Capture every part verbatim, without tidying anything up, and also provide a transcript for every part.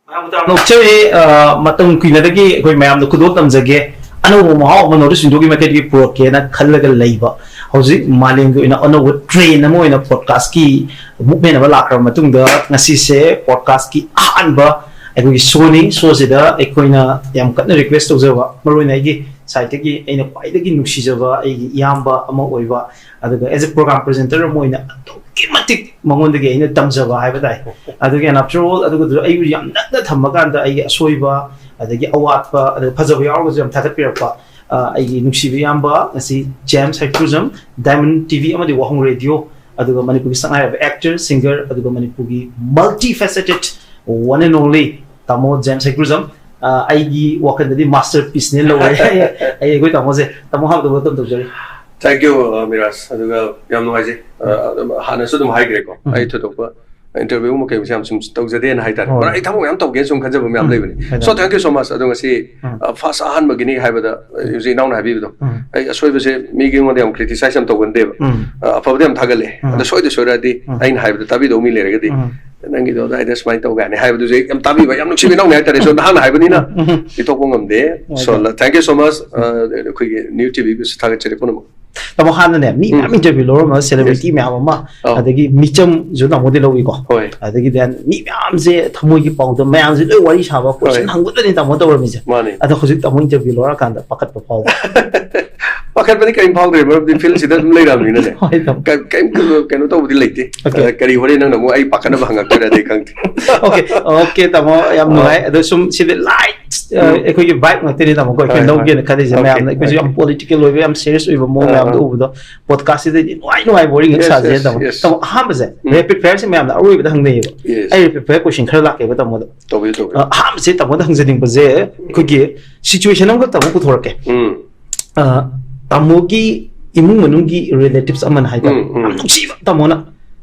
ꯅꯣꯛꯆꯔꯤ꯫ ꯑ, ꯃꯇꯝ ꯀꯨꯏꯅꯗꯒꯤ ꯑꯩꯈꯣꯏ ꯃꯌꯥꯝꯗ ꯈꯨꯗꯣꯜ ꯇꯝꯖꯒꯦ꯫ ꯑꯅꯧꯕ ꯃꯍꯥꯎ ꯑꯃ ꯅꯣꯔꯠ ꯏꯁ ꯋꯤꯟꯗꯣꯒꯤ ꯃꯥꯏꯀꯩꯗꯒꯤ ꯄꯨꯔꯛꯀꯦꯅ ꯈꯜꯂꯒ ꯂꯩꯕ, ꯍꯧꯖꯤꯛ ꯃꯥꯂꯦꯝꯒꯤ ꯑꯣꯏꯅ ꯑꯅꯧꯕ ꯇ꯭ꯔꯦꯟ ꯑꯃ ꯑꯣꯏꯅ ꯄꯣꯗꯀꯥꯁꯀꯤ ꯃꯨꯞꯃꯦꯟ ꯑꯃ ꯂꯥꯛꯈ꯭ꯔꯕ ꯃꯇꯨꯡꯗ, ꯉꯁꯤꯁꯦ ꯄꯣꯗꯀꯥꯁꯀꯤ ꯑꯍꯥꯟꯕ ꯑꯩꯈꯣꯏꯒꯤ ꯁꯣꯅꯤ꯫ ꯁꯣꯁꯤꯗ ꯑꯩꯈꯣꯏꯅ ꯌꯥꯝ ꯀꯟꯅ ꯔꯤꯀ꯭ꯋꯦꯁ ꯇꯧꯖꯕ, ꯃꯔꯨꯑꯣꯏꯅ ꯑꯩꯒꯤ ꯁꯥꯏꯠꯇꯒꯤ ꯑꯩꯅ ꯈ꯭ꯋꯥꯏꯗꯒꯤ ꯅꯨꯡꯁꯤꯖꯕ ꯑꯩꯒꯤ ꯏꯌꯥꯝꯕ ꯑꯃ ꯑꯣꯏꯕ, ꯑꯗꯨꯒ as a program presenter ꯑꯃ ꯑꯣꯏꯅ ꯑꯗꯨꯛꯀꯤ ꯃꯇꯤꯛ ꯃꯉꯣꯟꯗꯒꯤ ꯑꯩꯅ ꯇꯝꯖꯕ ꯍꯥꯏꯕ ꯇꯥꯏ꯫ ꯑꯗꯨꯒ and after all, ꯑꯗꯨꯒ ꯑꯩꯕꯨ ꯌꯥꯝ ꯅꯛꯅ ꯊꯝꯃꯀꯥꯟꯗ ꯑꯩꯒꯤ ꯑꯁꯣꯏꯕ, ꯑꯗꯒꯤ ꯑꯋꯥꯠꯄ, ꯑꯗꯨꯒ ꯐꯖꯕ ꯌꯥꯎꯔꯒꯁꯨ ꯌꯥꯝ ꯊꯥꯒꯠꯄꯤꯔꯛꯄ, ꯑ, ꯑꯩꯒꯤ ꯅꯨꯡꯁꯤꯕ ꯏꯌꯥꯝꯕ, ꯉꯁꯤ ꯖꯦꯝꯁ ꯍꯩꯀ꯭ꯔꯨꯖꯝ, ꯗꯥꯏꯃꯟ ꯇꯤ ꯚꯤ ꯑꯃꯗꯤ ꯋꯥꯍꯣꯡ ꯔꯦꯗꯤꯑꯣ, ꯑꯗꯨꯒ ꯃꯅꯤꯄꯨꯔꯒꯤ ꯁꯛꯅꯥꯏꯔꯕ actor, singer, ꯑꯗꯨꯒ ꯃꯅꯤꯄꯨꯔꯒꯤ multifaceted one and only ꯇꯥꯃꯣ ꯖꯦꯝꯁ ꯍꯩꯀ꯭ꯔꯨꯖꯝ, ꯑ, ꯑꯩꯒꯤ ꯋꯥꯈꯜꯗꯗꯤ masterpieceꯅꯦ ꯂꯧꯔꯦ꯫ ꯑꯩ, ꯑꯩꯈꯣꯏ ꯇꯥꯃꯣꯁꯦ, ꯇꯥꯃꯣ ꯑꯍꯥꯟꯕꯗ welcome ꯇꯧꯖꯔꯤ꯫ Thank you, uh, Miraj. ꯑꯗꯨꯒ ꯌꯥꯝ ꯅꯨꯡꯉꯥꯏꯖꯩ꯫ Uh, ꯑꯗꯨꯝ ꯍꯥꯟꯅꯁꯨ ꯑꯗꯨꯝ ꯍꯥꯏꯈ꯭ꯔꯦꯀꯣ, ꯎꯝ꯫ ꯑꯩ ꯊꯣꯏꯗꯣꯛꯄ interviewꯒꯨꯝꯕ ꯀꯩꯒꯨꯝꯕꯁꯦ ꯌꯥꯝ ꯁꯨꯝ ꯇꯧꯖꯗꯦꯅ ꯍꯥꯏꯇꯥꯔꯦ꯫ ꯍꯣꯏ꯫ ꯃꯔꯝ ꯑꯩ ꯊꯕꯛ ꯃꯌꯥꯝ ꯇꯧꯒꯦꯅ ꯁꯨꯝ ꯈꯟꯖꯕ ꯃꯌꯥꯝ ꯎꯝ꯫ ꯂꯩꯕꯅꯤ꯫ ꯍꯣꯏ, So, ꯍꯣꯏ꯫ Thank you so much꯫ ꯑꯗꯣ ꯉꯁꯤ, ꯎꯝ꯫ Uh, first ꯑꯍꯥꯟꯕꯒꯤꯅꯤ ꯍꯥꯏꯕꯗ, ꯎꯝ꯫ ꯍꯧꯖꯤꯛ ꯏꯅꯥꯎꯅ ꯍꯥꯏꯕꯤꯕꯗꯣ, ꯎꯝ꯫ ꯑꯩ ꯑꯁꯣꯏꯕꯁꯦ ꯃꯤꯒꯤ ꯑꯩꯉꯣꯟꯗ ꯌꯥꯝ criticize ꯌꯥꯝ ꯇꯧꯒꯟꯗꯦꯕ꯫ ꯎꯝ꯫ Uh, ꯑꯐꯕꯗꯤ ꯌꯥꯝ ꯊꯥꯒꯠꯂꯦ꯫ ꯎꯝ꯫ ꯑꯗꯣ ꯁꯣꯏꯗ ꯁꯣꯏꯔꯛꯑꯗꯤ ꯎꯝ꯫ ꯑꯩꯅ ꯍꯥꯏꯕꯗꯣ ꯇꯥꯕꯤꯗꯧ ꯃꯤ ꯂꯩꯔꯒꯗꯤ, ꯎꯝ꯫ "ꯅꯪꯒꯤꯗꯣ ꯑꯗꯥꯏꯗ ꯁꯨꯃꯥꯏꯅ ꯇꯧꯒꯦ" ꯍꯥꯏꯅ ꯍꯥꯏꯕꯗꯨꯁꯨ ꯑꯩ ꯌꯥꯝ ꯇꯥꯕꯤꯕ, ꯌꯥꯝ ꯅꯨꯡꯁꯤꯕ ꯏꯅꯥꯎꯅ ꯍꯥꯏꯇꯥꯔꯦ꯫ So, ꯅꯍꯥꯟꯅ ꯍꯥꯏꯕꯅꯤꯅ ꯎꯝ꯫ ꯄꯤꯊꯣꯛꯄ ꯉꯝꯗꯦ꯫ ꯍꯣꯏ, So, ꯍꯣꯏ꯫ Thank you so much꯫ Uh, ꯑꯩꯈꯣꯏꯒꯤ ꯅ꯭ꯌꯨ ꯇꯤ ꯚꯤꯕꯨꯁꯨ ꯊꯥꯒꯠꯆꯔꯤ ꯄꯨꯝꯅꯃꯛ꯫ ꯇꯥꯃꯣ, ꯍꯥꯟꯅꯅꯦ, ꯃꯤ ꯎꯝ꯫ ꯃꯌꯥꯝ interview ꯂꯧꯔꯝꯃꯒ, celebrity Yes꯫ ꯃꯌꯥꯝ ꯑꯃ, ꯑꯧ꯫ ꯑꯗꯒꯤ ꯃꯤꯆꯝꯁꯨ ꯇꯥꯃꯣꯗꯤ ꯂꯧꯏꯀꯣ꯫ ꯍꯣꯏ꯫ ꯑꯗꯒꯤ then ꯃꯤ ꯃꯌꯥꯝꯁꯦ ꯊꯃꯣꯏꯒꯤ ꯄꯥꯎꯗ ꯃꯌꯥꯝꯁꯦ ꯂꯣꯏ ꯋꯥꯔꯤ ꯁꯥꯕ, question ꯍꯣꯏ꯫ ꯍꯪꯕꯗꯅꯤ ꯇꯥꯃꯣ ꯇꯧꯔꯝꯃꯤꯁꯦ꯫ ꯃꯥꯅꯤ꯫ ꯑꯗꯣ ꯍꯧꯖꯤꯛ ꯇꯥꯃꯣ interview ꯂꯧꯔꯀꯥꯟꯗ ꯄꯥꯈꯠꯄ ꯐꯥꯎꯕ? ꯄꯥꯈꯠꯄꯗꯤ ꯀꯔꯤꯝ ꯐꯥꯎꯗ꯭ꯔꯦ, ꯃꯔꯝꯗꯤ fieldꯁꯤꯗ ꯑꯗꯨꯝ ꯂꯩꯔꯕꯅꯤꯅꯅꯦ꯫ ꯍꯣꯏ, ꯇꯥꯃꯣ꯫ ꯀ-, ꯀꯔꯤꯝ ꯀꯩꯅꯣ ꯇꯧꯕꯗꯤ ꯂꯩꯇꯦ꯫ Okay꯫ ꯑ, ꯀꯔꯤ ꯍꯣꯔꯦꯟ ꯅꯪꯅ ꯑꯃꯨꯛ ꯑꯩ ꯄꯥꯈꯠꯅꯕ ꯍꯪꯉꯛꯇꯣꯏꯔꯗꯤ ꯈꯪꯗꯦ꯫ Okay, okay, ꯇꯥꯃꯣ, ꯌꯥꯝ ꯑ꯫ ꯅꯨꯡꯉꯥꯏ꯫ ꯑꯗꯣ ꯁꯨꯝ ꯁꯤꯗꯤ light, ꯑ, ꯎꯝ꯫ ꯑꯩꯈꯣꯏꯒꯤ vibe ꯉꯥꯛꯇꯅꯤ ꯇꯥꯃꯣ, ꯑꯩꯈꯣꯏ ꯍꯣꯏ, ꯍꯣꯏ꯫ ꯂꯧꯒꯦꯅ ꯈꯜꯂꯤꯁꯦ꯫ Okay, ꯃꯌꯥꯝꯅ ꯑꯩꯈꯣꯏꯁꯨ ꯌꯥꯝ okay꯫ Political ꯑꯣꯏꯕ, ꯌꯥꯝ serious ꯑꯣꯏꯕ ꯃꯑꯣꯡ ꯑ, ꯃꯌꯥꯝꯗꯣ ꯑ꯫ ꯎꯕꯗꯣ, podcastꯁꯤꯗꯗꯤ ꯅꯨꯡꯉꯥꯏ ꯅꯨꯡꯉꯥꯏꯕ ꯋꯥꯔꯤ ꯉꯥꯛꯇ Yes, ꯁꯥꯖꯩ yes, ꯇꯥꯃꯣ꯫ Yes꯫ ꯇꯥꯃꯣ, ꯑꯍꯥꯟꯕꯁꯦ, ꯎꯝ꯫ Rapid fireꯁꯦ ꯃꯌꯥꯝꯅ ꯑꯔꯣꯏꯕꯗ ꯍꯪꯅꯩꯌꯦꯕ꯫ Yes꯫ ꯑꯩ rapid fire question ꯈꯔ ꯂꯥꯛꯀꯦꯕ ꯇꯥꯃꯣꯗ꯫ ꯇꯧꯕꯤꯌꯨ, ꯇꯧꯕꯤꯌꯨ꯫ ꯑ, ꯑꯍꯥꯟꯕꯁꯦ ꯇꯥꯃꯣꯗ ꯍꯪꯖꯅꯤꯡꯕꯁꯦ, ꯑꯩꯈꯣꯏꯒꯤ situation ꯑꯃꯈꯛ ꯇꯥꯃꯣ ꯄꯨꯊꯣꯔꯛꯀꯦ꯫ ꯎꯝ꯫ ꯑ, ꯇꯥꯃꯣꯒꯤ ꯏꯃꯨꯡ ꯃꯅꯨꯡꯒꯤ relatives ꯑꯃꯅ ꯍꯥꯏꯇꯥꯔꯦ, ꯎꯝ, ꯎꯝ꯫ ꯌꯥꯝ ꯅꯨꯡꯁꯤꯕ ꯇꯥꯃꯣꯅ,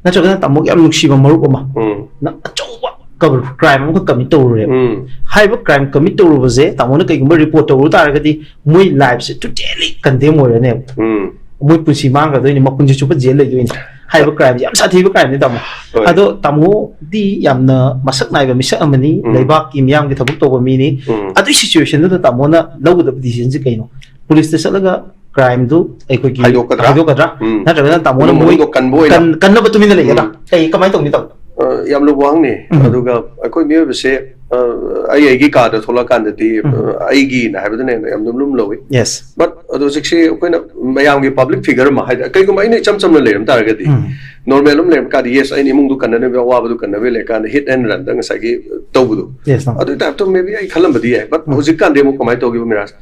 ꯅꯠꯇ꯭ꯔꯒꯅ ꯇꯥꯃꯣꯒꯤ ꯌꯥꯝ ꯅꯨꯡꯁꯤꯕ ꯃꯔꯨꯞ ꯑꯃ, ꯎꯝ꯫ ꯅ ꯑꯆꯧꯕ ꯀꯕ-, crime ꯑꯃꯈꯛ commit ꯇꯧꯔꯨꯔꯦꯕ꯫ ꯎꯝ꯫ ꯍꯥꯏꯔꯤꯕ crime commit ꯇꯧꯔꯨꯕꯁꯦ ꯇꯥꯃꯣꯅ ꯀꯩꯒꯨꯝꯕ report ꯇꯧꯔꯨ ꯇꯥꯔꯒꯗꯤ ꯃꯣꯏ lifeꯁꯦ totally condemn ꯑꯣꯏꯔꯅꯦꯕ꯫ ꯎꯝ꯫ ꯃꯣꯏ ꯄꯨꯟꯁꯤ ꯃꯥꯡꯈ꯭ꯔꯗꯣꯏꯅꯤ, ꯃꯄꯨꯟꯁꯤ ꯆꯨꯞꯄ jail ꯂꯩꯗꯣꯏꯅꯤ꯫ ꯍꯥꯏꯕ ꯀ꯭ꯔꯥꯏꯝꯁꯦ ꯌꯥꯝ ꯁꯥꯊꯤꯕ ꯀ꯭ꯔꯥꯏꯝꯅꯤ, ꯇꯥꯃꯣ꯫ ꯍꯣꯏ꯫ ꯑꯗꯣ ꯇꯥꯃꯣꯗꯤ ꯌꯥꯝꯅ ꯃꯁꯛ ꯅꯥꯏꯕ ꯃꯤꯁꯛ ꯑꯃꯅꯤ, ꯎꯝ꯫ ꯂꯩꯕꯥꯛꯀꯤ ꯃꯤꯌꯥꯝꯒꯤ ꯊꯕꯛ ꯇꯧꯕ ꯃꯤꯅꯤ꯫ ꯎꯝ꯫ ꯑꯗꯨꯒꯤ ꯁꯤꯆꯨꯋꯦꯁꯟꯗꯨꯗ ꯇꯥꯃꯣꯅ ꯂꯧꯒꯗꯕ ꯗꯤꯁꯤꯖꯟꯁꯦ ꯀꯩꯅꯣ? ꯄꯨꯂꯤꯁꯇ ꯆꯠꯂꯒ ꯀ꯭ꯔꯥꯏꯝꯗꯨ ꯑꯩꯈꯣꯏꯒꯤ ꯍꯥꯏꯗꯣꯛꯀꯗ꯭ꯔꯥ? ꯍꯥꯏꯗꯣꯛꯀꯗ꯭ꯔꯥ? ꯎꯝ꯫ ꯅꯠꯇ꯭ꯔꯒꯅ ꯇꯥꯃꯣꯅ ꯏꯃꯨꯡ ꯃꯣꯏ ꯃꯅꯨꯡꯗꯣ ꯀꯟꯕ ꯑꯣꯏꯅ? ꯀꯟ-, ꯀꯟꯅꯕ ꯇꯨꯃꯤꯟꯅ ꯂꯩꯒꯗ꯭ꯔꯥ? ꯎꯝ꯫ ꯀꯩ, ꯀꯃꯥꯏꯅ ꯇꯧꯅꯤ, ꯇꯥꯃꯣ? ꯑ, ꯌꯥꯝ ꯂꯨꯕ ꯋꯥꯍꯪꯅꯤ꯫ ꯎꯝ꯫ ꯑꯗꯨꯒ ꯑꯩꯈꯣꯏ ꯃꯤꯑꯣꯏꯕꯁꯦ, ꯑ, ꯑꯩ ꯑꯩꯒꯤ ꯀꯥꯗ ꯊꯣꯛꯂꯛꯀꯥꯟꯗꯗꯤ, ꯎꯝ꯫ ꯑ, ꯑꯩꯒꯤꯅ ꯍꯥꯏꯕꯗꯨꯅ ꯍꯦꯟꯅ ꯌꯥꯝ ꯂꯨꯝ ꯂꯨꯝ ꯂꯧꯏ꯫ ꯌꯦꯁ꯫ ꯕꯠ ꯑꯗꯣ ꯍꯧꯖꯤꯛꯁꯤ ꯑꯩꯈꯣꯏꯅ ꯃꯌꯥꯝꯒꯤ ꯄꯕ꯭ꯂꯤꯛ ꯐꯤꯒꯔ ꯑꯃ ꯍꯥꯏꯗꯤ, ꯀꯩꯒꯨꯝꯕ ꯑꯩꯅ ꯏꯆꯝ ꯆꯝꯅ ꯂꯩꯔꯝ ꯇꯥꯔꯒꯗꯤ, ꯎꯝ꯫ ꯅꯣꯔꯃꯦꯜ ꯑꯃ ꯂꯩꯔꯝ ꯀꯥꯟꯗ, ꯌꯦꯁ, ꯑꯩꯅ ꯏꯃꯨꯡꯗꯨ ꯀꯟꯅꯅꯕ, ꯑꯋꯥꯕꯗꯨ ꯀꯟꯅꯕ ꯂꯩꯔꯀꯥꯟꯗ ꯍꯤꯠ ꯑꯦꯟ ꯔꯟꯗ ꯉꯁꯥꯏꯒꯤ ꯇꯧꯕꯗꯣ, ꯌꯦꯁ, ꯇꯥꯃꯣ꯫ ꯑꯗꯨꯒꯤ ꯇꯥꯏꯞꯇ ꯃꯦꯕꯤ ꯑꯩ ꯈꯜꯂꯝꯕꯗꯤ ꯌꯥꯏ꯫ ꯕꯠ ꯎꯝ꯫ ꯍꯧꯖꯤꯛꯀꯥꯟꯗꯤ ꯑꯃꯨꯛ ꯀꯃꯥꯏꯅ ꯇꯧꯈꯤꯕ, ꯃꯤꯔꯥꯖ?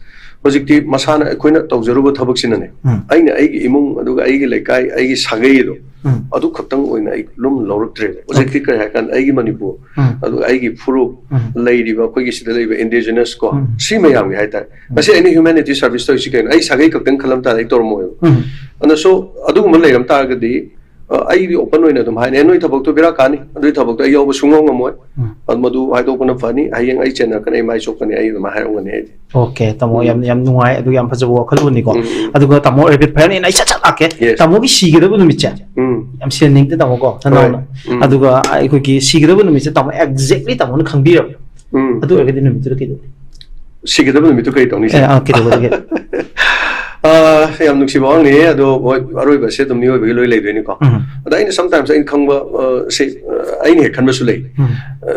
ꯍꯧꯖꯤꯛꯇꯤ ꯃꯁꯥꯅ ꯑꯩꯈꯣꯏꯅ ꯇꯧꯖꯔꯨꯕ ꯊꯕꯛꯁꯤꯅꯅꯦ, ꯎꯝ꯫ ꯑꯩꯅ ꯑꯩꯒꯤ ꯏꯃꯨꯡ, ꯑꯗꯨꯒ ꯑꯩꯒꯤ ꯂꯩꯀꯥꯏ, ꯑꯩꯒꯤ ꯁꯥꯒꯩꯗꯣ, ꯎꯝ꯫ ꯑꯗꯨ ꯈꯛꯇꯪ ꯑꯣꯏꯅ ꯑꯩ ꯂꯨꯝ ꯂꯧꯔꯛꯇ꯭ꯔꯦꯕ꯫ ꯍꯧꯖꯤꯛꯇꯤ ꯀꯔꯤ ꯍꯥꯏ ꯀꯥꯟꯗ, ꯑꯩꯒꯤ ꯃꯅꯤꯄꯨꯔ, ꯎꯝ꯫ ꯑꯗꯨꯒ ꯑꯩꯒꯤ ꯐꯨꯔꯨꯞ, ꯎꯝ꯫ ꯂꯩꯔꯤꯕ ꯑꯩꯈꯣꯏꯒꯤ ꯁꯤꯗ ꯂꯩꯕ ꯏꯟꯗꯤꯖꯤꯅꯁ ꯀꯣ, ꯎꯝ꯫ ꯁꯤ ꯃꯌꯥꯝꯒꯤ ꯍꯥꯏꯇꯥꯔꯦ꯫ ꯉꯁꯤ ꯑꯩꯅ ꯍ꯭ꯌꯨꯃꯦꯅꯤꯇꯤ ꯁꯔꯚꯤꯁ ꯇꯧꯔꯤꯁꯤ ꯀꯩꯅꯣ? ꯑꯩ ꯁꯥꯒꯩ ꯈꯛꯇꯪ ꯈꯜꯂꯝ ꯇꯥꯔꯗꯤ ꯑꯩ ꯇꯧꯔꯝꯃꯣꯏꯕ꯫ ꯎꯝ꯫ ꯑꯗꯨꯅ ꯁꯣ ꯑꯗꯨꯒꯨꯝꯕ ꯂꯩꯔꯝ ꯇꯥꯔꯒꯗꯤ, ꯑ, ꯑꯩꯗꯤ ꯑꯣꯄꯟ ꯑꯣꯏꯅ ꯑꯗꯨꯝ ꯍꯥꯏꯅꯤ, "ꯑꯦ, ꯅꯣꯏ ꯊꯕꯛꯇꯣ ꯕꯦꯔꯥ ꯀꯥꯅꯤ, ꯑꯗꯨꯏ ꯊꯕꯛꯇꯣ ꯑꯩ ꯌꯥꯎꯕ ꯁꯨꯡꯉꯝ ꯉꯝꯃꯣꯏ꯫ ꯎꯝ꯫ ꯑꯗꯨ ꯃꯗꯨ ꯍꯥꯏꯗꯣꯛꯄꯅ ꯐꯅꯤ, ꯍꯌꯦꯡ ꯑꯩ ꯆꯦꯟꯅꯔꯛꯀꯅꯤ, ꯑꯩ ꯃꯥꯏ ꯆꯣꯞꯀꯅꯤ", ꯑꯩ ꯑꯗꯨꯃꯥꯏꯅ ꯍꯥꯏꯔꯝꯒꯅꯤ ꯑꯩꯗꯤ꯫ ꯑꯣꯀꯦ, ꯇꯥꯃꯣ, ꯎꯝ꯫ ꯌꯥꯝ, ꯌꯥꯝ ꯅꯨꯡꯉꯥꯏ, ꯑꯗꯨ ꯌꯥꯝ ꯐꯖꯕ ꯋꯥꯈꯜꯂꯣꯟꯅꯤꯀꯣ꯫ ꯎꯝ, ꯎꯝ꯫ ꯑꯗꯨꯒ ꯇꯥꯃꯣ, ꯔꯦꯄꯤꯗ ꯐꯥꯌꯔꯅꯦꯅ ꯑꯩ ꯁꯠ ꯁꯠ ꯂꯥꯛꯀꯦ꯫ Yes. ꯇꯥꯃꯣꯒꯤ ꯁꯤꯒꯗꯕ ꯅꯨꯃꯤꯠꯁꯦ ꯎꯝ꯫ ꯌꯥꯝ ꯁꯤꯍꯟꯅꯤꯡꯗꯦ, ꯇꯥꯃꯣ ꯀꯣ, ꯅꯅꯥꯎꯅ꯫ ꯎꯝ꯫ ꯑꯗꯨꯒ ꯑꯩꯈꯣꯏꯒꯤ ꯁꯤꯒꯗꯕ ꯅꯨꯃꯤꯠꯁꯦ ꯇꯥꯃꯣ ꯑꯦꯛꯖꯦꯛꯂꯤ ꯇꯥꯃꯣꯅ ꯈꯪꯕꯤꯔꯕ? ꯎꯝ꯫ ꯑꯗꯨ ꯑꯣꯏꯔꯒꯗꯤ ꯅꯨꯃꯤꯠꯇꯨꯗ ꯀꯩꯗꯧꯅꯤ? ꯁꯤꯒꯗꯕ ꯅꯨꯃꯤꯠꯇꯨ ꯀꯔꯤ ꯇꯧꯅꯤ? ꯑꯦ, ꯑꯥ, ꯀꯩꯗꯧꯕꯗꯤ? ꯑ, ꯌꯥꯝ ꯅꯨꯡꯁꯤꯕ ꯋꯥꯍꯪꯅꯤ꯫ ꯑꯗꯣ ꯍꯣꯏ, ꯑꯔꯣꯏꯕꯁꯦ ꯑꯗꯨꯝ ꯃꯤꯑꯣꯏꯕꯒꯤ ꯂꯣꯏ ꯂꯩꯗꯣꯏꯅꯤꯀꯣ꯫ ꯎꯝ꯫ ꯑꯗ ꯑꯩꯅ sometimes ꯑꯩꯅ ꯈꯪꯕ, ꯑ, ꯁꯤ, ꯑ, ꯑꯩꯅ ꯍꯦꯛ ꯈꯟꯕꯁꯨ ꯂꯩ꯫ ꯎꯝ꯫ ꯑ,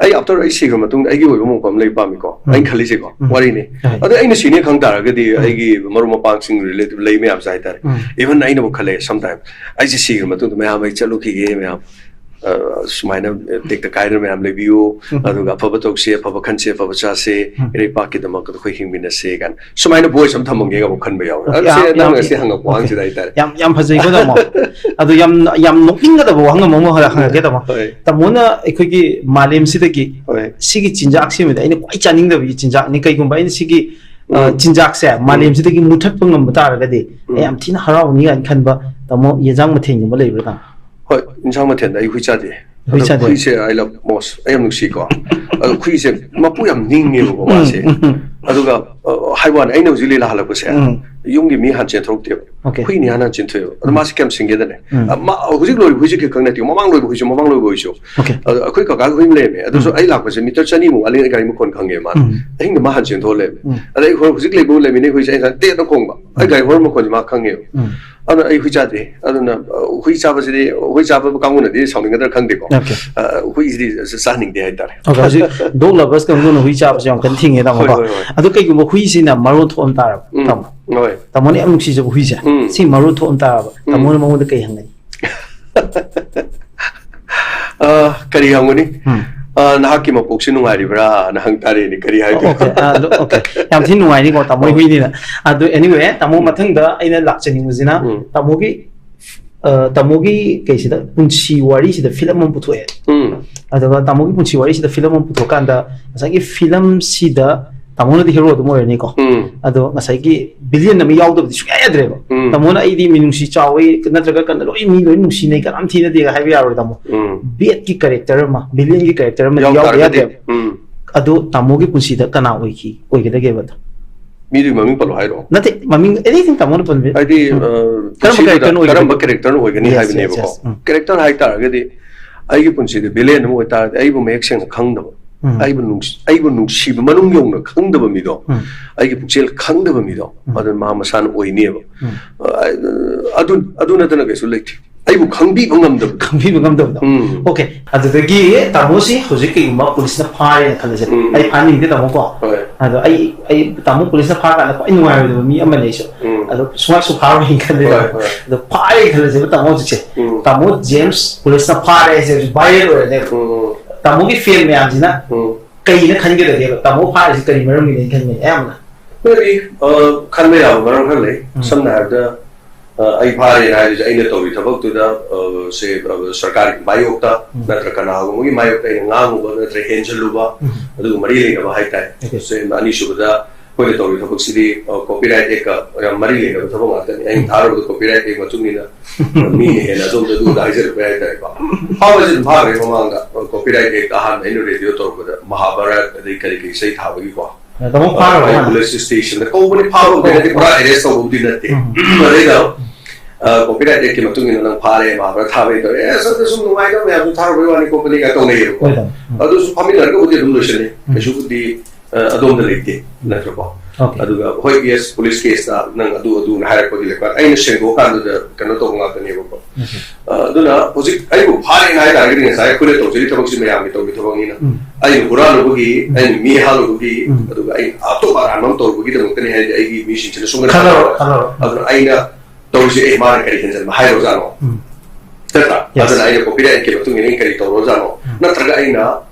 ꯑꯩ after ꯑꯩ ꯁꯤꯈ꯭ꯔ ꯃꯇꯨꯡꯗ ꯑꯩꯒꯤ ꯑꯣꯏꯕ ꯃꯣꯛꯄ ꯑꯃ ꯂꯩꯕ ꯄꯥꯝꯃꯤꯀꯣ꯫ ꯎꯝ꯫ ꯑꯩꯅ ꯈꯜꯂꯤꯁꯦꯀꯣ꯫ ꯎꯝ꯫ ꯋꯥꯔꯤꯅꯤ꯫ ꯍꯣꯏ꯫ ꯑꯗ ꯑꯩꯅ ꯁꯤꯅꯦ ꯈꯪ ꯇꯥꯔꯒꯗꯤ, ꯎꯝ꯫ ꯑꯩꯒꯤ ꯃꯔꯨꯞ ꯃꯄꯥꯡꯁꯤꯡ, ꯔꯤꯂꯦꯇꯤꯚ ꯂꯩ ꯃꯌꯥꯝꯁꯦ ꯍꯥꯏꯇꯥꯔꯦ꯫ ꯎꯝ꯫ Even ꯑꯩꯅꯕꯨ ꯈꯜꯂꯦ sometimes, ꯑꯩꯁꯦ ꯁꯤꯈ꯭ꯔ ꯃꯇꯨꯡꯗ, "ꯃꯌꯥꯝ ꯑꯩ ꯆꯠꯂꯨꯈꯤꯒꯦ ꯃꯌꯥꯝ꯫ ꯑ, ꯁꯨꯃꯥꯏꯅ ꯇꯦꯛꯇ ꯀꯥꯏꯗꯅ ꯃꯌꯥꯝ ꯂꯩꯕꯤꯌꯨ꯫ ꯎꯝ꯫ ꯑꯗꯨꯒ ꯑꯐꯕ ꯇꯧꯁꯤ, ꯑꯐꯕ ꯈꯟꯁꯤ, ꯑꯐꯕ ꯆꯥꯁꯤ, ꯎꯝ꯫ ꯏꯔꯩꯄꯥꯛꯀꯤꯗꯃꯛꯇ ꯑꯩꯈꯣꯏ ꯍꯤꯡꯃꯤꯟꯅꯁꯤ" ꯀꯥꯏꯅ ꯁꯨꯃꯥꯏꯅ ꯚꯣꯏꯁ ꯑꯃ ꯊꯝꯃꯝꯒꯦꯒ ꯑꯃꯨꯛ ꯈꯟꯕ ꯌꯥꯎꯋꯦ꯫ ꯑꯣꯀꯦ, ꯑꯗꯨ ꯁꯤ ꯌꯥꯝ, ꯅꯪ ꯌꯥꯝ, ꯉꯁꯤ ꯍꯪꯉꯛꯄ ꯑꯣꯀꯦ꯫ ꯋꯥꯍꯪꯁꯤꯗ ꯍꯥꯏꯇꯥꯔꯦ꯫ ꯌꯥꯝ, ꯌꯥꯝ ꯐꯖꯩꯀꯣ, ꯇꯥꯃꯣ꯫ ꯑꯗꯨ ꯌꯥꯝ, ꯌꯥꯝ ꯅꯣꯛꯅꯤꯡꯒꯗꯕ ꯋꯥꯍꯪ ꯑꯃ ꯑꯃꯨꯛ ꯍꯪꯉꯛꯀꯦ, ꯇꯥꯃꯣ꯫ ꯍꯣꯏ꯫ ꯇꯥꯃꯣꯅ ꯑꯩꯈꯣꯏꯒꯤ ꯃꯥꯂꯦꯝꯁꯤꯗꯒꯤ ꯍꯣꯏ꯫ ꯁꯤꯒꯤ ꯆꯤꯟꯖꯥꯛꯁꯤꯃꯗꯤ ꯑꯩꯅ ꯈ꯭ꯋꯥꯏ ꯆꯥꯅꯤꯡꯗꯕꯒꯤ ꯆꯤꯟꯖꯥꯛꯅꯤ꯫ ꯀꯩꯒꯨꯝꯕ ꯑꯩꯅ ꯁꯤꯒꯤ, ꯑ, ꯎꯝ꯫ ꯆꯤꯟꯖꯥꯛꯁꯦ ꯎꯝ꯫ ꯃꯥꯂꯦꯝꯁꯤꯗꯒꯤ ꯃꯨꯠꯊꯠꯄ ꯉꯝꯕ ꯇꯥꯔꯒꯗꯤ ꯎꯝ꯫ ꯑꯩ ꯌꯥꯝ ꯊꯤꯅ ꯍꯔꯥꯎꯅꯤ ꯀꯥꯏꯅ ꯈꯟꯕ, ꯇꯥꯃꯣ, ꯌꯦꯟꯖꯥꯡ ꯃꯊꯦꯜꯒꯨꯝꯕ ꯂꯩꯕ꯭ꯔꯥ, ꯇꯥꯃꯣ? ꯍꯣꯏ, ꯏꯟꯁꯥꯡ ꯃꯊꯦꯜꯗ ꯑꯩ ꯍꯨꯏ ꯆꯥꯗꯦ꯫ ꯍꯨꯏ ꯑꯗꯣ ꯆꯥꯗꯦ? ꯍꯨꯏꯁꯦ I love most. ꯑꯩ ꯌꯥꯝ ꯅꯨꯡꯁꯤꯀꯣ꯫ ꯑꯗꯣ ꯍꯨꯏꯁꯦ ꯃꯄꯨ ꯌꯥꯝ ꯅꯤꯡꯉꯦꯕꯀꯣ ꯃꯥꯁꯦ꯫ ꯎꯝ, ꯎꯝ꯫ ꯑꯗꯨꯒ, ꯑ, ꯍꯥꯏꯕ ꯋꯥꯅꯤ, ꯑꯩꯅ ꯍꯧꯖꯤꯛ ꯂꯤꯂꯥ ꯍꯜꯂꯛꯄꯁꯦ, ꯎꯝ꯫ ꯌꯨꯝꯒꯤ ꯃꯤ ꯍꯥꯟꯅ ꯆꯦꯟꯊꯣꯔꯛꯇꯦꯕ꯫ Okay. ꯍꯨꯏꯅ ꯏꯍꯥꯟ ꯍꯥꯟꯅ ꯆꯦꯟꯊꯣꯛꯑꯦꯕ꯫ ꯑꯗꯣ ꯎꯝ. ꯃꯥ ꯍꯧꯖꯤꯛ ꯂꯣꯏꯔꯤꯕ ꯍꯨꯏꯁꯦ ꯈꯛ ꯅꯠꯇꯦ, ꯃꯃꯥꯡ ꯂꯣꯏꯕ ꯍꯨꯏꯁꯨ, ꯃꯃꯥꯡ ꯂꯣꯏꯕ ꯍꯨꯏꯁꯨ꯫ Okay. ꯑꯗꯣ ꯑꯩꯈꯣꯏ ꯀꯀꯥꯒꯤ ꯍꯨꯏ ꯑꯃ ꯂꯩꯔꯝꯃꯦ꯫ ꯑꯗꯨꯁꯨ ꯑꯩ ꯂꯥꯛꯄꯁꯦ ꯃꯤꯇꯔ ꯆꯅꯤꯃꯨꯛ ꯑꯂꯤꯡ ꯑꯩ ꯒꯥꯔꯤ ꯃꯈꯣꯟ ꯈꯪꯉꯦ ꯃꯥꯅ꯫ ꯎꯝ. ꯑꯍꯤꯡꯗ ꯃꯥ ꯍꯥꯟꯅ ꯆꯦꯟꯊꯣꯛꯑ ꯂꯩꯔꯝꯃꯦ꯫ ꯎꯝ. ꯑꯗꯩ ꯑꯩꯈꯣꯏ ꯍꯧꯖꯤꯛ ꯂꯩꯕꯨ ꯂꯩꯃꯤꯟꯅꯩ ꯍꯨꯏꯁꯦ ꯑꯩ ꯉꯁꯥꯏ ꯇꯦꯠꯅ ꯈꯣꯡꯕ꯫ ꯑꯩ ꯒꯥꯔꯤ ꯍꯣꯔꯟ ꯃꯈꯣꯟꯁꯦ ꯃꯥ ꯈꯪꯉꯦꯕ꯫ ꯎꯝ. ꯑꯗꯨꯅ ꯑꯩ ꯍꯨꯏ ꯆꯥꯗꯦ꯫ ꯑꯗꯨꯅ ꯑ, ꯍꯨꯏ ꯆꯥꯕꯁꯤꯗꯤ, ꯍꯨꯏ ꯆꯥꯕ ꯀꯥꯡꯕꯨꯅꯗꯤ ꯁꯥꯎꯅꯤꯡꯒꯗ꯭ꯔꯥ ꯈꯪꯗꯦꯀꯣ꯫ Okay. ꯑ, ꯍꯨꯏꯁꯤꯗꯤ ꯆꯥꯅꯤꯡꯗꯦ ꯍꯥꯏꯇꯥꯔꯦ꯫ Okay, ꯍꯧꯖꯤꯛ dog lovers ꯀꯥꯡꯕꯨꯅ ꯍꯨꯏ ꯆꯥꯕꯁꯦ ꯌꯥꯝ ꯀꯟꯅ ꯊꯤꯡꯉꯦ, ꯇꯥꯃꯣ, ꯍꯣꯏ, ꯀꯣ? ꯍꯣꯏ, ꯍꯣꯏ꯫ ꯑꯗꯣ ꯀꯩꯒꯨꯝꯕ ꯍꯨꯏꯁꯤꯅ ꯃꯔꯣꯟ ꯊꯣꯛꯑꯝ ꯇꯥꯔꯕ, ꯎꯝ. ꯇꯥꯃꯣ? ꯍꯣꯏ. ꯇꯥꯃꯣꯅ ꯌꯥꯝ ꯅꯨꯡꯁꯤꯖꯕ ꯍꯨꯏꯁꯦ, ꯎꯝ. ꯁꯤ ꯃꯔꯣꯟ ꯊꯣꯛꯑꯝ ꯇꯥꯔꯕ, ꯎꯝ. ꯇꯥꯃꯣꯅ ꯃꯉꯣꯟꯗ ꯀꯩ ꯍꯪꯒꯅꯤ? ꯑ, ꯀꯔꯤ ꯍꯪꯒꯅꯤ? ꯎꯝ. ꯑ, "ꯅꯍꯥꯛꯀꯤ ꯃꯄꯣꯛꯁꯤ ꯅꯨꯡꯉꯥꯏꯔꯤꯕ꯭ꯔꯥꯅ ꯍꯪ ꯇꯥꯔꯦꯅꯦ, ꯀꯔꯤ ꯍꯥꯏꯗꯣꯏꯅꯣ?" Okay, ꯑ, ꯑꯗꯨ, okay. ꯌꯥꯝ ꯊꯤꯅ ꯅꯨꯡꯉꯥꯏꯅꯤꯀꯣ, ꯇꯥꯃꯣ, ꯑꯣ. ꯍꯨꯏꯅꯤꯅ꯫ ꯑꯗꯨ, anyway, ꯇꯥꯃꯣ, ꯃꯊꯪꯗ ꯑꯩꯅ ꯂꯥꯛꯆꯅꯤꯡꯕꯁꯤꯅ, ꯎꯝ. ꯇꯥꯃꯣꯒꯤ, ꯑ, ꯇꯥꯃꯣꯒꯤ ꯀꯩꯁꯤꯗ, ꯄꯨꯟꯁꯤ ꯋꯥꯔꯤꯁꯤꯗ film ꯑꯃ ꯄꯨꯊꯣꯛꯑꯦ꯫ ꯎꯝ. ꯑꯗꯨꯒ ꯇꯥꯃꯣꯒꯤ ꯄꯨꯟꯁꯤ ꯋꯥꯔꯤꯁꯤꯗ film ꯑꯃ ꯄꯨꯊꯣꯛꯀꯥꯟꯗ, ꯉꯁꯥꯏꯒꯤ filmꯁꯤꯗ ꯇꯥꯃꯣꯅꯗꯤ hero ꯑꯗꯨꯝ ꯑꯣꯏꯔꯅꯤꯀꯣ꯫ ꯎꯝ. ꯑꯗꯣ ꯉꯁꯥꯏꯒꯤ villain ꯑꯃ ꯌꯥꯎꯗꯕꯗꯤ ꯁꯨꯡꯌꯥ ꯌꯥꯗ꯭ꯔꯦꯕ꯫ ꯎꯝ. ꯇꯥꯃꯣꯅ "ꯑꯩꯗꯤ ꯃꯤꯅꯨꯡꯁꯤ ꯆꯥꯎꯋꯤ" ꯅꯠꯇ꯭ꯔꯒ "ꯀꯩꯅꯣ, ꯂꯣꯏ, ꯃꯤ ꯂꯣꯏ ꯅꯨꯡꯁꯤꯅꯩ, ꯀꯅꯥꯝ ꯊꯤꯅꯗꯦꯒ" ꯍꯥꯏꯕ ꯌꯥꯔꯣꯏ, ꯇꯥꯃꯣ꯫ ꯎꯝ. Badꯀꯤ character ꯑꯃ, villainꯒꯤ character ꯑꯃ ꯌꯥꯎ ꯌꯥꯎꯗ ꯇꯥꯔꯒꯗꯤ, ꯌꯥꯗꯦꯕ꯫ ꯎꯝ. ꯑꯗꯣ ꯇꯥꯃꯣꯒꯤ ꯄꯨꯟꯁꯤꯗ ꯀꯅꯥ ꯑꯣꯏꯈꯤ, ꯑꯣꯏꯒꯗꯒꯦꯕ ꯑꯗꯣ? ꯃꯤꯗꯨꯒꯤ ꯃꯃꯤꯡ ꯄꯜꯂꯣ ꯍꯥꯏꯔꯣ? ꯅꯠꯇꯦ, ꯃꯃꯤꯡ, anything ꯇꯥꯃꯣꯅ ꯄꯟꯕꯤ-, ꯍꯥꯏꯗꯤ, ꯎꯝ. ꯑ, ꯀꯔꯝꯕ ꯄꯨꯟꯁꯤꯗꯨꯗ characterꯅ ꯑꯣꯏꯒꯅꯤ? ꯀꯔꯝꯕ characterꯅ ꯑꯣꯏꯒꯅꯤ Yes, ꯍꯥꯏꯕꯅꯦꯕꯀꯣ꯫ yes, yes. ꯎꯝ. Character ꯍꯥꯏꯇꯥꯔꯒꯗꯤ ꯑꯩꯒꯤ ꯄꯨꯟꯁꯤꯗ villain ꯑꯃ ꯑꯣꯏꯇꯥꯔꯒꯗꯤ ꯑꯩꯕꯨ ꯃꯌꯦꯛ ꯁꯦꯡꯅ ꯈꯪꯗꯕ, ꯎꯝ. ꯑꯩꯕꯨ ꯅꯨꯡꯁꯤ-, ꯑꯩꯕꯨ ꯅꯨꯡꯁꯤꯕ ꯃꯅꯨꯡ ꯌꯧꯅ ꯈꯪꯗꯕ ꯃꯤꯗꯣ, ꯎꯝ. ꯑꯩꯒꯤ ꯄꯨꯛꯆꯦꯜ ꯈꯪꯗꯕ ꯃꯤꯗꯣ, ꯎꯝ. ꯑꯗꯨꯅ ꯃꯥ ꯃꯁꯥꯅ ꯑꯣꯏꯅꯦꯕ꯫ ꯎꯝ. ꯑ, ꯑꯗꯨ, ꯑꯗꯨ ꯅꯠꯇꯅ ꯀꯩꯁꯨ ꯂꯩꯇꯦ꯫ ꯑꯩꯕꯨ ꯈꯪꯕꯤꯕ ꯉꯝꯗꯕꯗꯣ꯫ ꯈꯪꯕꯤꯕ ꯉꯝꯗꯕꯗꯣ꯫ ꯎꯝ. Okay, ꯑꯗꯨꯗꯒꯤ ꯇꯥꯃꯣꯁꯤ ꯍꯧꯖꯤꯛ ꯀꯩꯒꯨꯝꯕ ꯄꯨꯂꯤꯁꯅ ꯐꯥꯔꯦꯅ ꯈꯜꯂꯁꯦ, ꯎꯝ. ꯑꯩ ꯐꯥꯅꯤꯡꯗꯦ, ꯇꯥꯃꯣ, ꯀꯣ? ꯍꯣꯏ. ꯑꯗꯣ ꯑꯩ, ꯑꯩ ꯇꯥꯃꯣ ꯄꯨꯂꯤꯁꯅ ꯐꯥꯔꯀꯥꯟꯗ ꯈ꯭ꯋꯥꯏ ꯅꯨꯡꯉꯥꯏꯔꯣꯏꯗꯕ ꯃꯤ ꯑꯃ ꯂꯩꯁꯨ꯫ ꯎꯝ. ꯑꯗꯣ ꯁꯨꯡꯐꯥ ꯁꯨꯡꯐꯥꯔꯣꯏꯅ ꯈꯜꯂꯦꯕ꯫ ꯍꯣꯏ, ꯍꯣꯏ. ꯑꯗꯣ ꯐꯥꯔꯦ ꯈꯜꯂꯁꯦꯕ, ꯇꯥꯃꯣ, ꯍꯧꯖꯤꯛꯁꯦ꯫ ꯎꯝ. ꯇꯥꯃꯣ ꯖꯦꯝꯁ ꯄꯨꯂꯤꯁꯅ ꯐꯥꯔꯦ ꯍꯥꯏꯁꯦ ꯍꯧꯖꯤꯛ viral ꯑꯣꯏꯔꯅꯦꯕ꯫ ꯎꯝ. ꯇꯥꯃꯣꯒꯤ fan ꯃꯌꯥꯝꯁꯤꯅ ꯎꯝ. ꯀꯩꯅ ꯈꯟꯒꯗꯒꯦꯕ? ꯇꯥꯃꯣ ꯐꯥꯔꯤꯁꯤ ꯀꯔꯤ ꯃꯔꯝꯒꯤꯅꯦꯅ ꯈꯟꯒꯅꯤ ꯑꯌꯥꯝꯕꯅ? Maybe, ꯑ, ꯈꯟꯕ ꯌꯥꯕ ꯃꯔꯝ ꯈꯔ ꯂꯩ꯫ ꯎꯝ. ꯁꯝꯅ ꯍꯥꯏꯔꯕꯗ, ꯑ, ꯑꯩ ꯐꯥꯔꯦꯅ ꯍꯥꯏꯔꯤꯁꯦ ꯑꯩꯅ ꯇꯧꯔꯤ ꯊꯕꯛꯇꯨꯗ, ꯑ, ꯁꯦ, ꯑ, ꯁꯔꯀꯥꯔꯒꯤ ꯃꯥꯌꯣꯛꯇ ꯎꯝ. ꯅꯠꯇ꯭ꯔ ꯀꯅꯥꯒꯨꯝꯕꯒꯤ ꯃꯥꯌꯣꯛꯇ ꯑꯩꯅ ꯉꯥꯡꯉꯨꯕ ꯅꯠꯇ꯭ꯔ ꯍꯦꯟꯖꯜꯂꯨꯕ, ꯎꯝ. ꯑꯗꯨꯒ ꯃꯔꯤ ꯂꯩꯅꯕ ꯍꯥꯏꯇꯥꯔꯦ꯫ Okay. ꯁꯦ, ꯑꯅꯤꯁꯨꯕꯗ ꯑꯩꯈꯣꯏꯅ ꯇꯧꯔꯤ ꯊꯕꯛꯁꯤꯗꯤ, ꯑ, copyright act ꯀ ꯌꯥꯝ ꯃꯔꯤ ꯂꯩꯅꯕ ꯊꯕꯛ ꯉꯥꯛꯇꯅꯤ꯫ ꯑꯩꯅ ꯎꯝ. ꯊꯥꯔꯨꯕꯗ copyright act ꯃꯇꯨꯡ ꯏꯟꯅ, ꯑ, ꯃꯤꯅ ꯍꯦꯟꯅ ꯑꯗꯣꯝꯗ ꯑꯗꯨꯗ ꯍꯥꯏꯖꯜꯂꯛꯄ ꯍꯥꯏꯇꯥꯔꯦꯀꯣ꯫ ꯐꯥꯕꯁꯤ ꯑꯗꯨꯝ ꯐꯥꯈ꯭ꯔꯦ ꯃꯃꯥꯡꯗ, ꯑ, copyright act ꯑꯍꯥꯟꯕ ꯑꯩꯅ radio ꯇꯧꯔꯛꯄꯗ ꯃꯍꯥꯚꯥꯔꯠ ꯑꯗꯩ ꯀꯔꯤ ꯀꯔꯤ ꯏꯁꯩ ꯊꯥꯕꯒꯤꯀꯣ꯫ ꯇꯥꯃꯣ ꯐꯥꯔꯕ ꯑꯩ ꯃꯥꯅ? ꯄꯨꯂꯤꯁ ꯁ꯭ꯇꯦꯁꯟꯗ ꯀꯧꯕꯅꯤ, ꯐꯥꯕꯕꯨꯗꯤ ꯅꯠꯇꯦ, ꯄꯨꯔꯥ ꯑꯦꯔꯦꯁ ꯇꯧꯕꯕꯨꯗꯤ ꯅꯠꯇꯦ꯫ ꯎꯝ꯫ ꯑꯗꯩꯗ ꯀꯣꯄꯤꯔꯥꯏꯠ ꯑꯦꯛꯀꯤ ꯃꯇꯨꯡ ꯏꯟꯅ ꯅꯪ ꯐꯥꯔꯦ, ꯃꯍꯥꯚꯥꯔꯠ ꯊꯥꯕꯩ ꯇꯧꯔꯦ, ꯑꯦ, ꯑꯁ, ꯑꯗꯨ ꯁꯨꯝ ꯅꯨꯡꯉꯥꯏꯇꯕ ꯃꯌꯥꯝꯗꯨ ꯊꯥꯔꯨꯕꯩ ꯋꯥꯅꯤ, ꯈꯣꯠꯄꯅꯤ ꯀꯥꯏ ꯇꯧꯅꯩꯌꯦꯕꯀꯣ꯫ ꯍꯣꯏ, ꯇꯥꯃꯣ꯫ ꯎꯝ꯫ ꯑꯗꯨꯁꯨ ꯐꯥꯃꯤꯟꯅꯔꯒꯕꯨꯗꯤ ꯑꯗꯨꯝ ꯂꯣꯏꯁꯤꯜꯂꯤ꯫ ꯎꯝ꯫ ꯀꯩꯁꯨꯕꯨꯗꯤ, ꯑ, ꯑꯗꯣꯝꯗ ꯂꯩꯇꯦ, ꯅꯠꯇ꯭ꯔꯀꯣ? ꯑꯣꯀꯦ꯫ ꯑꯗꯨꯒ ꯍꯣꯏ, ꯌꯦꯁ, ꯄꯨꯂꯤꯁ ꯀꯦꯁꯇ ꯅꯪ ꯑꯗꯨ ꯑꯗꯨꯅ ꯍꯥꯏꯔꯛꯄꯒꯤ ꯂꯩꯀꯣ, ꯑꯩꯅ ꯁꯦꯡꯗꯣꯛꯑꯀꯥꯟꯗꯨꯗ ꯀꯩꯅꯣ ꯇꯧꯕ ꯉꯥꯛꯇꯅꯦꯕꯀꯣ꯫ ꯎꯝ꯫ ꯑ, ꯑꯗꯨꯅ ꯍꯧꯖꯤꯛ ꯑꯩꯕꯨ ꯐꯥꯔꯦꯅ ꯍꯥꯏ ꯇꯥꯔꯒꯗꯤ ꯉꯁꯥꯏ ꯑꯩꯈꯣꯏꯅ ꯇꯧꯖꯔꯤ ꯊꯕꯛꯁꯤ ꯃꯌꯥꯝꯒꯤ ꯇꯧꯔꯤ ꯊꯕꯛꯅꯤꯅ, ꯎꯝ꯫ ꯑꯩꯅ ꯍꯨꯔꯥꯜꯂꯨꯕꯒꯤ, ꯎꯝ꯫ ꯑꯩꯅ ꯃꯤ ꯍꯥꯠꯂꯨꯕꯒꯤ, ꯎꯝ꯫ ꯑꯗꯨꯒ ꯑꯩ ꯑꯇꯣꯞꯄ ꯑꯔꯥꯟꯕ ꯑꯃ ꯇꯧꯔꯨꯕꯒꯤꯗꯃꯛꯇꯅꯤ ꯍꯥꯏꯗꯤ ꯑꯩꯒꯤ ꯃꯤꯁꯤꯡꯁꯤꯅ ꯁꯨꯡꯒꯟ ꯈꯜꯂꯔꯣꯏ, ꯈꯜꯂꯔꯣꯏ꯫ ꯈꯜꯂꯔꯣꯏ꯫ ꯑꯗꯨꯅ ꯑꯩꯅ ꯇꯧꯔꯤꯁꯦ, ꯑꯦ, ꯃꯥꯅ ꯀꯔꯤ ꯍꯦꯟꯖꯟꯕ ꯍꯥꯏꯔꯨꯔꯖꯥꯠꯅꯣ? ꯎꯝ꯫ ꯅꯠꯇ꯭ꯔꯥ? Yes. ꯑꯗꯨꯅ ꯑꯩꯅ ꯀꯣꯄꯤꯔꯥꯏꯠꯀꯤ ꯃꯇꯨꯡ ꯏꯟꯅ ꯑꯩꯅ ꯀꯔꯤ ꯇꯧꯔꯨꯔꯖꯥꯠꯅꯣ? ꯎꯝ꯫ ꯅꯠꯇ꯭ꯔꯒ ꯑꯩꯅ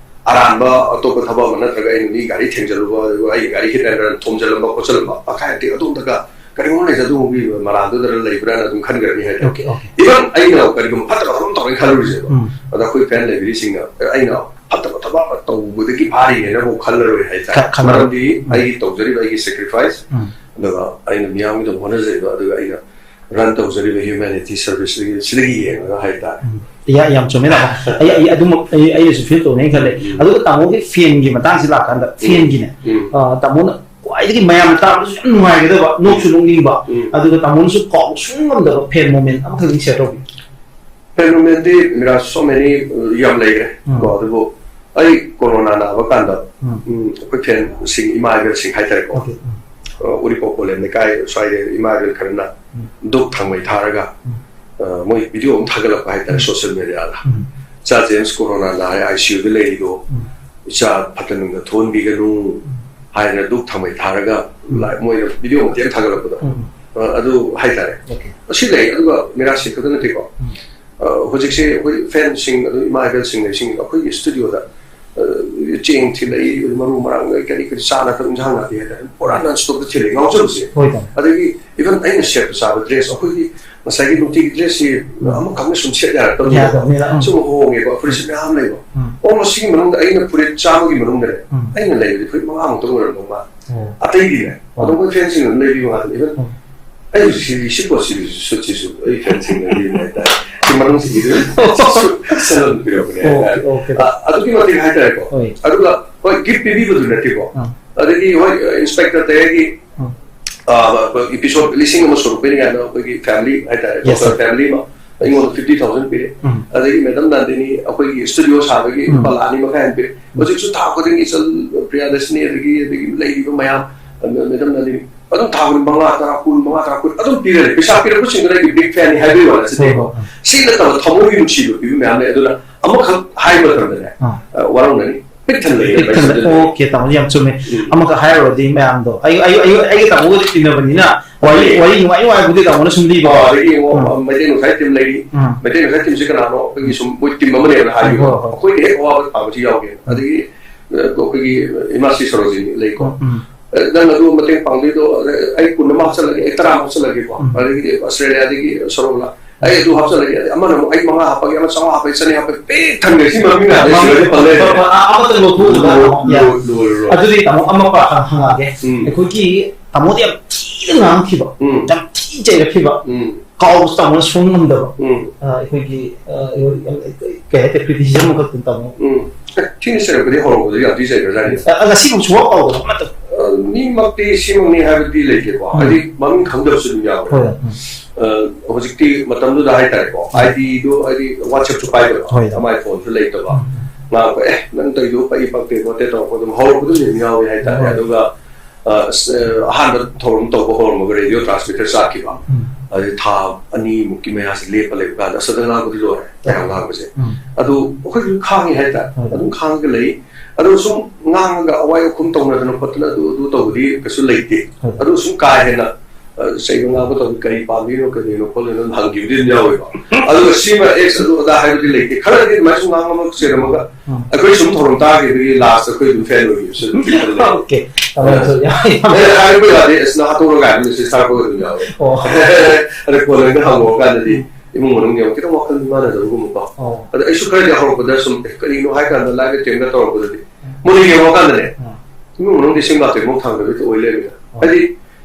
ꯑꯔꯥꯟꯕ ꯑꯇꯣꯞꯄ ꯊꯕꯛ ꯑꯃ, ꯅꯠꯇ꯭ꯔꯒ ꯑꯩꯅ ꯃꯤ ꯒꯥꯔꯤ ꯊꯦꯡꯖꯜꯂꯨꯕ, ꯑꯗꯨꯒ ꯑꯩꯒꯤ ꯒꯥꯔꯤ hit and run ꯊꯣꯝꯖꯜꯂꯝꯕ ꯈꯣꯠꯆꯜꯂꯝꯕ, ꯑꯀꯥꯏ ꯑꯇꯣꯏ ꯑꯗꯣꯝꯗꯒ ꯀꯔꯤꯒꯨꯝꯕ ꯂꯩꯖ ꯑꯗꯨꯒꯨꯝꯕꯒꯤ ꯃꯔꯥꯟꯗꯨꯗ ꯂꯩꯕ꯭ꯔꯥꯅ ꯑꯗꯨꯝ ꯈꯟꯈ꯭ꯔꯅꯤ ꯍꯥꯏꯇꯥꯔꯦ꯫ Okay, okay. Even ꯑꯩꯅ ꯀꯔꯤꯒꯨꯝꯕ ꯐꯠꯇꯕ ꯊꯕꯛ ꯑꯃ ꯇꯧꯔꯦꯅ ꯈꯜꯂꯨꯔꯤꯁꯦꯕ꯫ ꯎꯝ꯫ ꯑꯗ ꯑꯩꯈꯣꯏ ꯐꯦꯟ ꯂꯩꯕꯤꯔꯤꯁꯤꯡꯅ, "ꯑꯦ, ꯑꯩꯅ ꯐꯠꯇꯕ ꯊꯕꯛ ꯑꯃ ꯇꯧꯕꯗꯒꯤ ꯐꯥꯔꯤꯅꯦꯅ" ꯑꯃꯨꯛ ꯈꯜꯂꯔꯣꯏ ꯍꯥꯏꯇꯥꯔꯦ꯫ ꯈ-, ꯈꯜꯂꯔꯣꯏ꯫ ꯃꯔꯝꯗꯤ ꯎꯝ꯫ ꯑꯩꯒꯤ ꯇꯧꯖꯔꯤꯕ ꯑꯩꯒꯤ sacrifice, ꯎꯝ꯫ ꯑꯗꯨꯒ ꯑꯩꯅ ꯃꯤꯌꯥꯝꯒꯤꯗꯃꯛ ꯍꯣꯠꯅꯖꯔꯤꯕ, ꯑꯗꯨꯒ ꯑꯩꯅ run ꯇꯧꯖꯔꯤꯕ humanity service ꯁꯤꯗꯒꯤ, ꯁꯤꯗꯒꯤ ꯌꯦꯡꯉꯒ ꯍꯥꯏꯇꯥꯔꯦ꯫ ꯎꯝ꯫ ꯌꯥ-, ꯌꯥꯝ ꯆꯨꯝꯃꯦ, ꯇꯥꯃꯣ꯫ ꯑꯩ, ꯑꯩ ꯑꯗꯨꯃꯛ ꯑꯩ, ꯑꯩꯅꯁꯨ feel ꯇꯧꯅꯦꯅ ꯈꯜꯂꯦ꯫ ꯎꯝ꯫ ꯑꯗꯨꯒ ꯇꯥꯃꯣꯒꯤ ꯐꯦꯟꯒꯤ ꯃꯇꯥꯡꯁꯤ ꯂꯥꯛꯀꯥꯟꯗ, ꯎꯝ꯫ ꯐꯦꯟꯒꯤꯅꯦ, ꯎꯝ꯫ ꯑ, ꯇꯥꯃꯣꯅ ꯈ꯭ꯋꯥꯏꯗꯒꯤ ꯃꯌꯥꯝꯅ ꯇꯥꯕꯗꯁꯨ ꯌꯥꯝ ꯅꯨꯡꯉꯥꯏꯒꯗꯕ, ꯅꯣꯛꯁꯨ ꯅꯣꯛꯅꯤꯡꯕ, ꯎꯝ꯫ ꯑꯗꯨꯒ ꯇꯥꯃꯣꯅꯁꯨ ꯀꯥꯎ ꯁꯨꯡ ꯉꯝꯗꯕ ꯐꯦꯟ moment ꯑꯃꯈꯛꯇꯪ share ꯇꯧꯕꯤꯌꯨ꯫ ꯐꯦꯟ moment ꯗꯤ ꯃꯤꯔꯥ so many, ꯑ, ꯌꯥꯝ ꯂꯩꯈ꯭ꯔꯦ꯫ ꯎꯝ꯫ ꯀꯣ, ꯑꯗꯨꯕꯨ ꯑꯩ ꯀꯣꯔꯣꯅꯥ ꯅꯥꯕ ꯀꯥꯟꯗ, ꯎꯝ꯫ ꯎꯝ, ꯑꯩꯈꯣꯏ ꯐꯦꯟꯁꯤꯡ, ꯏꯃꯥ ꯏꯕꯦꯜꯁꯤꯡ ꯍꯥꯏꯇꯥꯔꯦꯀꯣ꯫ ꯑꯣꯀꯦ꯫ ꯎꯝ꯫ ꯑ, ꯎꯔꯤꯄꯣꯛ ꯄꯣꯂꯦꯝ ꯂꯩꯀꯥꯏ ꯁ꯭ꯋꯥꯏꯗ ꯏꯃꯥ ꯏꯕꯦꯜ ꯈꯔꯅ ꯎꯝ꯫ ꯙꯨꯞ ꯊꯥꯡꯃꯩ ꯊꯥꯔꯒ, ꯎꯝ꯫ ꯑ, ꯃꯣꯏ video ꯑꯃ ꯊꯥꯒꯠꯂꯛꯄ ꯍꯥꯏꯇꯥꯔꯦ, ꯎꯝ꯫ Social media ꯗ꯫ ꯎꯝ꯫ "ꯏꯆꯥ ꯖꯦꯝꯁ ꯀꯣꯔꯣꯅꯥ ꯅꯥꯔꯦ, I C U ꯗ ꯂꯩꯔꯤꯗꯣ, ꯎꯝ꯫ ꯏꯆꯥ ꯐꯠꯇ ꯅꯨꯡꯗ ꯊꯣꯛꯍꯟꯕꯤꯒꯅꯨ" ꯎꯝ꯫ ꯍꯥꯏꯗꯅ ꯙꯨꯞ ꯊꯥꯡꯃꯩ ꯊꯥꯔꯒ ꯎꯝ꯫ ꯂꯥꯏ-, ꯃꯣꯏꯅ video ꯃꯇꯦꯛ ꯑꯃ ꯊꯥꯒꯠꯂꯛꯄꯗꯣ꯫ ꯎꯝ꯫ ꯑ, ꯑꯗꯨ ꯍꯥꯏꯇꯥꯔꯦ꯫ ꯑꯣꯀꯦ꯫ ꯑꯁꯤ ꯂꯩ, ꯑꯗꯨꯒ ꯃꯤꯔꯥꯁꯤ ꯈꯛꯇ ꯅꯠꯇꯦꯀꯣ꯫ ꯎꯝ꯫ ꯑ, ꯍꯧꯖꯤꯛꯁꯦ ꯑꯩꯈꯣꯏ ꯐꯦꯟꯁꯤꯡ, ꯑꯗꯨ ꯏꯃꯥ ꯏꯕꯦꯜꯁꯤꯡ ꯂꯩꯁꯤꯡ ꯑꯩꯈꯣꯏꯒꯤ ꯁ꯭ꯇꯨꯗꯤꯑꯣꯗ, ꯑ, ꯆꯦꯡ ꯊꯤꯜꯂꯛꯏ, ꯃꯔꯨ ꯃꯔꯥꯡ, ꯀꯔꯤ ꯀꯔꯤ, ꯆꯥꯅ ꯊꯛ ꯏꯟꯁꯥꯡ ꯅꯥꯄꯤ ꯍꯥꯏꯇꯥꯔꯦ, ꯄꯨꯔꯥ non stop ꯇ ꯊꯤꯜꯂꯛꯏ, ꯉꯥꯎꯖꯕꯁꯦ꯫ ꯍꯣꯏ, ꯇꯥꯃꯣ꯫ ꯑꯗꯒꯤ even ꯑꯩꯅ ꯁꯦꯠꯄ ꯆꯥꯕ dress, ꯑꯩꯈꯣꯏꯒꯤ ꯉꯁꯥꯏꯒꯤ ꯅꯨꯡꯇꯤꯒꯤ dress ꯁꯤ ꯎꯝ꯫ ꯑꯃꯈꯛꯅ ꯁꯨꯝ ꯁꯦꯠ ꯌꯥꯔꯛꯇꯕꯅꯦꯕ꯫ ꯌꯥꯗꯕꯅꯤꯅ, ꯎꯝ꯫ ꯁꯨꯝ ꯍꯣꯡꯉꯦꯕ, ꯐꯨꯔꯤꯠꯁꯦ ꯎꯝ꯫ ꯃꯌꯥꯝ ꯂꯩꯕ꯫ ꯎꯝ꯫ ꯑꯣ, ꯃꯁꯤꯒꯤ ꯃꯅꯨꯡꯗ ꯑꯩꯅ ꯐꯨꯔꯤꯠ ꯆꯥꯝꯃꯒꯤ ꯃꯅꯨꯡꯗꯅꯦ, ꯎꯝ꯫ ꯑꯩꯅ ꯂꯩꯕꯗꯤ ꯐꯨꯔꯤꯠ ꯃꯉꯥꯃꯨꯛꯇꯪ ꯑꯣꯏꯔꯝꯗꯧ ꯃꯥꯜꯂꯦ꯫ ꯑꯣ꯫ ꯑꯇꯩꯗꯤꯅꯦ, ꯑꯣ꯫ ꯑꯗꯨꯝ ꯑꯩꯈꯣꯏ ꯐꯦꯟꯁꯤꯡꯅ ꯑꯗꯨꯝ ꯂꯩꯕꯤꯕ ꯉꯥꯛꯇꯅꯤ꯫ Even ꯎꯝ꯫ ꯑꯩ ꯍꯧꯖꯤꯛ ꯁꯤ, ꯁꯤ ꯄꯣꯠꯁꯤ, ꯁꯨꯠꯁꯤꯁꯨ ꯑꯩ ꯐꯦꯟꯁꯤꯡꯅ ꯂꯩꯕ ꯍꯥꯏꯇꯥꯔꯦ꯫ ꯁꯤ ꯃꯅꯨꯡꯁꯤꯒꯤꯁꯨ ꯁꯦꯜ ꯑꯗꯨꯝ ꯄꯤꯔꯛꯄꯅꯦ ꯑꯣꯀꯦ, ꯍꯥꯏꯇꯥꯔꯦ꯫ ꯑꯣꯀꯦ꯫ ꯑ, ꯑꯗꯨꯛꯀꯤ ꯃꯇꯤꯛ ꯍꯥꯏꯇꯥꯔꯦꯀꯣ꯫ ꯍꯣꯏ꯫ ꯑꯗꯨꯒ ꯍꯣꯏ, gift ꯄꯤꯕꯤꯕꯗꯨ ꯅꯠꯇꯦꯀꯣ꯫ ꯑꯥ꯫ ꯑꯗꯒꯤ ꯍꯣꯏ, ꯏꯟꯁꯄꯦꯛꯇꯔ ꯇꯌꯔꯒꯤ ꯎꯝ. ꯏꯄꯤꯁꯣꯠ ꯂꯤꯁꯤꯡ ꯑꯃ ꯁꯨꯔꯛꯄꯩꯅꯤ ꯀꯥꯏꯅ ꯑꯩꯈꯣꯏꯒꯤ ꯐꯦꯃꯤꯂꯤ ꯍꯥꯏꯇꯥꯔꯦ, ꯌꯦꯁ, ꯗꯣꯛꯇꯔ ꯁꯔ. ꯐꯦꯃꯤꯂꯤ ꯑꯃ ꯑꯩꯉꯣꯟꯗ ꯐꯤꯐꯇꯤ ꯊꯥꯎꯖꯟ ꯄꯤꯔꯦ. ꯎꯝ. ꯑꯗꯒꯤ ꯃꯦꯗꯝ ꯅꯟꯗꯤꯅꯤ ꯑꯩꯈꯣꯏꯒꯤ ꯁ꯭ꯇꯨꯗꯤꯑꯣ ꯁꯥꯕꯒꯤ ꯎꯝ. ꯂꯨꯄꯥ ꯂꯥꯈ ꯑꯅꯤ ꯃꯈꯥꯏ ꯍꯦꯟꯅ ꯄꯤꯔꯦ. ꯎꯝ. ꯍꯧꯖꯤꯛꯁꯨ ꯊꯥ ꯈꯨꯗꯤꯡꯒꯤ ꯏꯆꯜ ꯄ꯭ꯔꯤꯌꯥꯗꯔꯁꯤꯅꯤ ꯑꯗꯒꯤ ꯑꯗꯒꯤ ꯂꯩꯔꯤꯕ ꯃꯌꯥꯝ, ꯃꯦꯗꯝ ꯅꯟꯗꯤꯅꯤ ꯑꯗꯨꯝ ꯊꯥ ꯈꯨꯗꯤꯡ ꯃꯉꯥ, ꯇꯔꯥ, ꯀꯨꯟ, ꯃꯉꯥ, ꯇꯔꯥ, ꯀꯨꯟ ꯑꯗꯨꯝ ꯄꯤꯔꯦ. ꯄꯩꯁꯥ ꯄꯤꯔꯛꯄꯁꯤꯡꯗꯨꯅ ꯑꯩꯒꯤ ꯕꯤꯛ ꯐꯦꯟꯅꯤ ꯍꯥꯏꯕꯒꯤ ꯋꯥ ꯅꯠꯆꯗꯦꯀꯣ. ꯍꯣꯏ, ꯍꯣꯏ. ꯁꯤ ꯅꯠꯇꯕ ꯊꯃꯣꯏꯒꯤ ꯅꯨꯡꯁꯤꯕ ꯄꯤꯕ ꯃꯌꯥꯝ ꯂꯩ. ꯑꯗꯨꯅ ꯑꯃꯈꯛ ꯍꯥꯏꯕ ꯃꯇꯝꯗꯅꯦ, ꯑꯥ. ꯑ, ꯋꯥꯔꯧꯅꯅꯤ. ꯄꯤꯛ ꯊꯟꯅ ꯂꯩꯌꯦ, ꯄꯤꯛ ꯊꯟꯅ ꯂꯩ. ꯄꯩꯁꯥꯗꯨꯅ. ꯑꯣꯀꯦ, ꯇꯥꯃꯣ, ꯌꯥꯝ ꯆꯨꯝꯃꯦ. ꯎꯝ. ꯑꯃꯈꯛ ꯍꯥꯏꯔꯨꯔꯗꯤ ꯃꯌꯥꯝꯗꯣ, ꯑꯩ, ꯑꯩ, ꯑꯩ, ꯑꯩꯒ ꯇꯥꯃꯣꯒꯗꯤ ꯇꯤꯟꯅꯕꯅꯤꯅ, ꯋꯥꯔꯤ, ꯑꯗꯨꯅꯦ. ꯋꯥꯔꯤ ꯅꯨꯡꯉꯥꯏ ꯅꯨꯡꯉꯥꯏꯕꯨꯗꯤ ꯇꯥꯃꯣꯅ ꯁꯨꯝ ꯂꯤꯕ. ꯑꯣ, ꯑꯗꯒꯤ ꯑꯃꯨꯛ, ꯎꯝ. ꯃꯩꯇꯩ ꯅꯨꯡꯁꯥꯏ ꯇꯤꯝ ꯂꯩꯔꯤ. ꯎꯝ. ꯃꯩꯇꯩ ꯅꯨꯡꯁꯥꯏ ꯇꯤꯝꯁꯤ ꯀꯅꯥꯅꯣ? ꯑꯩꯈꯣꯏꯒꯤ ꯁꯨꯝ ꯃꯣꯏ ꯇꯤꯝ ꯑꯃꯅꯦꯅ ꯍꯥꯏꯕꯤꯕ. ꯍꯣꯏ, ꯍꯣꯏ. ꯑꯩꯈꯣꯏꯅ ꯍꯦꯛ ꯑꯋꯥꯕ ꯊꯥꯕꯁꯤ ꯌꯥꯎꯒꯦ. ꯎꯝ. ꯑꯗꯒꯤ, ꯑ, ꯑꯩꯈꯣꯏꯒꯤ ꯏꯃꯥ ꯁꯤ ꯁꯔꯣꯖꯤꯅꯤ ꯂꯩꯀꯣ. ꯎꯝ. ꯑ, ꯅꯪ ꯑꯗꯨ ꯃꯇꯦꯡ ꯄꯥꯡꯗꯣꯏꯗꯣ, ꯑ, ꯑꯩ ꯀꯨꯟ ꯑꯃ ꯍꯥꯞꯆꯜꯂꯒꯦ, ꯑꯩ ꯇꯔꯥ ꯑꯃ ꯍꯥꯞꯆꯜꯂꯒꯦꯀꯣ. ꯎꯝ. ꯑꯗꯒꯤꯗꯤ ꯑꯁꯇ꯭ꯔꯦꯂꯤꯌꯥꯗꯒꯤ ꯁꯣꯔꯣꯂꯥ, ꯑꯩ ꯑꯗꯨ ꯍꯥꯞꯆꯜꯂꯒꯦ, ꯑꯗꯩ ꯑꯃꯅ ꯑꯃꯨꯛ ꯑꯩ ꯃꯉꯥ ꯍꯥꯞꯄꯒꯦ, ꯑꯃ ꯆꯥꯝꯃꯉꯥ ꯍꯥꯞꯄꯒꯦ, ꯆꯅꯤ ꯍꯥꯞꯄꯒꯦ, ꯄꯤꯛ ꯊꯟꯈ꯭ꯔꯦ꯫ ꯁꯤ ꯃꯃꯤꯡ ꯃꯌꯥꯝꯁꯦ ꯁꯤꯗꯗꯤ ꯐꯪ ꯂꯩꯔꯦ. ꯑꯃ-, ꯑꯃꯇꯪ ꯂꯧꯊꯣꯛꯎꯕꯗ ꯂꯣꯏ-, ꯌꯥꯏ. ꯂꯣꯏ-, ꯂꯣꯏꯔꯣꯏ. ꯑꯗꯨꯗꯤ ꯇꯥꯃꯣ ꯑꯃ ꯄꯥ-, ꯍꯪꯉꯛꯑꯒꯦ. ꯎꯝ. ꯑꯩꯈꯣꯏꯒꯤ ꯇꯥꯃꯣꯗ ꯌꯥꯝ ꯊꯤꯅ ꯉꯥꯡꯈꯤꯕ, ꯎꯝ. ꯌꯥꯝ ꯊꯤꯅ ꯆꯩꯔꯛꯈꯤꯕ, ꯎꯝ. ꯀꯥꯎꯕꯁꯨ ꯇꯥꯃꯣꯅ ꯁꯨꯡ ꯉꯝꯗꯕ. ꯎꯝ. ꯑ, ꯑꯩꯈꯣꯏꯒꯤ, ꯑ, ꯀꯩ ꯍꯥꯏꯇꯥꯔꯦ, ꯀ꯭ꯔꯤꯇꯤꯁꯤꯖꯝ ꯑꯃꯈꯛꯇꯪ ꯇꯥꯃꯣ. ꯎꯝ. ꯑꯦ, ꯊꯤꯅ ꯆꯩꯔꯛꯄꯗꯤ ꯍꯧꯔꯛꯄꯗ ꯌꯥꯝ ꯊꯤ ꯆꯩꯈ꯭ꯔꯖꯥꯠꯅꯤ. ꯑ, ꯉꯁꯤꯐꯥꯎ ꯁꯨꯡꯀꯥꯎ ꯀꯥꯎꯗꯕ ꯑꯃꯇ. ꯑ, ꯃꯤꯃꯛꯇꯤ ꯁꯤꯃꯛꯅꯤ ꯍꯥꯏꯕꯗꯤ ꯂꯩꯇꯦꯀꯣ. ꯎꯝ. ꯍꯥꯏꯗꯤ ꯃꯃꯤꯡ ꯈꯪꯗꯕꯁꯨ ꯑꯗꯨꯝ ꯌꯥꯎꯋꯦ. ꯍꯣꯏ, ꯎꯝ. ꯑ, ꯍꯧꯖꯤꯛꯇꯤ ꯃꯇꯝꯗꯨꯗ ꯍꯥꯏꯇꯥꯔꯦꯀꯣ, ꯎꯝ. ꯑꯥꯏ ꯗꯤꯗꯣ ꯍꯥꯏꯗꯤ WhatsApp-ꯁꯨ ꯄꯥꯏꯗꯕ, ꯍꯣꯏ. ꯃꯥꯏ ꯐꯣꯟꯁꯨ ꯂꯩꯇꯕ. ꯎꯝ. ꯉꯥꯡꯕ, "ꯑꯦ, ꯅꯪ ꯇꯧꯔꯤꯗꯨ ꯄꯛꯏ ꯄꯛꯇꯦ ꯈꯣꯠꯇꯦ" ꯇꯧꯔꯛꯄ ꯑꯗꯨꯝ ꯍꯧꯔꯛꯄꯗ ꯑꯗꯨꯝ ꯌꯥꯎꯋꯦ ꯍꯥꯏꯇꯥꯔꯦ. ꯍꯣꯏ. ꯑꯗꯨꯒ, ꯑ, ꯑꯁ, ꯑ, ꯑꯍꯥꯟꯕ ꯊꯧꯔꯝ ꯇꯧꯕ ꯍꯧꯔꯝꯃꯒ ꯔꯦꯗꯤꯑꯣ ꯇ꯭ꯔꯥꯟꯁꯃꯤꯇꯔ ꯆꯥꯛꯈꯤꯕ. ꯎꯝ. ꯑꯗꯩ ꯊꯥ ꯑꯅꯤꯃꯨꯛꯀꯤ ꯃꯌꯥꯁꯦ ꯂꯦꯞꯄ ꯂꯩꯕ ꯀꯥꯟꯗ ꯑꯁ ꯑꯗ ꯉꯥꯡꯕꯗꯤ ꯂꯣꯏꯔꯦ, ꯃꯌꯥꯝ ꯉꯥꯡꯕꯁꯦ. ꯎꯝ. ꯑꯗꯨ ꯑꯩꯈꯣꯏꯁꯨ ꯈꯥꯡꯉꯤ ꯍꯥꯏꯇꯥꯔꯦ. ꯍꯣꯏ. ꯑꯗꯨꯝ ꯈꯥꯡꯉꯒ ꯂꯩ. ꯑꯗꯨ ꯁꯨꯝ ꯉꯥꯡꯉꯒ ꯑꯋꯥꯏ ꯑꯈꯨꯝ ꯇꯧꯅꯗꯅ ꯈꯣꯠꯇꯅ ꯑꯗꯨ, ꯑꯗꯨ ꯇꯧꯕꯗꯤ ꯀꯩꯁꯨ ꯂꯩꯇꯦ. ꯍꯣꯏ. ꯑꯗꯨ ꯁꯨꯝ ꯀꯥ ꯍꯦꯟꯅ, ꯑ, ꯆꯩꯕ ꯉꯥꯡꯕ ꯇꯧꯕ ꯀꯔꯤ ꯄꯥꯝꯃꯤꯅꯣ, ꯀꯔꯤꯅꯣ, ꯈꯣꯠꯂꯤꯅꯣ ꯑꯗꯨꯝ ꯍꯪꯈꯤꯕꯗꯤ ꯑꯗꯨꯝ ꯌꯥꯎꯋꯦꯕ. ꯑꯗꯨꯒ ꯁꯤꯃ ꯑꯦꯛꯁ ꯑꯗꯨ ꯑꯗꯥ ꯍꯥꯏꯕꯗꯤ ꯂꯩꯇꯦ. ꯈꯔꯗꯤ ꯑꯗꯨꯃꯥꯏꯅ ꯁꯨꯝ ꯉꯥꯡꯉꯝꯃꯒ ꯆꯩꯔꯝꯃꯒ ꯎꯝ. ꯑꯩꯈꯣꯏ ꯁꯨꯝ ꯊꯧꯔꯝ ꯇꯥꯈꯤꯕꯒꯤ ꯂꯥꯁꯇ ꯑꯩꯈꯣꯏ ꯑꯗꯨꯝ ꯐꯦꯟ ꯑꯣꯏꯈꯤꯕꯁꯨ ꯑꯗꯨꯝ ꯈꯜꯂꯦ. ꯑꯣꯀꯦ. ꯇꯥꯃꯣꯁꯨ ꯌꯥꯝ, ꯌꯥꯝ ꯑꯦ, ꯍꯥꯏꯔꯛꯄ ꯌꯥꯗꯦ, ꯑꯁ, ꯅꯪ ꯍꯥꯠꯇꯣꯛꯑꯒ ꯀꯥꯏꯅ ꯃꯦꯁꯦꯖ ꯊꯥꯔꯛꯄ ꯑꯗꯨꯝ ꯌꯥꯎꯋꯦ. ꯑꯣ. ꯑꯗ ꯀꯣꯟꯅ ꯍꯦꯛꯇ ꯍꯪꯉꯨꯔꯀꯥꯟꯗꯗꯤ ꯏꯃꯨꯡ ꯃꯅꯨꯡꯒꯤ ꯑꯃꯨꯛ ꯈꯤꯇꯪ ꯋꯥꯈꯜ ꯃꯥꯟꯅꯗꯕꯒꯨꯝꯕꯀꯣ. ꯑꯣ. ꯑꯗ ꯑꯩꯁꯨ ꯈꯔꯗꯤ ꯍꯧꯔꯛꯄꯗ ꯁꯨꯝ, "ꯑꯦ, ꯀꯔꯤꯅꯣ?" ꯍꯥꯏ ꯀꯥꯟꯗ ꯂꯥꯏꯐ ꯑꯦꯇꯦꯝꯒ ꯇꯧꯔꯛꯄꯗꯗꯤ ꯎꯝ. ꯃꯨꯟꯅ ꯌꯦꯡꯉꯨꯔꯀꯥꯟꯗꯅꯦ, ꯎꯝ. ꯏꯃꯨꯡ ꯃꯅꯨꯡꯗꯤ ꯏꯁꯤꯡ ꯂꯥꯛꯇ꯭ꯔꯤ ꯃꯑꯣꯡ ꯊꯥꯡꯗꯕꯤ ꯑꯣꯏ ꯂꯩꯔꯝꯃꯦ. ꯑꯣ. ꯍꯥꯏꯗꯤ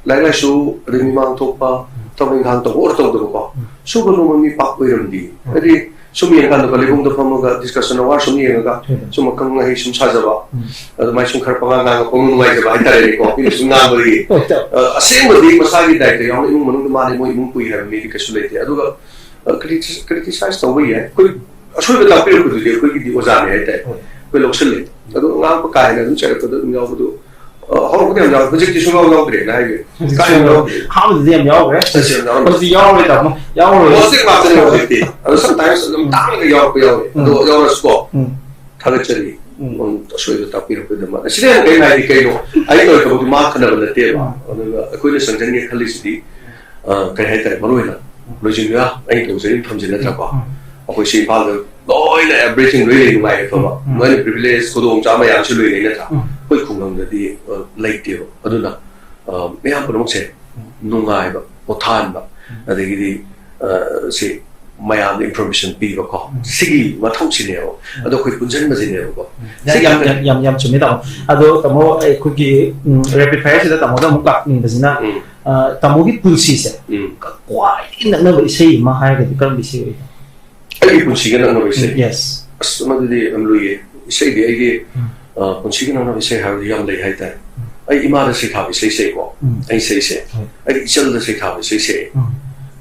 ꯂꯥꯏꯔꯤꯛ ꯂꯥꯏꯁꯨ, ꯑꯗꯩ ꯃꯤꯃꯥꯡ ꯊꯣꯛꯄ, ꯎꯝ. ꯊꯕꯛ ꯏꯪꯈꯥꯡ ꯇꯧꯕ ꯑꯣꯔ ꯇꯧꯗꯕꯀꯣ, ꯎꯝ. ꯁꯨꯕ ꯅꯣꯝꯕ ꯃꯤ ꯄꯥꯛ ꯑꯣꯏꯔꯝꯗꯦ. ꯎꯝ. ꯍꯥꯏꯗꯤ ꯁꯨꯝ ꯌꯦꯡꯀꯥꯟꯗꯀꯣ, ꯂꯩꯕꯨꯡꯗ ꯐꯝꯃꯒ discussion hour ꯁꯨꯝ ꯌꯦꯡꯉꯒ, ꯍꯣꯏ꯫ ꯁꯨꯝ ꯑꯈꯪ ꯑꯍꯩ ꯁꯨꯝ ꯁꯥꯖꯕ, ꯑꯗꯨꯃꯥꯏꯅ ꯁꯨꯝ ꯈꯔ ꯄꯉꯥꯡ ꯉꯥꯡꯉꯛꯄ ꯅꯨꯡꯉꯥꯏꯖꯕ ꯍꯥꯏꯇꯥꯔꯦꯅꯦꯀꯣ, ꯃꯤꯅ ꯁꯨꯝ ꯉꯥꯡꯕꯗꯒꯤ꯫ ꯍꯣꯏ, ꯇ- ꯑ, ꯑꯁꯦꯡꯕꯗꯤ ꯃꯁꯥꯒꯤ ꯗꯥꯏꯇ ꯌꯥꯎꯅ ꯏꯃꯨꯡ ꯃꯅꯨꯡꯗ ꯃꯥꯅꯦ, ꯃꯣꯏ ꯏꯃꯨꯡ ꯄꯨꯏ ꯍꯥꯏꯕ ꯃꯤꯗꯤ ꯀꯩꯁꯨ ꯂꯩꯇꯦ꯫ ꯑꯗꯨꯒ, ꯑ, criticize ꯇꯧꯕ ꯌꯥꯏ꯫ ꯑꯩꯈꯣꯏ ꯑꯁꯣꯏꯕ ꯇꯥꯛꯄꯤꯔꯛꯄꯗꯨꯗꯤ ꯑꯩꯈꯣꯏꯒꯤꯗꯤ ꯑꯣꯖꯥꯅꯤ ꯍꯥꯏꯇꯥꯔꯦ꯫ ꯍꯣꯏ꯫ ꯑꯩꯈꯣꯏ ꯂꯧꯁꯤꯜꯂꯦ꯫ ꯑꯗꯣ ꯉꯥꯡꯕ ꯀꯥ ꯍꯦꯟꯅ ꯑꯗꯨꯝ ꯆꯩꯔꯛꯄꯗ ꯑꯗꯨꯝ ꯌꯥꯎꯕꯗꯣ, ꯑ, ꯍꯧꯔꯛꯄꯗ ꯌꯥꯝ ꯌꯥꯎꯔꯦ꯫ ꯍꯧꯖꯤꯛꯇꯤ ꯁꯨꯡꯌꯥꯎ ꯌꯥꯎꯗ꯭ꯔꯦꯅ ꯍꯥꯏꯕꯤꯌꯨ꯫ ꯀꯥ ꯍꯦꯟꯅ ꯌꯥꯎꯗ꯭ꯔꯦ꯫ ꯑꯍꯥꯟꯕꯗꯗꯤ ꯌꯥꯝ ꯌꯥꯎꯈ꯭ꯔꯦ꯫ ꯑꯁ, ꯌꯥꯝ ꯌꯥꯎꯔꯦ꯫ ꯍꯧꯖꯤꯛꯇꯤ ꯌꯥꯎꯔꯣꯏ, ꯇꯥꯃꯣ꯫ ꯌꯥꯎꯔꯣꯏ꯫ Positive ꯉꯥꯛꯇꯅꯦ ꯍꯧꯖꯤꯛꯇꯤ꯫ ꯑꯗꯣ sometimes ꯑꯗꯨꯝ ꯇꯥꯡꯅꯒ ꯌꯥꯎꯔꯛꯄ ꯌꯥꯎꯋꯦ꯫ ꯑꯗꯣ ꯎꯝ꯫ ꯌꯥꯎꯔꯁꯨꯀꯣ, ꯎꯝ꯫ ꯊꯥꯒꯠꯆꯔꯤ꯫ ꯎꯝ꯫ ꯎꯝ, ꯑꯁꯣꯏꯕ ꯇꯥꯛꯄꯤꯔꯛꯄꯒꯤꯗꯃꯛ꯫ ꯑꯁꯤꯗ ꯌꯥꯝ ꯀꯩꯅꯣ ꯍꯥꯏꯗꯤ ꯀꯩꯅꯣ? ꯑꯩ ꯇꯧꯔꯤ ꯊꯕꯛꯇꯤ ꯃꯥ ꯈꯟꯅꯕ ꯅꯠꯇꯦꯕ꯫ ꯎꯝ꯫ ꯑꯗꯨꯒ ꯑꯩꯈꯣꯏꯅ ꯆꯪꯁꯤꯟꯒꯦ ꯈꯜꯂꯤꯁꯤꯗꯤ, ꯑ, ꯀꯩ ꯍꯥꯏꯇꯥꯔꯦ, ꯃꯔꯨ ꯑꯣꯏꯅ ꯂꯣꯏꯁꯤꯟꯕ ꯑꯩꯅ ꯇꯧꯖꯔꯤꯕ ꯊꯝꯖꯤꯟ ꯅꯠꯇ꯭ꯔꯀꯣ꯫ ꯎꯝ꯫ ꯑꯩꯈꯣꯏ ꯁꯤ ꯏꯝꯐꯥꯜꯗ ꯂꯣꯏꯅ everything ꯂꯣꯏ ꯂꯩ, ꯅꯨꯡꯉꯥꯏ ꯌꯥꯏꯐꯕ꯫ ꯎꯝ꯫ ꯂꯣꯏꯅ privilege, ꯈꯨꯗꯣꯡꯆꯥꯕ ꯃꯌꯥꯝꯁꯨ ꯂꯣꯏ ꯂꯩ ꯅꯠꯇ꯭ꯔꯥ? ꯎꯝ꯫ ꯑꯩꯈꯣꯏ ꯈꯨꯡꯒꯪꯗꯗꯤ, ꯑ, ꯂꯩꯇꯦꯕ꯫ ꯑꯗꯨꯅ, ꯑ, ꯃꯌꯥꯝ ꯄꯨꯝꯅꯃꯛꯁꯦ ꯅꯨꯡꯉꯥꯏꯕ, ꯄꯣꯊꯥꯍꯟꯕ, ꯑꯗꯒꯤꯗꯤ, ꯑ, ꯁꯤ ꯃꯌꯥꯝꯗ information ꯄꯤꯕꯀꯣ, ꯁꯤꯒꯤ ꯃꯊꯧꯁꯤꯅꯦꯕ꯫ ꯑꯗꯣ ꯑꯩꯈꯣꯏ ꯄꯨꯟꯁꯤꯟꯕꯁꯤꯅꯦꯕꯀꯣ꯫ ꯌꯥꯝ, ꯌꯥꯝ, ꯌꯥꯝ, ꯌꯥꯝ ꯆꯨꯝꯃꯦ, ꯇꯥꯃꯣ꯫ ꯑꯗꯣ, ꯇꯥꯃꯣ, ꯑꯩꯈꯣꯏꯒꯤ, ꯎꯝ, rapid fire ꯁꯤꯗ ꯇꯥꯃꯣꯗ ꯑꯃꯨꯛ ꯂꯥꯛꯅꯤꯡꯕꯁꯤꯅ, ꯎꯝ꯫ ꯑ, ꯇꯥꯃꯣꯒꯤ ꯄꯨꯟꯁꯤꯁꯦ ꯎꯝ꯫ ꯈ꯭ꯋꯥꯏꯗꯒꯤ ꯅꯛꯅꯕ ꯏꯁꯩ ꯑꯃ ꯍꯥꯏꯔꯒꯗꯤ ꯀꯔꯝꯕ ꯏꯁꯩ ꯑꯣꯏꯒꯅꯤ? ꯑꯩꯒꯤ ꯄꯨꯟꯁꯤꯒ ꯅꯛꯅꯕ ꯏꯁꯩ? Yes. ꯑꯁ, ꯃꯗꯨꯗꯤ ꯌꯥꯝ ꯂꯨꯏꯌꯦ꯫ ꯏꯁꯩꯗꯤ ꯑꯩꯒꯤ, ꯎꯝ꯫ ꯑ, ꯄꯨꯟꯁꯤꯒ ꯅꯛꯅꯕ ꯏꯁꯩ ꯍꯥꯏꯕꯗꯤ ꯌꯥꯝ ꯂꯩ ꯍꯥꯏꯇꯥꯔꯦ꯫ ꯑꯩ ꯏꯃꯥꯗ ꯁꯩꯊꯥꯕ ꯏꯁꯩ ꯁꯛꯑꯦꯀꯣ꯫ ꯎꯝ꯫ ꯑꯩ ꯏꯁꯩꯁꯦ꯫ ꯍꯣꯏ꯫ ꯑꯩꯗꯤ ꯏꯆꯜꯗ ꯁꯩꯊꯥꯕ ꯏꯁꯩ ꯁꯛꯑꯦ꯫ ꯎꯝ꯫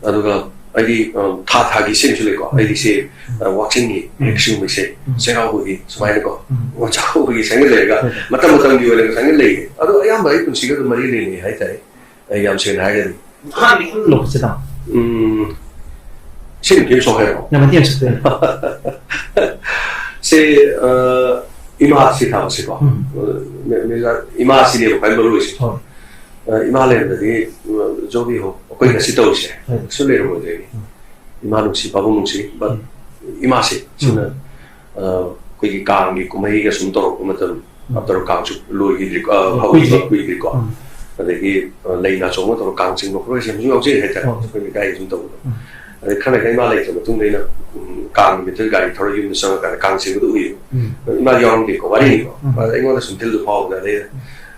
ꯑꯗꯨꯒ ꯑꯩꯗꯤ, ꯑ, ꯊꯥ ꯊꯥꯒꯤ ꯏꯁꯩ ꯑꯃꯁꯨ ꯂꯩꯀꯣ꯫ ꯎꯝ꯫ ꯑꯩꯗꯤ ꯏꯁꯩ, ꯑ, ꯋꯥꯛꯆꯤꯡꯒꯤ, ꯎꯝ꯫ ꯁꯤꯒꯨꯝꯕ ꯏꯁꯩ, ꯎꯝ꯫ ꯆꯩꯔꯥꯎꯕꯒꯤ, ꯁꯨꯃꯥꯏꯅꯀꯣ꯫ ꯎꯝ꯫ ꯆꯥꯛꯀꯧꯕꯒꯤ ꯁꯨꯃꯥꯏꯅ ꯂꯩꯔꯒ ꯍꯣꯏ꯫ ꯃꯇꯝ ꯃꯇꯝꯒꯤ ꯑꯣꯏꯅ ꯁꯨꯃꯥꯏꯅ ꯂꯩꯌꯦ꯫ ꯑꯗꯣ ꯑꯌꯥꯝꯕ ꯑꯩ ꯄꯨꯟꯁꯤꯒ ꯑꯗꯨꯝ ꯃꯔꯤ ꯂꯩꯅꯩ ꯍꯥꯏꯇꯥꯔꯦ꯫ ꯑꯩ ꯌꯥꯝ ꯁꯦꯡꯅ ꯍꯥꯏꯔꯒꯗꯤ꯫ ꯍꯥꯟꯅꯗꯤ ꯈꯪꯗ꯭ꯔꯣ ꯁꯤꯗ? ꯎꯝ, ꯁꯤ ꯅꯨꯄꯤ ꯑꯃ ꯁꯣꯛ ꯍꯥꯏꯔꯣ? ꯅꯃꯗꯤ ꯌꯥꯝ ꯁꯛꯇꯣꯏꯅꯦ꯫ ꯁꯤ, ꯑ, ꯏꯃꯥ ꯁꯩꯊꯥꯕꯁꯤꯀꯣ꯫ ꯎꯝ꯫ ꯃꯦ-, ꯃꯦꯖꯥ-, ꯏꯃꯥꯁꯤꯅꯦꯕ ꯈ꯭ꯋꯥꯏ ꯃꯔꯨ ꯑꯣꯏꯁꯦ꯫ ꯍꯣꯏ꯫ ꯑ, ꯏꯃꯥ ꯂꯩꯔꯝꯗ꯭ꯔꯗꯤ, ꯑ, ꯖꯣꯕꯤ ꯍꯣ, ꯑꯩꯈꯣꯏ ꯉꯁꯤ ꯇꯧꯔꯤꯁꯦ ꯍꯣꯏ꯫ ꯀꯩꯁꯨ ꯂꯩꯔꯝꯃꯣꯏꯗꯣꯏꯅꯤ꯫ ꯎꯝ꯫ ꯏꯃꯥ ꯅꯨꯡꯁꯤ, ꯄꯥꯕꯨꯡ ꯅꯨꯡꯁꯤ, but ꯎꯝ꯫ ꯏꯃꯥꯁꯦ ꯁꯤꯅ, ꯎꯝ꯫ ꯑ, ꯑꯩꯈꯣꯏꯒꯤ ꯀꯥꯡꯒꯤ ꯀꯨꯝꯍꯩꯒ ꯁꯨꯝ ꯇꯧꯔꯛꯄ ꯃꯇꯝ, ꯎꯝ꯫ ꯑꯞꯇꯔ ꯀꯥꯡꯁꯨ ꯂꯣꯏꯈꯤꯗ꯭ꯔꯤꯀꯣ, ꯑ, ꯎꯝ, ꯍꯧꯈꯤꯕ ꯀꯨꯏꯗ꯭ꯔꯤ꯫ ꯀꯨꯏꯗ꯭ꯔꯤꯀꯣ꯫ ꯎꯝ꯫ ꯑꯗꯒꯤ, ꯑ, ꯂꯩ ꯅꯥꯆꯣꯡꯕ ꯇꯧꯔ ꯀꯥꯡ ꯆꯤꯡꯕ ꯈꯣꯠꯄꯁꯦ ꯍꯧꯖꯤꯛ ꯌꯥꯎꯖꯩ ꯍꯥꯏꯇꯥꯔꯦ꯫ ꯎꯝ꯫ ꯑꯩꯈꯣꯏ ꯂꯩꯀꯥꯏꯒꯤ ꯁꯨꯝ ꯇꯧꯕꯗꯣ꯫ ꯎꯝ꯫ ꯑꯗꯩ ꯈꯔ ꯂꯩꯔꯒ ꯏꯃꯥ ꯂꯩꯇ꯭ꯔ ꯃꯇꯨꯡꯗ ꯑꯩꯅ, ꯎꯝ, ꯀꯥꯡ ꯅꯨꯃꯤꯠꯇ ꯒꯥꯔꯤ ꯊꯧꯔ ꯌꯨꯝꯗ ꯆꯪꯉꯀꯥꯟꯗ ꯀꯥꯡ ꯆꯤꯡꯕꯗꯣ ꯎꯏꯌꯦꯕ꯫ ꯎꯝ꯫ ꯏꯃꯥ ꯌꯥꯎꯔꯝꯗꯦꯀꯣ, ꯋꯥꯔꯤꯅꯤꯀꯣ꯫ ꯎꯝ꯫ ꯑꯗ ꯑꯩꯉꯣꯟꯗ ꯁꯨꯝ ꯊꯤꯜꯗꯨ ꯐꯥꯎꯕꯗ ꯑꯗꯩ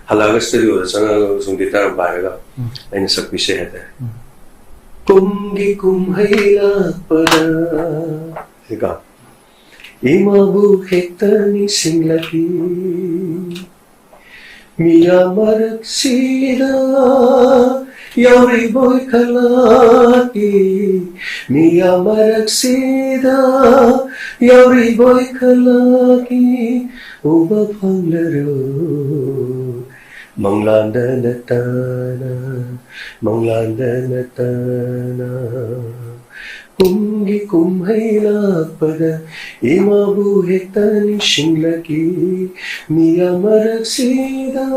ꯍꯜꯂꯛꯑꯒ ꯁ꯭ꯇꯨꯗꯤꯑꯣꯗ ꯆꯪꯉꯒ ꯁꯨꯝ ꯒꯤꯇꯥꯔ ꯄꯥꯏꯔꯒ ꯎꯝ꯫ ꯑꯩꯅ ꯁꯛꯄꯤꯁꯦ ꯍꯥꯏꯇꯥꯔꯦ꯫ ꯎꯝ꯫ ꯀꯨꯝꯒꯤ ꯀꯨꯝꯍꯩ ꯂꯥꯛꯄꯗ ꯁꯤꯀꯣ, ꯏꯃꯥꯕꯨ ꯍꯦꯛꯇ ꯅꯤꯡꯁꯤꯡꯂꯛꯏ, ꯃꯤꯌꯥꯝ ꯃꯔꯛꯁꯤꯗ ꯌꯥꯎꯔꯤꯕꯣꯏ ꯈꯜꯂꯛꯏ, ꯃꯤꯌꯥꯝ ꯃꯔꯛꯁꯤꯗ ꯌꯥꯎꯔꯤꯕꯣꯏ ꯈꯜꯂꯛꯏ, ꯎꯕ ꯐꯪꯂꯔꯣꯏ ꯃꯪꯂꯥꯟꯗ ꯅꯠꯇꯅ, ꯃꯪꯂꯥꯟꯗ ꯅꯠꯇꯅ꯫ ꯀꯨꯝꯒꯤ ꯀꯨꯝꯍꯩ ꯂꯥꯛꯄꯗ ꯏꯃꯥꯕꯨ ꯍꯦꯛꯇ ꯅꯤꯡꯁꯤꯡꯂꯛꯏ, ꯃꯤꯌꯥꯝ ꯃꯔꯛꯁꯤꯗ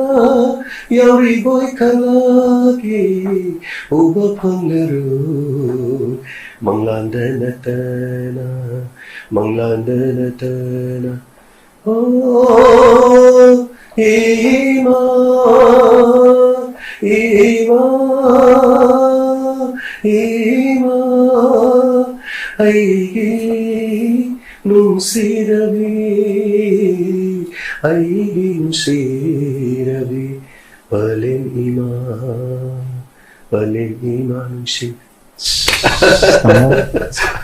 ꯌꯥꯎꯔꯤꯕꯣꯏ ꯈꯜꯂꯛꯏ, ꯎꯕ ꯐꯪꯂꯔꯣꯏ ꯃꯪꯂꯥꯟꯗ ꯅꯠꯇꯅ, ꯃꯪꯂꯥꯟꯗ ꯅꯠꯇꯅ꯫ ꯑꯣ, ꯏꯃꯥ, ꯏꯃꯥ, ꯏꯃꯥ, ꯑꯩꯒꯤ ꯅꯨꯡꯁꯤꯔꯕꯤ, ꯑꯩꯒꯤ ꯅꯨꯡꯁꯤꯔꯕꯤ ꯄꯂꯦꯝ ꯏꯃꯥ, ꯄꯂꯦꯝ ꯏꯃꯥ ꯅꯨꯡꯁꯤ꯫ ꯇꯥꯃꯣ,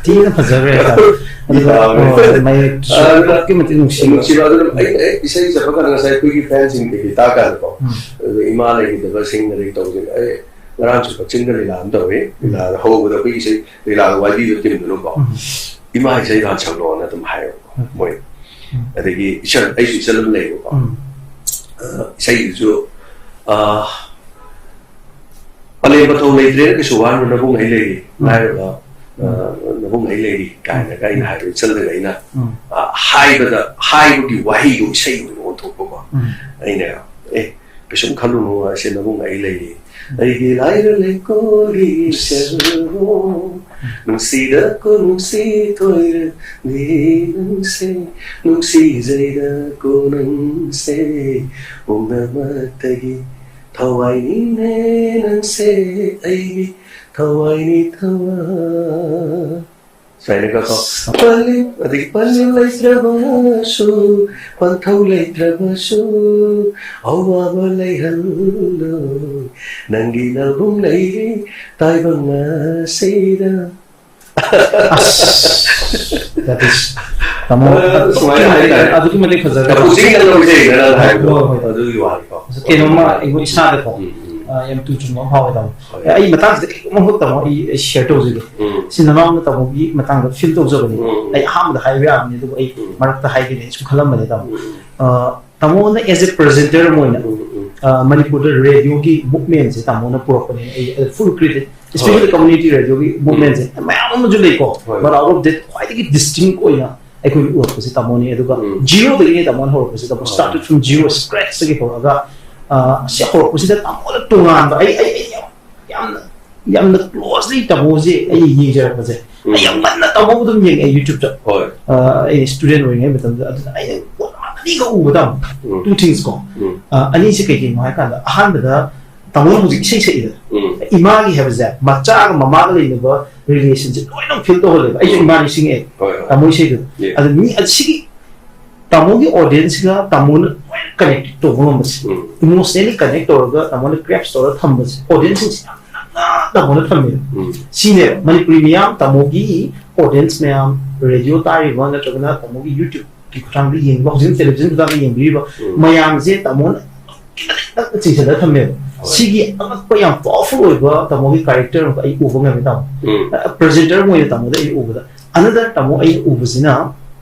ꯊꯤꯅ ꯐꯖꯈ꯭ꯔꯦ ꯍꯥꯏꯇꯥꯔꯦ꯫ ꯑꯗꯨꯒ, ꯌꯥꯝꯃꯦ꯫ ꯑꯣ, ꯃꯌꯦꯛꯇꯨꯁꯨ ꯑꯗꯨꯅ ꯑꯗꯨꯛꯀꯤ ꯃꯇꯤꯛ ꯅꯨꯡꯁꯤꯕ꯫ ꯅꯨꯡꯁꯤꯕ꯫ ꯑꯗꯨꯅ ꯑꯩ, ꯑꯩ ꯏꯁꯩ ꯆꯠꯄ ꯀꯥꯟꯗ ꯉꯁꯥꯏ ꯑꯩꯈꯣꯏꯒꯤ ꯐꯦꯟꯁꯤꯡꯗꯒꯤ ꯇꯥꯛꯀꯥꯟꯗꯀꯣ, ꯎꯝ꯫ ꯑꯗꯨꯒ ꯏꯃꯥ ꯂꯩꯈꯤꯗꯕꯁꯤꯡ ꯑꯗꯒꯤ ꯇꯧꯕꯁꯤꯡ, ꯑꯩ ꯉꯔꯥꯡꯁꯨ ꯀꯛꯆꯤꯡꯗ ꯂꯤꯂꯥ ꯑꯃ ꯇꯧꯋꯤ꯫ ꯎꯝ꯫ ꯂꯤꯂꯥꯗ ꯍꯧꯕꯗ ꯑꯩꯈꯣꯏꯒꯤ ꯏꯁꯩ ꯂꯤꯂꯥꯗ ꯋꯥꯔꯤꯗꯣ ꯇꯤꯝꯗꯨꯅꯀꯣ, ꯎꯝ꯫ "ꯏꯃꯥ ꯏꯁꯩ ꯍꯥꯟꯅ ꯁꯛꯂꯛꯑꯣꯅ" ꯑꯗꯨꯝ ꯍꯥꯏꯌꯦꯕꯀꯣ, ꯎꯝ꯫ ꯃꯣꯏ꯫ ꯎꯝ꯫ ꯑꯗꯒꯤ ꯏꯆꯟ, ꯑꯩꯁꯨ ꯏꯆꯟ ꯑꯃ ꯂꯩꯌꯦꯕꯀꯣ꯫ ꯎꯝ꯫ ꯑ, ꯏꯁꯩꯗꯨꯁꯨ, ꯑ, "ꯄꯂꯦꯝ ꯃꯊꯧ ꯂꯩꯇ꯭ꯔꯦꯅ ꯀꯩꯁꯨ ꯋꯥꯔꯨꯅꯨ ꯅꯕꯨꯡ ꯑꯩ ꯂꯩꯔꯤ", ꯎꯝ꯫ ꯍꯥꯏꯔꯒ, ꯑ, ꯎꯝ꯫ "ꯅꯕꯨꯡ ꯑꯩ ꯂꯩꯔꯤ" ꯀꯥꯏꯅꯒ ꯑꯩꯅ ꯍꯥꯏꯕ ꯏꯆꯜꯗꯒ ꯑꯩꯅ, ꯎꯝ꯫ ꯑ, ꯍꯥꯏꯕꯗ, ꯍꯥꯏꯕꯒꯤ ꯋꯥꯍꯩꯗꯣ ꯏꯁꯩ ꯑꯣꯏꯅ ꯑꯣꯟꯊꯣꯛꯄꯀꯣ꯫ ꯎꯝ꯫ ꯑꯩꯅ, "ꯑꯦ, ꯀꯩꯁꯨꯝ ꯈꯜꯂꯨꯅꯨ, ꯑꯁꯦ ꯅꯕꯨꯡ ꯑꯩ ꯂꯩꯔꯤ꯫ ꯑꯩꯒꯤ ꯂꯥꯏꯔ ꯂꯩꯀꯣꯜꯒꯤ ꯏꯆꯜꯕꯨ, ꯅꯨꯡꯁꯤꯔꯀꯣ ꯅꯨꯡꯁꯤ ꯊꯣꯏꯔꯕꯤ ꯅꯪꯁꯦ, ꯅꯨꯡꯁꯤꯖꯩꯔꯀꯣ ꯅꯪꯁꯦ, ꯄꯨꯝꯅꯃꯛꯇꯒꯤ ꯊꯋꯥꯏꯅꯤꯅꯦ ꯅꯪꯁꯦ, ꯑꯩꯒꯤ ꯊꯋꯥꯏꯅꯤ ꯊꯋꯥꯏ"꯫ ꯁꯨꯃꯥꯏꯅꯒꯀꯣ꯫ ꯄꯜꯂꯤ, ꯑꯗꯒꯤ ꯄꯜꯂꯤ ꯂꯩꯇ꯭ꯔꯕꯁꯨ, ꯄꯟꯊꯧ ꯂꯩꯇ꯭ꯔꯕꯁꯨ, ꯑꯋꯥꯕ ꯂꯩꯍꯜꯂꯣꯏ꯫ ꯅꯪꯒꯤ ꯅꯕꯨꯡ ꯂꯩꯔꯤ ꯇꯥꯏꯕꯪ ꯑꯁꯤꯗ꯫ ꯑꯁ꯫ That is, ꯇꯥꯃꯣ, ꯑ, ꯁꯨꯃꯥꯏꯅ ꯍꯥꯏꯇꯥꯔꯦ꯫ ꯑꯗꯨꯛꯀꯤ ꯃꯇꯤꯛ ꯐꯖꯈ꯭ꯔꯦ꯫ ꯇꯥꯃꯣ ꯆꯤꯡꯗ ꯂꯧꯖꯩꯅ ꯅꯪ ꯍꯥꯏꯕꯗꯣ꯫ ꯍꯣꯏ, ꯍꯣꯏ꯫ ꯑꯗꯨꯒꯤ ꯋꯥꯅꯤꯀꯣ꯫ ꯀꯩꯅꯣꯝꯃ ꯑꯩꯉꯣꯟ ꯏꯁꯥꯗꯀꯣ ꯎꯝ, ꯎꯝ꯫ ꯑ, ꯌꯥꯝ ꯇꯨ ꯆꯨꯝꯕ ꯑꯃ ꯐꯥꯎꯋꯦ, ꯇꯥꯃꯣ꯫ ꯍꯣꯏ꯫ ꯑꯩ ꯃꯇꯥꯡꯁꯤꯗ ꯀꯩꯅꯣꯝ ꯍꯧ ꯇꯥꯃꯣ, ꯑꯩ, ꯑꯩ ꯁꯤꯌꯔ ꯇꯧꯖꯒꯦ꯫ ꯎꯝ꯫ ꯁꯤ ꯅꯅꯥꯎꯅ ꯇꯥꯃꯣꯒꯤ ꯃꯇꯥꯡꯗ ꯐꯤꯜ ꯇꯧꯖꯕꯅꯤ꯫ ꯎꯝ꯫ ꯑꯩ ꯑꯍꯥꯟꯕꯗ ꯍꯥꯏꯕ ꯌꯥꯕꯅꯤ, ꯑꯗꯨꯕꯨ ꯑꯩ ꯎꯝ꯫ ꯃꯔꯛꯇ ꯍꯥꯏꯒꯦꯅ ꯑꯩ ꯁꯨꯝ ꯈꯜꯂꯝꯕꯅꯦ, ꯇꯥꯃꯣ꯫ ꯎꯝ꯫ ꯑ, ꯇꯥꯃꯣꯅ as a presenter ꯑꯃ ꯑꯣꯏꯅ, ꯎꯝ, ꯎꯝ꯫ ꯑ, ꯃꯅꯤꯄꯨꯔꯗ ꯔꯦꯗꯤꯑꯣꯒꯤ ꯃꯨꯚꯃꯦꯟꯁꯦ ꯇꯥꯃꯣꯅ ꯄꯨꯔꯛꯄꯅꯦ꯫ ꯑꯩ, ꯑꯩ full credit, especially ꯍꯣꯏ꯫ community radioꯒꯤ ꯃꯨꯚꯃꯦꯟꯁꯦ ꯃꯌꯥꯝ ꯑꯃꯁꯨ ꯂꯩꯀꯣ, ꯍꯣꯏ꯫ but out of that ꯈ꯭ꯋꯥꯏꯗꯒꯤ ꯗꯤꯁꯇꯤꯡ ꯑꯣꯏꯅ ꯑꯩꯈꯣꯏꯅ ꯎꯔꯛꯄꯁꯦ ꯇꯥꯃꯣꯅꯤ꯫ ꯑꯗꯨꯒ ꯎꯝ꯫ ꯖꯤꯔꯣꯗꯒꯤꯅꯦ ꯇꯥꯃꯣꯅ ꯍꯧꯔꯛꯄꯁꯦ, ꯇꯥꯃꯣ, ꯍꯣꯏ꯫ started from zero, scratchꯇꯒꯤ ꯍꯧꯔꯒ, ꯑ, ꯁꯤ ꯍꯧꯔꯛꯄꯁꯤꯗ ꯇꯥꯃꯣꯅ ꯇꯣꯉꯥꯟꯕ, ꯑꯩ, ꯑꯩ, ꯑꯩ ꯌꯥꯝ, ꯌꯥꯝꯅ, ꯌꯥꯝꯅ closely ꯇꯥꯃꯣꯁꯦ ꯑꯩ ꯌꯦꯡꯖꯔꯛꯄꯁꯦ꯫ ꯎꯝ꯫ ꯑꯩ ꯌꯥꯝ ꯉꯟꯅ ꯇꯥꯃꯣ ꯑꯗꯨꯝ ꯌꯦꯡꯉꯦ YouTubeꯇ꯫ ꯍꯣꯏ꯫ ꯑ, ꯑꯩ student ꯑꯣꯏꯔꯤꯉꯩ ꯃꯇꯝꯗ, ꯑꯗꯨꯅ ꯑꯩꯅ ꯄꯣꯠ ꯑꯃ ꯑꯅꯤꯒ ꯎꯕ, ꯇꯥꯃꯣ꯫ ꯎꯝ꯫ Two thingsꯀꯣ꯫ ꯎꯝ꯫ ꯑ, ꯑꯅꯤꯁꯦ ꯀꯩ ꯀꯩꯅꯣ ꯍꯥꯏ ꯀꯥꯟꯗ, ꯑꯍꯥꯟꯕꯗ ꯇꯥꯃꯣꯅ ꯍꯧꯖꯤꯛ ꯏꯁꯩ ꯁꯛꯏꯗ꯫ ꯎꯝ꯫ ꯏꯃꯥꯒꯤ ꯍꯥꯏꯕꯁꯦ, ꯃꯆꯥꯒ ꯃꯃꯥꯒ ꯂꯩꯅꯕ relationꯁꯦ ꯂꯣꯏꯅ feel ꯇꯧꯍꯜꯂꯦꯕ꯫ ꯑꯩꯁꯨ ꯎꯝ꯫ ꯏꯃꯥ ꯅꯤꯡꯁꯤꯡꯉꯛꯑꯦ꯫ ꯍꯣꯏ, ꯍꯣꯏ꯫ ꯇꯥꯃꯣ ꯏꯁꯩꯗꯨ꯫ Yeah. ꯑꯗꯨ ꯃꯤ, ꯑꯁꯤꯒꯤ ꯇꯥꯃꯣꯒꯤ audienceꯒ ꯇꯥꯃꯣꯅ ꯂꯣꯏꯅ connect ꯇꯧꯕ ꯉꯝꯕꯁꯦ, ꯎꯝ꯫ emotionally connect ꯇꯧꯔꯒ ꯇꯥꯃꯣꯅ grasp ꯇꯧꯔꯒ ꯊꯝꯕꯁꯦ, audienceꯁꯤꯡꯁꯦ ꯌꯥꯝ ꯅꯛꯅ ꯇꯥꯃꯣꯅ ꯊꯝꯃꯦꯕ꯫ ꯎꯝ꯫ ꯁꯤꯅꯦꯕ ꯃꯅꯤꯄꯨꯔꯤ ꯃꯤꯌꯥꯝ, ꯇꯥꯃꯣꯒꯤ audience ꯃꯌꯥꯝ, radio ꯇꯥꯔꯤꯕ ꯅꯠꯇ꯭ꯔꯒꯅ ꯇꯥꯃꯣꯒꯤ YouTubeꯀꯤ ꯈꯨꯠꯊꯥꯡꯗ ꯌꯦꯡꯉꯤꯕ, ꯍꯧꯖꯤꯛ television ꯈꯨꯠꯊꯥꯡꯗ ꯌꯦꯡꯕꯤꯔꯤꯕ ꯎꯝ꯫ ꯃꯌꯥꯝꯁꯦ ꯇꯥꯃꯣꯅ ꯑꯗꯨꯛꯀꯤ ꯃꯇꯤꯛ ꯅꯛꯅ ꯆꯤꯡꯁꯤꯜꯂꯒ ꯊꯝꯃꯦꯕ꯫ ꯍꯣꯏ꯫ ꯁꯤꯒꯤ ꯑꯉꯛꯄ, ꯌꯥꯝ powerful ꯑꯣꯏꯕ ꯇꯥꯃꯣꯒꯤ character ꯑꯃ ꯑꯩ ꯎꯕ ꯉꯝꯃꯦ, ꯇꯥꯃꯣ꯫ ꯎꯝ꯫ ꯑ, presenter ꯑꯃ ꯑꯣꯏꯅ ꯇꯥꯃꯣꯗ ꯑꯩ ꯎꯕꯗ, another ꯇꯥꯃꯣ ꯑꯩꯅ ꯎꯕꯁꯤꯅ,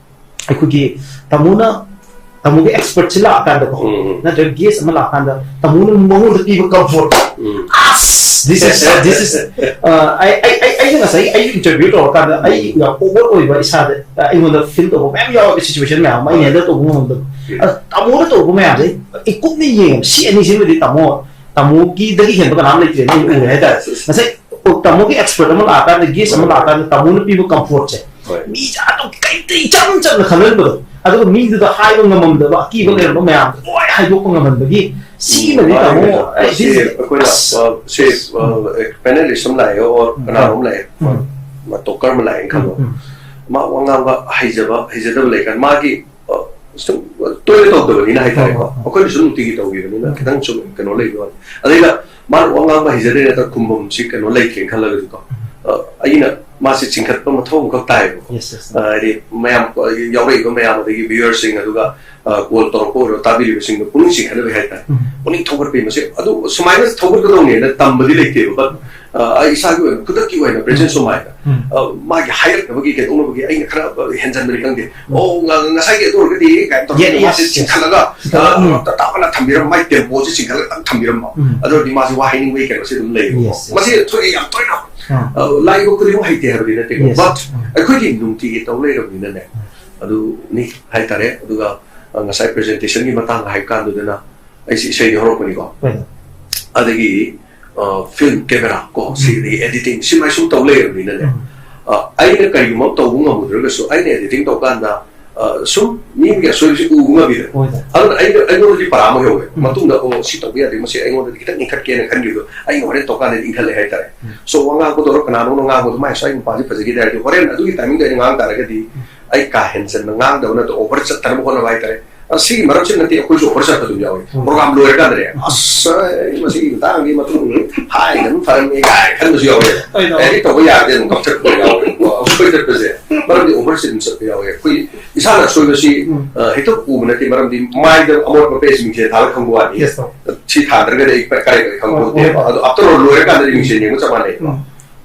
ꯑꯩꯈꯣꯏꯒꯤ ꯇꯥꯃꯣꯅ, ꯇꯥꯃꯣꯒꯤ expertꯁꯤ ꯂꯥꯛꯑꯀꯥꯟꯗꯀꯣ, ꯎꯝ, ꯎꯝ꯫ ꯅꯠꯇ꯭ꯔꯒ guest ꯑꯃ ꯂꯥꯛꯑꯀꯥꯟꯗ ꯇꯥꯃꯣꯅ ꯃꯉꯣꯟꯗ ꯄꯤꯕ comfort, ꯎꯝ꯫ ꯑꯁ, this is, this is, ꯑ, ꯑꯩ, ꯑꯩ, ꯑꯩ, ꯑꯩꯅ ꯉꯁꯥꯏ ꯑꯩ interview ꯇꯧꯔꯀꯥꯟꯗ ꯑꯩ ꯌꯥꯝ over ꯑꯣꯏꯕ ꯏꯁꯥꯗ, ꯑ, ꯑꯩꯉꯣꯟꯗ feel ꯇꯧꯕ ꯃꯌꯥꯝ ꯌꯥꯎꯋꯦ, situation ꯃꯌꯥꯝ ꯑꯃ ꯑꯩꯅ handle ꯇꯧꯕ ꯉꯝꯗꯕ꯫ ꯑ, ꯇꯥꯃꯣꯅ ꯇꯧꯕ ꯃꯌꯥꯝꯁꯦ ꯑꯩ ꯀꯨꯞꯅ ꯌꯦꯡꯉꯦ꯫ ꯁꯤ ꯑꯅꯤꯁꯤꯃꯗꯤ ꯇꯥꯃꯣ, ꯇꯥꯃꯣꯒꯤꯗꯒꯤ ꯍꯦꯟꯕ ꯀꯅꯥꯝ ꯂꯩꯇ꯭ꯔꯦ, ꯑꯩꯅ ꯎꯔꯦ ꯍꯥꯏꯇꯥꯔꯦ꯫ ꯉꯁꯥꯏ ꯇꯥꯃꯣꯒꯤ expert ꯑꯃ ꯂꯥꯛꯑꯀꯥꯟꯗ, guest ꯑꯃ ꯂꯥꯛꯑꯀꯥꯟꯗ ꯇꯥꯃꯣꯅ ꯄꯤꯕ comfortꯁꯦ, ꯍꯣꯏ꯫ ꯃꯤꯁꯦ ꯑꯗꯨꯝ ꯀꯩꯝꯇ ꯏꯆꯝ ꯆꯝꯅ ꯈꯜꯍꯟꯕꯗꯣ, ꯑꯗꯨꯒ ꯃꯤꯗꯨꯗ ꯍꯥꯏꯕ ꯉꯝꯃꯝꯗꯕ, ꯑꯀꯤꯕ ꯂꯩꯔꯝꯕ ꯃꯌꯥꯝꯗꯣ ꯂꯣꯏ ꯍꯥꯏꯗꯣꯛꯄ ꯉꯝꯍꯟꯕꯒꯤ, ꯁꯤꯃꯗꯤ ꯇꯥꯃꯣ, ꯑꯩ, ꯁꯤ this is, ꯑꯩꯈꯣꯏꯅ, ꯑꯁ, ꯑ, ꯁꯤ, ꯑ, panelist ꯑꯃ ꯂꯥꯛꯑꯦ, or ꯀꯅꯥꯅꯣꯝ ꯂꯥꯛꯑꯦ, ꯎꯝ꯫ ꯃꯥ talker ꯑꯃ ꯂꯥꯛꯑꯦꯅ ꯈꯜꯂꯣ꯫ ꯎꯝ, ꯎꯝ꯫ ꯃꯥ ꯋꯥ ꯉꯥꯡꯕ ꯍꯩꯖꯕ, ꯍꯩꯖꯗꯕ ꯂꯩꯀꯥꯟꯗ ꯃꯥꯒꯤ, ꯑ, ꯁꯨꯝ ꯇꯣꯏꯅ ꯇꯧꯗꯕꯅꯤꯅ ꯍꯥꯏꯇꯥꯔꯦꯀꯣ꯫ ꯍꯣꯏ, ꯍꯣꯏ, ꯍꯣꯏ꯫ ꯑꯩꯈꯣꯏꯅꯁꯨ ꯅꯨꯡꯇꯤꯒꯤ ꯇꯧꯈꯤꯕꯅꯤꯅ ꯎꯝ꯫ ꯈꯤꯇꯪ ꯁꯨꯝ ꯀꯩꯅꯣ ꯂꯩꯕ ꯋꯥꯅꯤ꯫ ꯑꯗꯩꯗ ꯃꯥꯅ ꯋꯥ ꯉꯥꯡꯕ ꯍꯩꯖꯗ꯭ꯔꯦ ꯅꯠꯇ꯭ꯔꯒ ꯈꯨꯝꯐꯝꯁꯤ ꯀꯩꯅꯣ ꯂꯩꯇ꯭ꯔꯦꯅ ꯈꯜꯂꯒꯗꯤꯀꯣ, ꯑ, ꯑꯩꯅ ꯃꯥꯁꯦ ꯆꯤꯡꯈꯠꯄ ꯃꯊꯧ ꯑꯃꯈꯛ ꯇꯥꯏꯌꯦꯕꯀꯣ꯫ Yes, yes. ꯑ, ꯍꯥꯏꯗꯤ ꯃꯌꯥꯝ, ꯑ, ꯌꯥꯎꯔꯛꯏꯕ ꯃꯌꯥꯝ, ꯑꯗꯒꯤ viewerꯁꯤꯡ, ꯑꯗꯨꯒ, ꯑ, call ꯇꯧꯔꯛꯄ ꯑꯣꯏꯔꯣ, ꯇꯥꯕꯤꯔꯤꯕꯁꯤꯡꯗꯣ ꯄꯨꯛꯅꯤꯡ ꯆꯤꯡꯈꯠꯅꯕ ꯍꯥꯏꯇꯥꯔꯦ꯫ ꯎꯝ. ꯄꯨꯛꯅꯤꯡ ꯊꯧꯒꯠꯄꯒꯤ ꯃꯁꯤ, ꯑꯗꯨ ꯁꯨꯃꯥꯏꯅ ꯊꯧꯒꯠꯀꯗꯧꯅꯦꯅ ꯇꯝꯕꯗꯤ ꯂꯩꯇꯦꯕ, but, ꯑ, ꯑꯩ ꯏꯁꯥꯒꯤ ꯑꯣꯏꯅ, ꯈꯨꯗꯛꯀꯤ ꯑꯣꯏꯅ present ꯁꯨꯃꯥꯏꯅ, ꯎꯝ. ꯑ, ꯃꯥꯒꯤ ꯍꯥꯏꯔꯛꯅꯕꯒꯤ, ꯀꯩꯗꯧꯅꯕꯒꯤ ꯑꯩꯅ ꯈꯔ, ꯑ, ꯍꯦꯟꯖꯟꯕꯅꯤ ꯈꯪꯗꯦ꯫ ꯎꯝ. "ꯑꯣ, ꯉ-, ꯉꯁꯥꯏꯒꯤ ꯑꯗꯨ ꯑꯣꯏꯔꯒꯗꯤ" ꯀꯥꯏꯅ ꯇꯧꯔꯒ Yes, yes, ꯃꯥꯁꯦ yes. ꯆꯤꯡꯈꯠꯂꯒ, ꯆꯤꯡꯈꯠꯂꯒ, ꯑ, ꯎꯝ. ꯇ-, ꯇꯥꯕꯅ ꯊꯝꯕꯤꯔꯝꯕ, ꯃꯥꯒꯤ tempoꯁꯦ ꯆꯤꯡꯈꯠꯂꯒ ꯊꯝꯕꯤꯔꯝꯕ꯫ ꯎꯝ. ꯑꯗꯨ ꯑꯣꯏꯔꯗꯤ ꯃꯥꯁꯦ ꯋꯥ ꯍꯥꯏꯅꯤꯡꯕꯒꯤ ꯀꯩꯅꯣꯁꯦ ꯑꯗꯨꯝ ꯂꯩꯌꯦꯕꯀꯣ꯫ Yes, yes. ꯃꯁꯤ ꯊꯣꯛꯑꯦ, ꯌꯥꯝ ꯇꯣꯏꯅ꯫ ꯑꯥ. ꯑ, ꯂꯥꯏ ꯌꯦꯛꯄ ꯈꯨꯗꯤꯡꯃꯛ ꯍꯩꯇꯦ ꯍꯥꯏꯕꯗꯤ ꯅꯠꯇꯦꯀꯣ꯫ Yes. But ꯎꯝ. ꯑꯩꯈꯣꯏꯒꯤ ꯅꯨꯡꯇꯤꯒꯤ ꯇꯧ ꯂꯩꯔꯕꯅꯤꯅꯅꯦ, ꯑꯗꯨꯅꯤ ꯍꯥꯏꯇꯥꯔꯦ꯫ ꯑꯗꯨꯒ, ꯑ, ꯉꯁꯥꯏ presentationꯒꯤ ꯃꯇꯥꯡ ꯍꯥꯏ ꯀꯥꯟꯗꯨꯗꯅ ꯑꯩꯁꯦ ꯏꯁꯩꯗꯤ ꯍꯧꯔꯛꯄꯅꯤꯀꯣ꯫ ꯍꯣꯏ. ꯑꯗꯒꯤ, ꯑ, film, camera ꯀꯣ, ꯎꯝ. ꯁꯤꯗꯒꯤ editing, ꯁꯤꯃꯥꯏ ꯁꯨꯝ ꯇꯧ ꯂꯩꯔꯕꯅꯤꯅꯅꯦ, ꯎꯝ. ꯑ, ꯑꯩꯅ ꯀꯔꯤꯒꯨꯝꯕ ꯑꯃ ꯇꯧꯕ ꯉꯝꯃꯨꯗ꯭ꯔꯒꯁꯨ, ꯑꯩꯅ editing ꯇꯧ ꯀꯥꯟꯗ, ꯑ, ꯁꯨꯝ ꯃꯤ ꯑꯃꯒꯤ ꯑꯁꯣꯏꯕꯁꯤ ꯎꯕ ꯉꯝꯃꯤꯗꯅ꯫ ꯍꯣꯏ, ꯍꯣꯏ. ꯑꯗꯨꯅ ꯑꯩꯅ, ꯑꯩꯉꯣꯟꯗꯗꯤ ꯄꯔꯥ ꯑꯃ ꯌꯧꯋꯦ꯫ ꯎꯝ. ꯃꯇꯨꯡꯗ, "ꯑꯣ, ꯁꯤ ꯇꯧꯕ ꯌꯥꯗꯦ, ꯃꯁꯤ ꯑꯩꯉꯣꯟꯗꯗꯤ ꯈꯤꯇꯪ ꯏꯟꯈꯠꯀꯦꯅ" ꯈꯟꯈꯤꯕꯗꯣ, ꯑꯩꯅ ꯍꯣꯔꯦꯟ ꯇꯧꯀꯥꯟꯗꯗꯤ ꯏꯟꯈꯠꯂꯦ ꯍꯥꯏꯇꯥꯔꯦ꯫ ꯎꯝ. So, ꯋꯥ ꯉꯥꯡꯕꯗ ꯑꯣꯏꯔꯣ, ꯀꯅꯥꯅꯣꯝꯅ ꯉꯥꯡꯕꯗꯣ, "ꯃꯥꯏ ꯁ꯭ꯋꯥꯏ ꯅꯨꯄꯥꯁꯤ ꯐꯖꯈꯤꯗꯦ" ꯍꯥꯏꯔꯗꯤ, ꯍꯣꯔꯦꯟ ꯑꯗꯨꯒꯤ timingꯗ ꯑꯩꯅ ꯉꯥꯡ ꯇꯥꯔꯒꯗꯤ, ꯑꯩ ꯀꯥ ꯍꯦꯟꯖꯟꯅ ꯉꯥꯡꯗꯕ ꯅꯠꯇ꯭ꯔ, over ꯆꯠꯇꯅꯕ ꯍꯣꯠꯅꯕ ꯍꯥꯏꯇꯥꯔꯦ꯫ ꯑ, ꯁꯤꯒꯤ ꯃꯔꯛꯁꯤ ꯅꯠꯇꯦ, ꯑꯩꯈꯣꯏꯁꯨ over ꯆꯠꯄ ꯑꯗꯨꯝ ꯌꯥꯎꯋꯤ꯫ ꯎꯝ. Program ꯂꯣꯏꯔꯀꯥꯟꯗꯅꯦ, "ꯑꯁ, ꯑꯩ ꯃꯁꯤꯒꯤ ꯃꯇꯥꯡꯗꯤ ꯃꯇꯨꯡ ꯍꯥꯏꯗꯅ ꯐꯔꯝꯃꯦ" ꯀꯥꯏꯅ ꯈꯟꯕꯁꯨ ꯌꯥꯎꯋꯦ꯫ ꯍꯣꯏ, ꯍꯣꯏ. Edit ꯇꯧꯕ ꯌꯥꯔꯗꯤ ꯑꯗꯨꯝ ꯀꯛꯊꯠꯄ ꯌꯥꯎꯋꯦ꯫ ꯑꯩꯈꯣꯏ ꯆꯠꯄꯁꯦ ꯃꯔꯝꯗꯤ over ꯁꯤ ꯑꯗꯨꯝ ꯆꯠꯄ ꯌꯥꯎꯋꯦ꯫ ꯑꯩꯈꯣꯏ ꯏꯁꯥꯅ ꯑꯁꯣꯏꯕꯁꯤ, ꯎꯝ. ꯑ, ꯍꯦꯛꯇ ꯎꯕ ꯅꯠꯇꯦ, ꯃꯔꯝꯗꯤ ꯃꯥꯏꯗ ꯑꯃꯣꯠ ꯑꯄꯦꯁ ꯃꯤꯡꯁꯦꯜ ꯊꯥꯜꯂ ꯈꯪꯕ ꯋꯥꯅꯤ꯫ Yes, sir. ꯁꯤ ꯊꯥꯗ꯭ꯔꯒꯗꯤ ꯑꯩ ꯀꯔꯤ ꯀꯔꯤ ꯈꯪꯕ ꯍꯣꯏ, ꯄꯣꯠꯇꯦꯕ꯫ ꯍꯣꯏ. ꯑꯗꯣ after all ꯂꯣꯏꯔꯀꯥꯟꯗꯗꯤ ꯃꯤꯡꯁꯦꯜ ꯌꯦꯡꯕ ꯆꯞ ꯃꯥꯟꯅꯩ꯫ ꯎꯝ.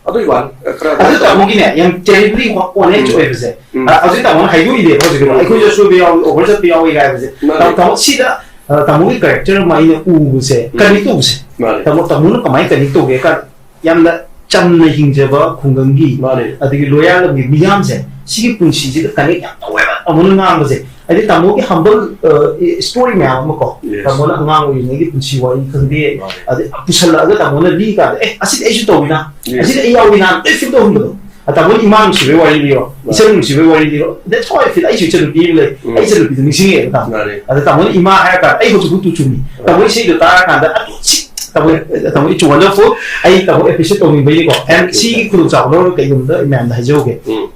ꯑꯗꯨꯒꯤ ꯋꯥꯅꯤ, ꯈꯔ ꯑꯗꯨ ꯇꯥꯃꯣꯒꯤꯅꯦ, ꯌꯥꯝ terribly honest ꯎꯝ. ꯑꯣꯏꯕꯁꯦ꯫ ꯎꯝ. ꯑ, ꯍꯧꯖꯤꯛ ꯇꯥꯃꯣꯅ ꯍꯥꯏꯗꯣꯛꯏꯅꯦꯕ ꯍꯧꯖꯤꯛꯀꯤꯗꯣ꯫ ꯎꯝ. ꯑꯩꯈꯣꯏꯁꯨ ꯑꯁꯣꯏꯕ ꯌꯥꯎꯏ, over ꯆꯠꯄ ꯌꯥꯎꯏ ꯀꯥꯏ ꯍꯥꯏꯕꯁꯦ꯫ ꯃꯥꯅꯦ. ꯇꯥꯃꯣ, ꯇꯥꯃꯣ, ꯁꯤꯗ, ꯑ, ꯇꯥꯃꯣꯒꯤ character ꯑꯃ ꯑꯩꯅ ꯎꯕꯁꯦ, ꯎꯝ. connect ꯇꯧꯕꯁꯦ꯫ ꯃꯥꯅꯦ. ꯇꯥꯃꯣ, ꯇꯥꯃꯣꯅ ꯀꯃꯥꯏꯅ connect ꯇꯧꯒꯦ ꯀꯥꯟ ꯌꯥꯝꯅ ꯆꯝꯅ ꯍꯤꯡꯖꯕ ꯈꯨꯡꯒꯪꯒꯤ, ꯃꯥꯅꯦ. ꯑꯗꯒꯤ ꯂꯣꯌꯥꯂꯝꯒꯤ ꯃꯤꯌꯥꯝꯁꯦ, ꯁꯤꯒꯤ ꯄꯨꯟꯁꯤꯁꯤꯗ connect ꯌꯥꯝ ꯇꯧꯋꯦꯕ ꯇꯥꯃꯣꯅ ꯉꯥꯡꯕꯁꯦ꯫ ꯍꯥꯏꯗꯤ ꯇꯥꯃꯣꯒꯤ humble, ꯑ, story ꯃꯌꯥꯝ ꯑꯃ ꯀꯣ, Yes. ꯇꯥꯃꯣꯅ ꯑꯉꯥꯡ ꯑꯣꯏꯔꯤꯉꯩꯒꯤ ꯄꯨꯟꯁꯤ ꯋꯥꯔꯤ ꯈꯪꯗꯦ, ꯃꯥꯅꯦ. ꯑꯗꯩ ꯄꯨꯁꯜꯂꯛꯑꯒ ꯇꯥꯃꯣꯅ ꯂꯤ ꯀꯥꯟꯗ, "ꯑꯦ, ꯑꯁꯤꯗꯤ ꯑꯩꯁꯨ ꯇꯧꯋꯤꯅ, Yes. ꯑꯁꯤꯗꯤ ꯑꯩ ꯌꯥꯎꯋꯤꯅ", ꯂꯣꯏ feel ꯇꯧꯍꯟꯕꯗꯣ꯫ ꯑ, ꯇꯥꯃꯣꯅ ꯏꯃꯥ ꯅꯨꯡꯁꯤꯕꯒꯤ ꯋꯥꯔꯤ ꯂꯤꯔꯣ, ꯃꯥꯅꯦ. ꯏꯆꯟ ꯅꯨꯡꯁꯤꯕꯒꯤ ꯋꯥꯔꯤ ꯂꯤꯔꯣ, that's how I feel. ꯑꯩꯁꯨ ꯏꯆꯟ ꯅꯨꯄꯤ ꯑꯃ ꯂꯩ, ꯎꯝ. ꯑꯩ ꯏꯆꯟ ꯅꯨꯄꯤꯗꯣ ꯅꯤꯡꯁꯤꯡꯉꯛꯑꯦꯕ ꯇꯥꯃꯣ꯫ ꯃꯥꯅꯦ. ꯑꯗ ꯇꯥꯃꯣꯅ ꯏꯃꯥ ꯍꯥꯏꯔ ꯀꯥꯟꯗ ꯑꯩ ꯍꯧꯖꯤꯛꯐꯥꯎ ꯇꯨ ꯆꯨꯝꯃꯤ꯫ ꯇꯥꯃꯣ ꯏꯁꯩꯗꯣ ꯇꯥꯔ ꯀꯥꯟꯗ ꯑꯗꯨ ꯁꯤ, ꯇꯥꯃꯣ, ꯇꯥꯃꯣ, it's wonderful. ꯑꯩ ꯇꯥꯃꯣ appreciate ꯇꯧꯅꯤꯡꯕꯩꯅꯤꯀꯣ꯫ And Thank you. ꯁꯤꯒꯤ ꯈꯨꯗꯣꯡꯆꯥꯕ ꯂꯧꯔꯒ ꯀꯩꯒꯨꯝꯕꯗ ꯃꯌꯥꯝꯗ ꯍꯥꯏꯖꯍꯧꯒꯦ꯫ ꯎꯝ.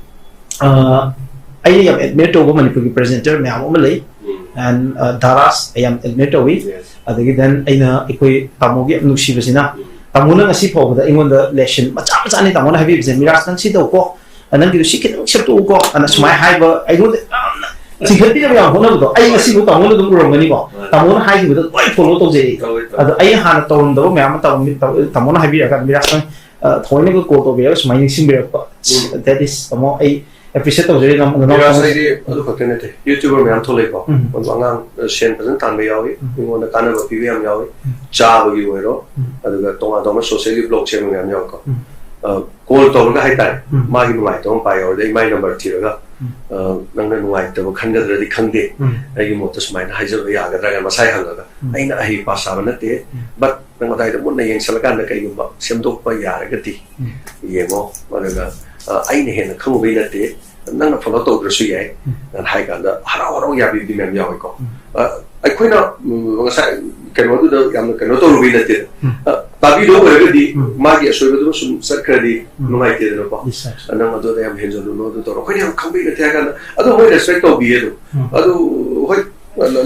ꯑ, ꯑꯩꯅ ꯌꯥꯝ admire ꯇꯧꯕ ꯃꯅꯤꯄꯨꯔꯒꯤ presenter ꯃꯌꯥꯝ ꯑꯃ ꯂꯩ꯫ ꯎꯝ. And, ꯑ, ꯙꯥꯔꯥꯁ ꯑꯩ ꯌꯥꯝ admire ꯇꯧꯏ꯫ Yes. ꯑꯗꯒꯤ then ꯑꯩꯅ ꯑꯩꯈꯣꯏ ꯇꯥꯃꯣꯒꯤ ꯌꯥꯝ ꯅꯨꯡꯁꯤꯕꯁꯤꯅ, ꯎꯝ. ꯇꯥꯃꯣꯅ ꯉꯁꯤ ꯐꯥꯎꯕꯗ ꯑꯩꯉꯣꯟꯗ ꯂꯦꯁꯟ ꯃꯆꯥ ꯃꯆꯥꯅꯤ ꯇꯥꯃꯣꯅ ꯍꯥꯏꯕꯤꯕꯁꯦ, "ꯃꯤꯔꯥꯖ, ꯅꯪ ꯁꯤ ꯇꯧꯀꯣ, ꯅꯪꯒꯤꯗꯣ ꯁꯤ ꯈꯤꯇꯪ ꯁꯦꯝꯗꯣꯛꯎꯀꯣ" ꯑꯅ ꯁꯨꯃꯥꯏꯅ ꯍꯥꯏꯕ, ꯑꯩꯉꯣꯟꯗ ꯌꯥꯝꯅ ꯆꯤꯡꯈꯠꯄꯤꯅꯕ ꯌꯥꯝ ꯍꯣꯠꯅꯕꯗꯣ, ꯑꯩ ꯉꯁꯤꯕꯨ ꯇꯥꯃꯣꯅ ꯑꯗꯨꯝ ꯎꯔꯝꯒꯅꯤꯀꯣ, ꯃꯥꯅꯦ꯫ ꯇꯥꯃꯣꯅ ꯍꯥꯏꯈꯤꯕꯗꯣ ꯂꯣꯏ ꯐꯣꯂꯣ ꯇꯧꯖꯩ꯫ ꯇꯧꯋꯦ, ꯇꯧꯋꯦ꯫ ꯑꯗꯣ ꯑꯩꯅ ꯍꯥꯟꯅ ꯇꯧꯔꯝꯗꯕ ꯃꯌꯥꯝ ꯑꯃ ꯇꯧꯔꯝꯃꯤ꯫ ꯇꯧ-, ꯇꯥꯃꯣꯅ ꯍꯥꯏꯕꯤꯔꯛꯑꯀꯥꯟꯗ, "ꯃꯤꯔꯥꯖ, ꯅꯪ, ꯑ, ꯊꯑꯣꯏꯅꯒ ꯀꯣꯜ ꯇꯧꯕꯤꯔꯒ ꯁꯨꯃꯥꯏꯅ ꯅꯤꯡꯁꯤꯡꯕꯤꯔꯛꯄ, ꯎꯝ꯫ That is, ꯇꯥꯃꯣ, ꯑꯩ ꯑꯦꯄ꯭ꯔꯤꯁꯤꯌꯦꯠ ꯇꯧꯖꯔꯤ, ꯅꯪ, ꯅꯪ ꯃꯤꯔꯥꯖ ꯍꯥꯏꯗꯤ ꯑꯗꯨ ꯈꯛꯇ ꯅꯠꯇꯦ, ꯌꯨꯇ꯭ꯌꯨꯕꯔ ꯃꯌꯥꯝ ꯊꯣꯛꯂꯛꯏꯀꯣ꯫ ꯎꯝ꯫ ꯑꯗꯣ ꯑꯉꯥꯡ, ꯑ, ꯁꯦꯟ ꯐꯖꯅ ꯇꯥꯟꯕ ꯌꯥꯎꯏ, ꯎꯝ꯫ ꯑꯩꯉꯣꯟꯗ ꯀꯥꯟꯅꯕ ꯄꯤꯕ ꯌꯥꯝ ꯌꯥꯎꯏ꯫ ꯎꯝ꯫ ꯆꯥꯕꯒꯤ ꯑꯣꯏꯔꯣ, ꯎꯝ꯫ ꯑꯗꯨꯒ ꯇꯣꯉꯥꯟ ꯇꯣꯉꯥꯟꯕ ꯁꯣꯁꯤꯌꯦꯜꯒꯤ ꯕ꯭ꯂꯣꯛ ꯁꯦꯝꯕ ꯃꯌꯥꯝ ꯌꯥꯎꯏꯀꯣ꯫ ꯎꯝ꯫ ꯑ, ꯀꯣꯜ ꯇꯧꯔꯒ ꯍꯥꯏꯇꯥꯔꯦ, ꯎꯝ꯫ ꯃꯥꯒꯤ ꯅꯨꯡꯉꯥꯏꯇꯕ ꯑꯃ ꯄꯥꯏ ꯌꯥꯎꯔꯗꯤ ꯑꯩ ꯃꯥꯏ ꯅꯝꯕꯔ ꯊꯤꯔꯒ, ꯎꯝ꯫ ꯑ, ꯅꯪꯅ ꯅꯨꯡꯉꯥꯏꯇꯕ ꯈꯟꯒꯗ꯭ꯔꯗꯤ ꯈꯪꯗꯦ, ꯎꯝ꯫ ꯑꯩꯒꯤ ꯃꯣꯠꯇ ꯁꯨꯃꯥꯏꯅ ꯍꯥꯏꯖꯕ ꯌꯥꯒꯗ꯭ꯔꯥ ꯀꯥꯏꯅ ꯃꯁꯥꯏ ꯍꯪꯉꯒ, ꯎꯝ꯫ ꯑꯩꯅ ꯑꯍꯩ ꯄꯥ ꯁꯥꯕ ꯅꯠꯇꯦ, ꯎꯝ꯫ But ꯅꯪ ꯑꯗꯥꯏꯗ ꯃꯨꯟꯅ ꯌꯦꯡꯁꯜꯂꯀꯥꯟꯗ ꯀꯩꯒꯨꯝꯕ ꯁꯦꯝꯗꯣꯛꯄ ꯌꯥꯔꯒꯗꯤ ꯎꯝ꯫ ꯌꯦꯡꯉꯣ, ꯑꯗꯨꯒ, ꯑ, ꯑꯩꯅ ꯍꯦꯟꯅ ꯈꯪꯉꯨꯕꯩ ꯅꯠꯇꯦ, ꯅꯪꯅ ꯐꯣꯂꯣ ꯇꯧꯗ꯭ꯔꯁꯨ ꯌꯥꯏ, ꯎꯝ꯫ ꯅꯪ ꯍꯥꯏ ꯀꯥꯟꯗ ꯍꯔꯥꯎ ꯍꯔꯥꯎ ꯌꯥꯕꯤꯕꯗꯤ ꯃꯌꯥꯝ ꯌꯥꯎꯋꯦꯀꯣ꯫ ꯎꯝ꯫ ꯑ, ꯑꯩꯈꯣꯏꯅ, ꯎꯝ, ꯉꯁꯥꯏ ꯀꯩꯅꯣꯗꯨꯗ ꯌꯥꯝꯅ ꯀꯩꯅꯣ ꯇꯧꯔꯨꯕꯩ ꯅꯠꯇꯦ, ꯎꯝ꯫ ꯑ, ꯇꯥꯕꯤꯗꯧ ꯑꯣꯏꯔꯒꯗꯤ ꯎꯝ꯫ ꯃꯥꯒꯤ ꯑꯁꯣꯏꯕꯗꯨ ꯁꯨꯝ ꯆꯠꯈ꯭ꯔꯗꯤ ꯎꯝ꯫ ꯅꯨꯡꯉꯥꯏꯇꯦꯗꯅꯀꯣ꯫ Yes, sir. ꯑ, ꯅꯪ ꯑꯗꯨꯗ ꯌꯥꯝ ꯍꯦꯟꯖꯜꯂꯨꯅꯨ, ꯑꯗꯨ ꯇꯧꯔꯣ, ꯑꯩꯈꯣꯏꯅ ꯌꯥꯝ ꯈꯪꯕꯩ ꯅꯠꯇꯦ ꯍꯥꯏ ꯀꯥꯟꯗ ꯑꯗꯨ ꯍꯣꯏ ꯔꯦꯁꯄꯦꯛ ꯇꯧꯕꯤꯌꯦ ꯑꯗꯨꯝ꯫ ꯎꯝ꯫ ꯑꯗꯨ ꯍꯣꯏ,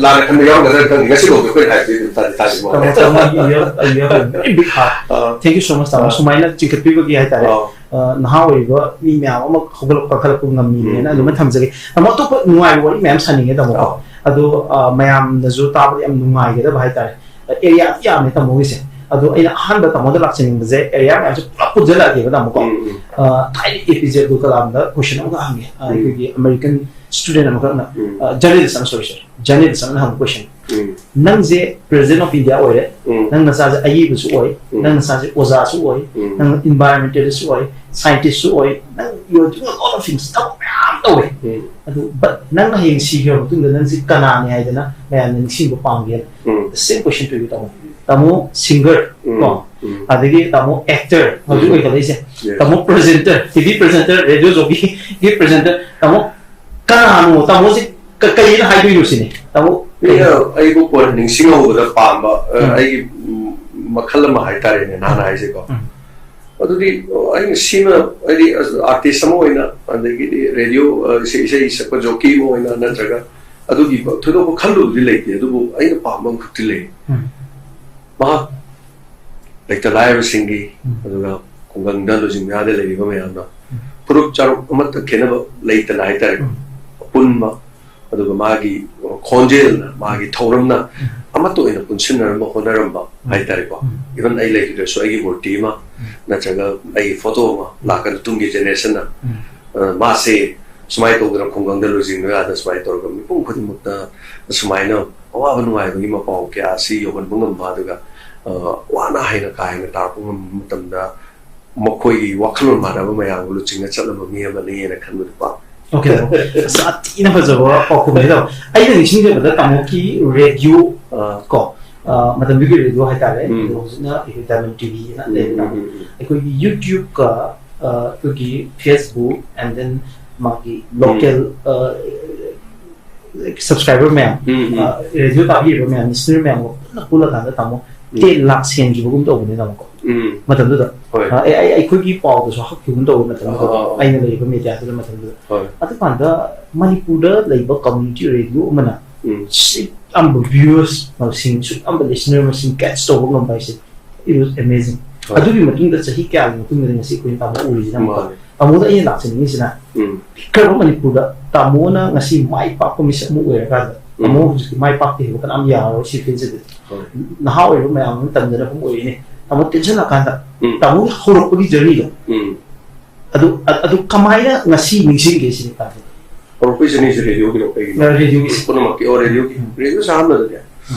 ꯂꯥꯟꯅ ꯈꯟꯕ ꯌꯥꯎꯔꯝꯒꯗ꯭ꯔꯥ ꯈꯪꯗꯦ, ꯉꯁꯤꯐꯥꯎꯗꯤ ꯑꯩꯈꯣꯏꯅ ꯍꯥꯏꯕꯗꯤ ꯑꯗꯨꯝ ꯇꯥꯗꯤ ꯇꯥꯗꯦ꯫ ꯇꯥꯃꯣ, ꯇꯥꯃꯣ, you have, you have a very big heart. Ah. Thank you so much, ꯇꯥꯃꯣ꯫ ꯑꯥ꯫ ꯁꯨꯃꯥꯏꯅ ꯆꯤꯡꯈꯠꯄꯤꯕꯒꯤ ꯍꯥꯏꯇꯥꯔꯦ꯫ ꯑꯥ꯫ ꯑ, ꯅꯍꯥ ꯑꯣꯏꯔꯤꯕ ꯃꯤ ꯃꯌꯥꯝ ꯑꯃ ꯍꯧꯒꯠꯂꯛꯄ, ꯀꯥꯈꯠꯂꯛꯄ ꯉꯝꯃꯤꯅꯦꯅ ꯎꯝ, ꯑꯗꯨꯃꯥꯏꯅ ꯎꯝ꯫ ꯊꯝꯖꯒꯦ꯫ ꯇꯥꯃꯣ, ꯑꯇꯣꯞꯄ ꯅꯨꯡꯉꯥꯏꯕ ꯋꯥꯔꯤ ꯃꯌꯥꯝ ꯁꯥꯅꯤꯡꯉꯦ, ꯇꯥꯃꯣ꯫ ꯑꯥ꯫ ꯑꯗꯣ, ꯑ, ꯃꯌꯥꯝꯅꯁꯨ ꯇꯥꯕꯗ ꯌꯥꯝ ꯅꯨꯡꯉꯥꯏꯒꯗꯕ ꯍꯥꯏꯇꯥꯔꯦ꯫ ꯑꯦꯔꯤꯌꯥ ꯌꯥꯝꯃꯦ ꯇꯥꯃꯣꯒꯤꯁꯦ꯫ ꯑꯗꯣ ꯑꯩꯅ ꯑꯍꯥꯟꯕ ꯇꯥꯃꯣꯗ ꯂꯥꯛꯆꯅꯤꯡꯕꯁꯦ, ꯑꯦꯔꯤꯌꯥ ꯃꯌꯥꯝꯁꯦ ꯄꯨꯂꯞ ꯄꯨꯟꯁꯤꯜꯂꯛꯑꯒꯦꯕ, ꯇꯥꯃꯣꯀꯣ꯫ ꯎꯝ, ꯎꯝ꯫ ꯑ, ꯊꯥꯏꯅ ꯑꯦ ꯄꯤ ꯖꯦ ꯑꯕꯗꯨꯜ ꯀꯂꯥꯝꯗ ꯀꯣꯏꯁꯟ ꯑꯃꯈꯛ ꯍꯪꯒꯦ꯫ ꯑ, ꯎꯝ꯫ ꯑꯩꯈꯣꯏꯒꯤ ꯑꯃꯦꯔꯤꯀꯟ ꯁ꯭ꯇꯨꯗꯦꯟ ꯑꯃꯈꯛꯅ, ꯎꯝ꯫ ꯑ, ꯖꯔꯅꯦꯂꯤꯁ ꯑꯃ, ꯁꯣꯔꯤ, ꯁꯣꯔꯤ, ꯖꯔꯅꯦꯂꯤꯁ ꯑꯃꯅ ꯍꯪꯕ ꯀꯣꯏꯁꯟ, ꯎꯝ꯫ "ꯅꯪꯁꯦ ꯄ꯭ꯔꯦꯁꯤꯗꯦꯟ ꯑꯣꯐ ꯏꯟꯗꯤꯌꯥ ꯑꯣꯏꯔꯦ, ꯎꯝ꯫ ꯅꯪ ꯅꯆꯥꯁꯦ ꯑꯏꯕꯁꯨ ꯑꯣꯏ, ꯎꯝ꯫ ꯅꯪ ꯅꯆꯥꯁꯦ ꯑꯣꯖꯥꯁꯨ ꯑꯣꯏ, ꯎꯝ꯫ ꯅꯪ ꯏꯟꯚꯥꯏꯔꯣꯟꯃꯦꯟꯇꯦꯂꯤꯁꯁꯨ ꯑꯣꯏ, ꯁꯥꯏꯟꯇꯤꯁꯁꯨ ꯑꯣꯏ, ꯅꯪ, you are doing a lot of things, ꯊꯕꯛ ꯃꯌꯥꯝ ꯇꯧꯋꯦ꯫ ꯎꯝ꯫ ꯑꯗꯨ, but ꯅꯪ ꯍꯌꯦꯡ ꯁꯤꯈ꯭ꯔꯕ ꯃꯇꯨꯡꯗ ꯅꯪꯁꯦ ꯀꯅꯥꯅꯤ ꯍꯥꯏꯗꯅ ꯃꯌꯥꯝꯅ ꯅꯤꯡꯁꯤꯡꯕ ꯄꯥꯝꯒꯦ?" ꯎꯝ꯫ The same question to you, ꯇꯥꯃꯣ꯫ ꯇꯥꯃꯣ ꯁꯤꯡꯒꯔ, ꯎꯝ, ꯀꯣ? ꯎꯝ꯫ ꯑꯗꯒꯤ ꯇꯥꯃꯣ ꯑꯦꯛꯇꯔ, ꯍꯧꯖꯤꯛ ꯎꯝ꯫ ꯑꯣꯏꯈꯠꯂꯛꯏꯁꯦ꯫ Yes꯫ ꯇꯥꯃꯣ ꯄ꯭ꯔꯦꯖꯦꯟꯇꯔ, ꯇꯤ ꯚꯤ ꯄ꯭ꯔꯦꯖꯦꯟꯇꯔ, ꯔꯦꯗꯤꯑꯣ ꯖꯣꯀꯤ, ꯒꯤ ꯄ꯭ꯔꯦꯖꯦꯟꯇꯔ, ꯇꯥꯃꯣ ꯀꯅꯥꯅꯣ? ꯇꯥꯃꯣꯁꯦ ꯀ-, ꯀꯩꯅ ꯍꯥꯏꯗꯣꯏꯅꯣ ꯁꯤꯅꯤ꯫ ꯇꯥꯃꯣ ꯃꯤꯅ ꯑꯩꯕꯨ ꯀꯣꯟꯅ ꯅꯤꯡꯁꯤꯡꯍꯧꯕꯗ ꯄꯥꯝꯕ, ꯑ, ꯎꯝ꯫ ꯑꯩꯒꯤ, ꯎꯝ, ꯃꯈꯜ ꯑꯃ ꯍꯥꯏꯇꯥꯔꯦꯅꯦ, ꯅꯍꯥꯟ ꯎꯝ꯫ ꯍꯥꯏꯁꯦꯀꯣ꯫ ꯎꯝ꯫ ꯑꯗꯨꯗꯤ, ꯑꯣ, ꯑꯩꯅ ꯁꯤꯃ, ꯍꯥꯏꯗꯤ, ꯑꯁ, ꯑꯥꯔꯇꯤꯁ ꯑꯃ ꯑꯣꯏꯅ, ꯑꯗꯒꯤꯗꯤ ꯔꯦꯗꯤꯑꯣ, ꯑ, ꯏꯁꯩ, ꯏꯁꯩ ꯁꯛꯄ ꯖꯣꯀꯤ ꯑꯃ ꯑꯣꯏꯅ, ꯅꯠꯇ꯭ꯔꯒ ꯑꯗꯨꯒꯤ ꯊꯣꯏꯗꯣꯛꯄ ꯈꯜꯂꯨꯕꯗꯤ ꯂꯩꯇꯦ, ꯑꯗꯨꯕꯨ ꯑꯩꯅ ꯄꯥꯝꯕ ꯑꯃꯈꯛꯇꯤ ꯂꯩ꯫ ꯎꯝ꯫ ꯃꯍꯥꯛ ꯂꯩꯇ ꯂꯥꯏꯔꯕꯁꯤꯡꯒꯤ, ꯎꯝ꯫ ꯑꯗꯨꯒ ꯈꯨꯡꯒꯪꯗ ꯂꯨꯆꯤꯡꯕ ꯌꯥꯗ ꯂꯩꯔꯤꯕ ꯃꯌꯥꯝꯅ ꯎꯝ꯫ ꯐꯨꯔꯨꯞ ꯆꯥꯔꯨꯛ ꯑꯃꯠꯇ ꯈꯦꯠꯅꯕ ꯂꯩꯇꯅ ꯍꯥꯏꯇꯥꯔꯦꯀꯣ꯫ ꯎꯝ꯫ ꯑꯄꯨꯟꯕ, ꯑꯗꯨꯒ ꯃꯥꯒꯤ ꯈꯣꯟꯖꯦꯜꯅ, ꯃꯥꯒꯤ ꯊꯧꯔꯝꯅ ꯎꯝ꯫ ꯑꯃꯠꯇ ꯑꯣꯏꯅ ꯄꯨꯟꯁꯤꯟꯅꯔꯝꯕ ꯍꯣꯠꯅꯔꯝꯕ ꯎꯝ꯫ ꯍꯥꯏꯇꯥꯔꯦꯀꯣ꯫ ꯎꯝ꯫ Even ꯑꯩ ꯂꯩꯈꯤꯗ꯭ꯔꯁꯨ ꯑꯩꯒꯤ ꯃꯨꯔꯇꯤ ꯑꯃ ꯎꯝ꯫ ꯅꯠꯇ꯭ꯔꯒ ꯑꯩꯒꯤ ꯐꯣꯇꯣ ꯑꯃ ꯂꯥꯛꯀꯗ ꯇꯨꯡꯒꯤ ꯖꯦꯅꯦꯔꯦꯁꯟꯅ ꯎꯝ꯫ ꯑ, ꯃꯥꯁꯦ ꯁꯨꯃꯥꯏꯅ ꯇꯧꯗꯅ ꯈꯨꯡꯒꯪꯗ ꯂꯨꯆꯤꯡꯕ ꯌꯥꯗ ꯁꯨꯃꯥꯏꯅ ꯇꯧꯔꯒ ꯃꯤꯄꯨꯝ ꯈꯨꯗꯤꯡꯃꯛꯇ ꯁꯨꯃꯥꯏꯅ ꯑꯋꯥꯕ ꯅꯨꯡꯉꯥꯏꯕꯒꯤ ꯃꯄꯥꯎ ꯀꯌꯥ ꯑꯁꯤ ꯌꯧꯍꯟꯕ ꯉꯝꯕ, ꯑꯗꯨꯒ ꯑ, ꯋꯥꯅ ꯍꯦꯟꯅ ꯀꯥ ꯍꯦꯟꯅ ꯇꯥꯔꯛꯄ ꯉꯝꯕ ꯃꯇꯝꯗ ꯃꯈꯣꯏꯒꯤ ꯋꯥꯈꯜꯂꯣꯟ ꯃꯥꯟꯅꯕ ꯃꯌꯥꯝꯒ ꯂꯨꯆꯤꯡꯅ ꯆꯠꯂꯕ ꯃꯤ ꯑꯃꯅꯤꯅ ꯈꯟꯕꯗꯨ ꯄꯥꯝꯃꯤ꯫ ꯑꯣꯀꯦ, ꯑꯁ, ꯌꯥꯝ ꯊꯤꯅ ꯐꯖꯕ ꯄꯥꯎꯈꯨꯝꯅꯤ ꯇꯥꯃꯣ꯫ ꯑꯩꯅ ꯅꯤꯡꯁꯤꯡꯖꯕꯗ ꯇꯥꯃꯣꯒꯤ ꯔꯦꯗꯤꯑꯣ ꯑ, ꯀꯣ, ꯑ, ꯃꯇꯝꯗꯨꯒꯤ ꯔꯦꯗꯤꯑꯣ ꯍꯥꯏꯇꯥꯔꯦ, ꯎꯝ꯫ ꯑꯗꯣ ꯍꯧꯖꯤꯛꯅ ꯑꯩꯈꯣꯏ ꯗꯥꯏꯃꯟ ꯇꯤ ꯚꯤ ꯑꯅ ꯎꯝ, ꯂꯩꯔꯦ ꯎꯝ, ꯇꯥꯃꯣ꯫ ꯎꯝ, ꯎꯝ꯫ ꯑꯩꯈꯣꯏꯒꯤ ꯌꯨꯇ꯭ꯌꯨꯕꯀ, ꯑ, ꯑꯩꯈꯣꯏꯒꯤ ꯐꯦꯁꯕꯨꯛ and then ꯃꯥꯒꯤ ꯂꯣꯀꯦꯜ ꯁꯕꯁꯀ꯭ꯔꯥꯏꯕꯔ ꯃꯌꯥꯝ, ꯎꯝ, ꯎꯝ꯫ ꯔꯦꯗꯤꯑꯣ ꯇꯥꯕꯤꯔꯤꯕ ꯃꯌꯥꯝ, ꯂꯤꯁꯅꯔ ꯃꯌꯥꯝꯒ ꯄꯨꯟꯅ ꯄꯨꯜꯂꯀꯥꯟꯗ ꯇꯥꯃꯣ ꯎꯝ꯫ ꯇꯦꯟ ꯂꯥꯛ ꯁꯦꯟꯈꯤꯕꯒꯨꯝ ꯇꯧꯕꯅꯦ ꯇꯥꯃꯣꯀꯣ꯫ ꯎꯝ꯫ ꯃꯇꯝꯗꯨꯗ ꯍꯣꯏ꯫ ꯑ, ꯑꯩ ꯑꯩ- ꯑꯩꯈꯣꯏꯒꯤ ꯄꯥꯎꯗꯁꯨ ꯍꯥꯞꯈꯤꯕꯒꯨꯝ ꯇꯧꯕ ꯃꯇꯝꯗꯨꯗ, ꯑꯥ, ꯑꯥ, ꯑꯥ꯫ ꯑꯩꯅ ꯂꯩꯔꯤꯕ ꯃꯦꯗꯤꯌꯥꯗꯨꯗ ꯃꯇꯝꯗꯨꯗ꯫ ꯍꯣꯏ꯫ ꯑꯗꯨꯀꯥꯟꯗ ꯃꯅꯤꯄꯨꯔꯗ ꯂꯩꯕ ꯀꯝꯃ꯭ꯌꯨꯅꯤꯇꯤ ꯔꯦꯗꯤꯑꯣ ꯑꯃꯅ ꯎꯝ꯫ ꯁꯨꯛ ꯌꯥꯝꯕ ꯚ꯭ꯌꯨꯋꯔꯁ ꯃꯁꯤꯡ, ꯁꯨꯛ ꯌꯥꯝꯕ ꯂꯤꯁꯅꯔ ꯃꯁꯤꯡ ꯀꯦꯠꯆ ꯇꯧꯕ ꯉꯝꯕ ꯍꯥꯏꯁꯦ, it was amazing꯫ ꯍꯣꯏ꯫ ꯑꯗꯨꯒꯤ ꯃꯇꯨꯡꯗ ꯆꯍꯤ ꯀꯌꯥꯒꯤ ꯃꯇꯨꯡꯗ ꯉꯁꯤ ꯑꯩꯈꯣꯏꯅ ꯇꯥꯃꯣ ꯎꯔꯤꯁꯤꯅ ꯑꯃꯨꯛꯀ꯫ ꯃꯥꯅꯦ꯫ ꯇꯥꯃꯣꯗ ꯑꯩꯅ ꯂꯥꯛꯆꯅꯤꯡꯉꯤꯁꯤꯅ, ꯎꯝ꯫ ꯄꯤꯛꯈ꯭ꯔꯕ ꯃꯅꯤꯄꯨꯔꯗ ꯇꯥꯃꯣꯅ ꯉꯁꯤ ꯃꯥꯏ ꯄꯥꯛꯄ ꯃꯤꯁꯛ ꯑꯃ ꯑꯣꯏꯔꯀꯥꯟꯗ, ꯎꯝ꯫ ꯇꯥꯃꯣ ꯍꯧꯖꯤꯛꯇꯤ ꯃꯥꯏ ꯄꯥꯛꯇꯦ ꯍꯥꯏꯕ ꯀꯅꯥꯝ ꯌꯥꯔꯔꯣꯏ ꯁꯤ ꯐꯤꯜꯁꯤꯗꯤ꯫ ꯍꯣꯏ꯫ ꯅꯍꯥ ꯑꯣꯏꯔꯤꯕ ꯃꯌꯥꯝ ꯑꯃ ꯇꯝꯖꯔꯛꯄ ꯑꯣꯏꯔꯤꯅꯤ꯫ ꯇꯥꯃꯣ ꯇꯦꯟꯁꯤꯜꯂꯀꯥꯟꯗ, ꯎꯝ꯫ ꯇꯥꯃꯣꯒꯤ ꯍꯧꯔꯛꯄꯒꯤ ꯖꯔꯅꯤꯗꯣ, ꯎꯝ꯫ ꯑꯗꯨ, ꯑ-, ꯑꯗꯨ ꯀꯃꯥꯏꯅ ꯉꯁꯤ ꯅꯤꯡꯁꯤꯡꯒꯦ ꯁꯤꯅꯤ ꯇꯥꯃꯣ꯫ ꯍꯧꯔꯛꯄꯒꯤ ꯖꯔꯅꯤꯁꯦ ꯔꯦꯗꯤꯑꯣꯒꯤꯔꯣ ꯀꯩꯒꯤꯅꯣ? ꯑ, ꯔꯦꯗꯤꯑꯣꯒꯤ꯫ ꯄꯨꯝꯅꯃꯛꯀꯤ, ꯑꯣ, ꯔꯦꯗꯤꯑꯣꯒꯤ꯫ ꯎꯝ꯫ ꯔꯦꯗꯤꯑꯣꯁꯦ ꯑꯍꯥꯟꯕꯗꯗꯤ,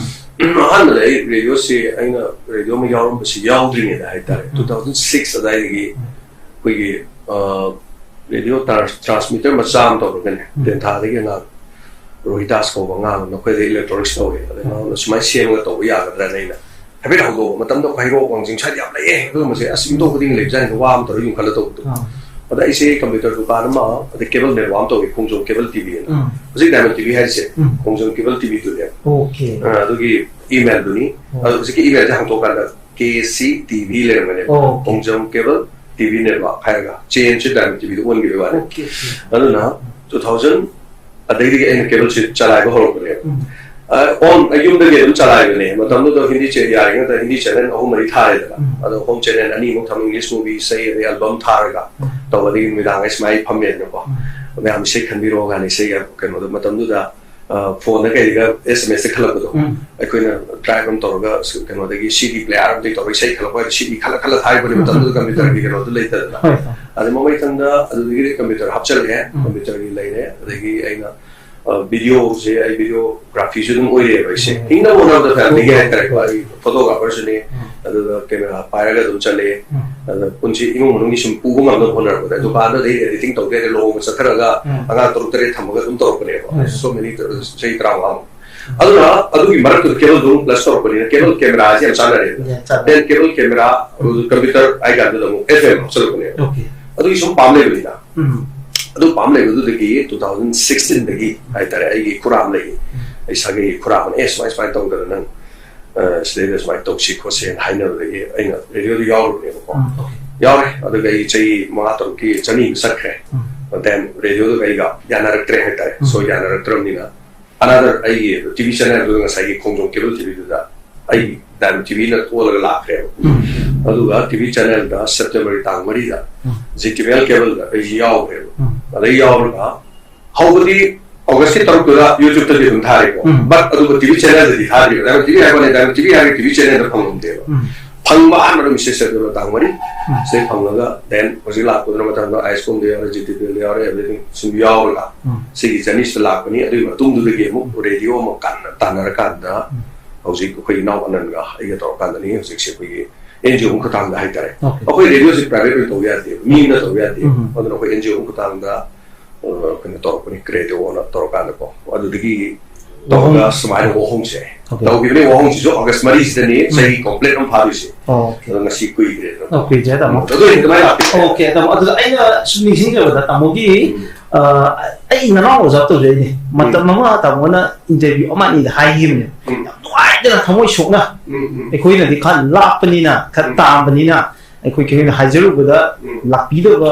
ꯎꯝ꯫ ꯑꯍꯥꯟꯕꯗ ꯑꯩ ꯔꯦꯗꯤꯑꯣꯁꯦ ꯑꯩꯅ ꯔꯦꯗꯤꯑꯣ ꯑꯃ ꯌꯥꯎꯔꯝꯕꯁꯤ ꯌꯥꯎꯗ꯭ꯔꯤꯉꯩꯗ ꯍꯥꯏꯇꯥꯔꯦ, ꯎꯝ꯫ two thousand six ꯑꯗꯨꯋꯥꯏꯗꯒꯤ ꯎꯝ꯫ ꯑꯩꯈꯣꯏꯒꯤ, ꯑ, ꯔꯦꯗꯤꯑꯣ ꯇ꯭ꯔꯥꯟꯁ-, ꯇ꯭ꯔꯥꯟꯁꯃꯤꯇꯔ ꯃꯆꯥ ꯑꯃ ꯇꯧꯔꯒꯅꯦ, ꯎꯝ꯫ ꯇꯦꯟꯊꯥꯗꯒꯤ ꯑꯉꯥꯡ ꯔꯣꯍꯤꯗꯥꯁ ꯀꯧꯕ ꯑꯉꯥꯡ ꯑꯃ, ꯅꯈꯣꯏꯗ ꯏꯂꯦꯛꯇ꯭ꯔꯣꯅꯤꯛꯁ ꯇꯧꯋꯦ, ꯑꯗꯩ ꯎꯝ꯫ ꯃꯉꯣꯟꯗ ꯁꯨꯃꯥꯏꯅ ꯁꯦꯝꯃꯒ ꯇꯧꯕ ꯌꯥꯒꯗ꯭ꯔꯥꯅ ꯑꯩꯅ ꯍꯥꯏꯐꯦꯠ ꯍꯧꯗꯣꯛꯄ ꯃꯇꯝꯗ ꯑꯩꯈꯣꯏ ꯍꯩꯔꯣꯛ ꯋꯥꯡꯖꯤꯡ ꯁ꯭ꯋꯥꯏꯗ ꯌꯥꯝ ꯂꯩꯌꯦ, ꯑꯗꯨꯒꯨꯝꯕꯁꯦ ꯑꯁ ꯌꯨꯝꯊꯣꯡ ꯈꯨꯗꯤꯡꯒꯤ ꯂꯩꯕꯖꯥꯠꯅꯤ, ꯋꯥ ꯑꯃ ꯇꯧꯔꯒ ꯌꯨꯝꯈꯠꯂ ꯇꯧꯕꯗꯣ꯫ ꯑꯥ꯫ ꯑꯗ ꯑꯩꯁꯦ ꯀꯝꯄ꯭ꯌꯨꯇꯔ ꯗꯨꯀꯥꯟ ꯑꯃ, ꯑꯗꯩ ꯀꯦꯕꯜ ꯅꯦꯠꯋꯥꯛ ꯑꯃ ꯇꯧꯋꯤ, ꯈꯣꯡꯖꯣꯝ ꯀꯦꯕꯜ ꯇꯤ ꯚꯤ ꯑꯅ꯫ ꯎꯝ꯫ ꯍꯧꯖꯤꯛ ꯗꯥꯏꯃꯟ ꯇꯤ ꯚꯤ ꯍꯥꯏꯔꯤꯁꯦ, ꯎꯝ꯫ ꯈꯣꯡꯖꯣꯝ ꯀꯦꯕꯜ ꯇꯤ ꯚꯤꯗꯨꯅꯦꯕ꯫ ꯑꯣꯀꯦ꯫ ꯑ, ꯑꯗꯨꯒꯤ ꯏꯃꯦꯜꯗꯨꯅꯤ꯫ ꯑꯣ꯫ ꯑꯗꯣ ꯍꯧꯖꯤꯛꯀꯤ ꯏꯃꯦꯜꯁꯦ ꯍꯥꯡꯗꯣꯛꯀꯥꯟꯗ ꯀꯦ ꯁꯤ ꯇꯤ ꯚꯤ ꯂꯩꯔꯝꯒꯅꯦꯕ꯫ ꯑꯣꯀꯦ꯫ ꯈꯣꯡꯖꯣꯝ ꯀꯦꯕꯜ ꯇꯤ ꯚꯤ ꯅꯦꯠꯋꯥꯛ ꯍꯥꯏꯔꯒ ꯆꯦꯟꯖꯁꯦ ꯗꯥꯏꯃꯟ ꯇꯤ ꯚꯤꯗ ꯑꯣꯟꯈꯤꯕꯩ ꯋꯥꯅꯤ꯫ Okay, okay. ꯑꯗꯨꯅ two thousand ꯑꯗꯩꯗꯒꯤ ꯑꯩꯅ ꯀꯦꯕꯜꯁꯦ ꯆꯂꯥꯏꯕ ꯍꯧꯔꯛꯄꯅꯦꯕ꯫ ꯎꯝ꯫ ꯑꯣꯟ ꯌꯨꯝꯗꯒꯤ ꯑꯗꯨꯝ ꯆꯂꯥꯏꯕꯅꯦ꯫ ꯃꯇꯝꯗꯨꯗ ꯍꯤꯟꯗꯤ ꯆꯦ ꯌꯥꯔꯤꯉꯩꯗ ꯍꯤꯟꯗꯤ ꯆꯦꯅꯦꯜ ꯑꯍꯨꯝ ꯃꯔꯤ ꯊꯥꯔꯦꯗꯅ, ꯎꯝ꯫ ꯑꯗꯣ ꯍꯣꯝ ꯆꯦꯅꯦꯜ ꯑꯅꯤꯃꯨꯛ ꯊꯝꯃꯤ, ꯏꯪꯂꯤꯁ ꯃꯨꯚꯤ, ꯏꯁꯩ, ꯑꯗꯩ ꯑꯜꯕꯝ ꯊꯥꯔꯒ ꯎꯝ꯫ ꯇꯧꯕꯗꯒꯤ ꯅꯨꯃꯤꯗꯥꯡ ꯑꯩ ꯁꯨꯃꯥꯏꯅ ꯐꯝꯃꯦꯗꯅꯀꯣ, ꯎꯝ꯫ ꯃꯌꯥꯝ ꯏꯁꯩ ꯈꯟꯕꯤꯔꯛꯑꯣ ꯀꯥꯏꯅ ꯏꯁꯩꯒ ꯀꯩꯅꯣꯗꯣ ꯃꯇꯝꯗꯨꯗ ꯐꯣꯟꯗ ꯀꯩꯗ ꯑꯦꯁ ꯑꯦꯝ ꯑꯦꯁꯇ ꯈꯜꯂꯛꯄꯗꯣ, ꯎꯝ꯫ ꯑꯩꯈꯣꯏꯅ ꯇ꯭ꯔꯥꯏꯞ ꯑꯃ ꯇꯧꯔꯒ ꯀꯩꯅꯣꯗꯒꯤ ꯁꯤ ꯗꯤ ꯄ꯭ꯂꯦꯌꯥꯔ ꯑꯃꯗꯒꯤ ꯇꯧꯔꯒ ꯏꯁꯩ ꯈꯜꯂꯛꯄ ꯍꯥꯏꯗꯣ ꯁꯤ ꯗꯤ ꯈꯜꯂ ꯈꯜꯂ ꯊꯥꯏꯕꯅꯦ꯫ ꯎꯝ꯫ ꯃꯇꯝꯗꯨꯗ ꯀꯝꯄ꯭ꯌꯨꯇꯔꯒꯤ ꯎꯝ꯫ ꯀꯩꯅꯣꯗꯣ ꯂꯩꯇꯗꯅ꯫ ꯍꯣꯏ, ꯍꯣꯏ꯫ ꯑꯗꯩ ꯃꯃꯩꯊꯪꯗ ꯑꯗꯨꯗꯒꯤꯗꯤ ꯀꯝꯄ꯭ꯌꯨꯇꯔ ꯍꯥꯞꯆꯜꯂꯛꯑꯦ꯫ ꯎꯝ꯫ ꯀꯝꯄ꯭ꯌꯨꯇꯔꯒꯤ ꯂꯩꯔꯦ꯫ ꯑꯗꯒꯤ ꯑꯩꯅ ꯚꯤꯗꯤꯑꯣꯁꯦ, ꯑꯩ ꯚꯤꯗꯤꯑꯣꯒ꯭ꯔꯥꯐꯤꯁꯨ ꯑꯗꯨꯝ ꯑꯣꯏꯔꯦꯕ ꯑꯩꯁꯦ꯫ ꯎꯝ꯫ ꯍꯤꯡꯅꯕ ꯍꯣꯠꯅꯕꯗ ꯐꯦꯃꯤꯂꯤꯒꯤ ꯍꯥꯏꯇꯥꯔꯦꯀꯣ, ꯑꯩ ꯐꯣꯇꯣꯒ꯭ꯔꯥꯐꯔꯁꯨꯅꯦ꯫ ꯎꯝ꯫ ꯑꯗꯨꯒ ꯀꯦꯃꯦꯔꯥ ꯄꯥꯏꯔꯒ ꯑꯗꯨꯝ ꯆꯠꯂꯦ꯫ ꯎꯝ꯫ ꯑꯗ ꯄꯨꯟꯁꯤ ꯏꯃꯨꯡ ꯃꯅꯨꯡꯒꯤ ꯁꯨꯝ ꯄꯨꯕ ꯉꯝꯅꯕ ꯍꯣꯠꯅꯔꯛꯄꯗ ꯎꯝ꯫ ꯗꯨꯀꯥꯟꯗ ꯑꯗꯩ ꯑꯦꯗꯤꯇꯤꯡ ꯇꯧꯒꯦ ꯍꯥꯏꯗꯤ ꯂꯨꯍꯣꯡꯕ ꯆꯠꯊꯔꯒ ꯎꯝ꯫ ꯑꯉꯥꯡ ꯇꯔꯨꯛ ꯇꯔꯦꯠ ꯊꯝꯃꯒ ꯑꯗꯨꯝ ꯇꯧꯔꯛꯄꯅꯦꯕ꯫ ꯎꯝ꯫ So many, ꯆꯍꯤ ꯇꯔꯥꯃꯉꯥꯃꯨꯛ꯫ ꯑꯗꯨꯅ ꯑꯗꯨꯒꯤ ꯃꯔꯛꯇꯨꯗ ꯀꯦꯕꯜ ꯑꯗꯨꯝ ꯄ꯭ꯂꯁ ꯇꯧꯔꯛꯄꯅꯤꯅ ꯀꯦꯕꯜ ꯀꯦꯃꯦꯔꯥꯁꯦ ꯌꯥꯝ ꯆꯥꯟꯅꯔꯦ꯫ ꯌꯥꯝ ꯆꯥꯟꯅꯔꯦ꯫ Then ꯀꯦꯕꯜ ꯀꯦꯃꯦꯔꯥ, ꯎꯝ꯫ ꯀꯝꯄ꯭ꯌꯨꯇꯔ ꯍꯥꯏ ꯀꯥꯟꯗꯨꯗ ꯑꯃꯨꯛ ꯑꯦꯐ ꯑꯦꯝ ꯍꯥꯞꯆꯜꯂꯛꯄꯅꯦꯕ꯫ ꯑꯣꯀꯦ꯫ ꯑꯗꯨꯒꯤ ꯁꯨꯝ ꯄꯥꯝ ꯂꯩꯕꯅꯤꯅ꯫ ꯎꯝ꯫ ꯑꯗꯨ ꯄꯥꯝ ꯂꯩꯕꯗꯨꯗꯒꯤ ꯇꯨ ꯊꯥꯎꯖꯟ ꯁꯤꯛꯁꯇꯤꯟꯗꯒꯤ ꯍꯥꯏꯇꯥꯔꯦ, ꯑꯩꯒꯤ ꯈꯨꯔꯥ ꯑꯃ ꯂꯩ꯫ ꯎꯝ꯫ ꯑꯩ ꯁꯥꯒꯩꯒꯤ ꯈꯨꯔꯥ ꯑꯃꯅ, "ꯑꯦ, ꯁꯨꯃꯥꯏ ꯁꯨꯃꯥꯏꯅ ꯇꯧꯗꯅ ꯅꯪ, ꯑ, ꯁꯤꯗꯩꯗ ꯁꯨꯃꯥꯏꯅ ꯇꯧꯁꯤ ꯈꯣꯠꯁꯤꯅ" ꯍꯥꯏꯅꯕꯗꯒꯤ ꯑꯩꯅ ꯔꯦꯗꯤꯑꯣꯗ ꯌꯥꯎꯔꯨꯕꯅꯦꯕꯀꯣ꯫ ꯎꯝ, ꯑꯣꯀꯦ꯫ ꯌꯥꯎꯔꯦ꯫ ꯑꯗꯨꯒ ꯑꯩ ꯆꯍꯤ ꯃꯉꯥ ꯇꯔꯨꯛꯀꯤ ꯖꯔꯅꯤꯗꯨ ꯆꯠꯈ꯭ꯔꯦ꯫ ꯎꯝ꯫ Then ꯔꯦꯗꯤꯑꯣꯗꯨꯒ ꯑꯩꯒ ꯌꯥꯅꯔꯛꯇ꯭ꯔꯦ ꯍꯥꯏꯇꯥꯔꯦ꯫ ꯎꯝ꯫ So ꯌꯥꯅꯔꯛꯇ꯭ꯔꯕꯅꯤꯅ ꯑꯅꯗꯔ ꯑꯩꯒꯤ ꯇꯤ ꯚꯤ ꯆꯦꯅꯦꯜꯗꯨꯗ, ꯉꯁꯥꯏꯒꯤ ꯈꯣꯡꯖꯣꯝ ꯀꯦꯕꯜ ꯇꯤ ꯚꯤꯗꯨꯗ ꯑꯩ ꯗꯥꯏꯔꯦꯛ ꯇꯤ ꯚꯤꯅ ꯑꯣꯜꯂꯒ ꯂꯥꯛꯈ꯭ꯔꯦꯕ꯫ ꯎꯝ꯫ ꯑꯗꯨꯒ ꯇꯤ ꯚꯤ ꯆꯦꯅꯦꯜꯗ ꯁꯦꯞꯇꯦꯝꯕꯔꯒꯤ ꯇꯥꯡ ꯃꯔꯤꯗ ꯎꯝ꯫ ꯖꯤ ꯇꯤ ꯚꯤ ꯑꯦꯜ ꯀꯦꯕꯜꯗ ꯑꯩꯁꯤ ꯌꯥꯎꯈ꯭ꯔꯦꯕ꯫ ꯎꯝ꯫ ꯑꯗꯩ ꯌꯥꯎꯔꯒ ꯍꯧꯕꯗꯤ ꯑꯣꯒꯁꯀꯤ ꯇꯔꯨꯛꯇꯨꯗ ꯌꯨꯇ꯭ꯌꯨꯕꯇꯗꯤ ꯑꯗꯨꯝ ꯊꯥꯔꯦꯀꯣ꯫ ꯎꯝ꯫ But ꯑꯗꯨꯒ ꯇꯤ ꯚꯤ ꯆꯦꯅꯦꯜꯗꯗꯤ ꯊꯥꯗ꯭ꯔꯤꯕ꯫ ꯗꯥꯏꯔꯦꯛ ꯇꯤ ꯚꯤ ꯍꯥꯏꯕꯅꯦ, ꯗꯥꯏꯔꯦꯛ ꯇꯤ ꯚꯤ ꯍꯥꯏꯔꯒ ꯇꯤ ꯚꯤ ꯆꯦꯅꯦꯜꯗ ꯐꯪꯉꯝꯗꯦꯕ꯫ ꯎꯝ꯫ ꯐꯪꯕ ꯑꯍꯥꯟꯕ ꯅꯨꯃꯤꯠꯁꯦ ꯁꯦꯞꯇꯦꯝꯕꯔ ꯇꯥꯡ ꯃꯔꯤ꯫ ꯎꯝ꯫ ꯁꯤꯗꯩ ꯐꯪꯉꯒ then ꯍꯧꯖꯤꯛ ꯂꯥꯛꯄꯗꯨꯅ ꯃꯊꯪꯗ ꯑꯥꯏ ꯑꯦꯁ ꯀꯣꯝꯗ ꯌꯥꯎꯔꯦ, ꯖꯤ ꯇꯤ ꯚꯤ ꯑꯦꯜꯗ ꯌꯥꯎꯔꯦ, everything ꯁꯨꯝ ꯌꯥꯎꯔꯒ ꯎꯝ꯫ ꯁꯤꯒꯤ ꯖꯔꯅꯤꯁꯤꯗ ꯂꯥꯛꯄꯅꯤ꯫ ꯑꯗꯨꯒꯤ ꯃꯇꯨꯡꯗꯨꯗꯒꯤ ꯑꯃꯨꯛ ꯔꯦꯗꯤꯑꯣ ꯑꯃ ꯀꯟꯅ ꯇꯥꯟꯅꯔꯀꯥꯟꯗ ꯎꯝ꯫ ꯍꯧꯖꯤꯛ ꯑꯩꯈꯣꯏ ꯏꯅꯥꯎ ꯑꯅꯟꯒ ꯑꯩꯒ ꯇꯧꯔꯀꯥꯟꯗꯅꯤ ꯍꯧꯖꯤꯛꯁꯦ ꯑꯩꯈꯣꯏꯒꯤ ꯑꯦꯟ ꯖꯤ ꯑꯣ ꯑꯃ ꯈꯨꯊꯥꯡꯗ ꯍꯥꯏꯇꯥꯔꯦ꯫ ꯑꯣꯀꯦ꯫ ꯑꯩꯈꯣꯏ ꯔꯦꯗꯤꯑꯣꯁꯤ ꯄ꯭ꯔꯥꯏꯚꯦꯠ ꯑꯣꯏꯅ ꯇꯧꯕ ꯌꯥꯗꯦꯕ, ꯃꯤ ꯑꯃꯅ ꯇꯧꯕ ꯌꯥꯗꯦꯕ꯫ ꯎꯝ꯫ ꯑꯗꯨꯅ ꯑꯩꯈꯣꯏ ꯑꯦꯟ ꯖꯤ ꯑꯣ ꯑꯃ ꯈꯨꯊꯥꯡꯗ, ꯑ, ꯀꯩꯅꯣ ꯇꯧꯔꯛꯄꯅꯤ, ꯔꯦꯗꯤꯑꯣꯅ ꯇꯧꯔꯀꯥꯟꯗꯀꯣ꯫ ꯑꯗꯨꯗꯒꯤ ꯋꯥꯍꯣꯡ- ꯇꯧꯔꯒ ꯁꯨꯃꯥꯏꯅ ꯋꯥꯍꯣꯡꯁꯦ ꯑꯣꯀꯦ꯫ ꯇꯧꯈꯤꯕꯅꯤ꯫ ꯋꯥꯍꯣꯡꯁꯤꯁꯨ ꯑꯣꯒꯁ ꯃꯔꯤꯁꯤꯗꯅꯤ ꯎꯝ꯫ ꯆꯍꯤ ꯀꯣꯝꯄ꯭ꯂꯤꯠ ꯑꯃ ꯐꯥꯗꯣꯏꯁꯦ꯫ ꯑꯣꯀꯦ꯫ ꯑꯗꯣ ꯉꯁꯤ ꯀꯨꯏꯗ꯭ꯔꯦꯗꯅ꯫ ꯑꯣ, ꯀꯨꯏꯗ꯭ꯔꯦ, ꯇꯥꯃꯣ꯫ ꯑꯗꯨ ꯑꯣꯏꯅ ꯑꯗꯨꯃꯥꯏꯅ ꯂꯥꯛꯄꯤꯔꯦ꯫ ꯑꯣꯀꯦ, ꯇꯥꯃꯣ꯫ ꯑꯗꯨꯗ ꯑꯩꯅ ꯁꯨꯝ ꯅꯤꯡꯁꯤꯡꯖꯕꯗ ꯇꯥꯃꯣꯒꯤ, ꯎꯝ꯫ ꯑ, ꯑꯩ ꯅꯅꯥꯎ ꯑꯣꯖꯥ ꯇꯧꯖꯩꯅꯦ꯫ ꯃꯇꯝ ꯎꯝ꯫ ꯑꯃ ꯇꯥꯃꯣꯅ ꯏꯟꯇꯔꯚ꯭ꯌꯨ ꯑꯃ ꯑꯅꯤꯗ ꯍꯥꯏꯈꯤꯕꯅꯦ꯫ ꯎꯝ꯫ ꯌꯥꯝ ꯅꯨꯡꯉꯥꯏꯗꯅ ꯊꯃꯣꯏ ꯁꯣꯛꯅ꯫ ꯎꯝ, ꯎꯝ꯫ ꯑꯩꯈꯣꯏꯅꯗꯤ ꯈꯔ ꯂꯥꯞꯄꯅꯤꯅ, ꯈꯔ ꯎꯝ꯫ ꯇꯥꯝꯕꯅꯤꯅ, ꯑꯩꯈꯣꯏ ꯀꯩꯅꯣꯅ ꯍꯥꯏꯖꯔꯨꯕꯗ ꯎꯝ꯫ ꯂꯥꯛꯄꯤꯗꯕ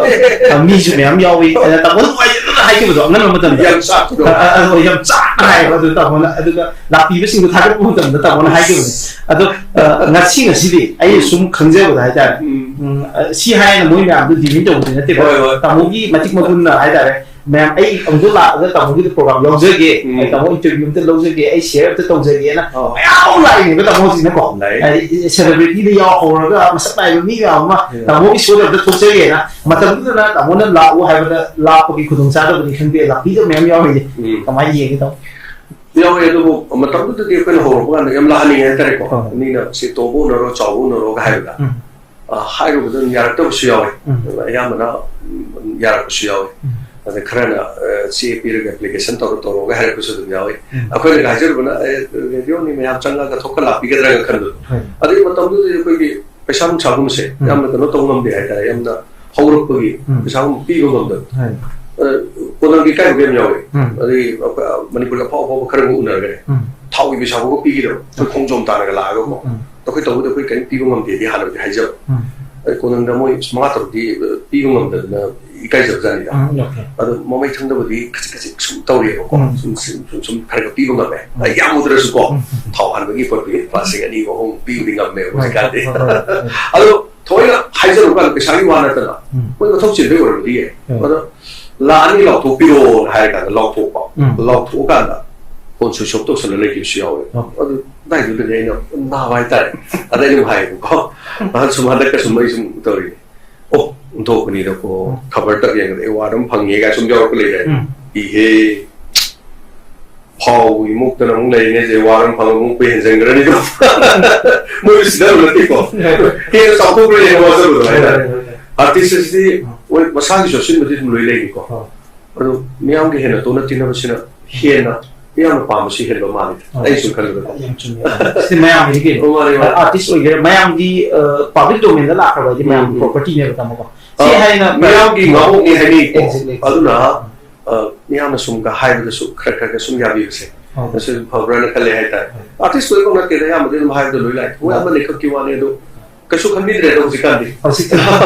ꯑ, ꯃꯤꯁꯨ ꯃꯌꯥꯝ ꯌꯥꯎꯏ꯫ ꯑꯗ ꯇꯥꯃꯣ ꯅꯨꯡꯉꯥꯏꯖꯗꯅ ꯍꯥꯏꯈꯤꯕꯗꯣ ꯑꯉꯟꯕ ꯃꯇꯝꯗ ꯌꯥꯝ ꯆꯥꯛꯄꯗꯣ꯫ ꯑ, ꯑ, ꯑ, ꯌꯥꯝ ꯆꯥꯛꯅ ꯍꯥꯏꯌꯦꯕ ꯑꯗꯨ ꯇꯥꯃꯣꯅ꯫ ꯑꯗꯨꯒ ꯂꯥꯛꯄꯤꯕꯁꯤꯡꯗꯣ ꯊꯥꯒꯠꯄ ꯃꯇꯝꯗ ꯇꯥꯃꯣꯅ ꯍꯥꯏꯈꯤꯕꯅꯤ꯫ ꯑꯗꯣ ꯑ, ꯉꯁꯤ ꯉꯁꯤꯗꯤ ꯑꯩꯅ ꯁꯨꯝ ꯈꯪꯖꯕꯗ ꯍꯥꯏꯇꯥꯔꯦ꯫ ꯎꯝ꯫ ꯎꯝ, ꯑ, ꯁꯤ ꯍꯥꯏꯅ ꯃꯣꯏ ꯃꯌꯥꯝꯗꯣ ꯗꯤꯃꯤꯟ ꯇꯧꯕꯗꯤ ꯅꯠꯇꯦꯕ꯫ ꯍꯣꯏ, ꯍꯣꯏ꯫ ꯇꯥꯃꯣꯒꯤ ꯃꯇꯤꯛ ꯃꯒꯨꯟꯅ ꯍꯥꯏꯇꯥꯔꯦ꯫ ꯃꯌꯥꯝ ꯑꯩ ꯑꯃꯨꯛꯇ ꯂꯥꯛꯑꯒ ꯇꯥꯃꯣꯒꯤꯗ ꯄ꯭ꯔꯣꯒ꯭ꯔꯥꯝ ꯌꯥꯎꯖꯒꯦ, ꯎꯝ꯫ ꯑꯩ ꯇꯥꯃꯣ ꯏꯟꯇꯔꯚꯤꯌꯨ ꯑꯝꯇ ꯂꯧꯖꯒꯦ, ꯑꯩ ꯁꯤꯌꯔ ꯑꯝꯇ ꯇꯧꯖꯒꯦꯅ ꯑꯣ꯫ ꯃꯌꯥꯝ ꯂꯥꯛꯏꯅꯦꯕ ꯇꯥꯃꯣ ꯍꯧꯖꯤꯛꯅꯀꯣ꯫ ꯂꯥꯛꯑꯦ꯫ ꯍꯥꯏꯗꯤ ꯁꯦꯂꯦꯕ꯭ꯔꯤꯇꯤꯗ ꯌꯥꯎ ꯍꯧꯔꯒ ꯃꯁꯛ ꯅꯥꯏꯕ ꯃꯤ ꯃꯌꯥꯝ ꯑꯃ ꯎꯝ꯫ ꯇꯥꯃꯣꯒꯤ ꯁꯣꯗ ꯑꯝꯇ ꯊꯣꯛꯆꯒꯦꯅ ꯃꯇꯝꯗꯨꯗꯅ ꯇꯥꯃꯣꯅ ꯂꯥꯛꯑꯣ ꯍꯥꯏꯕꯗ ꯂꯥꯛꯄꯒꯤ ꯈꯨꯗꯣꯡꯆꯥꯗꯕꯅꯤ ꯈꯪꯗꯦ, ꯂꯥꯛꯄꯤꯗꯕ ꯃꯌꯥꯝ ꯌꯥꯎꯔꯤꯁꯦ꯫ ꯎꯝ꯫ ꯀꯃꯥꯏꯅ ꯌꯦꯡꯒꯦ ꯇꯥꯃꯣ? ꯌꯥꯎꯋꯦ, ꯑꯗꯨꯕꯨ ꯃꯇꯝꯗꯨꯗꯗꯤ ꯑꯩꯈꯣꯏꯅ ꯍꯧꯔꯛꯄ ꯀꯥꯟꯗ ꯌꯥꯝ ꯂꯥꯛꯍꯟꯅꯤꯡꯉꯦ ꯍꯥꯏꯇꯥꯔꯦꯀꯣ꯫ ꯍꯣꯏ꯫ ꯃꯤꯅ ꯁꯤ ꯇꯧꯕ ꯎꯅꯔꯣ, ꯆꯥꯎꯕ ꯎꯅꯔꯣꯒ ꯍꯥꯏꯕꯗ꯫ ꯎꯝ꯫ ꯑ, ꯍꯥꯏꯔꯨꯕꯗ ꯑꯗꯨꯝ ꯌꯥꯔꯛꯇꯕꯁꯨ ꯌꯥꯎꯋꯦ꯫ ꯎꯝ꯫ ꯑꯗꯨꯒ ꯑꯌꯥꯝꯕꯅ, ꯎꯝ, ꯌꯥꯔꯛꯄꯁꯨ ꯌꯥꯎꯋꯦ꯫ ꯎꯝ꯫ ꯑꯗ ꯈꯔꯅ, ꯑ, ꯆꯦ ꯄꯤꯔꯒ ꯑꯦꯄ꯭ꯂꯤꯀꯦꯁꯟ ꯇꯧꯔ ꯇꯧꯔꯣꯒ ꯍꯥꯏꯔꯛꯄꯁꯨ ꯑꯗꯨꯝ ꯌꯥꯎꯋꯤ꯫ ꯎꯝ꯫ ꯑꯩꯈꯣꯏꯅ ꯍꯥꯏꯖꯔꯨꯕꯅ, "ꯑꯦ, ꯔꯦꯗꯤꯑꯣꯅꯤ, ꯃꯌꯥꯝ ꯆꯪꯉꯒ ꯊꯣꯛꯀ ꯂꯥꯛꯄꯤꯒꯗ꯭ꯔꯥꯒ ꯈꯟꯕꯗꯣ"꯫ ꯍꯣꯏ꯫ ꯑꯗꯨꯒꯤ ꯃꯇꯝꯗꯨꯗꯗꯤ ꯑꯩꯈꯣꯏꯒꯤ ꯄꯩꯁꯥ ꯅꯨꯡꯁꯥꯒꯨꯝꯕꯁꯦ ꯎꯝ꯫ ꯌꯥꯝꯅ ꯀꯩꯅꯣ ꯇꯧꯕ ꯉꯝꯗꯦ ꯍꯥꯏꯇꯥꯔꯦ, ꯌꯥꯝꯅ ꯍꯧꯔꯛꯄꯒꯤ ꯎꯝ꯫ ꯄꯩꯁꯥꯒꯨꯝꯕ ꯄꯤꯕ ꯉꯝꯗꯕ꯫ ꯍꯣꯏ꯫ ꯑ, ꯀꯣꯅꯪꯒꯤ ꯏꯀꯥꯏꯕ ꯀꯩꯝ ꯌꯥꯎꯋꯦ꯫ ꯎꯝ꯫ ꯑꯗꯒꯤ ꯑꯩꯈꯣꯏ, ꯑ, ꯃꯅꯤꯄꯨꯔꯒꯤ ꯑꯐꯥꯎ ꯑꯐꯥꯎꯕ ꯈꯔꯒ ꯎꯅꯔꯒꯅꯦ, ꯎꯝ꯫ ꯊꯥꯎꯒꯤ ꯄꯩꯁꯥ ꯐꯥꯎꯕ ꯄꯤꯈꯤꯗꯕ, ꯑꯩꯈꯣꯏ ꯈꯣꯡꯖꯣꯝ ꯇꯥꯅꯒ ꯂꯥꯛꯑꯒꯀꯣ꯫ ꯎꯝ꯫ ꯑꯩꯈꯣꯏ ꯇꯧꯕꯗ ꯑꯩꯈꯣꯏ ꯀꯔꯤꯝ ꯄꯤꯕ ꯉꯝꯗꯦꯗꯤ ꯍꯥꯟꯅꯕꯨꯗꯤ ꯍꯥꯏꯖꯕ꯫ ꯎꯝ꯫ ꯑꯗꯩ ꯀꯣꯅꯪꯗ ꯃꯣꯏ ꯃꯉꯥ ꯇꯔꯨꯛꯇꯤ, ꯑ, ꯄꯤꯕ ꯉꯝꯗꯗꯅ ꯏꯀꯥꯏꯖꯕꯖꯥꯠꯅꯤꯗ꯫ ꯎꯝ, okay꯫ ꯑꯗꯣ ꯃꯃꯩ ꯊꯪꯗꯕꯗꯤ ꯈꯖꯤꯛ ꯈꯖꯤꯛ ꯁꯨꯝ ꯇꯧꯔꯤꯑꯕꯀꯣ꯫ ꯎꯝ꯫ ꯁꯨꯝ, ꯁꯨꯝ, ꯁꯨꯝ, ꯁꯨꯝ ꯈꯔ ꯈꯔ ꯄꯤꯕ ꯉꯝꯃꯦ꯫ ꯎꯝ꯫ ꯑꯩ ꯌꯥꯝ ꯎꯗ꯭ꯔꯁꯨꯀꯣ, ꯎꯝ꯫ ꯊꯥꯎ ꯍꯥꯟꯕꯒꯤ ꯈꯣꯠꯄꯒꯤ ꯂꯨꯄꯥ ꯂꯤꯁꯤꯡ ꯑꯅꯤ ꯑꯍꯨꯝ ꯄꯤꯕꯗꯤ ꯉꯝꯃꯦ ꯍꯣꯏ, ꯍꯧꯖꯤꯛꯀꯥꯟꯗꯤ꯫ ꯍꯣꯏ, ꯍꯣꯏ, ꯍꯣꯏ꯫ ꯑꯗꯣ ꯊꯑꯣꯏꯅ ꯍꯥꯏꯖꯔꯨꯀꯥꯟꯗ ꯄꯩꯁꯥꯒꯤ ꯋꯥ ꯅꯠꯇꯅ ꯎꯝ꯫ ꯃꯣꯏ ꯃꯊꯧ ꯆꯤꯟꯕꯩ ꯑꯣꯏꯔꯝꯕꯗꯤ ꯌꯥꯏ꯫ ꯎꯝ꯫ ꯑꯗꯣ ꯂꯥꯛ ꯑꯅꯤ ꯂꯥꯎꯊꯣꯛꯄꯤꯔꯛꯑꯣꯅ ꯍꯥꯏꯔ ꯀꯥꯟꯗ ꯂꯥꯎꯊꯣꯛꯄ꯫ ꯎꯝ꯫ ꯂꯥꯎꯊꯣꯛꯑꯀꯥꯟꯗ ꯐꯣꯟ ꯁ꯭ꯋꯤꯆ ꯑꯣꯐ ꯇꯧꯁꯜꯂ ꯂꯩꯈꯤꯕꯁꯨ ꯌꯥꯎꯋꯦ꯫ ꯑꯣ꯫ ꯑꯗꯨ ꯑꯗꯨꯗꯥꯏꯗꯨꯗꯅꯦ ꯑꯩꯅ ꯅꯥꯕ ꯍꯥꯏꯇꯥꯔꯦ꯫ ꯑꯗ ꯑꯩ ꯑꯗꯨꯝ ꯍꯥꯏꯌꯦꯕꯀꯣ꯫ ꯑꯍꯟ ꯁꯨꯝ ꯍꯟꯗꯛꯀ ꯁꯨꯝ ꯑꯩ ꯁꯨꯝ ꯇꯧꯔꯤꯅꯦ꯫ ꯑꯣ, ꯑꯣꯟꯊꯣꯛꯄꯅꯤꯗꯀꯣ꯫ ꯎꯝ꯫ ꯈꯕꯔ ꯇꯛ ꯌꯦꯡꯕꯗ ꯑꯦꯋꯥꯔꯗ ꯑꯃ ꯐꯪꯉꯦ ꯀꯥꯏ ꯁꯨꯝ ꯌꯥꯎꯔꯛꯄ ꯂꯩꯔꯦ꯫ ꯎꯝ꯫ ꯏꯍꯦ꯫ ꯐꯥꯎꯕꯒꯤ ꯃꯨꯛꯇꯅ ꯑꯃꯨꯛ ꯂꯩꯔꯤꯉꯩꯁꯦ ꯑꯦꯋꯥꯔꯗ ꯑꯃ ꯐꯪꯉꯒ ꯃꯨꯛꯄ ꯍꯦꯟꯖꯟꯈ꯭ꯔꯅꯤꯗꯣ꯫ ꯃꯣꯏꯁꯨ ꯁꯤꯗꯕ ꯅꯠꯇꯦꯀꯣ꯫ ꯍꯦꯟꯅ ꯆꯥꯎꯊꯣꯛꯈ꯭ꯔꯦ ꯍꯦꯟꯅ ꯋꯥꯖꯕꯗꯣ ꯍꯥꯏꯇꯥꯔꯦ꯫ ꯍꯣꯏ, ꯍꯣꯏ, ꯍꯣꯏ꯫ ꯑꯥꯔꯇꯤꯁ ꯑꯁꯤꯗꯤ ꯎꯝ꯫ ꯃꯣꯏ ꯃꯁꯥꯒꯤ ꯆꯣꯠꯁꯤꯟꯕꯗꯤ ꯑꯗꯨꯝ ꯂꯣꯏ ꯂꯩꯅꯤꯀꯣ꯫ ꯍꯣꯏ꯫ ꯑꯗꯣ ꯃꯤꯌꯥꯝꯒꯤ ꯍꯦꯟꯅ ꯇꯣꯟꯅ ꯇꯤꯟꯅꯕꯁꯤꯅ ꯍꯦꯟꯅ ꯃꯤꯌꯥꯝꯅ ꯄꯥꯝꯕꯁꯤ ꯍꯦꯟꯕ ꯃꯥꯜꯂꯤ꯫ ꯍꯣꯏ꯫ ꯑꯩ ꯁꯨꯝ ꯈꯟꯕꯗꯀꯣ꯫ ꯌꯥꯝ ꯆꯨꯝꯃꯦ꯫ ꯁꯤꯗꯤ ꯃꯌꯥꯝꯒꯤꯗꯤ ꯀꯩꯅꯣ? ꯑꯣ, ꯃꯥꯅꯦ, ꯃꯥꯅꯦ꯫ ꯑꯥꯔꯇꯤꯁ ꯑꯣꯏꯒꯦꯔꯥ, ꯃꯌꯥꯝꯒꯤ, ꯑ, ꯄꯕ꯭ꯂꯤꯛ ꯗꯣꯃꯦꯟꯗ ꯂꯥꯛꯈ꯭ꯔꯕ ꯍꯥꯏꯗꯤ ꯃꯌꯥꯝꯒꯤ ꯎꯝ, ꯎꯝ꯫ ꯄ꯭ꯔꯣꯄꯔꯇꯤꯅꯦꯕ ꯇꯥꯃꯣꯀꯣ꯫ ꯁꯤ ꯑ, ꯍꯥꯏꯅ ꯃꯤꯌꯥꯝꯒꯤ ꯉꯥꯍꯣꯛꯅꯤ ꯍꯥꯏꯅꯩꯀꯣ꯫ Exactly, exactly. ꯑꯗꯨꯅ, ꯑ, ꯃꯤꯌꯥꯝꯅ ꯁꯨꯝꯒ ꯍꯥꯏꯕꯗꯁꯨ ꯈꯔ ꯈꯔꯒ ꯁꯨꯝ ꯌꯥꯕꯤꯕꯁꯦ꯫ ꯍꯣꯏ꯫ ꯃꯁꯤ ꯑꯗꯨꯝ ꯐꯕ꯭ꯔꯥꯅ ꯈꯜꯂꯦ ꯍꯥꯏꯇꯥꯔꯦ꯫ ꯍꯣꯏ꯫ ꯑꯥꯔꯇꯤꯁ ꯂꯣꯏꯅꯃꯛ ꯅꯠꯇꯦꯗ, ꯑꯌꯥꯝꯕꯗꯤ ꯑꯗꯨꯝ ꯍꯥꯏꯕꯗ ꯂꯣꯏ ꯂꯥꯛꯑꯦ꯫ ꯃꯣꯏ ꯍꯣꯏ꯫ ꯑꯃꯅꯤ ꯈꯛꯀꯤ ꯋꯥꯅꯤ ꯑꯗꯣ, ꯀꯩꯁꯨ ꯈꯟꯕꯤꯗ꯭ꯔꯦꯗ ꯍꯧꯖꯤꯛꯀꯥꯟꯗꯤ꯫ ꯍꯧꯖꯤꯛꯇꯤ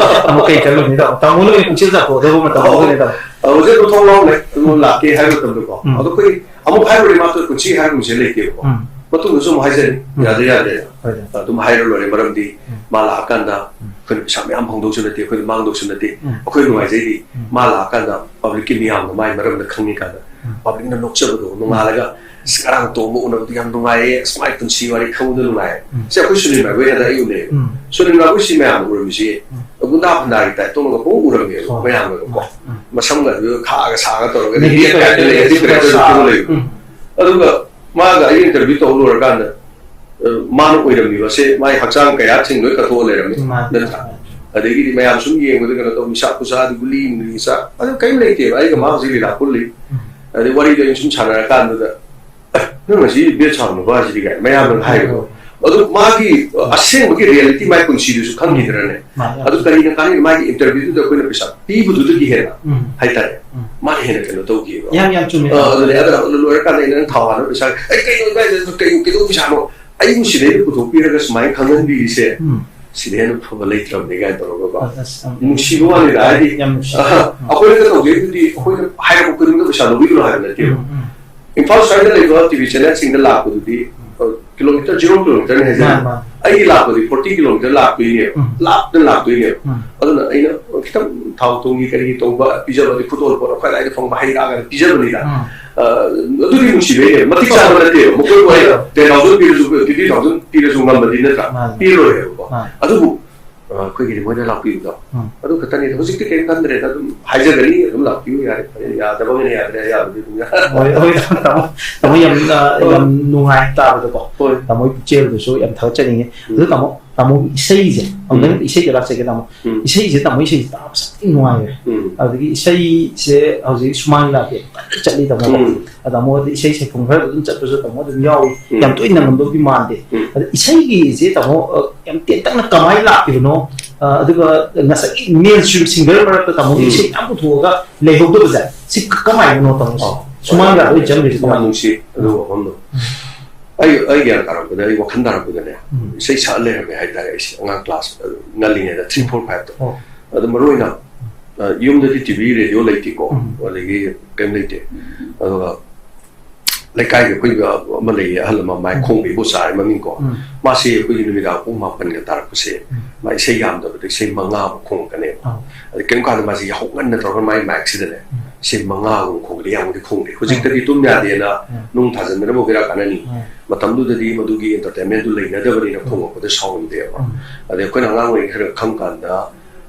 ꯑꯃꯨꯛ ꯀꯩ ꯈꯜꯂꯨꯅꯤ ꯇꯥꯃꯣ? ꯇꯥꯃꯣ ꯂꯣꯏ ꯄꯨꯛꯆꯦꯜ ꯆꯥꯎꯊꯣꯛꯀꯗꯕ ꯃꯇꯝ ꯑꯣꯏꯔꯦ ꯇꯥꯃꯣ꯫ ꯍꯧꯖꯤꯛ ꯑꯗꯨꯝ ꯊꯣꯡ ꯂꯥꯎꯅꯦ, ꯑꯗꯨꯝ ꯂꯥꯛꯀꯦ ꯍꯥꯏꯕ ꯃꯇꯝꯗꯀꯣ꯫ ꯎꯝ꯫ ꯑꯗꯣ ꯑꯩꯈꯣꯏ ꯑꯃꯨꯛ ꯍꯥꯏꯔꯨꯔꯦ, ꯃꯥꯁꯨ ꯄꯨꯟꯁꯤ ꯍꯥꯏꯕꯒꯨꯝꯁꯦ ꯂꯩꯇꯦꯕꯀꯣ꯫ ꯎꯝ꯫ ꯃꯇꯨꯡꯗꯁꯨ ꯑꯃꯨꯛ ꯍꯥꯏꯖꯔꯤ, ꯎꯝ꯫ ꯌꯥꯗ ꯌꯥꯗꯦ꯫ ꯍꯣꯏꯅꯦ꯫ ꯑꯗꯨꯝ ꯍꯥꯏꯔ ꯂꯣꯏꯔꯦ, ꯃꯔꯝꯗꯤ ꯎꯝ꯫ ꯃꯥ ꯂꯥꯛꯑꯀꯥꯟꯗ ꯎꯝ꯫ ꯑꯩꯈꯣꯏꯅ ꯄꯩꯁꯥ ꯃꯌꯥꯝ ꯐꯪꯗꯧꯁꯨ ꯅꯠꯇꯦ, ꯑꯩꯈꯣꯏꯅ ꯃꯥꯡꯗꯧꯁꯨ ꯅꯠꯇꯦ꯫ ꯎꯝ꯫ ꯑꯩꯈꯣꯏ ꯅꯨꯡꯉꯥꯏꯖꯩꯗꯤ ꯎꯝ꯫ ꯃꯥ ꯂꯥꯛꯑꯀꯥꯟꯗ ꯄꯕ꯭ꯂꯤꯛꯀꯤ ꯃꯤꯌꯥꯝꯅ ꯃꯥꯏ ꯃꯔꯝꯗ ꯈꯪꯉꯤ ꯀꯥꯟꯗ ꯎꯝ꯫ ꯄꯕ꯭ꯂꯤꯛꯅ ꯅꯣꯛꯆꯕꯗꯣ, ꯅꯣꯡꯉꯥꯜꯂꯒ "ꯑꯁ, ꯉꯔꯥꯡ ꯇꯣꯝꯕ ꯎꯅꯕꯗꯤ ꯌꯥꯝ ꯅꯨꯡꯉꯥꯏꯌꯦ, ꯑꯁ, ꯃꯥꯏ ꯄꯨꯟꯁꯤ ꯋꯥꯔꯤ ꯈꯪꯕꯗ ꯅꯨꯡꯉꯥꯏꯌꯦ"꯫ ꯎꯝ꯫ ꯁꯤ ꯑꯩꯈꯣꯏ ꯁꯨꯅꯤꯜ ꯃꯥꯏꯕꯣꯏ ꯍꯟꯗꯛ ꯑꯩ ꯎꯅꯩꯌꯦ꯫ ꯎꯝ꯫ ꯁꯨꯅꯤꯜ ꯃꯥꯏꯕꯣꯏꯁꯤ ꯃꯌꯥꯝꯅ ꯎꯔꯝꯃꯤꯁꯦ ꯎꯝ꯫ ꯒꯨꯟꯗꯥ ꯐꯟꯗꯥꯒꯤ ꯇꯥꯏꯞ ꯇꯧꯔꯒ ꯄꯨꯡꯎ ꯎꯔꯝꯃꯦꯕ ꯍꯣꯏ꯫ ꯃꯌꯥꯝꯅꯒꯀꯣ꯫ ꯎꯝ꯫ ꯃꯁꯝꯒ ꯑꯗꯨ ꯈꯥꯛꯑꯒ ꯁꯥꯡꯉ ꯇꯧꯔꯒ ꯅꯦꯒꯦꯇꯤꯚ ꯅꯦꯒꯦꯇꯤꯚ ꯀꯥꯏꯗ ꯂꯩ, ꯀꯩꯅꯣ ꯅꯦꯒꯦꯇꯤꯚ ꯀꯥꯏꯗ ꯁꯥ-, ꯂꯩ꯫ ꯎꯝ꯫ ꯑꯗꯨꯒ ꯃꯥꯒ ꯑꯩ ꯏꯟꯇꯔꯚ꯭ꯌꯨ ꯇꯧ ꯂꯣꯏꯔꯀꯥꯟꯗ, ꯑ, ꯃꯥꯅ ꯑꯣꯏꯔꯝꯃꯤꯕꯁꯦ ꯃꯥꯏ ꯍꯛꯆꯥꯡ ꯀꯌꯥꯠꯁꯤꯡ ꯂꯣꯏ ꯀꯠꯊꯣꯛꯑ ꯂꯩꯔꯝꯃꯤ꯫ ꯃꯥꯅꯤ꯫ ꯅꯠꯇ꯭ꯔꯥ? ꯑꯗꯒꯤꯗꯤ ꯃꯌꯥꯝ ꯁꯨꯝ ꯌꯦꯡꯕꯗ ꯀꯩꯅꯣ ꯇꯧ, ꯅꯤꯁꯥ ꯈꯨꯁꯥꯗꯤ ꯒꯨꯂꯤ ꯅꯨꯡꯂꯤ ꯆꯥ ꯑꯗꯨ ꯀꯔꯤꯝ ꯂꯩꯇꯦꯕ꯫ ꯑꯩꯒ ꯃꯥ ꯍꯧꯖꯤꯛ ꯂꯤꯂꯥ ꯄꯨꯜꯂꯤ꯫ ꯎꯝ꯫ ꯑꯗꯩ ꯋꯥꯔꯤꯗꯣ ꯑꯩꯅ ꯁꯨꯝ ꯁꯥꯟꯅꯔꯀꯥꯟꯗꯨꯗ, "ꯑꯦ, ꯅꯪ ꯉꯁꯤ ꯕꯦꯠ ꯁꯥꯕ ꯅꯨꯄꯥꯁꯤꯗꯤ?" ꯀꯥꯏꯅ ꯃꯌꯥꯝꯅ ꯍꯥꯏꯕꯗꯣ꯫ ꯑꯗꯨ ꯃꯥꯒꯤ, ꯑ, ꯑꯁꯦꯡꯕꯒꯤ ꯔꯤꯌꯦꯂꯤꯇꯤ ꯃꯥꯏ ꯄꯨꯟꯁꯤꯗꯨꯁꯨ ꯈꯪꯈꯤꯗ꯭ꯔꯅꯦ? ꯃꯥꯅꯤ꯫ ꯑꯗꯨ ꯀꯔꯤꯅ ꯀꯥꯟꯅꯩ? ꯃꯥꯒꯤ ꯏꯟꯇꯔꯚ꯭ꯌꯨꯗꯨꯗ ꯑꯩꯈꯣꯏꯅ ꯄꯩꯁꯥ ꯄꯤꯕꯗꯨꯗꯒꯤ ꯍꯦꯟꯅ ꯎꯝ꯫ ꯍꯥꯏꯇꯥꯔꯦ, ꯎꯝ꯫ ꯃꯥꯅ ꯍꯦꯟꯅ ꯀꯩꯅꯣ ꯇꯧꯈꯤꯕ꯫ ꯌꯥꯝ, ꯌꯥꯝ ꯆꯨꯝꯃꯦ꯫ ꯑ, ꯑꯗꯨꯅꯦ꯫ ꯑꯗ ꯂꯣꯏꯔꯀꯥꯟꯗ ꯑꯩꯅ ꯅꯪ ꯊꯥꯎ ꯍꯥꯟꯅꯕ ꯄꯩꯁꯥ, "ꯑꯩ ꯀꯩꯅꯣ ꯏꯕꯥꯏꯗ ꯀꯩ, ꯀꯩꯗꯧꯕ ꯄꯩꯁꯥꯅꯣ? ꯑꯩꯕꯨ ꯁꯤꯗꯩꯗ ꯄꯨꯊꯣꯛꯄꯤꯔꯒ ꯁꯨꯃꯥꯏꯅ ꯈꯪꯍꯟꯕꯤꯔꯤꯁꯦ, ꯎꯝ꯫ ꯁꯤꯗꯩ ꯍꯦꯟꯅ ꯐꯕ ꯂꯩꯇ꯭ꯔꯕꯅꯤ" ꯀꯥꯏꯅ ꯇꯧꯔꯒꯀꯣ꯫ ꯑꯁ, ꯑꯁ, ꯌꯥꯝ ꯅꯨꯡꯁꯤꯕ ꯋꯥꯅꯤꯗ, ꯍꯥꯏꯗꯤ, ꯌꯥꯝ ꯅꯨꯡꯁꯤ꯫ ꯑ, ꯑꯩꯈꯣꯏꯅ ꯇꯧꯖꯩꯗꯨꯗꯤ ꯑꯩꯈꯣꯏꯅ ꯍꯥꯏꯔꯛꯄ ꯈꯨꯗꯤꯡꯗ ꯄꯩꯁꯥ ꯂꯧꯕꯤꯒꯅꯨ ꯍꯥꯏꯕ ꯅꯠꯇꯦꯕ꯫ ꯎꯝ, ꯎꯝ꯫ ꯏꯝꯐꯥꯜ ꯁ꯭ꯋꯥꯏꯗ ꯂꯩꯕ ꯇꯤ ꯚꯤ ꯆꯦꯅꯦꯜꯁꯤꯡꯗ ꯂꯥꯛꯄꯗꯨꯗꯤ, ꯑ, ꯀꯤꯂꯣꯃꯤꯇꯔ, ꯖꯤꯔꯣ ꯀꯤꯂꯣꯃꯤꯇꯔꯅꯤ ꯍꯥꯏꯖꯔꯤ꯫ ꯃꯥꯅꯤ, ꯃꯥꯅꯤ꯫ ꯑꯩꯒꯤ ꯂꯥꯛꯄꯗꯤ ꯐꯣꯔꯇꯤ ꯀꯤꯂꯣꯃꯤꯇꯔ ꯂꯥꯛꯇꯣꯏꯅꯦꯕ, ꯎꯝ꯫ ꯂꯥꯞꯅ ꯂꯥꯛꯇꯣꯏꯅꯦꯕ꯫ ꯎꯝ꯫ ꯑꯗꯨꯅ ꯑꯩꯅ ꯈꯤꯇꯪ ꯊꯥꯎ ꯊꯨꯝꯒꯤ ꯀꯔꯤꯒꯤ ꯇꯧꯕ, ꯄꯤꯖꯕꯗꯤ ꯈꯨꯗꯣꯜ ꯄꯣꯠ ꯑꯩꯈꯣꯏ ꯑꯗꯥꯏꯗ ꯐꯪꯕ ꯍꯩ ꯔꯥꯒ ꯄꯤꯖꯕꯅꯤꯗ꯫ ꯎꯝ꯫ ꯑ, ꯑꯗꯨꯗꯤ ꯅꯨꯡꯁꯤꯕꯩꯅꯦꯕ, ꯃꯇꯤꯛ ꯆꯥꯕ ꯅꯠꯇꯦꯕ꯫ ꯃꯈꯣꯏꯕꯨ ꯑꯩꯅ ꯇꯦꯟ ꯊꯥꯎꯖꯟ ꯄꯤꯔꯁꯨ, ꯇ꯭ꯋꯦꯟꯇꯤ ꯊꯥꯎꯖꯟ ꯄꯤꯔꯁꯨ ꯉꯝꯕꯗꯤ ꯅꯠꯇ꯭ꯔꯥ? ꯃꯥꯅꯤ꯫ ꯄꯤꯔꯔꯣꯏꯕꯀꯣ꯫ ꯃꯥꯅꯤ꯫ ꯑꯗꯨꯕꯨ, ꯑ, ꯑꯩꯈꯣꯏꯒꯤꯗꯤ ꯃꯣꯏꯅ ꯂꯥꯛꯄꯤꯕꯗꯣ, ꯎꯝ꯫ ꯑꯗꯨ ꯈꯛꯇꯅꯤ꯫ ꯍꯧꯖꯤꯛꯇꯤ ꯀꯔꯤꯝ ꯈꯟꯗ꯭ꯔꯦꯗ, ꯑꯗꯨꯝ ꯍꯥꯏꯖꯒꯅꯤ, ꯑꯗꯨꯝ ꯂꯥꯛꯄꯤꯌꯨ ꯌꯥꯔꯦ꯫ ꯌꯥꯗꯕꯒꯅ ꯌꯥꯗ꯭ꯔꯦ, ꯌꯥꯕꯗꯤ ꯑꯗꯨꯝ ꯌꯥꯔꯦ꯫ ꯍꯣꯏ, ꯍꯣꯏ, ꯇꯥꯃꯣ, ꯇꯥꯃꯣ ꯌꯥꯝ, ꯑ, ꯍꯣꯏ꯫ ꯌꯥꯝ ꯅꯨꯡꯉꯥꯏ ꯇꯥꯕꯗꯀꯣ꯫ ꯍꯣꯏ꯫ ꯇꯥꯃꯣꯒꯤ ꯄꯨꯛꯆꯦꯜꯗꯨꯁꯨ ꯌꯥꯝ ꯊꯥꯒꯠꯆꯅꯤꯡꯉꯤ꯫ ꯎꯝ꯫ ꯑꯗꯨ ꯇꯥꯃꯣ, ꯇꯥꯃꯣꯒꯤ ꯏꯁꯩꯁꯦ, ꯑꯃꯨꯛꯇꯪ ꯎꯝ꯫ ꯏꯁꯩꯗ ꯂꯥꯛꯆꯒꯦ ꯇꯥꯃꯣ꯫ ꯎꯝ꯫ ꯏꯁꯩꯁꯦ, ꯇꯥꯃꯣ ꯏꯁꯩꯁꯦ ꯇꯥꯕꯁꯦ ꯌꯥꯝ ꯊꯤꯅ ꯅꯨꯡꯉꯥꯏꯌꯦ꯫ ꯎꯝ꯫ ꯑꯗꯒꯤ ꯏꯁꯩꯁꯦ ꯍꯧꯖꯤꯛ ꯁꯨꯃꯥꯡ ꯂꯤꯂꯥ ꯀꯟꯅ ꯆꯠꯂꯤ ꯇꯥꯃꯣ꯫ ꯎꯝ꯫ ꯑꯗ ꯇꯥꯃꯣ ꯍꯣꯏꯗꯤ ꯏꯁꯩ ꯁꯩꯐꯝ ꯈꯔ ꯑꯗꯨꯝ ꯆꯠꯄꯁꯨ ꯇꯥꯃꯣ ꯑꯗꯨꯝ ꯌꯥꯎꯏ꯫ ꯎꯝ꯫ ꯌꯥꯝ ꯇꯣꯏꯅ ꯅꯪꯉꯝꯗꯧꯗꯤ ꯃꯥꯟꯗꯦ꯫ ꯎꯝ꯫ ꯑꯗ ꯏꯁꯩꯒꯤꯁꯦ ꯇꯥꯃꯣ, ꯑ, ꯌꯥꯝ ꯇꯦꯟꯇꯛꯅ ꯀꯃꯥꯏꯅ ꯂꯥꯛꯈꯤꯕꯅꯣ? ꯑ, ꯑꯗꯨꯒ ꯉꯁꯥꯏꯒꯤ ꯃꯦꯟ ꯁ꯭ꯇ꯭ꯔꯤꯝ ꯁꯤꯡꯒꯔ ꯃꯔꯛꯇ ꯇꯥꯃꯣꯒꯤ ꯎꯝ꯫ ꯏꯁꯩ ꯃꯌꯥꯝ ꯄꯨꯊꯣꯛꯑꯒ ꯂꯩꯍꯧꯗꯕꯁꯦ ꯁꯤ ꯀ-, ꯀꯃꯥꯏꯅꯅꯣ ꯇꯥꯃꯣ? ꯑꯣ꯫ ꯁꯨꯃꯥꯡ ꯂꯤꯂꯥꯗ ꯑꯣꯏꯅ ꯆꯪꯈ꯭ꯔꯤꯁꯦ ꯌꯥꯝ ꯀꯃꯥꯏꯅ? ꯅꯨꯡꯁꯤ ꯑꯗꯨ ꯋꯥꯐꯝꯗꯣ꯫ ꯎꯝ꯫ ꯑꯩ ꯑꯩ ꯒ꯭ꯌꯥꯟ ꯇꯥꯔꯛꯄꯗ, ꯑꯩ ꯋꯥꯈꯜ ꯇꯥꯔꯛꯄꯗꯅꯦ, ꯎꯝ꯫ ꯏꯁꯩ ꯁꯛꯑ ꯂꯩꯔꯝꯃꯦ ꯍꯥꯏꯇꯥꯔꯦ꯫ ꯑꯩꯁꯦ ꯑꯉꯥꯡ ꯀ꯭ꯂꯥꯁ, ꯑ, ꯉꯜꯂꯤꯉꯩꯗ, ꯊ꯭ꯔꯤ, ꯐꯣꯔ, ꯐꯥꯏꯚꯇ꯫ ꯑꯣ꯫ ꯑꯗꯣ ꯃꯔꯨ ꯑꯣꯏꯅ, ꯑ, ꯌꯨꯝꯗꯗꯤ ꯇꯤ ꯚꯤ, ꯔꯦꯗꯤꯑꯣ ꯂꯩꯇꯦꯀꯣ꯫ ꯎꯝ꯫ ꯑꯗꯒꯤ ꯀꯩꯝ ꯂꯩꯇꯦ꯫ ꯑꯗꯨꯒ ꯂꯩꯀꯥꯏꯒꯤ ꯑꯩꯈꯣꯏꯒ ꯑꯃ ꯂꯩꯌꯦ, ꯑꯍꯜ ꯑꯃ, ꯃꯥꯏ ꯎꯝ꯫ ꯈꯣꯡꯕ ꯏꯕꯣꯆꯥ ꯍꯥꯏꯅ ꯃꯃꯤꯡ ꯀꯣ꯫ ꯎꯝ꯫ ꯃꯥꯁꯤ ꯑꯩꯈꯣꯏꯒꯤ ꯅꯨꯃꯤꯗꯥꯡ ꯄꯨꯡ ꯃꯥꯄꯟꯒ ꯇꯥꯔꯛꯄꯁꯦ, ꯎꯝ꯫ ꯃꯥ ꯏꯁꯩ ꯌꯥꯝꯗꯕꯗ ꯏꯁꯩ ꯃꯉꯥꯃꯨꯛ ꯈꯣꯡꯉꯛꯀꯅꯦꯕ꯫ ꯑꯥ꯫ ꯑꯗ ꯀꯩꯝ ꯀꯥꯟꯗ ꯃꯥꯁꯦ ꯌꯥꯍꯧ ꯉꯟꯅ ꯇꯧꯔꯒ ꯃꯥꯏ ꯃꯥꯏꯛꯁꯤꯗꯅꯦ, ꯎꯝ꯫ ꯏꯁꯩ ꯃꯉꯥꯒꯨꯝꯕ ꯈꯣꯡꯕꯗꯤ ꯌꯥꯝꯅꯗꯤ ꯈꯣꯡꯗꯦ꯫ ꯍꯧꯖꯤꯛꯇꯗꯤ ꯎꯝ꯫ ꯇꯨꯝ ꯌꯥꯗꯦꯅ ꯎꯝ꯫ ꯅꯨꯡ ꯊꯥꯖꯤꯟꯗꯅꯕ ꯕꯦꯔꯥ ꯀꯥꯟꯅꯅꯤ꯫ ꯎꯝ꯫ ꯃꯇꯝꯗꯨꯗꯗꯤ ꯃꯗꯨꯒꯤ ꯑꯦꯟꯇꯔꯇꯦꯟꯃꯦꯟꯗꯨ ꯂꯩꯅꯗꯕꯅꯤꯅ ꯎꯝ꯫ ꯈꯣꯡꯉꯛꯄꯗ ꯁꯥꯎꯔꯝꯗꯦꯕ꯫ ꯎꯝ꯫ ꯑꯗꯩ ꯑꯩꯈꯣꯏꯅ ꯑꯉꯥꯡ ꯑꯣꯏꯔꯤꯉꯩ ꯈꯔ ꯈꯪ ꯀꯥꯟꯗ,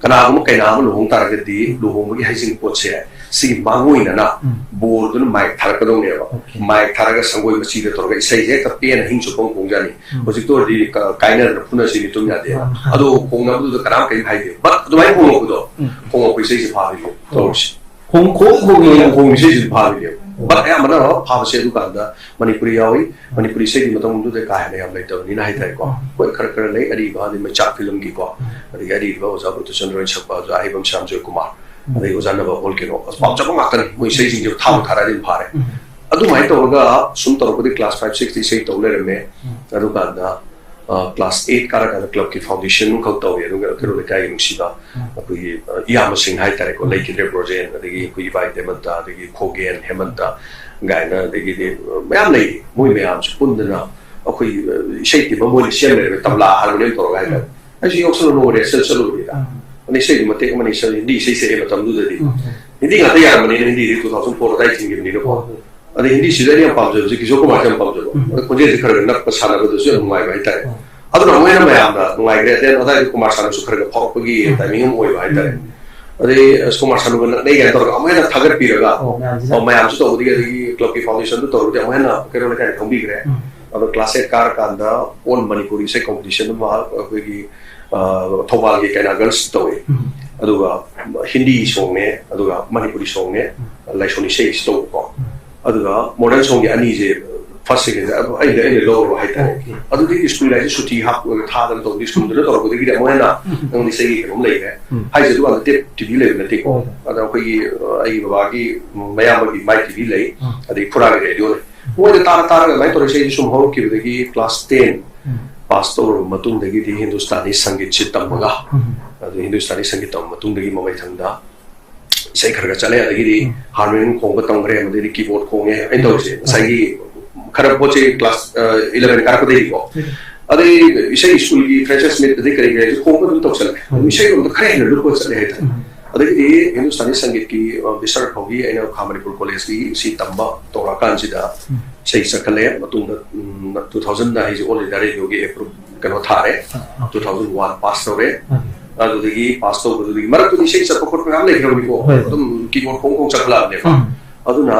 ꯀꯅꯥꯒꯨꯝꯕ ꯀꯩꯅꯥ ꯑꯃ ꯂꯨꯍꯣꯡ ꯇꯥꯔꯒꯗꯤ ꯎꯝ꯫ ꯂꯨꯍꯣꯡꯕꯒꯤ ꯍꯩꯖꯤꯡ ꯄꯣꯠꯁꯦ, ꯁꯤꯒꯤ ꯃꯥꯡꯑꯣꯏꯅꯅ ꯎꯝ꯫ ꯕꯣꯔꯗꯨꯅ ꯃꯥꯏꯛ ꯊꯥꯔꯛꯀꯗꯧꯅꯦꯕ꯫ ꯑꯣꯀꯦ꯫ ꯃꯥꯏꯛ ꯊꯥꯔꯒ ꯁꯪꯒꯣꯏ ꯃꯆꯤꯗ ꯇꯧꯔꯒ ꯏꯁꯩꯁꯦ ꯍꯦꯛꯇ ꯄꯦꯟꯅ ꯍꯤꯡ ꯆꯨꯞꯄ ꯑꯃ ꯈꯣꯡꯖꯥꯅꯤ꯫ ꯎꯝ꯫ ꯍꯧꯖꯤꯛꯇ ꯑꯣꯏꯔꯗꯤ ꯀ-, ꯀꯥꯏꯅꯗꯅ ꯐꯨꯅꯁꯤꯅꯤ ꯇꯨꯝ ꯌꯥꯗꯦꯕ꯫ ꯎꯝ꯫ ꯑꯗꯣ ꯈꯣꯡꯅꯕꯗꯨꯗ ꯀꯅꯥꯝ ꯀꯔꯤꯝ ꯍꯥꯏꯗꯦ꯫ ꯕꯠ ꯑꯗꯨꯃꯥꯏꯅ ꯈꯣꯡꯉꯛꯄꯗꯣ, ꯎꯝ꯫ ꯈꯣꯡꯉꯛꯄ ꯏꯁꯩꯁꯦ ꯐꯥꯕꯤꯅꯦ ꯇꯧꯔꯤꯁꯦ꯫ ꯈꯣꯡ-, ꯈꯣꯡ-, ꯈꯣꯡꯉꯛꯄ ꯏꯁꯩꯁꯦ ꯐꯥꯕꯤꯅꯦꯕ꯫ ꯎꯝ꯫ ꯕꯠ ꯑꯌꯥꯝꯕꯅ ꯐꯥꯕꯁꯦ ꯑꯗꯨꯀꯥꯟꯗ ꯃꯅꯤꯄꯨꯔꯤ ꯌꯥꯎꯏ꯫ ꯃꯅꯤꯄꯨꯔꯤ ꯏꯁꯩꯗꯤ ꯃꯇꯝꯗꯨꯗ ꯀꯥ ꯍꯦꯟꯅ ꯌꯥꯝ ꯂꯩꯇꯕꯅꯤꯅ ꯍꯥꯏꯇꯥꯔꯦꯀꯣ꯫ ꯎꯝ꯫ ꯍꯣꯏ, ꯈꯔ ꯈꯔ ꯂꯩ, ꯑꯔꯤꯕ, ꯑꯗꯩ ꯃꯩꯆꯥꯛ ꯐꯤꯂꯝꯒꯤꯀꯣ, ꯎꯝ꯫ ꯑꯗꯒꯤ ꯑꯔꯤꯕ ꯑꯣꯖꯥ ꯕꯨꯙꯆꯟꯗ꯭ꯔ ꯍꯣꯏꯅ ꯁꯛꯄ, ꯑꯣꯖꯥ ꯑꯍꯩꯕꯝ ꯁ꯭ꯌꯥꯝ ꯖꯣꯏꯀꯨꯃꯥꯔ, ꯎꯝ꯫ ꯑꯗꯩ ꯑꯣꯖꯥ ꯅꯕ ꯑꯣꯜ ꯀꯩꯅꯣ, ꯑꯁ, ꯄꯥꯝꯖꯕ ꯉꯥꯛꯇꯅꯤ꯫ ꯃꯣꯏ ꯏꯁꯩꯁꯤꯡꯁꯦ ꯊꯥꯕꯨ ꯊꯥꯔꯛꯑꯗꯤ ꯑꯗꯨꯝ ꯐꯥꯔꯦ꯫ ꯎꯝ꯫ ꯑꯗꯨꯃꯥꯏꯅ ꯇꯧꯔꯒ ꯁꯨꯝ ꯇꯧꯔꯛꯄꯗꯒꯤ ꯀ꯭ꯂꯥꯁ ꯐꯥꯏꯚ, ꯁꯤꯛꯁꯇ ꯏꯁꯩ ꯇꯧ ꯂꯩꯔꯝꯃꯦ꯫ ꯎꯝ꯫ ꯑꯗꯨꯀꯥꯟꯗ, ꯑ, ꯀ꯭ꯂꯥꯁ ꯑꯩꯠ ꯀꯥꯔꯀꯥꯟꯗ ꯀ꯭ꯂꯕꯀꯤ ꯐꯥꯎꯟꯗꯦꯁꯟ ꯑꯃꯈꯛ ꯇꯧꯋꯦ꯫ ꯑꯗꯨꯒ ꯀꯩꯔꯣꯜ ꯂꯩꯀꯥꯏꯒꯤ ꯅꯨꯡꯁꯤꯕ, ꯎꯝ꯫ ꯑꯩꯈꯣꯏꯒꯤ, ꯑ, ꯏꯌꯥꯝꯕꯁꯤꯡ ꯍꯥꯏꯇꯥꯔꯦꯀꯣ, ꯎꯝ꯫ ꯂꯩꯈꯤꯗ꯭ꯔꯦ ꯕ꯭ꯔꯣꯖꯦꯟ, ꯑꯗꯒꯤ ꯑꯩꯈꯣꯏ ꯏꯕꯥꯏ ꯗꯦꯃꯟꯇ, ꯑꯗꯒꯤ ꯈꯣꯒꯦꯟ ꯍꯦꯃꯟꯇ ꯒꯥꯏꯅ, ꯑꯗꯒꯤꯗꯤ ꯃꯌꯥꯝ ꯂꯩꯔꯤ꯫ ꯃꯣꯏ ꯃꯌꯥꯝꯁꯦ ꯄꯨꯟꯗꯅ ꯑꯩꯈꯣꯏ, ꯑ, ꯏꯁꯩ ꯇꯤꯝ ꯑꯃ ꯃꯣꯏꯅ ꯁꯦꯝ ꯂꯩꯔꯝꯃꯦ, ꯇꯕ꯭ꯂꯥ, ꯍꯥꯔꯃꯣꯅꯤꯌꯝ ꯇꯧꯔꯒ ꯍꯥꯏꯇꯥꯔꯦ꯫ ꯎꯝ꯫ ꯑꯩꯁꯨ ꯌꯥꯎꯁꯜꯂꯨ, ꯅꯣꯡꯃ ꯔꯤꯍꯔꯁꯦꯜ ꯆꯠꯂꯨꯕꯅꯤꯗ꯫ ꯎꯝ꯫ ꯑꯗꯩ ꯏꯁꯩꯗꯨ ꯃꯇꯦꯛ ꯑꯃꯅꯤ ꯁꯛ-, ꯍꯤꯟꯗꯤ ꯏꯁꯩ ꯁꯛꯑꯦ ꯃꯇꯝꯗꯨꯗꯗꯤ꯫ ꯎꯝ꯫ ꯍꯤꯟꯗꯤ ꯉꯥꯛꯇ ꯌꯥꯔꯝꯕꯅꯤꯅ, ꯍꯤꯟꯗꯤꯗꯤ two thousand four ꯑꯗꯥꯏ ꯊꯤꯡꯈꯤꯕꯅꯤꯅꯀꯣ꯫ ꯍꯣꯏ, ꯍꯣꯏ꯫ ꯑꯗꯩ ꯍꯤꯟꯗꯤꯁꯤꯗ ꯑꯩꯅ ꯌꯥꯝ ꯄꯥꯝꯖꯕꯁꯦ ꯀꯤꯁꯣꯔ ꯀꯨꯃꯥꯔꯁꯦ ꯌꯥꯝ ꯄꯥꯝꯖꯕ꯫ ꯎꯝ꯫ ꯑꯗ ꯈꯣꯟꯖꯦꯜꯁꯦ ꯈꯔ ꯈꯔ ꯅꯞꯄ ꯁꯥꯟꯅꯕꯗꯁꯨ ꯌꯥꯝ ꯅꯨꯡꯉꯥꯏꯕ ꯍꯥꯏꯇꯥꯔꯦ꯫ ꯎꯝ꯫ ꯑꯗꯨꯅ ꯑꯃꯨꯛ ꯍꯦꯟꯅ ꯃꯌꯥꯝꯅ ꯅꯨꯡꯉꯥꯏꯈ꯭ꯔꯦ꯫ ꯑꯗꯩ ꯑꯗꯥꯏꯗ ꯀꯨꯃꯥꯔ ꯁꯥꯅꯨꯁꯨ ꯈꯔ ꯈꯔ ꯐꯥꯎꯔꯛꯄꯒꯤ ꯎꯝ꯫ ꯇꯥꯏꯃꯤꯡ ꯑꯃ ꯑꯣꯏꯕ ꯍꯥꯏꯇꯥꯔꯦ꯫ ꯎꯝ꯫ ꯑꯗꯩ ꯑꯁ ꯀꯨꯃꯥꯔ ꯁꯥꯅꯨꯒ ꯅꯛꯅꯩ ꯀꯥꯏꯅ ꯇꯧꯔꯒ ꯑꯃꯨꯛ ꯍꯦꯟꯅ ꯊꯥꯒꯠꯄꯤꯔꯒ, ꯑꯣ, ꯃꯌꯥꯝꯁꯤꯅ꯫ ꯑꯣ, ꯃꯌꯥꯝꯁꯨ ꯇꯧꯕꯗꯒꯤ, ꯑꯗꯒꯤ ꯀ꯭ꯂꯕꯀꯤ ꯐꯥꯎꯟꯗꯦꯁꯟꯗꯨ ꯇꯧꯔꯨꯕꯗꯒꯤ ꯑꯃꯨꯛ ꯍꯦꯟꯅ ꯀꯩꯔꯣꯜ ꯂꯩꯀꯥꯏꯗ ꯈꯪꯕꯤꯈ꯭ꯔꯦ꯫ ꯎꯝ꯫ ꯑꯗꯣ ꯀ꯭ꯂꯥꯁ ꯑꯩꯠ ꯀꯥꯔꯀꯥꯟꯗ ꯑꯣꯜ ꯃꯅꯤꯄꯨꯔꯤ ꯏꯁꯩ ꯀꯣꯝꯄꯤꯇꯤꯁꯟ ꯑꯃ ꯑꯩꯈꯣꯏꯒꯤ, ꯑ, ꯊꯧꯕꯥꯜꯒꯤ ꯀꯩꯅꯥ ꯒꯔꯜꯁ ꯇꯧꯋꯤ꯫ ꯎꯝ꯫ ꯑꯗꯨꯒ ꯍꯤꯟꯗꯤ ꯁꯣꯡꯅꯦ, ꯑꯗꯨꯒ ꯃꯅꯤꯄꯨꯔꯤ ꯁꯣꯡꯅꯦ, ꯎꯝ꯫ ꯂꯥꯏꯁꯣꯟ ꯏꯁꯩꯁꯤ ꯇꯧꯕꯀꯣ꯫ ꯎꯝ꯫ ꯑꯗꯨꯒ ꯃꯣꯗꯔꯟ ꯁꯣꯡꯒꯤ ꯑꯅꯤꯁꯦ ꯐꯥꯔꯁ, ꯁꯦꯀꯦꯟꯁꯦ ꯑꯩꯅ, ꯑꯩꯅ ꯂꯧꯔꯕ ꯍꯥꯏꯇꯥꯔꯦ꯫ ꯑꯣꯀꯦ꯫ ꯑꯗꯨꯗꯒꯤ ꯁ꯭ꯀꯨꯜ ꯂꯥꯏꯐꯁꯦ ꯁꯨꯇꯤ ꯍꯥꯞꯄꯒ ꯊꯥꯗꯅ ꯇꯧꯕꯗꯤ ꯁ꯭ꯀꯨꯜꯗꯨꯅ ꯇꯧꯔꯛꯄꯗꯒꯤꯗꯤ ꯑꯃꯨꯛ ꯍꯦꯟꯅ ꯎꯝ꯫ ꯑꯩꯉꯣꯟꯗ ꯏꯁꯩꯒꯤ ꯀꯩꯅꯣꯝ ꯂꯩꯔꯦ꯫ ꯎꯝ꯫ ꯍꯥꯏꯁꯦ ꯑꯗꯨꯀꯥꯟꯗ ꯇꯦꯞ ꯇꯤ ꯚꯤ ꯂꯩꯕ ꯅꯠꯇꯦꯀꯣ꯫ ꯍꯣꯏ, ꯍꯣꯏ꯫ ꯑꯗ ꯑꯩꯈꯣꯏꯒꯤ, ꯑ, ꯑꯩꯒꯤ ꯕꯕꯥꯒꯤ ꯃꯌꯥꯝꯕꯒꯤ ꯃꯥꯏ ꯇꯤ ꯚꯤ ꯂꯩ, ꯎꯝ꯫ ꯑꯗꯩ ꯈꯨꯔꯥꯒꯤ ꯔꯦꯗꯤꯑꯣ ꯂꯩ꯫ ꯃꯣꯏꯗ ꯇꯥꯔ ꯇꯥꯔꯒ ꯑꯗꯨꯃꯥꯏꯅ ꯇꯧꯔ ꯏꯁꯩꯁꯤ ꯁꯨꯝ ꯍꯧꯔꯛꯈꯤꯕꯗꯒꯤ class ten pass ꯇꯧꯔꯕ ꯃꯇꯨꯡꯗꯒꯤꯗꯤ ꯍꯤꯟꯗꯨꯁꯇꯥꯅꯤ ꯁꯪꯒꯤꯠꯁꯤ ꯇꯝꯃꯒ, ꯑꯗꯨ ꯍꯤꯟꯗꯨꯁꯇꯥꯅꯤ ꯁꯪꯒꯤꯠ ꯇꯝꯕ ꯃꯇꯨꯡꯗꯒꯤ ꯃꯃꯩꯊꯪꯗ ꯏꯁꯩ ꯈꯔ ꯈꯔ ꯆꯠꯂꯦ, ꯑꯗꯒꯤꯗꯤ harmonium ꯈꯣꯡꯕ ꯇꯝꯈ꯭ꯔꯦ, ꯑꯗꯩꯗꯤ keyboard ꯈꯣꯡꯉꯦ꯫ ꯑꯩꯅ ꯇꯧꯔꯤꯁꯦ ꯉꯁꯥꯏꯒꯤ ꯈꯔ ꯄꯣꯠ ꯆꯩ class eleven ꯀꯥꯔꯛꯄꯗꯒꯤꯀꯣ, ꯑꯗꯩ ꯏꯁꯩ ꯁ꯭ꯀꯨꯜꯒꯤ fresher meet ꯑꯗꯩ ꯀꯔꯤ ꯀꯔꯤ ꯈꯣꯡꯕ ꯑꯗꯨꯝ ꯇꯧꯁꯜꯂꯦ꯫ ꯑꯗꯨ ꯏꯁꯩꯔꯣꯝꯗ ꯈꯔ ꯍꯦꯟꯅ ꯂꯨꯞꯄ ꯆꯠꯂꯦ ꯍꯥꯏꯇꯥꯔꯦ꯫ ꯑꯗꯒꯤꯗꯤ ꯍꯤꯟꯗꯨꯁꯇꯥꯅꯤ ꯁꯪꯒꯤꯠꯀꯤ, ꯑ, ꯕꯤꯁꯥꯜ ꯐꯥꯎꯒꯤ ꯑꯩꯅ ꯈꯥ ꯃꯅꯤꯄꯨꯔ ꯀꯣꯂꯦꯖꯀꯤ ꯁꯤ ꯇꯝꯕ ꯇꯧꯔꯛꯑꯀꯥꯟꯁꯤꯗ ꯏꯁꯩ ꯆꯠꯈꯠꯂꯦ꯫ ꯃꯇꯨꯡꯗ, ꯎꯝ, two thousandꯗ ꯑꯩꯁꯦ All India Radioꯒꯤ approve ꯀꯩꯅꯣ ꯊꯥꯔꯦ꯫ Two thousand one pass ꯇꯧꯔꯦ꯫ ꯑꯗꯨꯗꯒꯤ pass ꯇꯧꯕꯗꯨꯗꯒꯤ ꯃꯔꯛꯇꯨꯗꯤ ꯏꯁꯩ ꯆꯠꯄ ꯈꯣꯠꯄ ꯃꯌꯥꯝ ꯂꯩꯈ꯭ꯔꯕꯅꯤꯀꯣ꯫ ꯍꯣꯏ, ꯍꯣꯏ꯫ ꯑꯗꯨꯝ keyboard ꯈꯣꯡ ꯈꯣꯡ ꯆꯠꯈꯠꯂꯛꯑꯕꯅꯦꯕ꯫ ꯑꯗꯨꯅ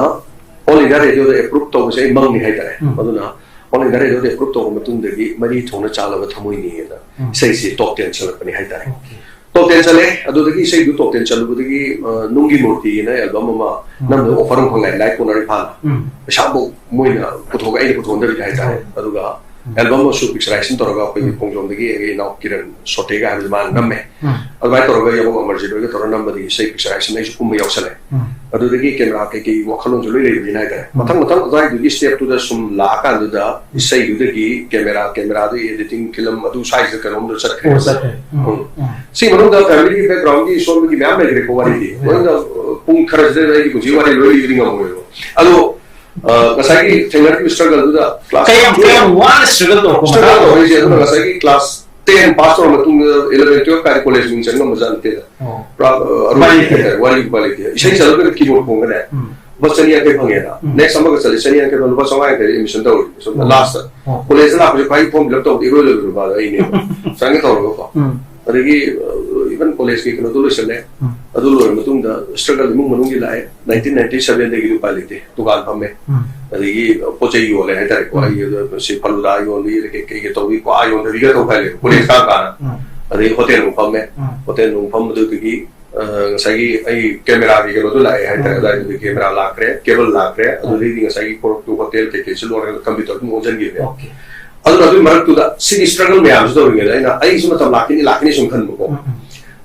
All India Radioꯗ approve ꯇꯧꯕꯁꯦ ꯑꯩ ꯃꯪꯅꯤ ꯍꯥꯏꯇꯥꯔꯦ꯫ ꯑꯗꯨꯅ All India Radioꯗ approve ꯇꯧꯕ ꯃꯇꯨꯡꯗꯒꯤ ꯃꯔꯤ ꯊꯣꯡꯅ ꯆꯥꯂꯕ ꯊꯃꯣꯏꯅꯤꯅ ꯏꯁꯩꯁꯤ top ten ꯆꯠꯂꯛꯄꯅꯤ ꯍꯥꯏꯇꯥꯔꯦ꯫ Top ten ꯆꯠꯂꯦ꯫ ꯑꯗꯨꯗꯒꯤ ꯏꯁꯩꯗꯨ top ten ꯆꯠꯂꯨꯕꯗꯒꯤ, ꯑ, ꯅꯨꯡꯒꯤ ꯃꯨꯔꯇꯤꯅ album ꯑꯃ ꯅꯝꯕꯗ offer ꯑꯃꯈꯛ ꯂꯥꯛꯑꯦ, Live Corner ꯏꯝꯐꯥꯜ꯫ ꯄꯩꯁꯥꯃꯨꯛ ꯃꯣꯏꯅ ꯄꯨꯊꯣꯛꯑꯒ ꯑꯩꯅ ꯄꯨꯊꯣꯛꯍꯟꯗꯕꯤꯗ ꯍꯥꯏꯇꯥꯔꯦ꯫ ꯑꯗꯨꯒ album ꯑꯃꯁꯨ picturization ꯇꯧꯔꯒ ꯑꯩꯈꯣꯏꯒꯤ ꯈꯣꯡꯖꯣꯝꯗꯒꯤ ꯑꯩꯒꯤ ꯏꯅꯥꯎ ꯀꯤꯔꯟ ꯁꯣꯇꯦꯒ ꯍꯥꯏꯕꯗꯨ ꯃꯥꯅ ꯅꯝꯃꯦ꯫ ꯑꯗꯨꯃꯥꯏꯅ ꯇꯧꯔꯒ ꯌꯥꯕꯣꯛ ꯑꯃꯔꯖꯤꯠ ꯍꯣꯏꯒ ꯇꯧꯔꯒ ꯅꯝꯕꯗꯒꯤ ꯏꯁꯩ picturization ꯑꯩꯁꯨ ꯀꯨꯝꯕ ꯌꯥꯎꯁꯜꯂꯦ꯫ ꯑꯗꯨꯗꯒꯤ camera ꯀꯩꯀꯩ ꯋꯥꯈꯜꯂꯣꯟꯁꯨ ꯂꯣꯏ ꯂꯩꯕꯅꯤꯅ ꯍꯥꯏꯇꯥꯔꯦ꯫ ꯃꯊꯪ ꯃꯊꯪ ꯑꯗꯨꯋꯥꯏꯗꯨꯒꯤ stepꯇꯨꯗ ꯁꯨꯝ ꯂꯥꯛꯑꯀꯥꯟꯗꯨꯗ ꯏꯁꯩꯗꯨꯗꯒꯤ camera, cameraꯗꯒꯤ editing, film ꯑꯗꯨ ꯁ꯭ꯋꯥꯏꯁꯤꯗ ꯀꯩꯅꯣꯝꯗ ꯆꯠꯈ꯭ꯔꯦ꯫ ꯑꯣ, ꯆꯠꯈ꯭ꯔꯦ꯫ ꯎꯝ꯫ ꯎꯝ꯫ ꯁꯤ ꯃꯅꯨꯡꯗ family backgroundꯒꯤ ꯁꯣꯝꯗꯒꯤ ꯃꯌꯥꯝ ꯂꯩꯈ꯭ꯔꯦꯀꯣ ꯋꯥꯔꯤꯗꯤ꯫ ꯎꯝ꯫ ꯃꯅꯨꯡꯗ, ꯑ, ꯄꯨꯡ ꯈꯔꯁꯤꯗ ꯑꯩꯒꯤ ꯄꯨꯟꯁꯤ ꯋꯥꯔꯤ ꯂꯣꯏ ꯂꯤꯕꯗꯤ ꯉꯝꯃꯣꯏꯕ꯫ ꯑꯗꯣ, ꯑ, ꯉꯁꯥꯏꯒꯤ ꯊꯦꯡꯅꯔꯤꯕ struggleꯗꯨꯗ class ꯀꯌꯥꯝ, ten ꯀꯌꯥꯝ ꯋꯥꯅ struggle ꯇꯧꯔꯛꯄ struggle ꯃꯇꯥꯡ? ꯇꯧꯔꯛꯏꯁꯦ꯫ ꯑꯗꯨꯅ ꯉꯁꯥꯏꯒꯤ class ten pass ꯇꯧꯔ ꯃꯇꯨꯡꯗ eleven, twelve ꯀꯥꯏꯗ college ꯃꯤꯡ ꯆꯟ ꯉꯝꯕꯖꯥꯠ ꯅꯠꯇꯦꯗ꯫ ꯑꯣ꯫ ꯄꯨꯔꯥ, ꯑ, ꯑꯔꯣꯏꯕ ꯎꯄꯥꯏ ꯂꯩꯇꯦ꯫ ꯍꯥꯏꯇꯥꯔꯦ, ꯋꯥꯔꯤ ꯎꯄꯥꯏ ꯂꯩꯇꯦ꯫ ꯏꯁꯩ ꯆꯠꯂꯒꯅ keyboard ꯈꯣꯡꯒꯅꯦ꯫ ꯎꯝ꯫ ꯂꯨꯄꯥ ꯆꯅꯤ ꯌꯥꯡꯈꯩ ꯐꯪꯉꯦꯅ꯫ ꯎꯝ꯫ Next ꯑꯃꯒ ꯆꯠꯂꯦ, ꯆꯅꯤ ꯌꯥꯡꯈꯩ ꯐꯪꯉꯦ, ꯂꯨꯄꯥ ꯆꯥꯝꯃꯉꯥ ꯌꯥꯡꯈꯩ admission ꯇꯧꯔꯤ꯫ ꯁꯣꯝꯗ ꯎꯝ꯫ Lastꯇ꯫ ꯑꯣ꯫ Collegeꯇ ꯂꯥꯛꯄꯁꯦ ꯈ꯭ꯋꯥꯏ form fill up ꯇꯧꯕꯗ ꯏꯔꯣꯏ ꯂꯣꯏꯕ ꯅꯨꯄꯥꯗꯣ ꯑꯩꯅꯦꯕ꯫ ꯆꯪꯒꯦ ꯇꯧꯔꯒꯀꯣ꯫ ꯎꯝ꯫ ꯑꯗꯒꯤ, ꯑ, even collegeꯀꯤ ꯀꯩꯅꯣꯗꯣ ꯂꯣꯏꯁꯜꯂꯦ꯫ ꯎꯝ꯫ ꯑꯗꯨ ꯂꯣꯏꯔ ꯃꯇꯨꯡꯗ struggle ꯏꯃꯨꯡ ꯃꯅꯨꯡꯒꯤ ꯂꯥꯛꯑꯦ꯫ Nineteen ninety sevenꯗꯒꯤ ꯎꯄꯥꯏ ꯂꯩꯇꯦ꯫ ꯗꯨꯀꯥꯟ ꯐꯝꯃꯦ꯫ ꯎꯝ꯫ ꯑꯗꯒꯤ, ꯑ, ꯄꯣꯠ ꯆꯩ ꯌꯣꯜꯂꯦ ꯍꯥꯏꯇꯥꯔꯦꯀꯣ꯫ ꯎꯝ꯫ ꯑꯩ, ꯑ, ꯁꯤ ꯐꯂꯨꯗꯥ ꯌꯣꯟꯕꯤ, ꯀꯩ, ꯀꯩ, ꯀꯩ ꯇꯧꯕꯤ, ꯀ꯭ꯋꯥ ꯌꯣꯟꯗꯕꯤꯒ ꯇꯧ ꯍꯥꯏꯔꯦ꯫ College ꯀꯥ ꯀꯥꯅ꯫ ꯎꯝ꯫ ꯑꯗꯒꯤ hotel ꯑꯃꯨꯛ ꯐꯝꯃꯦ꯫ ꯎꯝ꯫ Hotel ꯑꯃꯨꯛ ꯐꯝꯕꯗꯨꯗꯒꯤ ꯑ, ꯉꯁꯥꯏꯒꯤ ꯑꯩ cameraꯒꯤ ꯀꯩꯅꯣꯗꯣ ꯂꯥꯛꯑꯦ ꯍꯥꯏꯇꯥꯔꯦ꯫ ꯎꯝ꯫ ꯑꯗꯨꯋꯥꯏꯗꯨꯗ camera ꯂꯥꯛꯈ꯭ꯔꯦ, cable ꯂꯥꯛꯈ꯭ꯔꯦ, ꯎꯝ꯫ ꯑꯗꯨꯗꯩꯗꯤ ꯉꯁꯥꯏꯒꯤ ꯄꯣꯔꯛꯇꯨ hotel ꯀꯩꯀꯩꯁꯨ ꯂꯣꯏꯔꯒ computer ꯑꯗꯨꯝ ꯑꯣꯟꯁꯤꯟꯈꯤꯕꯅꯦ꯫ Okay꯫ ꯑꯗꯨꯅ ꯑꯗꯨꯒꯤ ꯃꯔꯛꯇꯨꯗ ꯁꯤꯒꯤ struggle ꯃꯌꯥꯝꯁꯤ ꯇꯧꯔꯤꯉꯩꯗ ꯑꯩꯅ ꯑꯩꯁꯨ ꯃꯇꯝ ꯂꯥꯛꯈꯤꯅꯤ, ꯂꯥꯛꯈꯤꯅꯤ ꯁꯨꯝ ꯈꯟꯕꯀꯣ꯫ ꯎꯝ, ꯎꯝ꯫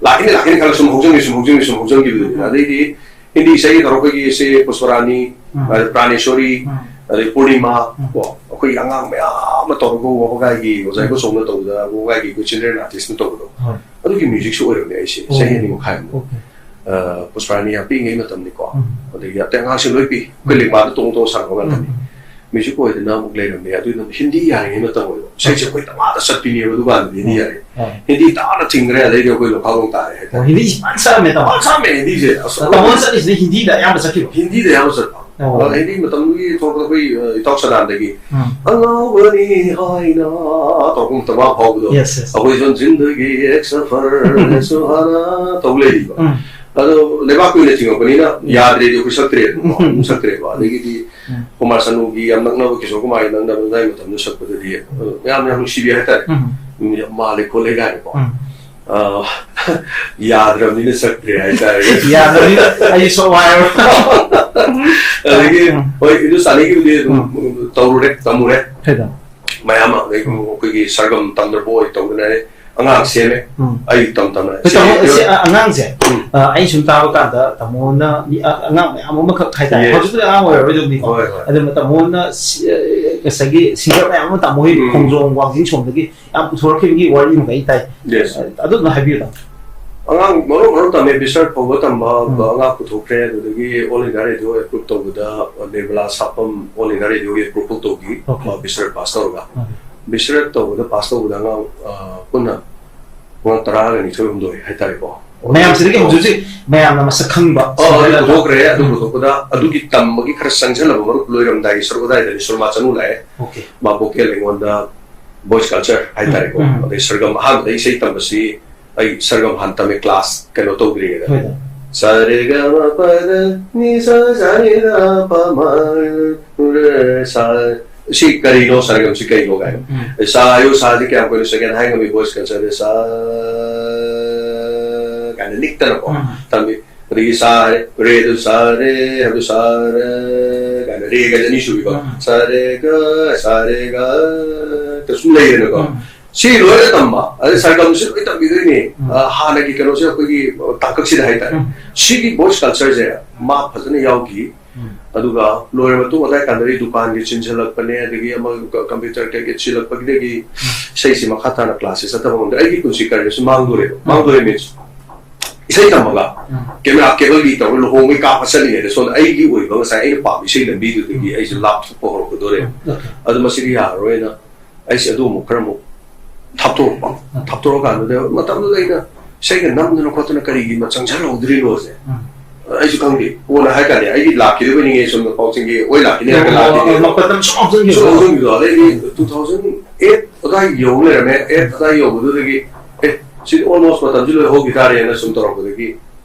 ꯂꯥꯛꯈꯤꯅꯤ, ꯂꯥꯛꯈꯤꯅꯤ ꯈꯜꯂꯒ ꯁꯨꯝ ꯍꯧꯖꯤꯟꯈꯤ, ꯁꯨꯝ ꯍꯧꯖꯤꯟꯈꯤ, ꯁꯨꯝ ꯍꯧꯖꯤꯟꯈꯤꯕꯗꯨꯅꯤꯅ꯫ ꯎꯝ꯫ ꯑꯗꯩꯗꯤ ꯍꯤꯟꯗꯤ ꯏꯁꯩꯒꯤ ꯇꯧꯔꯛꯄꯒꯤ ꯁꯤ ꯄꯨꯁꯄꯔꯥꯅꯤ, ꯎꯝ꯫ ꯑ, ꯄ꯭ꯔꯥꯅꯦꯁꯣꯔꯤ, ꯎꯝ꯫ ꯑꯗꯩ ꯄꯨꯔꯅꯤꯃꯥ, ꯎꯝ꯫ ꯀꯣ, ꯑꯩꯈꯣꯏꯒꯤ ꯑꯉꯥꯡ ꯃꯌꯥꯝ ꯑꯃ ꯇꯧꯔꯒ ꯋꯥꯕꯒꯥꯏꯒꯤ, ꯑꯣꯖꯥ ꯎꯝ꯫ ꯏꯕꯣꯆꯧꯅ ꯇꯧꯕꯗ ꯋꯥꯕꯒꯥꯏꯒꯤ ꯑꯩꯈꯣꯏ children artist ꯅ ꯇꯧꯕꯗꯣ, ꯍꯣꯏ꯫ ꯑꯗꯨꯒꯤ music ꯁꯨ ꯑꯣꯏꯔꯝꯃꯦ ꯑꯩꯁꯦ꯫ ꯑꯣ꯫ ꯆꯍꯤ ꯑꯅꯤ ꯃꯈꯥꯏꯃꯨꯛ꯫ Okay꯫ ꯑ, ꯄꯨꯁꯄꯥꯔꯥꯅꯤ ꯌꯥꯝ ꯄꯤꯛꯏꯉꯩ ꯃꯇꯝꯅꯤꯀꯣ꯫ ꯎꯝ꯫ ꯑꯗꯒꯤ ꯑꯇꯩ ꯑꯉꯥꯡꯁꯤꯡ ꯂꯣꯏ ꯄꯤ꯫ ꯑꯩꯈꯣꯏ ꯎꯝ꯫ ꯂꯤꯛꯃꯥꯗ ꯇꯣꯡ ꯇꯣꯡ ꯁꯥꯟꯅꯕ ꯉꯥꯛꯇꯅꯤ꯫ ꯎꯝ꯫ Music ꯑꯣꯏꯗꯅ ꯑꯃꯨꯛ ꯂꯩꯔꯝꯃꯦ꯫ ꯑꯗꯨꯅ ꯍꯤꯟꯗꯤ ꯌꯥꯔꯤꯉꯩ ꯃꯇꯝ ꯑꯣꯏꯕ꯫ ꯏꯁꯩꯁꯦ ꯑꯩꯈꯣꯏ ꯗꯃꯥꯗ ꯆꯠꯄꯤꯅꯦꯕ ꯑꯗꯨꯀꯥꯟꯗꯗꯤ ꯍꯤꯟꯗꯤ ꯌꯥꯔꯤ꯫ ꯑꯥ꯫ ꯍꯤꯟꯗꯤ ꯇꯥꯅ ꯊꯤꯡꯈ꯭ꯔꯦ, ꯑꯗꯩꯗꯤ ꯑꯩꯈꯣꯏ ꯂꯣꯈꯥꯂꯣꯡ ꯇꯥꯔꯦ ꯍꯥꯏꯇꯥꯔꯦ꯫ ꯑꯣ, ꯍꯤꯟꯗꯤꯁꯤ ꯐꯖꯅ ꯁꯛꯑꯝꯃꯦ ꯇꯥꯃꯣ꯫ ꯐꯖꯅ ꯁꯛꯑꯝꯃꯦ ꯍꯤꯟꯗꯤꯁꯦ꯫ ꯑꯁ, ꯇꯥꯃꯣꯅ ꯆꯠꯂꯤꯁꯤꯅ ꯍꯤꯟꯗꯤꯗ ꯑꯌꯥꯝꯕ ꯆꯠꯈꯤꯕ꯫ ꯍꯤꯟꯗꯤꯗ ꯑꯌꯥꯝꯕ ꯆꯠꯄ꯫ ꯑꯣ꯫ ꯑꯗ ꯍꯤꯟꯗꯤ ꯃꯇꯝꯗꯨꯒꯤ ꯊꯣꯛꯂꯛꯄꯗ ꯑꯩꯈꯣꯏ, ꯑ, ꯏꯇꯥꯎ ꯁꯗꯥꯟꯗꯒꯤ ꯎꯝ꯫ "ꯑꯉꯥꯎꯕꯅꯤ" ꯍꯥꯏꯅ ꯇꯧꯔꯛꯄ ꯃꯇꯝ ꯑꯃ ꯐꯥꯎꯕꯗꯣ꯫ Yes, yes꯫ "ꯑꯩꯈꯣꯏ ꯁꯣꯝ ꯖꯤꯟꯗꯒꯤ ꯑꯦꯛ ꯁꯐꯔ ꯁꯨꯍꯥꯅ" ꯇꯧ ꯂꯩꯔꯤꯕ꯫ ꯎꯝ꯫ ꯑꯗꯣ ꯂꯩꯕꯥꯛꯀꯤ ꯑꯣꯏꯅ ꯆꯤꯡꯉꯛꯄꯅꯤꯅ ꯎꯝ꯫ ꯌꯥꯗ꯭ꯔꯦꯗꯤ ꯑꯩꯈꯣꯏ ꯁꯛꯇ꯭ꯔꯦ꯫ ꯎꯝ꯫ ꯑꯗꯨꯝ ꯁꯛꯇ꯭ꯔꯦꯕ꯫ ꯑꯗꯒꯤꯗꯤ ꯎꯝ꯫ ꯀꯨꯃꯥꯔ ꯁꯅꯨꯒꯤ ꯌꯥꯝ ꯅꯛꯅꯕ, ꯀꯤꯁꯣꯔ ꯀꯨꯃꯥꯔꯒꯤ ꯅꯛꯅꯕ ꯑꯗꯨꯋꯥꯏ ꯃꯇꯝꯗ ꯁꯛꯄꯗꯗꯤ, ꯑ, ꯌꯥꯝ, ꯌꯥꯝ ꯅꯨꯡꯁꯤꯕꯤ ꯍꯥꯏꯇꯥꯔꯦ꯫ ꯎꯝ꯫ ꯎꯝ, ꯌꯥꯝ ꯃꯥꯜꯂꯦ ꯈꯣꯠꯂꯦ ꯀꯥꯏꯅꯀꯣ꯫ ꯎꯝ꯫ ꯑ, ꯌꯥꯗ꯭ꯔꯕꯅꯤꯅ ꯁꯛꯇ꯭ꯔꯦ ꯍꯥꯏꯇꯥꯔꯦ꯫ ꯌꯥꯗ꯭ꯔꯕꯅꯤꯅ ꯑꯩꯁꯨ ꯁꯛꯑꯣ ꯍꯥꯏꯔꯣ꯫ ꯑꯗꯒꯤ, ꯎꯝ꯫ ꯍꯣꯏ, ꯍꯤꯟꯗꯨꯁꯇꯥꯅꯤꯒꯤꯕꯨꯗꯤ ꯑꯗꯨꯝ ꯎꯝ꯫ ꯇꯧꯔꯨꯔꯦ, ꯇꯝꯃꯨꯔꯦ꯫ ꯐꯩꯗ꯫ ꯃꯌꯥꯝ ꯑꯃ, ꯑꯗꯩ ꯎꯝ꯫ ꯑꯩꯈꯣꯏꯒꯤ ꯁꯔꯒꯝ ꯇꯝꯗ꯭ꯔꯕꯣꯏ ꯇꯧꯗꯅ ꯑꯉꯥꯡ ꯁꯦꯝꯃꯦ꯫ ꯎꯝ꯫ ꯑꯩ ꯇꯝ ꯇꯝꯅ ꯑꯩꯈꯣꯏ ꯁꯤ ꯇꯥꯃꯣ, ꯁꯤ ꯑ-, ꯑꯉꯥꯡꯁꯦ, ꯎꯝ꯫ ꯑ, ꯑꯩ ꯁꯨꯝ ꯇꯥꯕ ꯀꯥꯟꯗ ꯇꯥꯃꯣꯅ ꯃꯤ, ꯑ-, ꯑꯉꯥꯡ ꯃꯌꯥꯝ ꯑꯃꯈꯛ ꯍꯥꯏꯇꯥꯔꯦ꯫ Yes꯫ ꯍꯧꯖꯤꯛꯄꯨꯗꯤ ꯑꯉꯥꯡ ꯑꯣꯏꯔꯔꯣꯏꯗꯕꯅꯤꯀꯣ꯫ ꯍꯣꯏ, ꯍꯣꯏ꯫ ꯑꯗꯨ ꯇꯥꯃꯣꯅ ꯁꯤ, ꯑ, ꯉꯁꯥꯏꯒꯤ singer ꯃꯌꯥꯝ ꯑꯃ ꯇꯥꯃꯣ ꯍꯣꯏ ꯎꯝ꯫ ꯈꯣꯡꯖꯣꯝ ꯋꯥꯡꯖꯤꯡ ꯁꯣꯝꯗꯒꯤ ꯌꯥꯝ ꯄꯨꯊꯣꯔꯛꯈꯤꯕꯒꯤ ꯋꯥꯔꯤ ꯑꯃ ꯑꯩ ꯇꯥꯏ꯫ Yes꯫ ꯑ, ꯑꯗꯨ ꯑꯗꯨꯝ ꯍꯥꯏꯕꯤꯌꯨ ꯇꯥꯃꯣ꯫ ꯑꯉꯥꯡ ꯃꯔꯨ ꯃꯔꯨ ꯇꯝꯃꯦ, ꯕꯤꯁꯔꯠ ꯐꯥꯎꯕ ꯇꯝꯕ ꯎꯝ꯫ ꯑꯉꯥꯡ ꯄꯨꯊꯣꯛꯈ꯭ꯔꯦ꯫ ꯑꯗꯨꯗꯒꯤ All India Radio approve ꯇꯧꯕꯗ, ꯑ, ꯅꯤꯔꯃꯂꯥ ꯁꯥꯄꯝ All India Radio ꯒꯤ approve ꯐꯥꯎ ꯇꯧꯈꯤ꯫ Okay꯫ ꯃꯥ ꯕꯤꯁꯔꯠ ꯄꯥꯁ ꯇꯧꯔꯒ꯫ Okay꯫ ꯕꯤꯁꯔꯠ ꯇꯧꯕꯗ, ꯄꯥꯁ ꯇꯧꯕꯗ ꯑꯉꯥꯡ, ꯑ, ꯄꯨꯟꯅ ꯑꯉꯥꯡ ꯇꯔꯥꯒ ꯅꯤꯊꯣꯏ ꯍꯨꯝꯗꯣꯏ ꯍꯥꯏꯇꯥꯔꯦꯀꯣ꯫ ꯃꯌꯥꯝꯁꯤꯗꯒꯤ ꯍꯧꯖꯤꯛ ꯍꯧꯖꯤꯛ ꯃꯌꯥꯝꯅ ꯃꯁꯛ ꯈꯪꯕ ꯑ, ꯑꯗꯨ ꯁꯤꯡꯒꯔ ꯄꯨꯊꯣꯛꯈ꯭ꯔꯦ꯫ ꯑꯗꯨ ꯎꯝ꯫ ꯄꯨꯊꯣꯛꯄꯗ ꯑꯗꯨꯒꯤ ꯇꯝꯕꯒꯤ ꯈꯔ ꯆꯪꯁꯤꯜꯂꯕ ꯃꯔꯨꯞ ꯂꯣꯏꯔꯝꯗꯥꯏꯒꯤ ꯁꯔꯨꯛ ꯑꯗꯥꯏꯗ ꯁꯨꯔꯃꯥ ꯆꯅꯨ ꯂꯥꯛꯑꯦ꯫ Okay꯫ ꯃꯥ vocal ꯑꯩꯉꯣꯟꯗ voice culture ꯍꯥꯏꯇꯥꯔꯦꯀꯣ꯫ ꯎꯝ꯫ ꯑꯗꯩ ꯁꯔꯒꯝ ꯑꯍꯥꯟꯕꯗ ꯏꯁꯩ ꯇꯝꯕꯁꯤ ꯑꯩ ꯁꯔꯒꯝ ꯍꯥꯟꯅ ꯇꯝꯃꯦ class ꯀꯩꯅꯣ ꯇꯧꯗ꯭ꯔꯤꯉꯩꯗ꯫ ꯍꯣꯏ꯫ ꯁꯥ ꯔꯦ ꯒ ꯃ ꯄ ꯗ ꯅꯤ ꯁꯥ ꯁꯥ ꯔꯦ ꯒ ꯄ ꯃ ꯔꯦ ꯁꯥ꯫ ꯁꯤ ꯀꯔꯤꯅꯣ, ꯁꯔꯒꯝꯁꯤ ꯀꯔꯤꯅꯣ ꯀꯥꯏꯅ꯫ ꯎꯝ꯫ ꯁꯥ ꯍꯥꯏꯌꯨ, ꯁꯥꯁꯤ ꯀꯌꯥꯝ ꯀꯨꯏꯅ second ꯍꯥꯏ ꯉꯝꯃꯤ voice culture ꯗ ꯁꯥ ꯀꯥꯏꯅ ꯅꯤꯛꯇꯅꯀꯣ꯫ ꯎꯝ꯫ ꯇꯝꯃꯤ꯫ ꯑꯗꯒꯤ ꯁꯥ ꯍꯥꯏꯔꯦ, ꯔꯦꯗꯨ ꯁꯥ ꯔꯦ ꯍꯥꯏꯕꯗꯨ ꯁꯥ ꯔꯦ ꯀꯥꯏꯅ ꯔꯦꯒꯁꯦ ꯑꯅꯤ ꯁꯨꯕꯤꯀꯣ꯫ ꯎꯝ꯫ ꯁꯥ ꯔꯦ ꯒ, ꯁꯥ ꯔꯦ ꯒ ꯀꯁꯨꯝ ꯂꯩꯔꯦꯅꯀꯣ꯫ ꯎꯝ꯫ ꯁꯤ ꯂꯣꯏꯅ ꯇꯝꯕ, ꯑꯗꯩ ꯁꯔꯒꯝꯁꯨ ꯂꯣꯏ ꯇꯝꯕꯤꯗꯣꯏꯅꯤ꯫ ꯎꯝ꯫ ꯑ, ꯍꯥꯟꯅꯒꯤ ꯀꯩꯅꯣꯁꯦ ꯑꯩꯈꯣꯏꯒꯤ ꯇꯥꯡꯀꯛꯁꯤꯗ ꯍꯥꯏꯇꯥꯔꯦ꯫ ꯎꯝ꯫ ꯁꯤꯒꯤ voice culture ꯁꯦ ꯃꯥ ꯐꯖꯅ ꯌꯥꯎꯈꯤ꯫ ꯎꯝ꯫ ꯑꯗꯨꯒ ꯂꯣꯏꯔ ꯃꯇꯨꯡ ꯑꯗꯥꯏ ꯀꯥꯟꯗꯗꯤ ꯗꯨꯀꯥꯟꯒꯤ ꯆꯤꯟꯁꯤꯜꯂꯛꯄꯅꯦ, ꯑꯗꯒꯤ ꯑꯃ ꯀ-, ꯀꯝꯄ꯭ꯌꯨꯇꯔ ꯀꯩꯀꯩ ꯆꯤꯜꯂꯛꯄꯗꯒꯤ ꯏꯁꯩꯁꯤ ꯃꯈꯥ ꯇꯥꯅ ꯀ꯭ꯂꯥꯁꯁꯦ ꯆꯠꯊꯕ ꯉꯝꯗ꯭ꯔꯦ꯫ ꯑꯩꯒꯤ ꯄꯨꯟꯁꯤ ꯀꯔꯤꯌꯔꯁꯨ ꯃꯥꯡꯗꯣꯔꯦꯕ, ꯃꯥꯡꯗꯣꯔꯦ ꯃꯤꯟꯁ ꯏꯁꯩ ꯇꯝꯃꯒ ꯎꯝ꯫ ꯀꯦꯃꯦꯔꯥ ꯀꯦꯕꯜꯒꯤ ꯇꯧꯔꯒ ꯂꯨꯍꯣꯡꯕꯒꯤ ꯀꯥꯞꯄ ꯆꯠꯂꯤꯉꯩꯗ ꯁꯣꯝꯗ ꯑꯩꯒꯤ ꯑꯣꯏꯕ ꯉꯁꯥꯏ ꯑꯩꯅ ꯄꯥꯝꯕ ꯏꯁꯩ ꯂꯝꯕꯤꯗꯨꯗꯒꯤ ꯎꯝ꯫ ꯑꯩꯁꯦ ꯂꯥꯞꯊꯣꯛꯄ ꯍꯧꯔꯛꯀꯗꯣꯔꯦ꯫ ꯎꯝ꯫ ꯑꯗꯨ ꯃꯁꯤꯗꯤ ꯌꯥꯔꯔꯣꯏꯅ ꯑꯩꯁꯦ ꯑꯗꯨ ꯑꯃꯨꯛ ꯈꯔ ꯑꯃꯨꯛ ꯊꯥꯞꯇꯣꯔꯛꯄ꯫ ꯎꯝ꯫ ꯊꯥꯞꯇꯣꯔꯛꯑꯀꯥꯟꯗꯨꯗ ꯃꯇꯝꯗꯨꯗ ꯑꯩꯅ ꯏꯁꯩꯒ ꯅꯝꯗꯅ ꯈꯣꯠꯇꯅ ꯀꯔꯤꯒꯤ ꯆꯪꯁꯤꯜꯍꯧꯗ꯭ꯔꯤꯅꯣꯁꯦ ꯎꯝ꯫ ꯑꯩꯁꯨ ꯈꯪꯗꯦ꯫ ꯀꯣꯟꯅ ꯍꯥꯏ ꯇꯥꯔꯦ, ꯑꯩꯗꯤ ꯂꯥꯛꯈꯤꯗꯕꯣꯏ ꯅꯤꯡꯉꯦ, ꯁꯣꯝꯗ ꯄꯥꯎ ꯆꯦꯡꯒꯤ ꯑꯣꯏ ꯂꯥꯛꯈꯤꯅꯤ ꯍꯥꯏꯔꯒ ꯑꯣ, ꯂꯥꯛꯈꯤꯗꯦ꯫ ꯃꯈꯣꯏ ꯑꯗꯨꯝ ꯁꯨꯝ ꯍꯧꯖꯤꯟꯈꯤꯕ꯫ ꯁꯨꯝ ꯍꯧꯖꯤꯟꯈꯤꯕꯗꯣ꯫ ꯑꯗꯩꯗꯤ ꯎꯝ꯫ two thousand eight ꯑꯗꯥꯏ ꯌꯧ ꯂꯩꯔꯝꯃꯦ꯫ Eight ꯑꯗꯥꯏ ꯌꯧꯕꯗꯨꯗꯒꯤ ꯑꯦ, ꯁꯤꯗꯤ almost ꯃꯇꯝꯁꯤ ꯂꯣꯏ ꯍꯧꯈꯤ ꯇꯥꯔꯦꯅ ꯁꯨꯝ ꯇꯧꯔꯛꯄꯗꯒꯤ,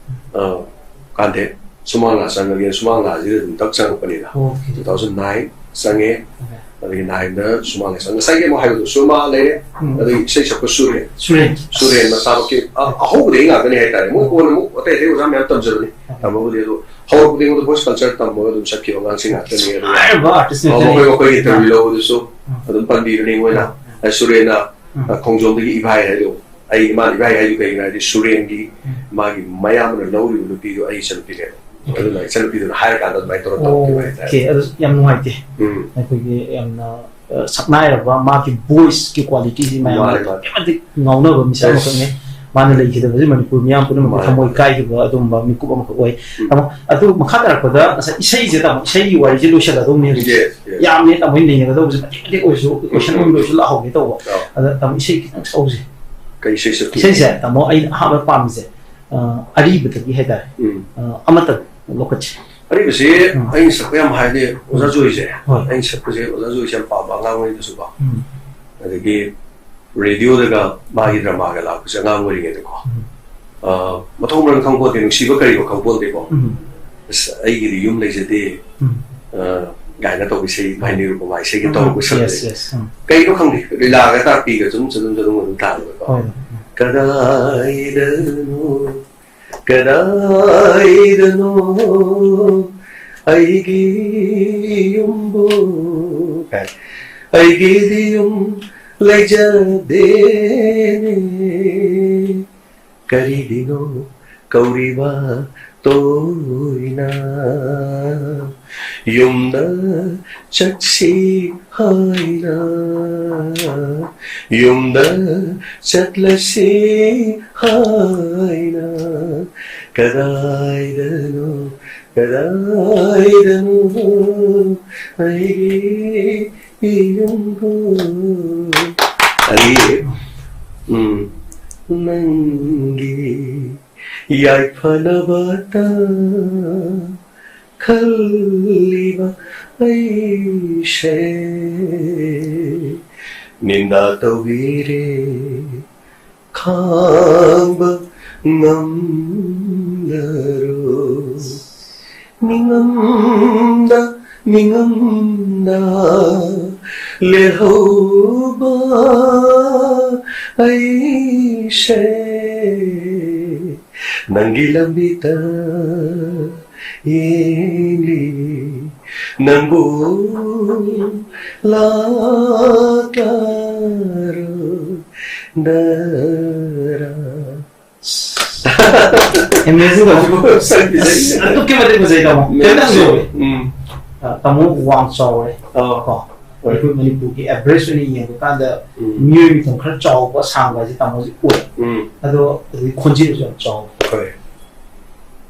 ꯑ, ꯀꯥꯟꯗꯦ, ꯁꯨꯃꯥꯡꯂꯥ ꯆꯪꯉꯒꯦ, ꯁꯨꯃꯥꯡꯂꯥꯁꯤꯗ ꯑꯗꯨꯝ ꯇꯛ ꯆꯪꯉꯛꯄꯅꯤꯗ꯫ ꯑꯣꯀꯦ꯫ Two thousand nine ꯆꯪꯉꯦ, ꯑꯣꯀꯦ꯫ ꯑꯗꯒꯤ nineꯗ ꯁꯨꯃꯥꯡꯂꯥ ꯆꯪꯉꯦ꯫ ꯉꯁꯥꯏꯒꯤ ꯑꯃꯨꯛ ꯍꯥꯏꯕꯗꯣ ꯁꯨꯔꯃꯥ ꯂꯩꯔꯦ, ꯎꯝ꯫ ꯑꯗꯒꯤ ꯏꯁꯩ ꯁꯛꯄ ꯁꯨꯔꯦꯟ꯫ ꯁꯨꯔꯦꯟ꯫ ꯁꯨꯔꯦꯟ ꯃꯁꯥꯃꯛꯀꯤ ꯑ-, ꯑꯍꯧꯕꯗꯒꯤ ꯉꯥꯛꯇꯅꯤ ꯍꯥꯏꯇꯥꯔꯦ꯫ ꯃꯣꯏ ꯀꯣꯟꯅ ꯑꯃꯨꯛ ꯑꯇꯩ ꯑꯇꯩ ꯑꯣꯖꯥ ꯃꯌꯥꯝ ꯇꯝꯖꯕꯅꯤ꯫ ꯎꯝ꯫ ꯇꯝꯕꯕꯨꯗꯤ ꯑꯗꯣ ꯍꯧꯔꯛꯄꯗꯒꯤ ꯑꯩꯉꯣꯟꯗ voice culture ꯇꯝꯃꯒ ꯑꯗꯨꯝ ꯆꯠꯈꯤꯕ ꯑꯉꯥꯡꯁꯤꯡ ꯉꯥꯛꯇꯅꯤ꯫ ꯑꯗꯨꯒ ꯍꯥꯏꯔꯤꯕ artist ꯑ, ꯉꯥꯛꯇꯅꯤ꯫ ꯃꯈꯣꯏ ꯃꯈꯣꯏꯒꯤ interview ꯎꯝ꯫ ꯂꯧꯕꯗꯨꯁꯨ ꯎꯝ꯫ ꯑꯗꯨꯝ ꯄꯟꯕꯤꯕꯅꯤ ꯃꯣꯏꯅ꯫ ꯎꯝ꯫ ꯑ, ꯁꯨꯔꯦꯟꯅ, ꯎꯝ꯫ ꯑ, ꯈꯣꯡꯖꯣꯝꯗꯒꯤ ꯏꯚꯥꯏ ꯍꯥꯏꯗꯣ꯫ ꯑꯩ ꯏꯃꯥ ꯏꯕꯥꯏ ꯍꯥꯏꯗꯨ ꯀꯩꯒꯤꯅꯣ ꯍꯥꯏꯗꯤ ꯁꯨꯔꯦꯟꯒꯤ ꯎꯝ꯫ ꯃꯥꯒꯤ ꯃꯌꯥꯝꯕꯅ ꯂꯧꯔꯤꯕ ꯅꯨꯄꯤꯗꯨ ꯑꯩ ꯏꯆꯟꯅꯨꯄꯤꯅꯦꯕ꯫ ꯎꯝ꯫ ꯑꯗꯨꯅ ꯏꯆꯟꯅꯨꯄꯤꯗꯨꯅ ꯍꯥꯏꯔꯀꯥꯟꯗ ꯑꯗꯨꯃꯥꯏꯅ ꯇꯧꯔ ꯇꯧꯔꯛꯈꯤꯕ ꯍꯥꯏꯇꯥꯔꯦ꯫ ꯑꯣꯀꯦ, ꯑꯗꯨ ꯌꯥꯝ ꯅꯨꯡꯉꯥꯏꯇꯦ꯫ ꯎꯝ꯫ ꯑꯩꯈꯣꯏꯒꯤ ꯌꯥꯝꯅ, ꯑ, ꯁꯛꯅꯥꯏꯔꯕ ꯃꯥꯒꯤ voiceꯀꯤ qualityꯁꯤ ꯃꯌꯥꯝꯅ ꯃꯥꯅꯦ, ꯃꯥꯅꯦ꯫ ꯑꯗꯨꯛꯀꯤ ꯃꯇꯤꯛ ꯉꯥꯎꯅꯕ ꯃꯤꯁꯛ ꯑꯃꯈꯛꯅꯤ꯫ Yes꯫ ꯃꯥꯅ ꯂꯩꯈꯤꯗꯕꯁꯤ ꯃꯅꯤꯄꯨꯔ ꯃꯤꯌꯥꯝ ꯄꯨꯝꯅꯃꯛꯀꯤ ꯃꯥꯅꯦ꯫ ꯊꯃꯣꯏ ꯀꯥꯏꯈꯤꯕ ꯑꯗꯨꯒꯨꯝꯕ ꯃꯤꯀꯨꯞ ꯑꯃꯈꯛ ꯑꯣꯏ꯫ ꯎꯝ꯫ ꯇꯥꯃꯣ, ꯑꯗꯨ ꯃꯈꯥ ꯇꯥꯔꯛꯄꯗ ꯉꯁꯥꯏ ꯏꯁꯩꯁꯦ, ꯇꯥꯃꯣ, ꯏꯁꯩꯒꯤ ꯋꯥꯔꯤꯁꯦ ꯂꯣꯏꯁꯤꯜꯂꯗꯧꯅꯦ ꯍꯧꯖꯤꯛ꯫ Yes, yes꯫ ꯌꯥꯝꯃꯦ, ꯇꯥꯃꯣ, ꯅꯩꯅꯒꯗꯧꯕꯁꯦ ꯃꯇꯦꯛ ꯃꯇꯦꯛ ꯑꯣꯏꯔꯁꯨ, question ꯎꯝ꯫ ꯑꯃ ꯂꯣꯏꯁꯤꯜꯂꯛꯍꯧꯒꯦ ꯇꯧꯕ꯫ ꯑꯥ꯫ ꯑꯗ, ꯇꯥꯃꯣ, ꯏꯁꯩ ꯈꯤꯇꯪ ꯁꯛꯍꯧꯁꯦ꯫ ꯀꯩ ꯏꯁꯩ ꯁꯛꯀꯦ? ꯏꯁꯩꯁꯦ, ꯇꯥꯃꯣ, ꯑꯩꯅ ꯑꯍꯥꯟꯕ ꯄꯥꯝꯃꯤꯁꯦ, ꯑ, ꯑꯔꯤꯕꯗꯒꯤ ꯍꯥꯏꯇꯥꯔꯦ꯫ ꯎꯝ꯫ ꯑ, ꯑꯃꯇ ꯂꯧꯈꯠꯁꯦ꯫ ꯑꯔꯤꯕꯁꯤ ꯎꯝ꯫ ꯑꯩꯅ ꯁꯛꯄ ꯌꯥꯝ ꯍꯥꯏꯔꯗꯤ ꯑꯣꯖꯥ ꯖꯣꯏꯁꯦ꯫ ꯍꯣꯏ꯫ ꯑꯩꯅ ꯁꯛꯄꯁꯦ ꯑꯣꯖꯥ ꯖꯣꯏꯁꯦ ꯌꯥꯝ ꯄꯥꯝꯕ ꯑꯉꯥꯡ ꯑꯣꯏꯔꯤꯉꯩꯗꯁꯨꯀꯣ꯫ ꯎꯝ꯫ ꯑꯗꯒꯤ ꯔꯦꯗꯤꯑꯣꯗꯒ ꯃꯥꯒꯤ dramaꯒ ꯂꯥꯛꯄꯁꯦ ꯑꯉꯥꯡ ꯑꯣꯏꯔꯤꯉꯩꯗꯀꯣ꯫ ꯎꯝ꯫ ꯑ, ꯃꯊꯣꯡ ꯃꯔꯝ ꯈꯪꯄꯣꯠꯇꯦ, ꯅꯨꯡꯁꯤꯕ ꯀꯔꯤꯅꯣ ꯈꯪꯄꯣꯠꯇꯦꯀꯣ꯫ ꯎꯝ꯫ ꯑꯁ, ꯑꯩꯒꯤꯗꯤ ꯌꯨꯝ ꯂꯩꯖꯗꯦ, ꯎꯝ꯫ ꯑ, ꯀꯥꯏꯅ ꯇꯧꯕ ꯏꯁꯩ, ꯎꯝ꯫ ꯃꯥꯏ ꯅꯤꯔꯨꯄꯃꯥ ꯏꯁꯩꯒ ꯎꯝ, ꯇꯧꯔꯛꯄ ꯁꯛꯄꯁꯦ꯫ Yes, yes, ꯎꯝ꯫ ꯀꯩꯅꯣ ꯈꯪꯗꯦ, ꯂꯤꯂꯥꯒ ꯇꯥꯛꯄꯤꯒ ꯆꯨꯝ ꯆꯨꯝ ꯆꯨꯝ ꯑꯗꯨꯝ ꯇꯥꯕꯗꯀꯣ꯫ ꯍꯣꯏ, ꯍꯣꯏ, ꯎꯝ꯫ ꯀꯗꯥꯏꯗꯅꯣ, ꯀꯗꯥꯏꯗꯅꯣ ꯑꯩꯒꯤ ꯌꯨꯝꯕꯨ, ꯑꯩꯒꯤꯗꯤ ꯌꯨꯝ ꯂꯩꯖꯗꯦꯅꯦ꯫ ꯀꯔꯤꯒꯤꯅꯣ ꯀꯧꯔꯤꯕ ꯇꯣꯏꯅ? ꯌꯨꯝꯗ ꯆꯠꯁꯤ ꯍꯥꯏꯅ, ꯌꯨꯝꯗ ꯆꯠꯂꯁꯤ ꯍꯥꯏꯅ, ꯀꯗꯥꯏꯗꯅꯣ, ꯀꯗꯥꯏꯗꯅꯣ ꯑꯩꯒꯤ ꯌꯨꯝꯕꯨ꯫ ꯑꯗꯒꯤ, ꯎꯝ, ꯅꯪꯒꯤ ꯌꯥꯏꯐꯅꯕꯇ ꯈꯜꯂꯤꯕ ꯑꯩꯁꯦ ꯅꯤꯟꯗꯥ ꯇꯧꯕꯤꯔꯦ, ꯈꯥꯡꯕ ꯉꯝꯂꯔꯣꯏ꯫ ꯃꯤꯉꯝꯗ, ꯃꯤꯉꯝꯗ ꯂꯦꯜꯍꯧꯕ ꯑꯩꯁꯦ ꯅꯪꯒꯤ ꯂꯝꯕꯤꯗ ꯌꯦꯡꯂꯤ, ꯅꯪꯕꯨ ꯂꯥꯛꯂꯔꯣꯏꯗ꯭ꯔꯥ? ꯑꯦꯃꯦꯖꯤꯡ ꯑꯣꯏ꯫ ꯍꯧꯖꯤꯛꯐꯥꯎ ꯁꯛꯂꯤꯁꯦ꯫ ꯑꯁ, ꯑꯗꯨꯛꯀꯤ ꯃꯇꯤꯛ ꯐꯖꯩ, ꯇꯥꯃꯣ꯫ ꯎꯝ꯫ ꯀꯩꯝꯇ ꯍꯪꯖꯍꯧꯒꯦ꯫ ꯎꯝ꯫ ꯑ, ꯇꯥꯃꯣ ꯋꯥꯡ ꯆꯥꯎꯔꯦ꯫ ꯑꯧ꯫ ꯀꯣ? ꯍꯣꯏ꯫ ꯑꯩꯈꯣꯏ ꯃꯅꯤꯄꯨꯔꯒꯤ ꯑꯦꯚꯔꯦꯖ ꯑꯣꯏꯅ ꯌꯦꯡꯕ ꯀꯥꯟꯗ ꯎꯝ꯫ ꯃꯤꯑꯣꯏ ꯃꯤꯊꯨꯡ ꯈꯔ ꯆꯥꯎꯕ ꯁꯥꯡꯕ ꯍꯥꯏꯁꯦ ꯇꯥꯃꯣꯁꯦ ꯑꯣꯏ꯫ ꯎꯝ꯫ ꯑꯗꯣ ꯑꯗꯨꯗꯒꯤ ꯈꯣꯟꯖꯦꯜꯁꯨ ꯌꯥꯝ ꯆꯥꯎꯕ꯫ ꯍꯣꯏ꯫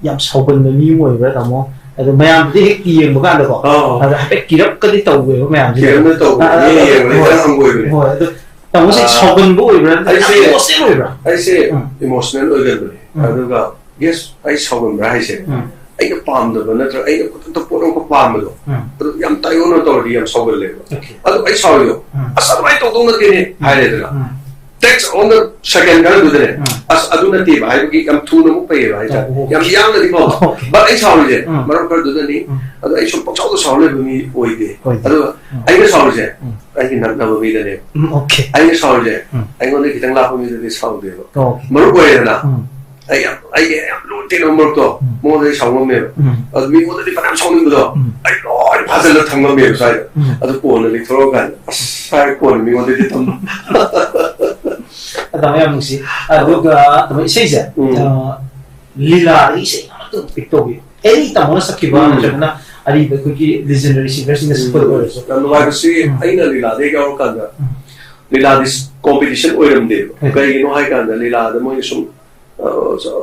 ꯌꯥꯝ ꯁꯥꯎꯒꯟꯕ ꯃꯤ ꯑꯃ ꯑꯣꯏꯕ꯭ꯔꯥ, ꯇꯥꯃꯣ? ꯑꯗꯣ ꯃꯌꯥꯝꯗꯨꯗꯤ ꯍꯦꯛ ꯌꯦꯡꯕ ꯀꯥꯟꯗꯀꯣ, ꯑꯧ꯫ ꯑꯗ ꯍꯥꯏꯐꯦꯠ ꯀꯤꯔꯞꯀꯗꯤ ꯇꯧꯋꯦꯕ ꯃꯌꯥꯝꯁꯦ꯫ ꯀꯤꯔꯞꯅ ꯇꯧꯕ, ꯑ, ꯑ, ꯃꯤ ꯑ, ꯌꯦꯡꯕꯗ ꯍꯣꯏ꯫ ꯈꯤꯇꯪ ꯍꯪꯒꯣꯏꯕꯅꯦ꯫ ꯍꯣꯏ, ꯑꯗꯣ ꯇꯥꯃꯣꯁꯦ ꯑ, ꯁꯥꯎꯒꯟꯕ ꯑꯣꯏꯕ꯭ꯔꯥ? ꯅꯠꯇ꯭ꯔꯒ ꯑꯩꯁꯦ, ꯏꯃꯣꯁꯅꯦꯜ ꯑꯣꯏꯕ꯭ꯔꯥ? ꯑꯩꯁꯦ ꯎꯝ꯫ ꯏꯃꯣꯁꯅꯦꯜ ꯑꯣꯏꯒꯟꯕꯅꯦ꯫ ꯎꯝ꯫ ꯑꯗꯨꯒ, ꯌꯦꯁ, ꯑꯩ ꯁꯥꯎꯒꯟꯕ꯭ꯔꯥ ꯍꯥꯏꯁꯦ? ꯎꯝ꯫ ꯑꯩꯅ ꯄꯥꯝꯗꯕ ꯅꯠꯇ꯭ꯔꯒ ꯑꯩꯅ ꯈꯨꯗꯛꯇ ꯄꯣꯠ ꯑꯃꯈꯛ ꯄꯥꯝꯕꯗꯣ, ꯎꯝ꯫ ꯑꯗꯨ ꯌꯥꯝ ꯇꯥꯏꯑꯣꯟꯅ ꯇꯧꯔꯗꯤ ꯌꯥꯝ ꯁꯥꯎꯒꯜꯂꯦꯕ꯫ Okay. ꯑꯗꯨ ꯑꯩ ꯁꯥꯎꯔꯤꯗꯣ, ꯎꯝ꯫ "ꯑꯁ, ꯑꯗꯨꯃꯥꯏꯅ ꯇꯧꯗꯧ ꯅꯠꯇꯦꯅꯦ" ꯎꯝ꯫ ꯍꯥꯏꯔꯦꯗꯅ꯫ ꯎꯝ꯫ Text on the second ꯈꯔꯗꯨꯗꯅꯦ, ꯎꯝ꯫ "ꯑꯁ, ꯑꯗꯨ ꯅꯠꯇꯦꯕ" ꯍꯥꯏꯕꯒꯤ ꯌꯥꯝ ꯊꯨꯅ ꯑꯃꯨꯛ ꯐꯩꯌꯦꯕ ꯍꯥꯏꯇꯥꯔꯦ꯫ ꯑꯣ, ꯑꯣ꯫ ꯌꯥꯝ ꯌꯥꯡꯅꯗꯤ ꯐꯕ꯫ ꯑꯣꯀꯦ꯫ But ꯑꯩ ꯁꯥꯎꯔꯤꯁꯦ, ꯎꯝ꯫ ꯃꯔꯝ ꯈꯔꯗꯨꯗꯅꯤ, ꯎꯝ꯫ ꯑꯗꯣ ꯑꯩ ꯁꯨꯝ ꯄꯪꯁꯥꯎꯗ ꯁꯥꯎꯔ ꯂꯩꯕ ꯃꯤ ꯑꯣꯏꯗꯦ꯫ ꯑꯣꯏꯗꯦ꯫ ꯑꯗꯨꯒ ꯎꯝ꯫ ꯑꯩꯅ ꯁꯥꯎꯔꯤꯁꯦ, ꯎꯝ꯫ ꯑꯩꯒꯤ ꯅꯛꯅꯕ ꯃꯤꯗꯅꯦ꯫ ꯎꯝ, ꯑꯣꯀꯦ꯫ ꯑꯩꯅ ꯁꯥꯎꯔꯤꯁꯦ, ꯎꯝ꯫ ꯑꯩꯉꯣꯟꯗ ꯈꯤꯇꯪ ꯂꯥꯞꯄ ꯃꯤꯗꯗꯤ ꯁꯥꯎꯗꯦꯕ꯫ ꯑꯣꯀꯦ꯫ ꯃꯔꯨꯞ ꯑꯣꯏꯔꯦꯗꯅ, ꯎꯝ꯫ ꯑꯩ ꯌꯥꯝ, ꯑꯩꯒꯤ ꯌꯥꯝ ꯂꯨꯅ ꯇꯤꯟꯅꯕ ꯃꯔꯨꯞꯇꯣ, ꯎꯝ꯫ ꯃꯉꯣꯟꯗꯗꯤ ꯁꯥꯎ ꯉꯝꯃꯦꯕ꯫ ꯎꯝ꯫ ꯑꯗꯨ ꯃꯤꯉꯣꯟꯗꯗꯤ ꯐꯅꯌꯥꯝ ꯁꯥꯎꯅꯤꯡꯕꯗꯣ, ꯎꯝ꯫ ꯑꯩ ꯂꯣꯏ ꯐꯥꯖꯤꯜꯂ ꯊꯝ ꯉꯝꯃꯦꯕ ꯁ꯭ꯋꯥꯏꯗ꯫ ꯎꯝ꯫ ꯑꯗꯨ ꯀꯣꯟꯅ ꯂꯤꯊꯣꯔꯛꯑꯀꯥꯟꯗ, "ꯑꯁ, ꯁ꯭ꯋꯥꯏ ꯀꯣꯟꯅ ꯃꯤꯉꯣꯟꯗꯗꯤ ꯊꯝꯕ"꯫ ꯑꯗꯨꯃꯥꯏꯅ ꯌꯥꯝ ꯅꯨꯡꯁꯤ꯫ ꯑꯗꯨꯒ ꯇꯥꯃꯣ, ꯏꯁꯩꯁꯦ, ꯎꯝ꯫ ꯑ, ꯂꯤꯂꯥꯗꯒꯤ ꯏꯁꯩ ꯑꯃꯇꯪ ꯄꯤꯛ ꯇꯧꯕꯤꯌꯨ꯫ ꯑꯦꯅꯤ ꯇꯥꯃꯣꯅ ꯁꯛꯈꯤꯕ, ꯎꯝ꯫ ꯅꯠꯇ꯭ꯔꯒꯅ ꯑꯔꯤꯕ ꯑꯩꯈꯣꯏꯒꯤ ꯂꯤꯖꯦꯟꯗꯔꯤ ꯁꯤꯡꯒꯔꯁꯤꯡꯅ ꯁꯛꯄꯗ ꯑꯣꯏꯔꯁꯨ꯫ ꯌꯥꯝ ꯅꯨꯡꯉꯥꯏꯕꯁꯤ, ꯎꯝ꯫ ꯑꯩꯅ ꯂꯤꯂꯥꯗ ꯍꯦꯛ ꯌꯥꯎꯔꯀꯥꯟꯗ ꯎꯝ꯫ ꯂꯤꯂꯥꯗꯤ ꯀꯣꯝꯄꯤꯇꯤꯁꯟ ꯑꯣꯏꯔꯝꯗꯦꯕ꯫ ꯎꯝ꯫ ꯀꯩꯒꯤꯅꯣ ꯍꯥꯏ ꯀꯥꯟꯗ ꯂꯤꯂꯥꯗ ꯃꯣꯏꯅ ꯁꯨꯝ ꯑ,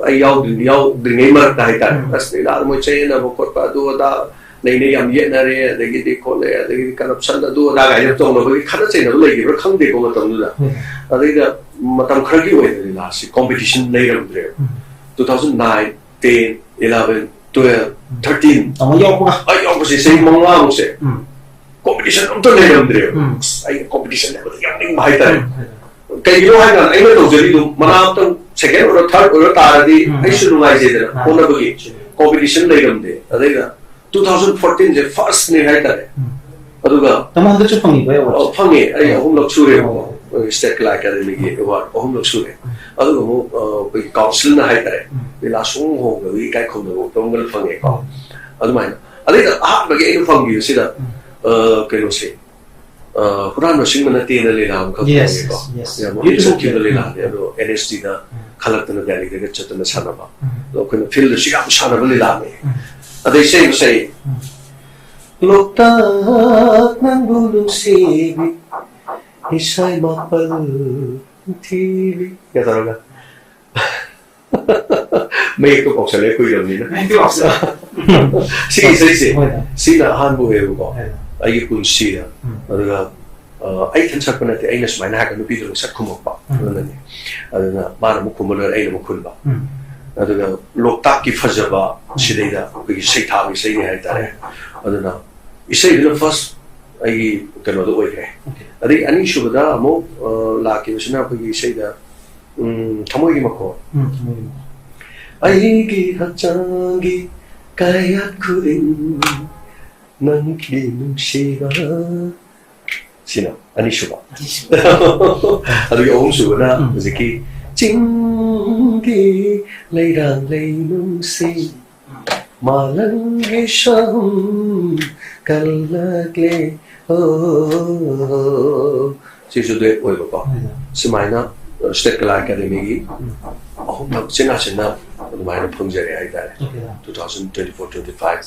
ꯑꯩ ꯌꯥꯎꯗ꯭ꯔꯤ- ꯌꯥꯎꯗ꯭ꯔꯤꯉꯩ ꯃꯔꯛꯇ ꯍꯥꯏꯇꯥꯔꯦ, ꯎꯝ꯫ ꯑꯁ, ꯂꯤꯂꯥꯗ ꯃꯣꯏ ꯆꯌꯦꯠꯅꯕ ꯈꯣꯠꯄ ꯑꯗꯨ ꯑꯗꯥ ꯂꯩꯅ ꯌꯥꯝ ꯌꯦꯠꯅꯔꯦ, ꯑꯗꯒꯤꯗꯤ ꯈꯣꯠꯂꯦ, ꯑꯗꯒꯤꯗꯤ ꯀꯔꯞꯁꯟ ꯑꯗꯨ ꯑꯗꯥ ꯀꯥꯏꯅ ꯇꯧꯅꯕꯒꯤ ꯈꯠꯅ ꯆꯩꯅꯕ ꯂꯩꯈꯤꯕ꯭ꯔꯥ ꯈꯪꯗꯦꯀꯣ ꯃꯇꯝꯗꯨꯗ꯫ ꯎꯝ꯫ ꯑꯗꯩꯗ ꯃꯇꯝ ꯈꯔꯒꯤ ꯑꯣꯏꯅ ꯂꯤꯂꯥꯁꯤ ꯀꯣꯝꯄꯤꯇꯤꯁꯟ ꯂꯩꯔꯝꯗ꯭ꯔꯦꯕ꯫ ꯎꯝ꯫ Two thousand nine, ten, eleven, twelve, thirteen, ꯑꯃꯨꯛ ꯌꯥꯎꯔꯛꯄꯒ꯫ ꯑꯩ ꯌꯥꯎꯕꯁꯦ ꯆꯍꯤ ꯃꯉꯥꯃꯨꯛꯁꯦ ꯎꯝ꯫ ꯀꯣꯝꯄꯤꯇꯤꯁꯟ ꯑꯝꯇ ꯂꯩꯔꯝꯗ꯭ꯔꯦꯕ꯫ ꯎꯝ꯫ ꯑꯁ, ꯑꯩ ꯀꯣꯝꯄꯤꯇꯤꯁꯟ ꯌꯥꯝ ꯌꯥꯎꯅꯤꯡꯕ ꯍꯥꯏꯇꯥꯔꯦ꯫ ꯎꯝ꯫ ꯀꯩꯒꯤꯅꯣ ꯍꯥꯏ ꯀꯥꯟꯗ ꯑꯩꯅ ꯇꯧꯖꯔꯤꯗꯨ ꯃꯅꯥ ꯑꯝꯇꯪ ꯁꯦꯀꯦꯟ ꯑꯣꯏꯔꯣ ꯊꯥꯔꯠ ꯑꯣꯏꯔꯣ ꯇꯥꯔꯗꯤ ꯎꯝ꯫ ꯑꯩꯁꯨ ꯅꯨꯡꯉꯥꯏꯖꯩꯗꯅ ꯃꯥꯅꯦ꯫ ꯍꯣꯠꯅꯕꯒꯤ꯫ ꯀꯣꯝꯄꯤꯇꯤꯁꯟ ꯂꯩꯔꯝꯗꯦ꯫ ꯑꯗꯩꯗ two thousand fourteen ꯁꯦ ꯐꯥꯔꯁꯅꯦ ꯍꯥꯏꯇꯥꯔꯦ꯫ ꯎꯝ꯫ ꯑꯗꯨꯒ ꯇꯥꯃꯣ ꯍꯟꯗꯛꯁꯨ ꯐꯪꯉꯤꯕ ꯑꯦꯋꯥꯔꯗ? ꯑꯣ, ꯐꯪꯉꯦ꯫ ꯑꯩ ꯑꯍꯨꯝꯂꯛ ꯁꯨꯔꯦꯕꯀꯣ꯫ ꯑꯣ꯫ ꯁ꯭ꯇꯦꯠ ꯀꯂꯥ ꯑꯦꯀꯥꯗꯃꯤꯒꯤ ꯑꯦꯋꯥꯔꯗ ꯑꯍꯨꯝꯂꯛ ꯁꯨꯔꯦ꯫ ꯑꯗꯨꯒ ꯑꯃꯨꯛ ꯑ, ꯑꯩꯈꯣꯏꯒꯤ ꯀꯥꯎꯟꯁꯤꯜꯅ ꯍꯥꯏꯇꯥꯔꯦ, ꯎꯝ꯫ ꯂꯤꯂꯥ ꯁꯨꯡꯍꯣꯡ ꯍꯣꯡꯗꯕꯒꯤ ꯏꯀꯥꯏ ꯈꯨꯝꯅꯕ ꯐꯝꯒꯅ ꯐꯪꯉꯦꯀꯣ꯫ ꯎꯝ꯫ ꯑꯗꯨꯃꯥꯏꯅ ꯑꯗꯩꯗ ꯑꯍꯥꯟꯕꯒꯤ ꯑꯩꯅ ꯐꯪꯈꯤꯕꯁꯤꯗ ꯎꯝ꯫ ꯑ, ꯀꯩꯅꯣꯁꯦ, ꯑ, ꯍꯨꯔꯥꯟꯕ ꯁꯤꯡꯕ ꯅꯠꯇꯦꯅ ꯂꯤꯂꯥ ꯑꯃꯈꯛ Yes, ꯐꯪꯉꯦꯀꯣ꯫ yes, yes. ꯌꯥꯝ ꯃꯃꯤꯡ ꯆꯠꯈꯤꯕ ꯂꯤꯂꯥꯅꯦ꯫ ꯎꯝ꯫ ꯑꯗꯣ ꯑꯦꯟ ꯑꯦꯁ ꯇꯤꯗ ꯎꯝ꯫ ꯈꯜꯂꯛꯇꯅ ꯗꯦꯜꯂꯤꯗꯒ ꯆꯠꯇꯅ ꯁꯥꯟꯅꯕ꯫ ꯎꯝ꯫ ꯑꯗꯣ ꯑꯩꯈꯣꯏꯅ ꯐꯤꯜꯗꯁꯨ ꯌꯥꯝ ꯁꯥꯟꯅꯕ ꯂꯤꯂꯥꯅꯦ꯫ ꯎꯝ꯫ ꯑꯗꯩ ꯏꯁꯩ ꯏꯁꯩ ꯎꯝ꯫ ꯂꯣꯛꯇꯥꯛ ꯅꯪꯕꯨ ꯅꯨꯡꯁꯤꯕꯤ ꯏꯁꯩ ꯃꯥꯄꯜ ꯊꯤꯕꯤ ꯀ ꯇꯧꯔꯒ꯫ ꯃꯌꯦꯛꯇꯣ ꯀꯥꯎꯁꯜꯂꯦ ꯀꯨꯏꯔꯕꯅꯤꯅ꯫ ꯃꯌꯦꯛꯇꯣ ꯀꯥꯎꯁꯜꯂꯦ꯫ ꯁꯤꯒꯤ ꯏꯁꯩꯁꯦ, ꯍꯣꯏꯅꯦ꯫ ꯁꯤꯅ ꯑꯍꯥꯟꯕ ꯑꯣꯏꯌꯦꯕꯀꯣ ꯍꯣꯏꯅꯦ꯫ ꯑꯩꯒꯤ ꯄꯨꯟꯁꯤꯗ꯫ ꯎꯝ꯫ ꯑꯗꯨꯒ ꯑ, ꯑꯩ ꯏꯊꯟ ꯁꯛꯄ ꯅꯠꯇꯦ, ꯑꯩꯅ ꯁꯨꯃꯥꯏꯅ ꯍꯥꯏꯔꯒ ꯅꯨꯄꯤꯗꯨꯅ ꯁꯛ ꯈꯨꯝꯃꯛꯄ꯫ ꯎꯝ꯫ ꯑꯗꯨꯅꯅꯦ꯫ ꯑꯗꯨꯅ ꯃꯥꯅ ꯑꯃꯨꯛ ꯈꯨꯝꯕ ꯂꯣꯏꯔꯦ, ꯑꯩꯅ ꯑꯃꯨꯛ ꯈꯨꯟꯕ꯫ ꯎꯝ꯫ ꯑꯗꯨꯒ ꯂꯣꯛꯇꯥꯛꯀꯤ ꯐꯖꯕ ꯁꯤꯗꯩꯗ ꯑꯩꯈꯣꯏꯒꯤ ꯁꯩꯊꯥꯕ ꯏꯁꯩꯅꯤ ꯍꯥꯏꯇꯥꯔꯦ꯫ ꯑꯗꯨꯅ ꯏꯁꯩꯗꯨꯅ ꯐꯥꯔꯁ ꯑꯩꯒꯤ ꯀꯩꯅꯣꯗꯣ ꯑꯣꯏꯈ꯭ꯔꯦ꯫ Okay. ꯑꯗꯒꯤ ꯑꯅꯤꯁꯨꯕꯗ ꯑꯃꯨꯛ ꯑ, ꯂꯥꯛꯈꯤꯕꯁꯤꯅ ꯑꯩꯈꯣꯏꯒꯤ ꯏꯁꯩꯗ ꯎꯝ, ꯊꯃꯣꯏꯒꯤ ꯃꯈꯣꯜ꯫ ꯎꯝ, ꯊꯃꯣꯏꯒꯤ ꯃꯈꯣꯜ꯫ ꯑꯩꯒꯤ ꯍꯛꯆꯥꯡꯒꯤ ꯀꯌꯥꯠ ꯈꯨꯗꯤꯡ ꯅꯪꯒꯤ ꯅꯨꯡꯁꯤꯕ꯫ ꯁꯤꯅ ꯑꯅꯤꯁꯨꯕ꯫ ꯑꯅꯤꯁꯨꯕ꯫ ꯑꯗꯨꯒꯤ ꯑꯍꯨꯝꯁꯨꯕꯅ ꯎꯝ꯫ ꯍꯧꯖꯤꯛꯀꯤ ꯆꯤꯡꯒꯤ ꯂꯩꯔꯥꯡ ꯂꯩꯅꯨꯡꯁꯤ ꯃꯥꯂꯪꯒꯤ ꯁꯍꯨꯝ ꯀꯜꯂꯛꯂꯦ꯫ ꯑꯣ, ꯁꯤꯁꯨ ꯗꯨꯌꯦꯠ ꯑꯣꯏꯕꯀꯣ꯫ ꯍꯣꯏꯅꯦ꯫ ꯁꯨꯃꯥꯏꯅ ꯁ꯭ꯇꯦꯠ ꯀꯂꯥ ꯑꯦꯀꯥꯗꯃꯤꯒꯤ ꯎꯝ꯫ ꯑꯍꯨꯝꯂꯛ ꯆꯤꯟꯅ ꯆꯤꯟꯅ ꯑꯗꯨꯃꯥꯏꯅ ꯐꯪꯖꯔꯦ ꯍꯥꯏꯇꯥꯔꯦ꯫ Okay. Two thousand twenty-four twenty-five꯫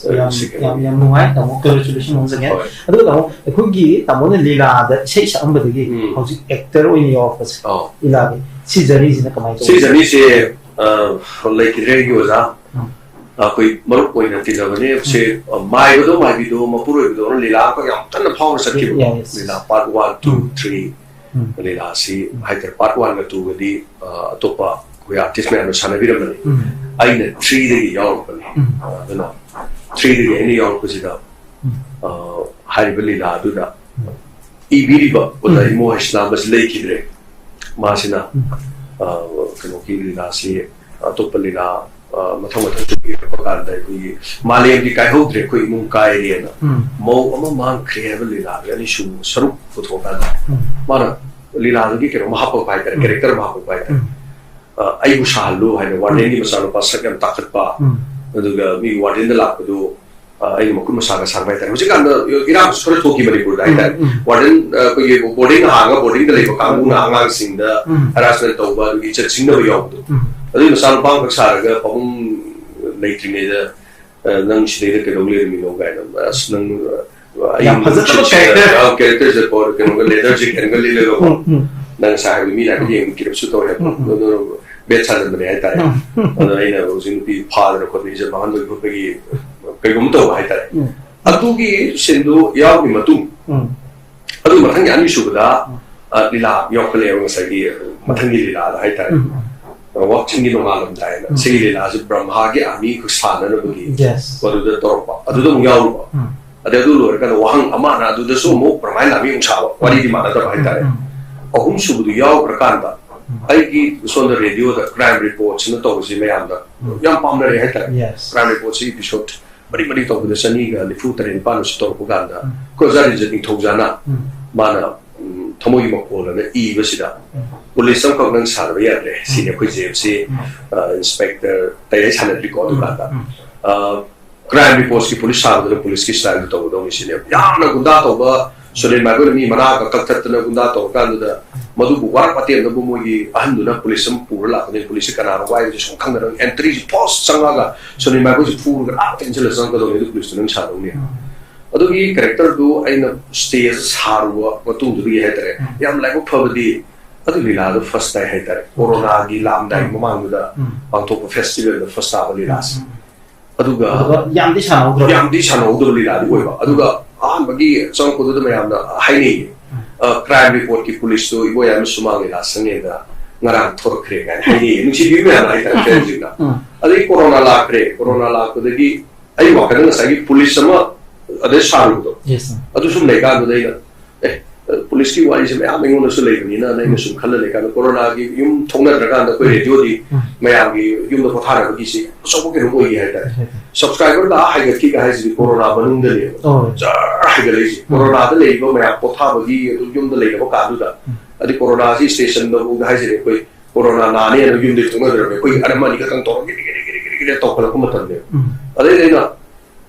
ꯌꯥꯝ ꯌꯥꯝ ꯌꯥꯝ ꯅꯨꯡꯉꯥꯏ ꯇꯥꯃꯣ, congratulations once again. ꯑꯗꯨꯒ ꯇꯥꯃꯣ, ꯑꯩꯈꯣꯏꯒꯤ ꯇꯥꯃꯣꯅ ꯂꯤꯂꯥꯗ ꯏꯁꯩ ꯁꯛꯑꯝꯕꯗꯒꯤ ꯎꯝ꯫ ꯍꯧꯖꯤꯛ ꯑꯦꯛꯇꯔ ꯑꯣꯏꯅ ꯌꯧꯔꯛꯄꯁꯦ, ꯑꯧ꯫ ꯂꯤꯂꯥꯒꯤ ꯁꯤ ꯖꯔꯅꯤꯁꯤꯅ ꯀꯃꯥꯏꯅ ꯁꯤ ꯇꯧꯕ? ꯖꯔꯅꯤꯁꯦ ꯑ, ꯂꯩꯈꯤꯗ꯭ꯔꯦ ꯑꯩꯒꯤ ꯑꯣꯖꯥ꯫ ꯎꯝ꯫ ꯑꯩꯈꯣꯏ ꯃꯔꯨꯞ ꯑꯣꯏꯅ ꯇꯤꯟꯅꯕꯅꯦ꯫ ꯁꯦ, ꯎꯝ꯫ ꯑ, ꯃꯥꯏꯕꯗꯣ ꯃꯥꯏꯕꯤꯗꯣ ꯃꯄꯨꯔꯣꯏꯕꯗꯧꯅ ꯂꯤꯂꯥ ꯑꯃꯈꯛ ꯌꯥꯝ ꯀꯟꯅ ꯐꯥꯎꯅ ꯆꯠꯈꯤꯕꯀꯣ꯫ Yes. ꯂꯤꯂꯥ part one, two, ꯎꯝ꯫ Three꯫ ꯎꯝ꯫ ꯂꯤꯂꯥꯁꯤ ꯎꯝ꯫ ꯍꯥꯏꯇꯥꯔꯦ, part one-ꯒ two-ꯒꯗꯤ, ꯑ, ꯑꯇꯣꯞꯄ ꯑꯩꯈꯣꯏ artist ꯃꯌꯥꯝꯅ ꯁꯥꯟꯅꯕꯤꯔꯝꯕꯅꯤ꯫ ꯎꯝ꯫ ꯑꯩꯅ three-ꯗꯒꯤ ꯌꯥꯎꯔꯛꯄꯅꯤ꯫ ꯎꯝ꯫ ꯑ, ꯑꯗꯨꯅ three-ꯗꯒꯤ ꯑꯩꯅ ꯌꯥꯎꯔꯛꯄꯁꯤꯗ, ꯎꯝ꯫ ꯑ, ꯍꯥꯏꯔꯤꯕ ꯂꯤꯂꯥ ꯑꯗꯨꯗ ꯎꯝ꯫ ꯏꯕꯤꯔꯤꯕ ꯑꯣꯖꯥ ꯎꯝ꯫ ꯏꯃꯣ ꯍꯩꯁꯅꯥꯝ ꯑꯁꯤ ꯂꯩꯈꯤꯗ꯭ꯔꯦ꯫ ꯃꯥꯁꯤꯅ, ꯎꯝ꯫ ꯑ, ꯀꯩꯅꯣꯒꯤ ꯂꯤꯂꯥꯁꯤ, ꯑꯇꯣꯞꯄ ꯂꯤꯂꯥ, ꯑ, ꯃꯊꯪ ꯃꯊꯪ ꯌꯦꯡꯉꯛꯄ ꯀꯥꯟꯗ ꯑꯩꯈꯣꯏꯒꯤ ꯃꯥꯂꯦꯝꯗꯤ ꯀꯥꯏꯍꯧꯗ꯭ꯔꯦ, ꯑꯩꯈꯣꯏ ꯏꯃꯨꯡ ꯀꯥꯏꯔꯦꯅ ꯎꯝ꯫ ꯃꯧ ꯑꯃ ꯃꯥꯡꯈ꯭ꯔꯦ ꯍꯥꯏꯕ ꯂꯤꯂꯥꯒꯤ ꯑꯅꯤꯁꯨꯕ ꯁꯔꯨꯛ ꯄꯨꯊꯣꯛꯑꯀꯥꯟꯗ ꯎꯝ꯫ ꯃꯥꯅ ꯂꯤꯂꯥꯗꯨꯒꯤ ꯀꯩꯅꯣꯝ ꯍꯥꯄꯛꯄ ꯍꯥꯏꯇꯥꯔꯦ, ꯎꯝ꯫ Character ꯑꯃ ꯍꯥꯄꯛꯄ ꯍꯥꯏꯇꯥꯔꯦ꯫ ꯎꯝ꯫ ꯑ, ꯑꯩꯕꯨ ꯁꯥꯍꯜꯂꯨ ꯍꯥꯏꯅ warden-ꯒꯤ ꯎꯝ꯫ ꯃꯆꯥꯅꯨꯄꯥ ꯁꯛ ꯌꯥꯝ ꯇꯥꯈꯠꯄ, ꯎꯝ꯫ ꯑꯗꯨꯒ ꯃꯤ warden-ꯗ ꯂꯥꯛꯄꯗꯨ, ꯑ, ꯑꯩꯅ ꯃꯈꯨꯠ ꯃꯁꯥꯒ ꯁꯥꯡꯕ ꯍꯥꯏꯇꯥꯔꯦ꯫ ꯍꯧꯖꯤꯛꯀꯥꯟꯗ ꯏꯔꯥꯡꯁꯨ ꯈꯔ ꯊꯣꯛꯈꯤ ꯃꯅꯤꯄꯨꯔꯗ ꯍꯥꯏꯇꯥꯔꯦ꯫ ꯎꯝ, ꯎꯝ꯫ Warden, ꯑ, ꯑꯩꯈꯣꯏꯒꯤ boarding ꯍꯥꯡꯉꯒ boarding-ꯗ ꯂꯩꯕ ꯀꯥꯡꯕꯨꯅ ꯎꯝ꯫ ꯑꯉꯥꯡꯁꯤꯡꯗ ꯎꯝ꯫ Harassment ꯇꯧꯕ, ꯑꯗꯨꯒꯤ ꯏꯖꯠ ꯁꯤꯡꯅꯕ ꯌꯥꯎꯕꯗꯣ꯫ ꯎꯝ꯫ ꯑꯗꯨꯒꯤ ꯃꯆꯥꯅꯨꯄꯥ ꯑꯃꯈꯛ ꯁꯥꯔꯒ ꯄꯥꯕꯨꯡ ꯂꯩꯇ꯭ꯔꯤꯉꯩꯗ, ꯑ, "ꯅꯪ ꯁꯤꯗꯩꯗ ꯀꯩꯗꯧ ꯂꯩꯔꯝꯃꯤꯅꯣ?" ꯀꯥꯏꯅ, "ꯑꯁ, ꯅꯪ, ꯑ, ꯑꯩ ꯌꯥꯝ ꯐꯖꯗꯕ ꯅꯨꯡꯁꯤꯠꯁꯤꯗ, character꯫ ꯑ, character-ꯁꯦ ꯀꯣ, ꯀꯩꯅꯣꯒ leather jacket-ꯀ ꯂꯤꯠꯂꯒꯀꯣ, ꯎꯝ, ꯎꯝ꯫ ꯅꯪ ꯉꯁꯥꯏ ꯍꯥꯏꯕꯗꯣ ꯃꯤꯅ ꯍꯥꯏꯐꯦꯠ ꯎꯝ꯫ ꯌꯦꯡꯕ ꯀꯤꯔꯞꯁꯨ ꯇꯧꯔꯦ ꯍꯥꯏꯕ꯫ ꯎꯝ, ꯎꯝ꯫ ꯑꯗꯨ bet ꯁꯥꯖꯟꯕꯅꯦ ꯍꯥꯏꯇꯥꯔꯦ꯫ ꯎꯝ, ꯎꯝ꯫ ꯑꯗꯣ ꯑꯩꯅ ꯍꯧꯖꯤꯛ ꯅꯨꯄꯤ ꯐꯥꯗꯅ ꯈꯣꯠꯇꯅ ꯏꯖꯠ ꯃꯥꯡꯍꯟꯕꯒꯤ ꯈꯣꯠꯄꯒꯤ ꯀꯩꯒꯨꯝꯕ ꯇꯧꯕ ꯍꯥꯏꯇꯥꯔꯦ꯫ ꯎꯝ꯫ ꯑꯗꯨꯒꯤ scene-ꯗꯨ ꯌꯥꯎꯈꯤ ꯃꯇꯨꯡ, ꯎꯝ꯫ ꯑꯗꯨ ꯃꯊꯪꯒꯤ ꯑꯅꯤꯁꯨꯕꯗ, ꯎꯝ꯫ ꯑ, ꯂꯤꯂꯥ ꯌꯥꯎꯈꯠꯂꯛꯑꯦꯕ, ꯉꯁꯥꯏꯒꯤ ꯃꯊꯪꯒꯤ ꯂꯤꯂꯥꯗ ꯍꯥꯏꯇꯥꯔꯦ꯫ ꯎꯝ, ꯎꯝ꯫ ꯑ, ꯋꯥꯛꯆꯤꯡꯒꯤ ꯅꯣꯡꯉꯥꯜꯂꯝꯗꯥꯏꯅ꯫ ꯎꯝ꯫ ꯁꯤꯒꯤ ꯂꯤꯂꯥꯁꯤ ꯕ꯭ꯔꯍ꯭ꯃꯥꯒꯤ ꯑꯥꯔꯃꯤ ꯈꯛ ꯁꯥꯟꯅꯅꯕꯒꯤ Yes꯫ ꯃꯗꯨꯗ ꯇꯧꯔꯛꯄ꯫ ꯑꯗꯨꯗ ꯑꯃꯨꯛ ꯌꯥꯎꯔꯨꯕ꯫ ꯎꯝ꯫ ꯑꯗꯩ ꯑꯗꯨ ꯂꯣꯏꯔꯀꯥꯟꯗ ꯋꯥꯍꯪ ꯑꯃꯅ ꯑꯗꯨꯗꯁꯨ ꯑꯃꯨꯛ ꯕ꯭ꯔꯍ꯭ꯃꯥꯒꯤ ꯑꯥꯔꯃꯤ ꯑꯃꯨꯛ ꯁꯥꯕ꯫ ꯋꯥꯔꯤꯗꯤ ꯃꯥꯟꯅꯗꯕ ꯍꯥꯏꯇꯥꯔꯦ꯫ ꯎꯝ, ꯎꯝ꯫ ꯑꯍꯨꯝꯁꯨꯕꯗꯨ ꯌꯥꯎꯈ꯭ꯔꯀꯥꯟꯗ ꯎꯝ꯫ ꯑꯩꯒꯤ ꯁꯣꯝꯗ radio-ꯗ Crime Report-ꯁꯤꯅ ꯇꯧꯕꯁꯤ ꯃꯌꯥꯝꯅ ꯎꯝ꯫ ꯌꯥꯝ ꯄꯥꯝꯅꯔꯦ ꯍꯥꯏꯇꯥꯔꯦ꯫ Yes꯫ Crime Report-ꯁꯤ episode ꯃꯔꯤ ꯃꯔꯤ ꯇꯧꯕꯗ ꯆꯅꯤꯒ ꯅꯤꯐꯨ ꯇꯔꯦꯠ ꯅꯤꯄꯥꯟ ꯑꯃꯁꯨ ꯇꯧꯔꯛꯄ ꯀꯥꯟꯗ ꯎꯝ꯫ ꯑꯩꯈꯣꯏ ꯑꯣꯖꯥ ꯔꯤꯟꯖꯤꯠ ꯅꯤꯡꯊꯧꯖꯥꯅ ꯎꯝ꯫ ꯃꯥꯅ, ꯎꯝ, ꯊꯃꯣꯏꯒꯤ ꯃꯈꯣꯜ ꯑꯅ ꯏꯕꯁꯤꯗ ꯎꯝ꯫ ꯄꯨꯂꯤꯁ ꯑꯃꯈꯛ ꯅꯪ ꯁꯥꯟꯅꯕ ꯌꯥꯗ꯭ꯔꯦ꯫ ꯁꯤꯅꯤ ꯎꯝ꯫ ꯑꯩꯈꯣꯏ ꯖꯦꯝꯁꯁꯤ, ꯎꯝ꯫ ꯑ, ꯏꯟꯁꯄꯦꯛꯇꯔ ꯇꯌꯥꯏ ꯁꯥꯟꯅꯗ꯭ꯔꯤꯀꯣ ꯎꯝ꯫ ꯑꯗꯨꯀꯥꯟꯗ꯫ ꯎꯝ꯫ ꯑ, Crime Report-ꯀꯤ ꯄꯨꯂꯤꯁ ꯁꯥꯕꯗꯨꯅ ꯄꯨꯂꯤꯁꯀꯤ style-ꯗ ꯇꯧꯒꯗꯧꯅꯤ ꯁꯤꯅꯦꯕ꯫ ꯌꯥꯝꯅ ꯒꯨꯟꯗꯥ ꯇꯧꯕ ꯁꯨꯅꯤꯜ ꯃꯥꯏꯕꯣꯏꯅ ꯃꯤ ꯃꯅꯥꯒ ꯀꯛꯊꯠꯇꯅ ꯒꯨꯟꯗꯥ ꯇꯧꯔꯀꯥꯟꯗꯨꯗ ꯃꯗꯨꯕꯨ ꯋꯥꯔꯛ ꯃꯇꯦꯡꯗꯕꯨ ꯃꯣꯏꯒꯤ ꯑꯍꯟꯗꯨꯅ ꯄꯨꯂꯤꯁ ꯑꯃ ꯄꯨꯔ ꯂꯥꯛꯀꯅꯤ, ꯄꯨꯂꯤꯁꯁꯦ ꯀꯅꯥꯅꯣ ꯋꯥꯏꯕꯁꯦ ꯁꯨꯝ ꯈꯪꯗꯅ ꯑꯦꯟꯇ꯭ꯔꯤꯁꯤ ꯐꯣꯔꯁ ꯆꯪꯉꯒ ꯁꯣꯅꯤ ꯃꯥꯏꯕꯣꯏꯁꯤ ꯐꯨꯔꯒ ꯑꯥ ꯏꯟꯁꯤꯜꯂ ꯆꯪꯉꯛꯀꯗꯧꯅꯤ, ꯑꯗꯨ ꯄꯨꯂꯤꯁꯇꯨ ꯅꯪ ꯁꯥꯗꯧꯅꯤ꯫ ꯑꯗꯨꯒꯤ ꯀꯦꯔꯦꯛꯇꯔꯗꯨ ꯑꯩꯅ ꯁ꯭ꯇꯦꯖ ꯁꯥꯔꯨꯕ ꯃꯇꯨꯡꯗꯨꯗꯒꯤ ꯍꯥꯏꯇꯥꯔꯦ, ꯎꯝ꯫ ꯌꯥꯝ ꯂꯥꯏꯕꯛ ꯐꯕꯗꯤ ꯑꯗꯨ ꯂꯤꯂꯥꯗꯣ ꯐꯥꯔꯁ ꯇꯥꯏ ꯍꯥꯏꯇꯥꯔꯦ꯫ ꯀꯣꯔꯣꯅꯥꯒꯤ ꯂꯥꯛꯑꯝꯗꯥꯏ ꯎꯝ꯫ ꯃꯃꯥꯡꯗꯨꯗ ꯎꯝ꯫ ꯄꯥꯡꯊꯣꯛꯄ ꯐꯦꯁꯇꯤꯚꯦꯜꯗ ꯐꯥꯔꯁ ꯇꯥꯕ ꯂꯤꯂꯥꯁꯦ꯫ ꯎꯝ꯫ ꯑꯗꯨꯒ ꯑꯗꯨꯒ ꯌꯥꯝꯗꯤ ꯁꯥꯟꯅꯍꯧꯗ꯭ꯔꯕ꯫ ꯌꯥꯝꯗꯤ ꯁꯥꯟꯅꯍꯧꯗꯕ ꯂꯤꯂꯥꯗꯤ ꯑꯣꯏꯕ꯫ ꯑꯗꯨꯒ ꯑꯍꯥꯟꯕꯒꯤ ꯆꯪꯉꯛꯄꯗꯨꯗ ꯃꯌꯥꯝꯅ ꯍꯥꯏꯅꯩꯌꯦ, ꯎꯝ꯫ ꯑ, ꯀ꯭ꯔꯥꯏꯝ ꯔꯤꯄꯣꯔꯠꯀꯤ ꯄꯨꯂꯤꯁꯇꯣ ꯏꯕꯣꯌꯥꯏꯃ ꯁꯨꯃꯥꯡ ꯂꯤꯂꯥ ꯁꯪꯉꯦꯗ ꯉꯔꯥꯡ ꯊꯣꯔꯛꯈ꯭ꯔꯦ ꯀꯥꯏꯅ ꯍꯥꯏꯅꯩꯌꯦ, ꯅꯨꯡꯁꯤꯕꯤꯕ ꯃꯌꯥꯝꯅ ꯍꯥꯏꯇꯥꯔꯦ, ꯎꯝ꯫ ꯐꯦꯟꯁꯤꯡꯅ꯫ ꯎꯝ꯫ ꯑꯗꯩ ꯀꯣꯔꯣꯅꯥ ꯂꯥꯛꯈ꯭ꯔꯦ, ꯀꯣꯔꯣꯅꯥ ꯂꯥꯛꯄꯗꯒꯤ ꯑꯩ ꯋꯥꯈꯜꯗ ꯉꯁꯥꯏꯒꯤ ꯄꯨꯂꯤꯁ ꯑꯃ ꯑꯗꯩ ꯁꯥꯔꯨꯕꯗꯣ, ꯌꯦꯁ, ꯁꯔ꯫ ꯑꯗꯨ ꯁꯨꯝ ꯂꯩꯀꯥꯟꯗꯨꯗ ꯑꯩꯅ, ꯑꯦ, ꯄꯨꯂꯤꯁꯀꯤ ꯋꯥꯔꯤꯁꯦ ꯃꯌꯥꯝ ꯑꯩꯉꯣꯟꯗꯁꯨ ꯂꯩꯕꯅꯤꯅ ꯑꯩꯅ ꯎꯝ꯫ ꯁꯨꯝ ꯈꯜꯂ ꯂꯩꯀꯥꯟꯗ ꯀꯣꯔꯣꯅꯥꯒꯤ ꯌꯨꯝ ꯊꯣꯛꯅꯗ꯭ꯔꯀꯥꯟꯗ ꯑꯩꯈꯣꯏ ꯎꯝ꯫ ꯔꯦꯗꯤꯑꯣꯗꯤ ꯎꯝ꯫ ꯃꯌꯥꯝꯒꯤ ꯌꯨꯝꯗ ꯄꯣꯊꯥꯅꯕꯒꯤꯁꯦ ꯑꯆꯧꯕ ꯀꯩꯅꯣ ꯑꯣꯏꯒꯦ ꯍꯥꯏꯇꯥꯔꯦ꯫ ꯍꯥꯏꯇꯥꯔꯦ꯫ ꯁꯕꯁꯀ꯭ꯔꯥꯏꯕꯔ ꯂꯥꯛ ꯍꯥꯏꯒꯠꯈꯤꯒ ꯍꯥꯏꯁꯤꯗꯤ ꯀꯣꯔꯣꯅꯥ ꯃꯅꯨꯡꯗꯅꯦꯕ꯫ ꯑꯣ꯫ ꯖꯔ ꯍꯥꯏꯒꯠꯂꯛꯏꯁꯦ꯫ ꯎꯝ꯫ ꯀꯣꯔꯣꯅꯥꯗ ꯂꯩꯔꯤꯕ ꯃꯌꯥꯝ ꯄꯣꯊꯥꯕꯒꯤ ꯑꯗꯨꯝ ꯌꯨꯝꯗ ꯂꯩꯅꯕ ꯀꯥꯟꯗꯨꯗ, ꯎꯝ꯫ ꯑꯗꯩ ꯀꯣꯔꯣꯅꯥꯁꯤ ꯁ꯭ꯇꯦꯁꯟꯗꯐꯥꯎꯗ ꯍꯥꯏꯁꯤꯅꯦ ꯑꯩꯈꯣꯏ ꯀꯣꯔꯣꯅꯥ ꯅꯥꯅꯦꯅ ꯌꯨꯝꯗꯒꯤ ꯊꯣꯛꯅꯗ꯭ꯔꯕꯅꯦ꯫ ꯑꯩꯈꯣꯏ ꯑꯅꯤ ꯑꯃꯅꯤ ꯈꯛꯇꯪ ꯇꯧꯔꯒ ꯒꯤꯔꯤ ꯒꯤꯔꯤ ꯒꯤꯔꯤ ꯒꯤꯔꯤ ꯒꯤꯔꯤ ꯇꯧꯈꯠꯂꯛꯄ ꯃꯇꯝꯅꯦꯕ꯫ ꯎꯝ꯫ ꯑꯗꯩꯗꯤ ꯑꯩꯅ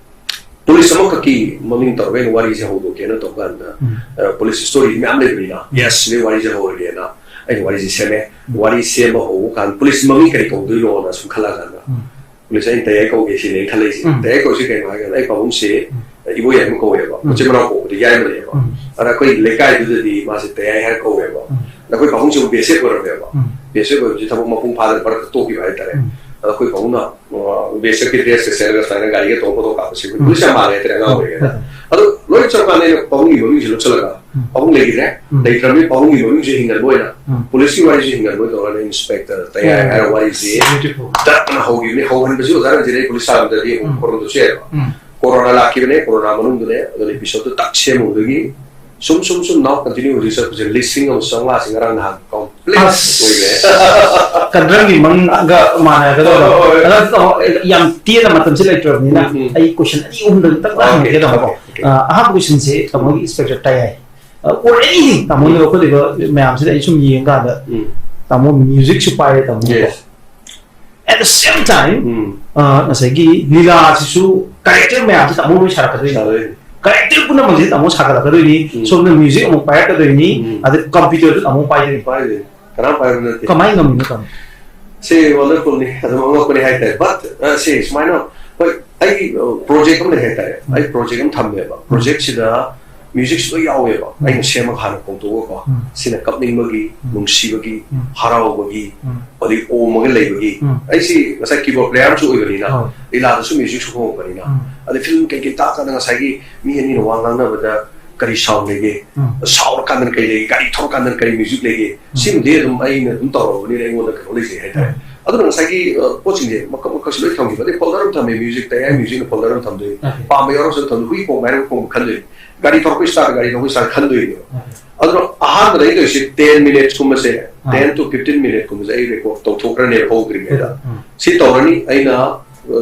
ꯄꯨꯂꯤꯁ ꯑꯃꯈꯛꯀꯤ ꯃꯃꯤꯡ ꯇꯧꯔꯒ ꯑꯩꯅ ꯋꯥꯔꯤꯁꯦ ꯍꯧꯗꯣꯛꯀꯦꯅ ꯇꯧꯕ ꯀꯥꯟꯗ, ꯎꯝ꯫ ꯑ, ꯄꯨꯂꯤꯁ ꯁ꯭ꯇꯣꯔꯤ ꯃꯌꯥꯝ ꯂꯩꯕꯅꯤꯅ, ꯌꯦꯁ, ꯁꯤꯗꯩ ꯋꯥꯔꯤꯁꯦ ꯍꯧꯔꯒꯦꯅ ꯑꯩꯅ ꯋꯥꯔꯤꯁꯦ ꯁꯦꯝꯃꯦ꯫ ꯎꯝ꯫ ꯋꯥꯔꯤ ꯁꯦꯝꯕ ꯍꯧꯕ ꯀꯥꯟꯗ ꯄꯨꯂꯤꯁ ꯃꯃꯤꯡ ꯀꯔꯤ ꯀꯧꯗꯣꯏꯅꯣꯅ ꯁꯨꯝ ꯈꯜꯂꯛꯑꯀꯥꯟꯗ, ꯎꯝ꯫ ꯄꯨꯂꯤꯁ ꯑꯩꯅ ꯇꯌꯥꯏ ꯀꯧꯒꯦ ꯁꯤꯅꯦ ꯑꯩꯅ ꯈꯜꯂꯛꯏꯁꯦ꯫ ꯎꯝ꯫ ꯇꯌꯥꯏ ꯀꯧꯔꯤꯁꯦ ꯀꯩꯅꯣ ꯍꯥꯏꯔꯀꯥꯟꯗ ꯑꯩ ꯄꯥꯕꯨꯡꯁꯦ, ꯎꯝ꯫ ꯏꯕꯣ ꯌꯥꯏꯃ ꯀꯧꯋꯦꯕ꯫ ꯎꯝ꯫ ꯃꯆꯤꯟ ꯃꯅꯥꯎ ꯄꯣꯛꯄꯗꯤ ꯌꯥꯏꯃꯅꯦꯕ꯫ ꯎꯝ꯫ ꯑꯗ ꯑꯩꯈꯣꯏ ꯂꯩꯀꯥꯏꯗꯨꯗꯗꯤ ꯃꯥꯁꯦ ꯇꯌꯥꯏ ꯍꯥꯏꯔ ꯀꯧꯋꯦꯕ꯫ ꯎꯝ꯫ ꯑꯗ ꯑꯩꯈꯣꯏ ꯄꯥꯕꯨꯡꯁꯦ ꯑꯃꯨꯛ ꯕꯤ ꯑꯦꯁ ꯑꯦꯐ ꯑꯣꯏꯔꯝꯃꯦꯕ꯫ ꯎꯝ꯫ ꯕꯤ ꯑꯦꯁ ꯑꯦꯐ ꯑꯣꯏꯕꯁꯤ ꯊꯕꯛ ꯃꯄꯨꯡ ꯐꯥꯗꯅ ꯃꯔꯛꯇ ꯇꯣꯛꯈꯤꯕ ꯍꯥꯏꯇꯥꯔꯦ꯫ ꯎꯝ꯫ ꯑꯗ ꯑꯩꯈꯣꯏ ꯄꯥꯕꯨꯡꯅ, ꯑ, ꯕꯤ ꯑꯦꯁ ꯑꯦꯐꯀꯤ ꯗ꯭ꯔꯦꯁꯀ ꯁꯦꯠꯂꯒ ꯁꯨꯃꯥꯏꯅ ꯒꯥꯔꯤꯒ ꯇꯣꯡꯉ ꯐꯣꯇꯣ ꯀꯥꯞꯄꯁꯦ ꯑꯩꯈꯣꯏ ꯎꯝ꯫ ꯄꯨꯂꯤꯁ ꯌꯥꯝ ꯃꯥꯜꯂꯦ ꯍꯥꯏꯇꯥꯔꯦ ꯑꯉꯥꯡ ꯎꯝ꯫ ꯑꯣꯏꯔꯤꯉꯩꯗ꯫ ꯎꯝ꯫ ꯑꯗꯨ ꯂꯣꯏ ꯆꯞ ꯃꯥꯟꯅꯩ, ꯑꯩꯅ ꯄꯥꯕꯨꯡꯒꯤ ꯃꯃꯤꯡꯁꯦ ꯂꯧꯁꯜꯂꯒ ꯎꯝ꯫ ꯄꯥꯕꯨꯡ ꯂꯩꯈꯤꯗ꯭ꯔꯦ꯫ ꯎꯝ꯫ ꯂꯩꯇ꯭ꯔꯕꯅꯤ, ꯄꯥꯕꯨꯡꯒꯤ ꯃꯃꯤꯡꯁꯦ ꯍꯤꯡꯍꯟꯕ ꯑꯣꯏꯅ, ꯎꯝ꯫ ꯄꯨꯂꯤꯁꯀꯤ ꯋꯥꯔꯤꯁꯦ ꯍꯤꯡꯍꯟꯕ ꯑꯣꯏꯅ ꯇꯧꯔꯒ ꯏꯟꯁꯄꯦꯛꯇꯔ ꯇꯌꯥꯏ ꯎꯝ꯫ ꯍꯥꯏꯔ ꯋꯥꯔꯤꯁꯦ ꯕ꯭ꯌꯨꯇꯤꯐꯨꯜ꯫ ꯇꯞꯅ ꯍꯧꯈꯤꯕꯅꯤ꯫ ꯍꯧꯍꯟꯕꯁꯤ ꯑꯣꯖꯥ ꯔꯟꯖꯤꯠ ꯑꯩ ꯄꯨꯂꯤꯁ ꯁꯥꯕꯗꯗꯤ ꯑꯃꯨꯛ ꯎꯝ꯫ ꯍꯧꯔꯝꯕꯁꯨ ꯌꯥꯏꯑꯕ꯫ ꯎꯝ꯫ ꯀꯣꯔꯣꯅꯥ ꯂꯥꯛꯈꯤꯕꯅꯦ, ꯀꯣꯔꯣꯅꯥ ꯃꯅꯨꯡꯗꯨꯅꯦ, ꯑꯗꯨꯅ ꯏꯄꯤꯁꯣꯗꯇꯨ ꯇꯛ ꯁꯦꯝꯃꯨꯕꯗꯒꯤ ꯁꯨꯝ, ꯁꯨꯝ, ꯁꯨꯝ now continue ꯍꯧꯖꯤꯛ ꯆꯠꯄꯁꯦ ꯂꯤꯁꯤꯡ ꯑꯃ ꯆꯥꯝꯃꯉꯥꯁꯤ ꯉꯔꯥꯡ ꯅꯍꯥꯟ ꯀꯝꯄ꯭ꯂꯤꯠ ꯑꯁ! ꯑꯣꯏꯈ꯭ꯔꯦ꯫ ꯀꯟꯗ꯭ꯔꯪꯒꯤ ꯃꯪꯒ ꯃꯥꯟꯅꯒꯗꯧꯕ꯫ ꯍꯣꯏ, ꯍꯣꯏ, ꯍꯣꯏ꯫ ꯑꯗꯣ, ꯑꯣ, ꯌꯥꯝ ꯇꯦꯟꯅ ꯃꯇꯝꯁꯦ ꯂꯩꯇ꯭ꯔꯕꯅꯤꯅ, ꯎꯝ, ꯎꯝ꯫ ꯑꯩ ꯀꯣꯏꯁꯟ ꯑꯅꯤ ꯑꯍꯨꯝꯗꯪ ꯇꯛ ꯑꯣꯀꯦ, ꯍꯪꯒꯦ ꯇꯧꯕꯀꯣ꯫ Okay, okay. ꯑ, ꯑꯍꯥꯟꯕ ꯀꯣꯏꯁꯟꯁꯦ ꯇꯥꯃꯣꯒꯤ ꯏꯟꯁꯄꯦꯛꯇꯔ ꯇꯌꯥꯏ꯫ ꯑ, or anything, ꯇꯥꯃꯣꯅ ꯎꯝ꯫ ꯂꯧꯈꯠꯂꯤꯕ ꯃꯌꯥꯝꯁꯤꯗ ꯑꯩ ꯁꯨꯝ ꯌꯦꯡꯀꯥꯟꯗ, ꯎꯝ꯫ ꯇꯥꯃꯣ ꯃ꯭ꯌꯨꯖꯤꯛꯁꯨ ꯄꯥꯏꯔꯦ ꯇꯥꯃꯣꯀꯣ꯫ Yes. At the same time, ꯎꯝ꯫ ꯑ, ꯉꯁꯥꯏꯒꯤ ꯂꯤꯂꯥꯁꯤꯁꯨ ꯀꯦꯔꯦꯛꯇꯔ ꯃꯌꯥꯝꯁꯤ ꯇꯥꯃꯣ ꯂꯣꯏ ꯁꯥꯔꯛꯀꯗꯣꯏꯅꯤ꯫ ꯁꯥꯗꯣꯏꯅꯤ꯫ ꯀꯔꯦꯛꯇꯔ ꯄꯨꯝꯅꯃꯛꯁꯦ ꯇꯥꯃꯣ ꯁꯥꯒꯠꯂꯛꯀꯗꯣꯏꯅꯤ꯫ ꯎꯝ꯫ ꯁꯣꯝꯗ ꯃ꯭ꯌꯨꯖꯤꯛ ꯑꯃꯨꯛ ꯄꯥꯏꯔꯛꯀꯗꯣꯏꯅꯤ꯫ ꯎꯝ꯫ ꯑꯗ ꯀꯝꯄ꯭ꯌꯨꯇꯔꯁꯨ ꯇꯥꯃꯣ ꯄꯥꯏꯗꯣꯏꯅꯤ꯫ ꯄꯥꯏꯗꯣꯏꯅꯤ꯫ ꯀꯅꯥꯝ ꯄꯥꯏꯕ ꯅꯠꯇꯦ꯫ ꯀꯃꯥꯏꯅ ꯉꯝꯃꯤꯅꯣ ꯇꯥꯃꯣ? ꯁꯤ ꯋꯥꯟꯗꯔꯐꯨꯜꯅꯤ, ꯑꯗꯨꯝ ꯑꯉꯛꯄꯅꯤ ꯍꯥꯏꯇꯥꯔꯦ꯫ But ꯁꯤ ꯁꯨꯃꯥꯏꯅ, ꯍꯣꯏ, ꯑꯩꯒꯤ ꯄ꯭ꯔꯣꯖꯦꯛ ꯑꯃ ꯂꯩ ꯍꯥꯏꯇꯥꯔꯦ꯫ ꯑꯩ ꯄ꯭ꯔꯣꯖꯦꯛ ꯑꯃ ꯊꯝꯃꯦꯕ꯫ ꯄ꯭ꯔꯣꯖꯦꯛꯁꯤꯗ ꯃ꯭ꯌꯨꯖꯤꯛꯁꯨ ꯂꯣꯏ ꯌꯥꯎꯋꯦꯕ꯫ ꯑꯩꯅ ꯁꯦꯝꯃꯒ ꯍꯥꯟꯅ ꯐꯣꯡꯗꯣꯛꯑꯒꯀꯣ꯫ ꯎꯝ꯫ ꯁꯤꯅ ꯀꯞꯅꯤꯡꯕꯒꯤ, ꯅꯨꯡꯁꯤꯕꯒꯤ, ꯎꯝ꯫ ꯍꯔꯥꯎꯕꯒꯤ, ꯎꯝ꯫ ꯑꯗꯩ ꯑꯣꯝꯃꯒ ꯂꯩꯕꯒꯤ꯫ ꯎꯝ꯫ ꯑꯩꯁꯤ ꯉꯁꯥꯏ ꯀꯤꯕꯣꯔꯗ ꯄ꯭ꯂꯦꯌꯔ ꯑꯃꯁꯨ ꯑꯣꯏꯕꯅꯤꯅ, ꯍꯣꯏ꯫ ꯂꯤꯂꯥꯗꯁꯨ ꯃ꯭ꯌꯨꯖꯤꯛꯁꯨ ꯈꯣꯡꯉꯛꯄꯅꯤꯅ꯫ ꯎꯝ꯫ ꯑꯗꯩ ꯐꯤꯂꯝ ꯀꯩꯀꯩ ꯇꯥꯛꯀꯥꯟꯗ ꯉꯁꯥꯏꯒꯤ ꯃꯤ ꯑꯅꯤꯅ ꯋꯥ ꯉꯥꯡꯅꯕꯗ ꯀꯔꯤ ꯁꯥꯎꯟ ꯂꯩꯒꯦ? ꯎꯝ꯫ ꯁꯥꯎꯔꯀꯥꯟꯗꯅ ꯀꯔꯤ ꯂꯩꯒꯦ? ꯒꯥꯔꯤ ꯊꯧꯔꯀꯥꯟꯗꯅ ꯀꯔꯤ ꯃ꯭ꯌꯨꯖꯤꯛ ꯂꯩꯒꯦ? ꯁꯤꯃꯗꯤ ꯑꯗꯨꯝ ꯑꯩꯅ ꯑꯗꯨꯝ ꯇꯧꯔꯕꯅꯤꯅ ꯑꯩꯉꯣꯟꯗ ꯀꯩꯅꯣ ꯂꯩꯖꯩ ꯍꯥꯏꯇꯥꯔꯦ꯫ ꯑꯗꯨꯅ ꯉꯁꯥꯏꯒꯤ, ꯑ, ꯄꯣꯠꯁꯤꯡꯁꯦ ꯃꯀꯛ ꯃꯀꯛꯁꯨ ꯂꯣꯏ ꯊꯝꯈꯤꯕ꯫ ꯑꯗꯩ ꯐꯣꯜꯗꯔ ꯑꯃ ꯊꯝꯃꯦ, ꯃ꯭ꯌꯨꯖꯤꯛ ꯇꯌꯥꯏ ꯃ꯭ꯌꯨꯖꯤꯛꯅ ꯐꯣꯜꯗꯔ ꯑꯃ ꯊꯝꯗꯣꯏꯅꯤ꯫ ꯄꯥꯝꯕ ꯌꯥꯎꯔꯁꯨ ꯑꯗꯨꯝ ꯊꯝꯗꯣꯏꯅꯤ꯫ ꯍꯨꯏ ꯈꯣꯡꯕ ꯍꯥꯏꯔꯒ ꯈꯣꯡꯕ ꯈꯟꯗꯣꯏꯅꯤ꯫ ꯒꯥꯔꯤ ꯊꯧꯔꯛꯄꯒꯤ ꯁ꯭ꯇꯥꯏꯜ, ꯒꯥꯔꯤ ꯊꯧꯔꯛꯄꯒꯤ ꯁ꯭ꯇꯥꯏꯜ ꯈꯟꯗꯣꯏꯅꯦꯕ꯫ ꯑꯗꯨꯅ ꯑꯍꯥꯟꯕꯗ ꯑꯩꯅ ꯇꯧꯔꯤꯁꯦ ten minutes ꯀꯨꯝꯕꯁꯦ, ten to fifteen minute ꯀꯨꯝꯕꯁꯦ ꯑꯩ ꯔꯦꯀꯣꯔꯗ ꯇꯧꯊꯣꯛꯈ꯭ꯔꯅꯦꯕ ꯍꯧꯗ꯭ꯔꯤꯉꯩꯗ꯫ ꯁꯤ ꯇꯧꯔꯅꯤ, ꯑꯩꯅ, ꯑ,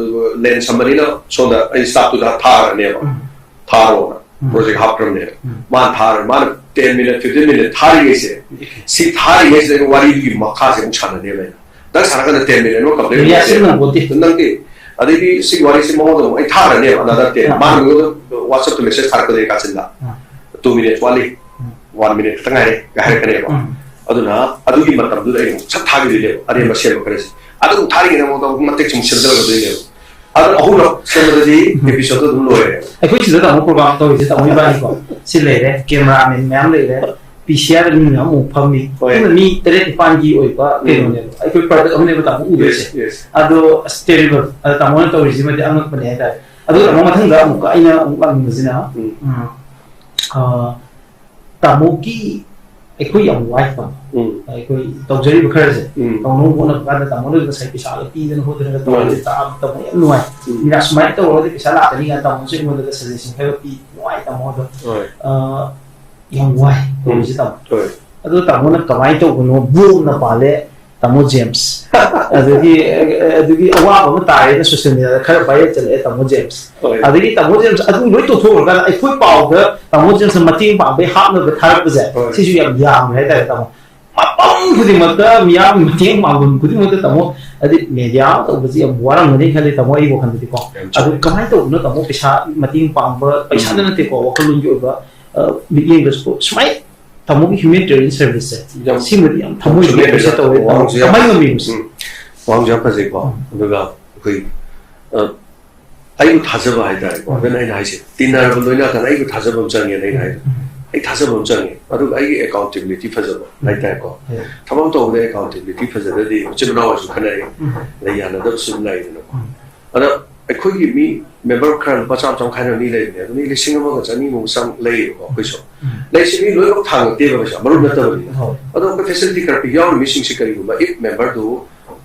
ꯂꯦꯟꯁ ꯑꯃꯅꯤꯅ ꯁꯣꯝꯗ ꯑꯩ ꯁ꯭ꯇꯥꯐꯇꯨꯗ ꯊꯥꯔꯅꯦꯕ꯫ ꯊꯥꯔꯣꯅ꯫ ꯄ꯭ꯔꯣꯖꯦꯛ ꯍꯥꯞꯈ꯭ꯔꯕꯅꯦꯕ꯫ ꯃꯥꯅ ꯊꯥꯔ, ꯃꯥꯅ ten minute, fifteen minute ꯊꯥꯔꯤꯉꯩꯁꯦ, ꯁꯤ ꯊꯥꯔꯤꯉꯩꯁꯤꯗ ꯑꯩꯅ ꯋꯥꯔꯤꯗꯨꯒꯤ ꯃꯈꯥꯁꯦ ꯑꯃꯨꯛ ꯁꯥꯟꯅꯅꯦꯕ ꯑꯩꯅ꯫ ꯅꯪ ꯁꯥꯟꯅꯀꯥꯟꯗ ten minute ꯑꯃ ꯀꯝꯄ꯭ꯂꯤꯠ ꯌꯥꯁꯤꯟꯅꯕꯣꯠꯇꯦ꯫ ꯅꯪꯗꯤ꯫ ꯑꯗꯩꯗꯤ ꯁꯤꯒꯤ ꯋꯥꯔꯤꯁꯤ ꯃꯉꯣꯟꯗ ꯑꯃꯨꯛ ꯑꯩ ꯊꯥꯔꯅꯦꯕ, another ten꯫ ꯃꯥꯅ ꯑꯩꯉꯣꯟꯗ WhatsApp ꯇ message ꯊꯥꯔꯛꯀꯗꯣꯏꯅꯤ ꯀꯥꯆꯤꯟꯗ꯫ "Two minutes ꯋꯥꯠꯂꯤ, one minute ꯈꯛꯇ ꯉꯥꯏꯔꯦ" ꯀꯥꯏ ꯍꯥꯏꯔꯛꯀꯅꯦꯕ꯫ ꯑꯗꯨꯅ ꯑꯗꯨꯒꯤ ꯃꯇꯝꯗꯨꯗ ꯑꯩꯅ ꯑꯃꯨꯛ ꯁꯠ ꯊꯥꯈꯤꯗꯣꯏꯅꯦꯕ, ꯑꯔꯦꯝꯕ ꯁꯦꯝꯕ ꯈꯔꯁꯦ꯫ ꯑꯗꯨꯝ ꯊꯥꯔꯤꯉꯩꯗ ꯑꯃꯨꯛ ꯃꯇꯦꯛꯁꯦ ꯑꯃꯨꯛ ꯁꯦꯝꯖꯤꯜꯂꯛꯀꯗꯣꯏꯅꯦꯕ꯫ ꯑꯗꯨ ꯑꯍꯨꯝꯂꯛ ꯁꯦꯝꯕꯗꯗꯤ episode ꯇꯣ ꯑꯗꯨꯝ ꯂꯣꯏꯔꯦ꯫ ꯑꯩꯈꯣꯏ ꯁꯤꯗ ꯇꯥꯃꯣ ꯄ꯭ꯔꯣꯒ꯭ꯔꯥꯝ ꯇꯧꯔꯤꯁꯦ ꯇꯥꯃꯣ ꯏꯕꯥꯅꯤꯀꯣ꯫ ꯁꯤ ꯂꯩꯔꯦ, ꯀꯦꯃꯦꯔꯥꯃꯦꯟ ꯃꯌꯥꯝ ꯂꯩꯔꯦ, ꯄꯤ ꯁꯤ ꯑꯥꯔ ꯗ ꯃꯤ ꯃꯌꯥꯝ ꯑꯃꯨꯛ ꯐꯝꯃꯤ꯫ ꯍꯣꯏ꯫ ꯄꯨꯟꯅ ꯃꯤ ꯇꯔꯦꯠ ꯅꯤꯄꯥꯟꯒꯤ ꯑꯣꯏꯕ ꯀꯩꯅꯣꯅꯦꯕ꯫ ꯑꯩꯈꯣꯏ ꯄ꯭ꯔꯗꯛ ꯑꯃꯅꯦꯕ ꯇꯥꯃꯣ ꯎꯗꯣꯏꯁꯦ꯫ Yes, yes. ꯑꯗꯣ ꯑꯁ, terrible꯫ ꯑꯗ ꯇꯥꯃꯣꯅ ꯇꯧꯔꯤꯁꯤꯃꯗꯤ ꯑꯉꯛꯄꯅꯦ ꯍꯥꯏꯇꯥꯔꯦ꯫ ꯑꯗꯣ ꯇꯥꯃꯣ, ꯃꯊꯪꯗ ꯑꯃꯨꯛꯀ ꯑꯩꯅ ꯑꯃꯨꯛ ꯂꯥꯛꯅꯤꯡꯕꯁꯤꯅ, ꯎꯝ꯫ ꯎꯝ, ꯑ, ꯇꯥꯃꯣꯒꯤ, ꯑꯩꯈꯣꯏ ꯌꯥꯝ ꯋꯥꯏ ꯇꯥꯃꯣ꯫ ꯎꯝ꯫ ꯑꯩꯈꯣꯏ ꯇꯧꯖꯔꯤꯕ ꯈꯔꯁꯦ ꯎꯝ꯫ ꯇꯧꯅꯕ ꯍꯣꯠꯅꯕ ꯀꯥꯟꯗ ꯇꯥꯃꯣꯅ ꯉꯁꯥꯏ ꯄꯩꯁꯥꯒ ꯄꯤꯗꯅ ꯈꯣꯠꯇꯅꯒ ꯇꯧꯔꯗꯤ ꯃꯥꯅꯤ꯫ ꯇꯥꯕ ꯇꯥꯃꯣ ꯌꯥꯝ ꯅꯨꯡꯉꯥꯏ꯫ ꯎꯝ꯫ ꯃꯤꯅ ꯁꯨꯃꯥꯏꯅ ꯇꯧꯔꯒꯗꯤ ꯄꯩꯁꯥ ꯂꯥꯛꯀꯅꯤ ꯀꯥꯏꯅ ꯇꯥꯃꯣꯁꯨ ꯑꯩꯉꯣꯟꯗꯒ suggestion ꯈꯔ ꯄꯤ, ꯅꯨꯡꯉꯥꯏ ꯇꯥꯃꯣ ꯑꯗꯣ꯫ ꯍꯣꯏ꯫ ꯑ, ꯌꯥꯝ ꯋꯥꯏ ꯇꯧꯔꯤꯁꯦ ꯇꯥꯃꯣ꯫ ꯍꯣꯏ꯫ ꯑꯗꯣ ꯇꯥꯃꯣꯅ ꯀꯃꯥꯏꯅ ꯇꯧꯕꯅꯣ? ꯕꯣꯝꯅ ꯄꯥꯜꯂꯦ ꯇꯥꯃꯣ ꯖꯦꯝꯁ꯫ ꯑꯗꯒꯤ, ꯑꯗꯒꯤ ꯑꯋꯥꯕ ꯑꯃ ꯇꯥꯔꯦꯅ social media ꯗ ꯈꯔ viral ꯆꯠꯂꯛꯑꯦ ꯇꯥꯃꯣ ꯖꯦꯝꯁ꯫ ꯍꯣꯏ꯫ ꯑꯗꯒꯤ ꯇꯥꯃꯣ ꯖꯦꯝꯁ ꯑꯗꯨ ꯂꯣꯏ ꯇꯣꯛꯊꯣꯛꯈ꯭ꯔꯀꯥꯟꯗ ꯑꯩꯈꯣꯏ ꯄꯥꯎꯗ ꯇꯥꯃꯣ ꯖꯦꯝꯁꯅ ꯃꯇꯦꯡ ꯄꯥꯡꯕꯩ ꯍꯥꯞꯅꯕ ꯊꯥꯔꯛꯄꯁꯦ, ꯍꯣꯏ꯫ ꯁꯤꯁꯨ ꯌꯥꯝ ꯌꯥꯝꯃꯦ ꯍꯥꯏꯇꯥꯔꯦ ꯇꯥꯃꯣ꯫ ꯃꯐꯝ ꯈꯨꯗꯤꯡꯃꯛꯇ ꯃꯤꯌꯥꯝ ꯃꯇꯦꯡ ꯄꯥꯡꯐꯝ ꯈꯨꯗꯤꯡꯃꯛꯇ ꯇꯥꯃꯣ, ꯍꯥꯏꯗꯤ ꯃꯦꯗꯤꯌꯥ ꯑꯃ ꯇꯧꯕꯁꯤ ꯌꯥꯝ ꯋꯥꯔꯝꯒꯅꯤ ꯈꯜꯂꯤ ꯇꯥꯃꯣ, ꯑꯩꯒꯤ ꯋꯥꯈꯜꯗꯗꯤꯀꯣ꯫ ꯑꯗꯨ ꯀꯃꯥꯏꯅ ꯇꯧꯕꯅꯣ ꯇꯥꯃꯣ? ꯄꯩꯁꯥ ꯃꯇꯦꯡ ꯄꯥꯡꯕ, ꯄꯩꯁꯥꯗ ꯅꯠꯇꯦꯀꯣ, ꯋꯥꯈꯜꯂꯣꯟꯒꯤ ꯑꯣꯏꯕ, ꯑ, ꯃꯤꯠꯌꯦꯡꯗꯁꯨ ꯁꯨꯃꯥꯏꯅ ꯇꯥꯃꯣꯒꯤ humanitarian service ꯁꯦ, ꯌꯥꯝ ꯁꯤꯃꯗꯤ ꯌꯥꯝ ꯊꯃꯣꯏ ꯆꯨꯝꯃꯦ, ꯄꯦꯟꯕꯁꯦ ꯇꯧꯋꯦ꯫ ꯋꯥꯍꯪꯁꯨ ꯌꯥꯝ ꯀꯃꯥꯏꯅ ꯉꯝꯃꯤꯅꯣ ꯁꯤ? ꯎꯝ꯫ ꯋꯥꯍꯪꯁꯨ ꯌꯥꯝ ꯐꯖꯩꯀꯣ꯫ ꯎꯝ꯫ ꯑꯗꯨꯒ ꯑꯩꯈꯣꯏ, ꯑ, ꯑꯩꯕꯨ ꯊꯥꯖꯕ ꯍꯥꯏꯇꯥꯔꯦꯀꯣ꯫ ꯎꯝ꯫ ꯑꯗꯨꯅ ꯑꯩꯅ ꯍꯥꯏꯁꯦ, ꯇꯤꯟꯅꯔꯕ ꯂꯣꯏꯅ ꯀꯥꯟꯗ ꯑꯩꯕꯨ ꯊꯥꯖꯕ ꯑꯃ ꯆꯪꯉꯦꯅ ꯑꯩꯅ ꯍꯥꯏꯗꯣ꯫ ꯎꯝ꯫ ꯑꯩ ꯊꯥꯖꯕ ꯑꯃ ꯆꯪꯉꯦ꯫ ꯑꯗꯨꯒ ꯑꯩꯒꯤ accountability ꯐꯖꯕ ꯎꯝ꯫ ꯍꯥꯏꯇꯥꯔꯦꯀꯣ꯫ ꯍꯣꯏ꯫ ꯊꯕꯛ ꯇꯧꯕꯗ accountability ꯐꯖꯗ꯭ꯔꯗꯤ ꯃꯆꯤꯟ ꯃꯅꯥꯎ ꯑꯣꯏꯔꯁꯨ ꯈꯟꯅꯔꯦ꯫ ꯎꯝ꯫ ꯑꯗꯩ ꯌꯥꯅꯗꯕꯁꯨ ꯑꯗꯨꯝ ꯂꯩꯗꯅꯀꯣ꯫ ꯎꯝ꯫ ꯑꯗ ꯑꯩꯈꯣꯏꯒꯤ ꯃꯤ member ꯈꯔ ꯂꯨꯄꯥ ꯆꯥꯝꯃ ꯆꯥꯝꯃ ꯈꯥꯏꯅꯕ ꯃꯤ ꯂꯩꯕꯅꯦ꯫ ꯑꯗꯨ ꯃꯤ ꯂꯤꯁꯤꯡ ꯑꯃꯒ ꯆꯅꯤꯃꯨꯛ ꯆꯥꯡ ꯂꯩꯌꯦꯕꯀꯣ ꯑꯩꯈꯣꯏꯁꯨ꯫ ꯎꯝ꯫ ꯂꯩꯁꯦ ꯃꯤ ꯂꯣꯏꯅꯃꯛ ꯊꯥꯡꯒꯠꯇꯦꯕ ꯄꯩꯁꯥ, ꯃꯔꯨꯞ ꯅꯠꯇꯕꯅꯤꯅ꯫ ꯍꯣꯏ꯫ ꯑꯗꯣ ꯑꯩꯈꯣꯏ facility ꯈꯔ ꯄꯤ꯫ ꯌꯥꯎꯔꯤꯕ ꯃꯤꯁꯤꯡꯁꯦ ꯀꯔꯤꯒꯨꯝꯕ if member ꯗꯨ,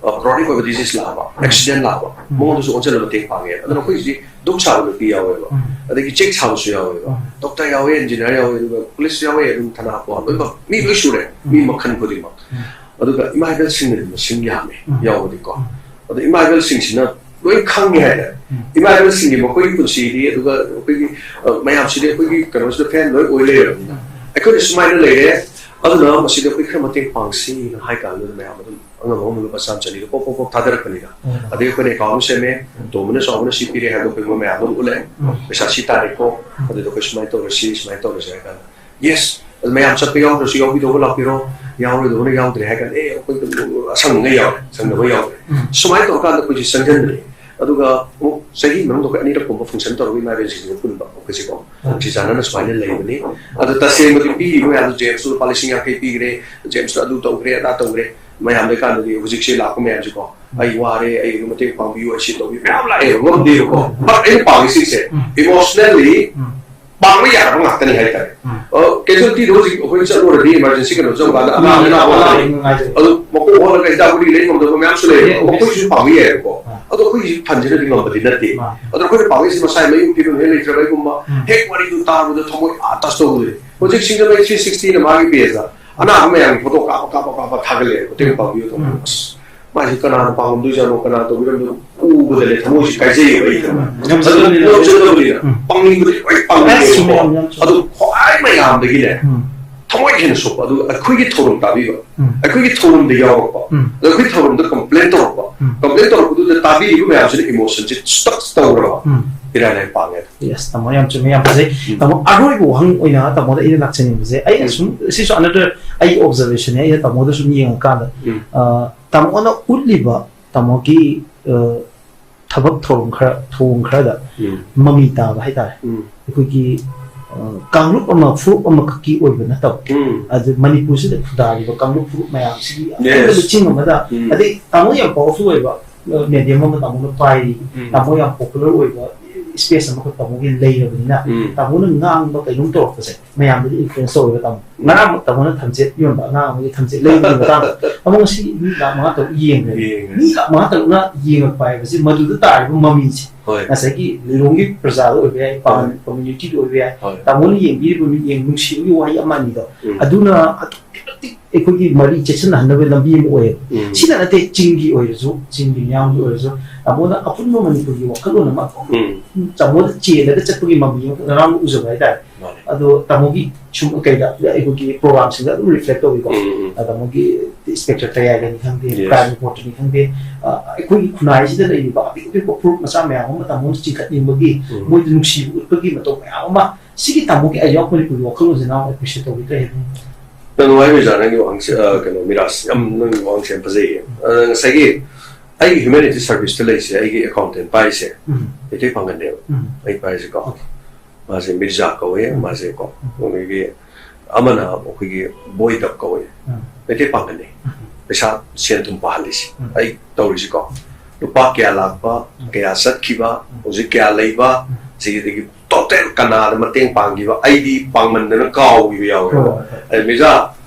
ꯑ, chronic ꯑꯣꯏꯕ disease ꯂꯥꯛꯑꯕ, ꯎꯝ꯫ Accident ꯂꯥꯛꯑꯕ, ꯎꯝ꯫ ꯃꯉꯣꯟꯗꯁꯨ ꯑꯣꯟꯁꯤꯜꯂ ꯃꯇꯦꯡ ꯄꯥꯡꯉꯦ꯫ ꯑꯗꯨꯅ ꯑꯩꯈꯣꯏ ꯍꯧꯖꯤꯛ ꯙꯨꯛ ꯁꯥꯕ ꯅꯨꯄꯤ ꯌꯥꯎꯋꯦꯕ, ꯎꯝ꯫ ꯑꯗꯒꯤ ꯆꯦꯛ ꯁꯥꯕꯁꯨ ꯌꯥꯎꯋꯦꯕ, ꯎꯝ꯫ Doctor ꯌꯥꯎꯋꯦ, engineer ꯌꯥꯎꯋꯦ, ꯑꯗꯨꯒ police ꯌꯥꯎꯋꯦ, ꯑꯗꯨꯝ ꯊꯅꯥ ꯍꯥꯞꯄ ꯂꯣꯏꯅꯃꯛ ꯃꯤ ꯂꯣꯏ ꯁꯨꯔꯦ꯫ ꯎꯝ꯫ ꯃꯤ ꯃꯈꯜ ꯈꯨꯗꯤꯡꯃꯛ꯫ ꯎꯝ꯫ ꯑꯗꯨꯒ ꯏꯃꯥ ꯏꯕꯦꯜꯁꯤꯡꯅꯗꯤ ꯃꯁꯤꯡ ꯌꯥꯝꯃꯦ ꯎꯝ꯫ ꯌꯥꯎꯕꯗꯤꯀꯣ꯫ ꯎꯝ꯫ ꯑꯗꯣ ꯏꯃꯥ ꯏꯕꯦꯜꯁꯤꯡꯁꯤꯅ ꯂꯣꯏ ꯈꯪꯉꯦ ꯍꯥꯏꯇꯥꯔꯦ꯫ ꯎꯝ꯫ ꯏꯃꯥ ꯏꯕꯦꯜꯁꯤꯡꯒꯤ ꯃꯈꯣꯏꯒꯤ ꯄꯨꯟꯁꯤꯗꯤ, ꯑꯗꯨꯒ ꯑꯩꯈꯣꯏꯒꯤ, ꯑ, ꯃꯌꯥꯝꯁꯤꯗꯤ ꯑꯩꯈꯣꯏꯒꯤ ꯀꯩꯅꯣꯁꯤꯗ fan ꯂꯣꯏ ꯑꯣꯏ ꯂꯩꯔꯕꯅꯤꯅ꯫ ꯎꯝ꯫ ꯑꯩꯈꯣꯏꯅ ꯁꯨꯃꯥꯏꯅ ꯂꯩꯔꯦ, ꯑꯗꯨꯅ ꯃꯁꯤꯗ ꯑꯩꯈꯣꯏ ꯈꯔ ꯃꯇꯦꯡ ꯄꯥꯡꯁꯤꯅ ꯍꯥꯏ ꯀꯥꯟꯗ ꯃꯌꯥꯝ ꯑꯗꯨꯝ ꯑꯉꯝ ꯑꯉꯝꯕ ꯂꯨꯄꯥ ꯆꯥꯝꯃ ꯆꯅꯤꯗꯣ ꯄꯣꯞ ꯄꯣꯞ ꯄꯣꯞ ꯊꯥꯗꯔꯛꯄꯅꯤꯅ꯫ ꯎꯝ꯫ ꯑꯗꯒꯤ ꯑꯩꯈꯣꯏꯅ account ꯑꯃ ꯁꯦꯝꯃꯦ, ꯇꯣꯝꯕꯅ ꯆꯥꯎꯕꯅ ꯁꯤ ꯄꯤꯔꯦ ꯍꯥꯏꯕꯗꯣ ꯑꯩꯈꯣꯏ ꯃꯌꯥꯝ ꯑꯗꯨꯝ ꯎꯠꯂꯦ꯫ ꯎꯝ꯫ ꯄꯩꯁꯥ ꯁꯤ ꯇꯥꯔꯦꯀꯣ, ꯎꯝ꯫ ꯑꯗꯨꯗ ꯑꯩꯈꯣꯏ ꯁꯨꯃꯥꯏꯅ ꯇꯧꯔꯁꯤ, ꯁꯨꯃꯥꯏꯅ ꯇꯧꯔꯁꯤ ꯍꯥꯏ ꯀꯥꯟꯗ, yes, ꯑꯗꯨ ꯃꯌꯥꯝ ꯆꯠꯄ ꯌꯥꯎꯗ꯭ꯔꯁꯨ ꯌꯥꯎꯕꯤꯗꯧꯕ ꯂꯥꯛꯄꯤꯔꯣ, ꯌꯥꯎꯔꯣꯏꯗꯧꯕꯅ ꯌꯥꯎꯗ꯭ꯔꯦ ꯍꯥꯏ ꯀꯥꯟꯗ, ꯑꯦ, ꯑꯩꯈꯣꯏ ꯑꯁꯪꯕꯉꯩ ꯌꯥꯎꯔꯦ, ꯁꯪꯗꯕ ꯌꯥꯎꯔꯦ꯫ ꯎꯝ꯫ ꯁꯨꯃꯥꯏꯅ ꯇꯧꯔꯀꯥꯟꯗ ꯑꯩꯈꯣꯏꯁꯦ ꯆꯪꯁꯤꯟꯕꯅꯦ꯫ ꯑꯗꯨꯒ ꯑꯃꯨꯛ ꯆꯍꯤ ꯃꯅꯨꯡꯗ ꯑꯩꯈꯣꯏ ꯑꯅꯤꯔꯛ ꯀꯨꯝꯕ function ꯇꯧꯔꯒ ꯏꯃꯥ ꯏꯕꯦꯟꯁꯤꯡꯁꯤꯒ ꯄꯨꯟꯕ ꯑꯩꯈꯣꯏꯁꯦꯀꯣ꯫ ꯎꯝ꯫ ꯁꯤ ꯆꯥꯟꯅꯅ ꯁꯨꯃꯥꯏꯅ ꯂꯩꯕꯅꯤ꯫ ꯑꯗꯣ ꯇꯁꯦꯡꯕꯗꯤ ꯄꯤꯔꯤꯕ ꯃꯌꯥꯝꯗꯣ ꯖꯦꯝꯁꯇ ꯂꯨꯄꯥ ꯂꯤꯁꯤꯡ ꯌꯥꯡꯈꯩ ꯄꯤꯈ꯭ꯔꯦ, ꯖꯦꯝꯁꯇ ꯑꯗꯨ ꯇꯧꯈ꯭ꯔꯦ, ꯑꯗꯥ ꯇꯧꯈ꯭ꯔꯦ꯫ ꯃꯌꯥꯝ ꯂꯩꯀꯥꯟꯗꯗꯤ ꯍꯧꯖꯤꯛꯁꯦ ꯂꯥꯛꯄ ꯃꯌꯥꯝꯁꯦꯀꯣ, "ꯑꯩ ꯋꯥꯔꯦ, ꯑꯩꯒꯤ ꯃꯇꯦꯡ ꯄꯥꯡꯕꯤꯌꯨ, ꯑꯩ ꯁꯤ ꯇꯧꯕꯤꯌꯨ", ꯃꯌꯥꯝ ꯂꯥꯛꯑꯦꯕ, ꯉꯝꯗꯦꯕꯀꯣ꯫ ꯎꯝ꯫ But ꯑꯩꯅ ꯄꯥꯝꯃꯤꯁꯤꯡꯁꯦ ꯎꯝ꯫ Emotionally ꯎꯝ꯫ ꯄꯥꯡꯕ ꯌꯥꯔꯕ ꯉꯥꯛꯇꯅꯤ ꯍꯥꯏꯇꯥꯔꯦ꯫ ꯎꯝ꯫ ꯑ, casualtyꯗ ꯍꯧꯖꯤꯛ ꯑꯩꯈꯣꯏ ꯆꯠꯂꯨꯔꯗꯤ emergency ꯀꯩꯅꯣ ꯆꯠꯂꯨꯀꯥꯟꯗ ꯑꯉꯥꯡ ꯎꯝ꯫ ꯑꯅꯥꯕ ꯂꯥꯛꯑꯦ꯫ ꯎꯝ꯫ ꯑꯗꯨ ꯃꯀꯣꯛ ꯑꯣꯜꯂꯒ ꯍꯤꯗꯥꯛ ꯒꯨꯂꯤ ꯂꯩ ꯉꯝꯗꯕ ꯃꯌꯥꯝꯁꯨ ꯂꯩꯌꯦꯕ꯫ ꯎꯝ꯫ ꯃꯈꯣꯏꯁꯨ ꯄꯥꯡꯕ ꯌꯥꯏꯌꯦꯕꯀꯣ꯫ ꯎꯝ꯫ ꯑꯗꯣ ꯑꯩꯈꯣꯏꯒꯤ fundꯁꯤꯅꯗꯤ ꯉꯝꯕꯗꯤ ꯅꯠꯇꯦ꯫ ꯎꯝ꯫ ꯑꯗꯣ ꯑꯩꯈꯣꯏꯅ ꯄꯥꯡꯉꯤꯁꯤ ꯃꯁꯥꯒꯤ ꯃꯌꯨꯝ ꯐꯤꯕꯝ ꯍꯦꯛ ꯂꯩꯇ꯭ꯔꯕ ꯑꯩꯒꯨꯝꯕ ꯎꯝ꯫ ꯍꯦꯛ ꯋꯥꯔꯤꯗꯨ ꯇꯥꯕꯗ ꯊꯃꯣꯏ ꯑꯥ touch ꯇꯧꯕꯗꯨꯅꯤ꯫ ꯍꯧꯖꯤꯛ ꯁꯤꯡꯖꯃꯩ three sixtyꯅ ꯃꯥꯒꯤ pageꯇ ꯑꯅꯥꯕ ꯃꯌꯥꯝꯒꯤ photo ꯀꯥꯞꯄ, ꯀꯥꯞꯄ, ꯀꯥꯞꯄ ꯊꯥꯒꯠꯂꯛꯑꯦꯕ, ꯃꯇꯦꯡ ꯄꯥꯡꯕꯤꯌꯨ ꯇꯧꯕ꯫ ꯎꯝ꯫ ꯑꯁ, ꯃꯥꯁꯤ ꯀꯅꯥꯅ ꯄꯥꯡꯉꯝꯗꯣꯏꯖꯥꯠꯅꯣ, ꯀꯅꯥ ꯇꯧꯕꯤꯔꯝꯗꯣꯏꯅꯣ ꯎꯕꯗꯅꯦ ꯊꯃꯣꯏꯁꯤ ꯀꯥꯏꯖꯩꯌꯦꯕ ꯑꯩ ꯊꯃꯣꯏ꯫ ꯎꯝ꯫ ꯉꯝꯖꯗꯕꯅꯤꯅ꯫ ꯑꯗꯨ ꯉꯝꯖꯗꯕꯅꯤꯅ ꯎꯝ꯫ ꯄꯥꯡꯅꯤꯡꯕꯗꯤ ꯂꯣꯏ ꯄꯥꯡꯅꯤꯡꯉꯦꯕꯀꯣ꯫ ꯑꯁ, ꯃꯌꯥꯝ ꯌꯥꯝ ꯆꯨꯝꯃꯦ꯫ ꯑꯗꯨ ꯈ꯭ꯋꯥꯏ ꯃꯌꯥꯝꯗꯒꯤꯅꯦ, ꯎꯝ꯫ ꯊꯃꯣꯏ ꯍꯦꯟꯅ ꯁꯣꯛꯄ, ꯑꯗꯨꯒ ꯑꯩꯈꯣꯏꯒꯤ ꯊꯧꯔꯝ ꯇꯥꯕꯤꯕ, ꯎꯝ. ꯑꯩꯈꯣꯏꯒꯤ ꯊꯧꯔꯝꯗ ꯌꯥꯎꯔꯛꯄ, ꯎꯝ. ꯑꯗꯣ ꯑꯩꯈꯣꯏ ꯊꯧꯔꯝꯗ ꯀꯝꯄ꯭ꯂꯦꯟ ꯇꯧꯔꯛꯄ, ꯎꯝ. ꯀꯝꯄ꯭ꯂꯦꯟ ꯇꯧꯔꯛꯄꯗꯨꯗ ꯇꯥꯕꯤꯔꯤꯕ ꯃꯌꯥꯝꯁꯤꯅ ꯏꯃꯣꯁꯟꯁꯦ ꯁ꯭ꯇꯛ ꯇꯧꯔꯒ ꯎꯝ. ꯏꯔꯥꯏ ꯂꯥꯏ ꯄꯥꯡꯉꯦ꯫ Yes, ꯇꯥꯃꯣ, ꯌꯥꯝ ꯆꯨꯝꯃꯦ, ꯌꯥꯝ ꯐꯖꯩ꯫ ꯎꯝ. ꯇꯥꯃꯣ, ꯑꯔꯣꯏꯕ ꯋꯥꯍꯪ ꯑꯣꯏꯅ ꯇꯥꯃꯣꯗ ꯑꯩꯅ ꯂꯥꯛꯆꯅꯤꯡꯕꯁꯦ, ꯑꯩꯅ ꯎꯝ. ꯁꯨꯝ, ꯁꯤꯁꯨ another ꯑꯩꯒꯤ observation ꯅꯦ, ꯑꯩꯅ ꯇꯥꯃꯣꯗ ꯁꯨꯝ ꯌꯦꯡꯉꯀꯥꯟꯗ, ꯎꯝ. ꯑ, ꯇꯥꯃꯣꯅ ꯎꯠꯂꯤꯕ ꯇꯥꯃꯣꯒꯤ, ꯑ, ꯊꯕꯛ ꯊꯧꯔꯝ ꯈꯔ, ꯊꯧꯑꯣꯡ ꯈꯔꯗ ꯎꯝ. ꯃꯃꯤ ꯇꯥꯕ ꯍꯥꯏꯇꯥꯔꯦ꯫ ꯎꯝ. ꯑꯩꯈꯣꯏꯒꯤ, ꯑ, ꯀꯥꯡꯂꯨꯞ ꯑꯃ, ꯐꯨꯔꯨꯞ ꯑꯃꯈꯛꯀꯤ ꯑꯣꯏꯕ ꯅꯠꯇꯕ, ꯎꯝ. ꯑꯗꯨ ꯃꯅꯤꯄꯨꯔꯁꯤꯗ ꯈꯨꯟꯗꯥꯔꯤꯕ ꯀꯥꯡꯂꯨꯞ ꯐꯨꯔꯨꯞ ꯃꯌꯥꯝꯁꯤꯒꯤ Yes. ꯑꯄꯨꯟꯕꯗ ꯆꯤꯡ ꯑꯃꯗ, ꯎꯝ. ꯑꯗꯩ ꯇꯥꯃꯣ ꯌꯥꯝ powerful ꯑꯣꯏꯕ, ꯑ, medium ꯑꯃ ꯇꯥꯃꯣꯅ ꯄꯥꯏꯔꯤ, ꯎꯝ. ꯇꯥꯃꯣ ꯌꯥꯝ popular ꯑꯣꯏꯕ space ꯑꯃꯈꯛ ꯇꯥꯃꯣꯒꯤ ꯂꯩꯔꯕꯅꯤꯅ, ꯎꯝ. ꯇꯥꯃꯣꯅ ꯉꯥꯡꯕ ꯀꯩꯅꯣꯝ ꯇꯧꯔꯛꯄꯁꯦ ꯃꯌꯥꯝꯗꯗꯤ influence ꯇꯧꯔꯒ ꯇꯥꯃꯣ꯫ ꯎꯝ. ꯉꯔꯥꯡꯃꯛ ꯇꯥꯃꯣꯅ ꯊꯝꯆꯦꯠ ꯌꯣꯟꯕ ꯑꯉꯥꯡ ꯑꯃꯒꯤ ꯊꯝꯆꯦꯠ ꯂꯩꯕꯒꯤ ꯃꯇꯥꯡꯗ ꯇꯥꯃꯣ ꯉꯁꯤ ꯃꯤ ꯂꯥꯛ ꯃꯉꯥ ꯇꯔꯨꯛ ꯌꯦꯡꯈ꯭ꯔꯦ꯫ ꯌꯦꯡꯉꯦ꯫ ꯃꯤ ꯂꯥꯛ ꯃꯉꯥ ꯇꯔꯨꯛꯅ ꯌꯦꯡꯉꯛꯄ ꯍꯥꯏꯕꯁꯤ ꯃꯗꯨꯗ ꯇꯥꯔꯤꯕ ꯃꯃꯤꯁꯦ ꯍꯣꯏ꯫ ꯉꯁꯥꯏꯒꯤ ꯂꯤꯂꯣꯡꯒꯤ ꯄ꯭ꯔꯖꯥꯗ ꯑꯣꯏꯕ ꯌꯥꯏ, ꯄꯥꯉꯜ ꯍꯣꯏ꯫ community ꯗ ꯑꯣꯏꯕ ꯌꯥꯏ, ꯍꯣꯏ꯫ ꯇꯥꯃꯣꯅ ꯌꯦꯡꯕꯤꯔꯤꯕ ꯃꯤꯠꯌꯦꯡ, ꯅꯨꯡꯁꯤꯕꯒꯤ ꯋꯥꯍꯩ ꯑꯃ ꯑꯅꯤꯗꯣ, ꯎꯝ. ꯑꯗꯨꯅ ꯑꯗꯨꯛꯀꯤ ꯃꯇꯤꯛ ꯑꯩꯈꯣꯏꯒꯤ ꯃꯔꯤ ꯆꯦꯠꯁꯤꯟꯅꯍꯟꯅꯕ ꯂꯝꯕꯤ ꯑꯃ ꯑꯣꯏꯌꯦꯕ꯫ ꯎꯝ. ꯁꯤꯗ ꯅꯠꯇꯦ, ꯆꯤꯡꯒꯤ ꯑꯣꯏꯔꯁꯨ, ꯆꯤꯡꯒꯤ ꯃꯤꯌꯥꯝꯒꯤ ꯑꯣꯏꯔꯁꯨ, ꯇꯥꯃꯣꯅ ꯑꯄꯨꯟꯕ ꯃꯅꯤꯄꯨꯔꯒꯤ ꯋꯥꯈꯜꯂꯣꯟ ꯑꯃ ꯑꯗꯨꯝ ꯎꯝ. ꯇꯥꯃꯣꯗ ꯆꯦꯜꯂꯒ ꯆꯠꯄꯒꯤ ꯃꯃꯤ ꯑꯃ ꯉꯔꯥꯡ ꯎꯖꯕ ꯍꯥꯏꯇꯥꯔꯦ꯫ ꯃꯥꯅꯦ꯫ ꯑꯗꯣ ꯇꯥꯃꯣꯒꯤ ꯁꯨꯝ ꯀꯩꯗ ꯑꯩꯈꯣꯏꯒꯤ ꯄ꯭ꯔꯣꯒ꯭ꯔꯥꯝꯁꯤꯡꯗ ꯑꯗꯨꯝ reflect ꯇꯧꯏꯀꯣ꯫ ꯎꯝ, ꯎꯝ. ꯑꯗ ꯇꯥꯃꯣꯒꯤ ꯏꯟꯁꯄꯦꯛꯇꯔ ꯇꯌꯥꯏꯒꯅꯤ ꯈꯪꯗꯦ, Yes. ꯀ꯭ꯔꯥꯏꯝ ꯔꯤꯄꯣꯔꯇꯔꯅꯤ ꯈꯪꯗꯦ, ꯑ, ꯑꯩꯈꯣꯏꯒꯤ ꯈꯨꯟꯅꯥꯏꯁꯤꯗ ꯂꯩꯔꯤꯕ ꯑꯄꯤꯛ ꯑꯄꯤꯛꯄ ꯐꯨꯔꯨꯞ ꯃꯆꯥ ꯃꯌꯥꯝ ꯑꯃ ꯇꯥꯃꯣꯅ ꯆꯤꯡꯈꯠꯅꯤꯡꯕꯒꯤ, ꯎꯝ. ꯃꯣꯏꯗ ꯅꯨꯡꯁꯤꯕ ꯎꯠꯄꯒꯤ ꯃꯇꯧ ꯃꯌꯥꯝ ꯑꯃ, ꯁꯤꯒꯤ ꯇꯥꯃꯣꯒꯤ ꯑꯩ ꯌꯥꯎ ꯃꯅꯤꯄꯨꯔꯒꯤ ꯋꯥꯈꯜꯂꯣꯟꯁꯦ ꯅꯍꯥꯟ appreciate ꯇꯧꯕꯤꯗ꯭ꯔꯦ꯫ ꯌꯥꯝ ꯅꯨꯡꯉꯥꯏꯕ ꯑꯣꯖꯥ, ꯅꯪꯒꯤ ꯋꯥꯍꯪꯁꯦ, ꯑ, ꯀꯩꯅꯣ, ꯃꯤꯔꯥꯖ, ꯌꯥꯝ, ꯅꯪꯒꯤ ꯋꯥꯍꯪꯁꯦ ꯌꯥꯝ ꯐꯖꯩꯌꯦ꯫ ꯑ, ꯉꯁꯥꯏꯒꯤ ꯑꯩꯒꯤ humanity service ꯇ ꯂꯩꯔꯤꯁꯦ, ꯑꯩꯒꯤ accountant ꯄꯥꯏꯔꯤꯁꯦ ꯎꯝ. ꯃꯩꯇꯩ ꯄꯥꯡꯒꯜꯅꯦꯕ꯫ ꯎꯝ. ꯑꯩ ꯄꯥꯏꯔꯤꯁꯦꯀꯣ꯫ Okay. ꯃꯥꯁꯦ ꯃꯤꯔꯖꯥ ꯀꯧꯋꯦ, ꯎꯝ. ꯃꯥꯁꯦꯀꯣ꯫ ꯎꯝ. ꯑꯗꯒꯤ ꯑꯃꯅ ꯑꯩꯈꯣꯏꯒꯤ ꯕꯣꯏꯗꯞ ꯀꯧꯋꯦ꯫ ꯎꯝ. ꯃꯩꯇꯩ ꯄꯥꯡꯒꯜꯅꯤ꯫ ꯎꯝ. ꯄꯩꯁꯥ, ꯁꯦꯟ ꯊꯨꯝ ꯄꯥꯍꯜꯂꯤꯁꯦ꯫ ꯎꯝ. ꯑꯩ ꯇꯧꯔꯤꯁꯤꯀꯣ꯫ ꯂꯨꯄꯥ ꯀꯌꯥ ꯂꯥꯛꯄ, ꯎꯝ. ꯀꯌꯥ ꯆꯠꯈꯤꯕ, ꯎꯝ. ꯍꯧꯖꯤꯛ ꯀꯌꯥ ꯂꯩꯕ, ꯎꯝ. ꯁꯤꯒꯤꯗꯒꯤ ꯇꯣꯇꯦꯜ ꯀꯅꯥꯗ ꯃꯇꯦꯡ ꯄꯥꯡꯈꯤꯕ, ꯑꯩꯗꯤ ꯄꯥꯡꯃꯟꯗꯅ ꯀꯥꯎꯈꯤꯕ ꯌꯥꯎꯋꯦꯕ꯫ ꯍꯣꯏ, ꯍꯣꯏ, ꯍꯣꯏ. ꯑꯩ ꯃꯤꯔꯖꯥ,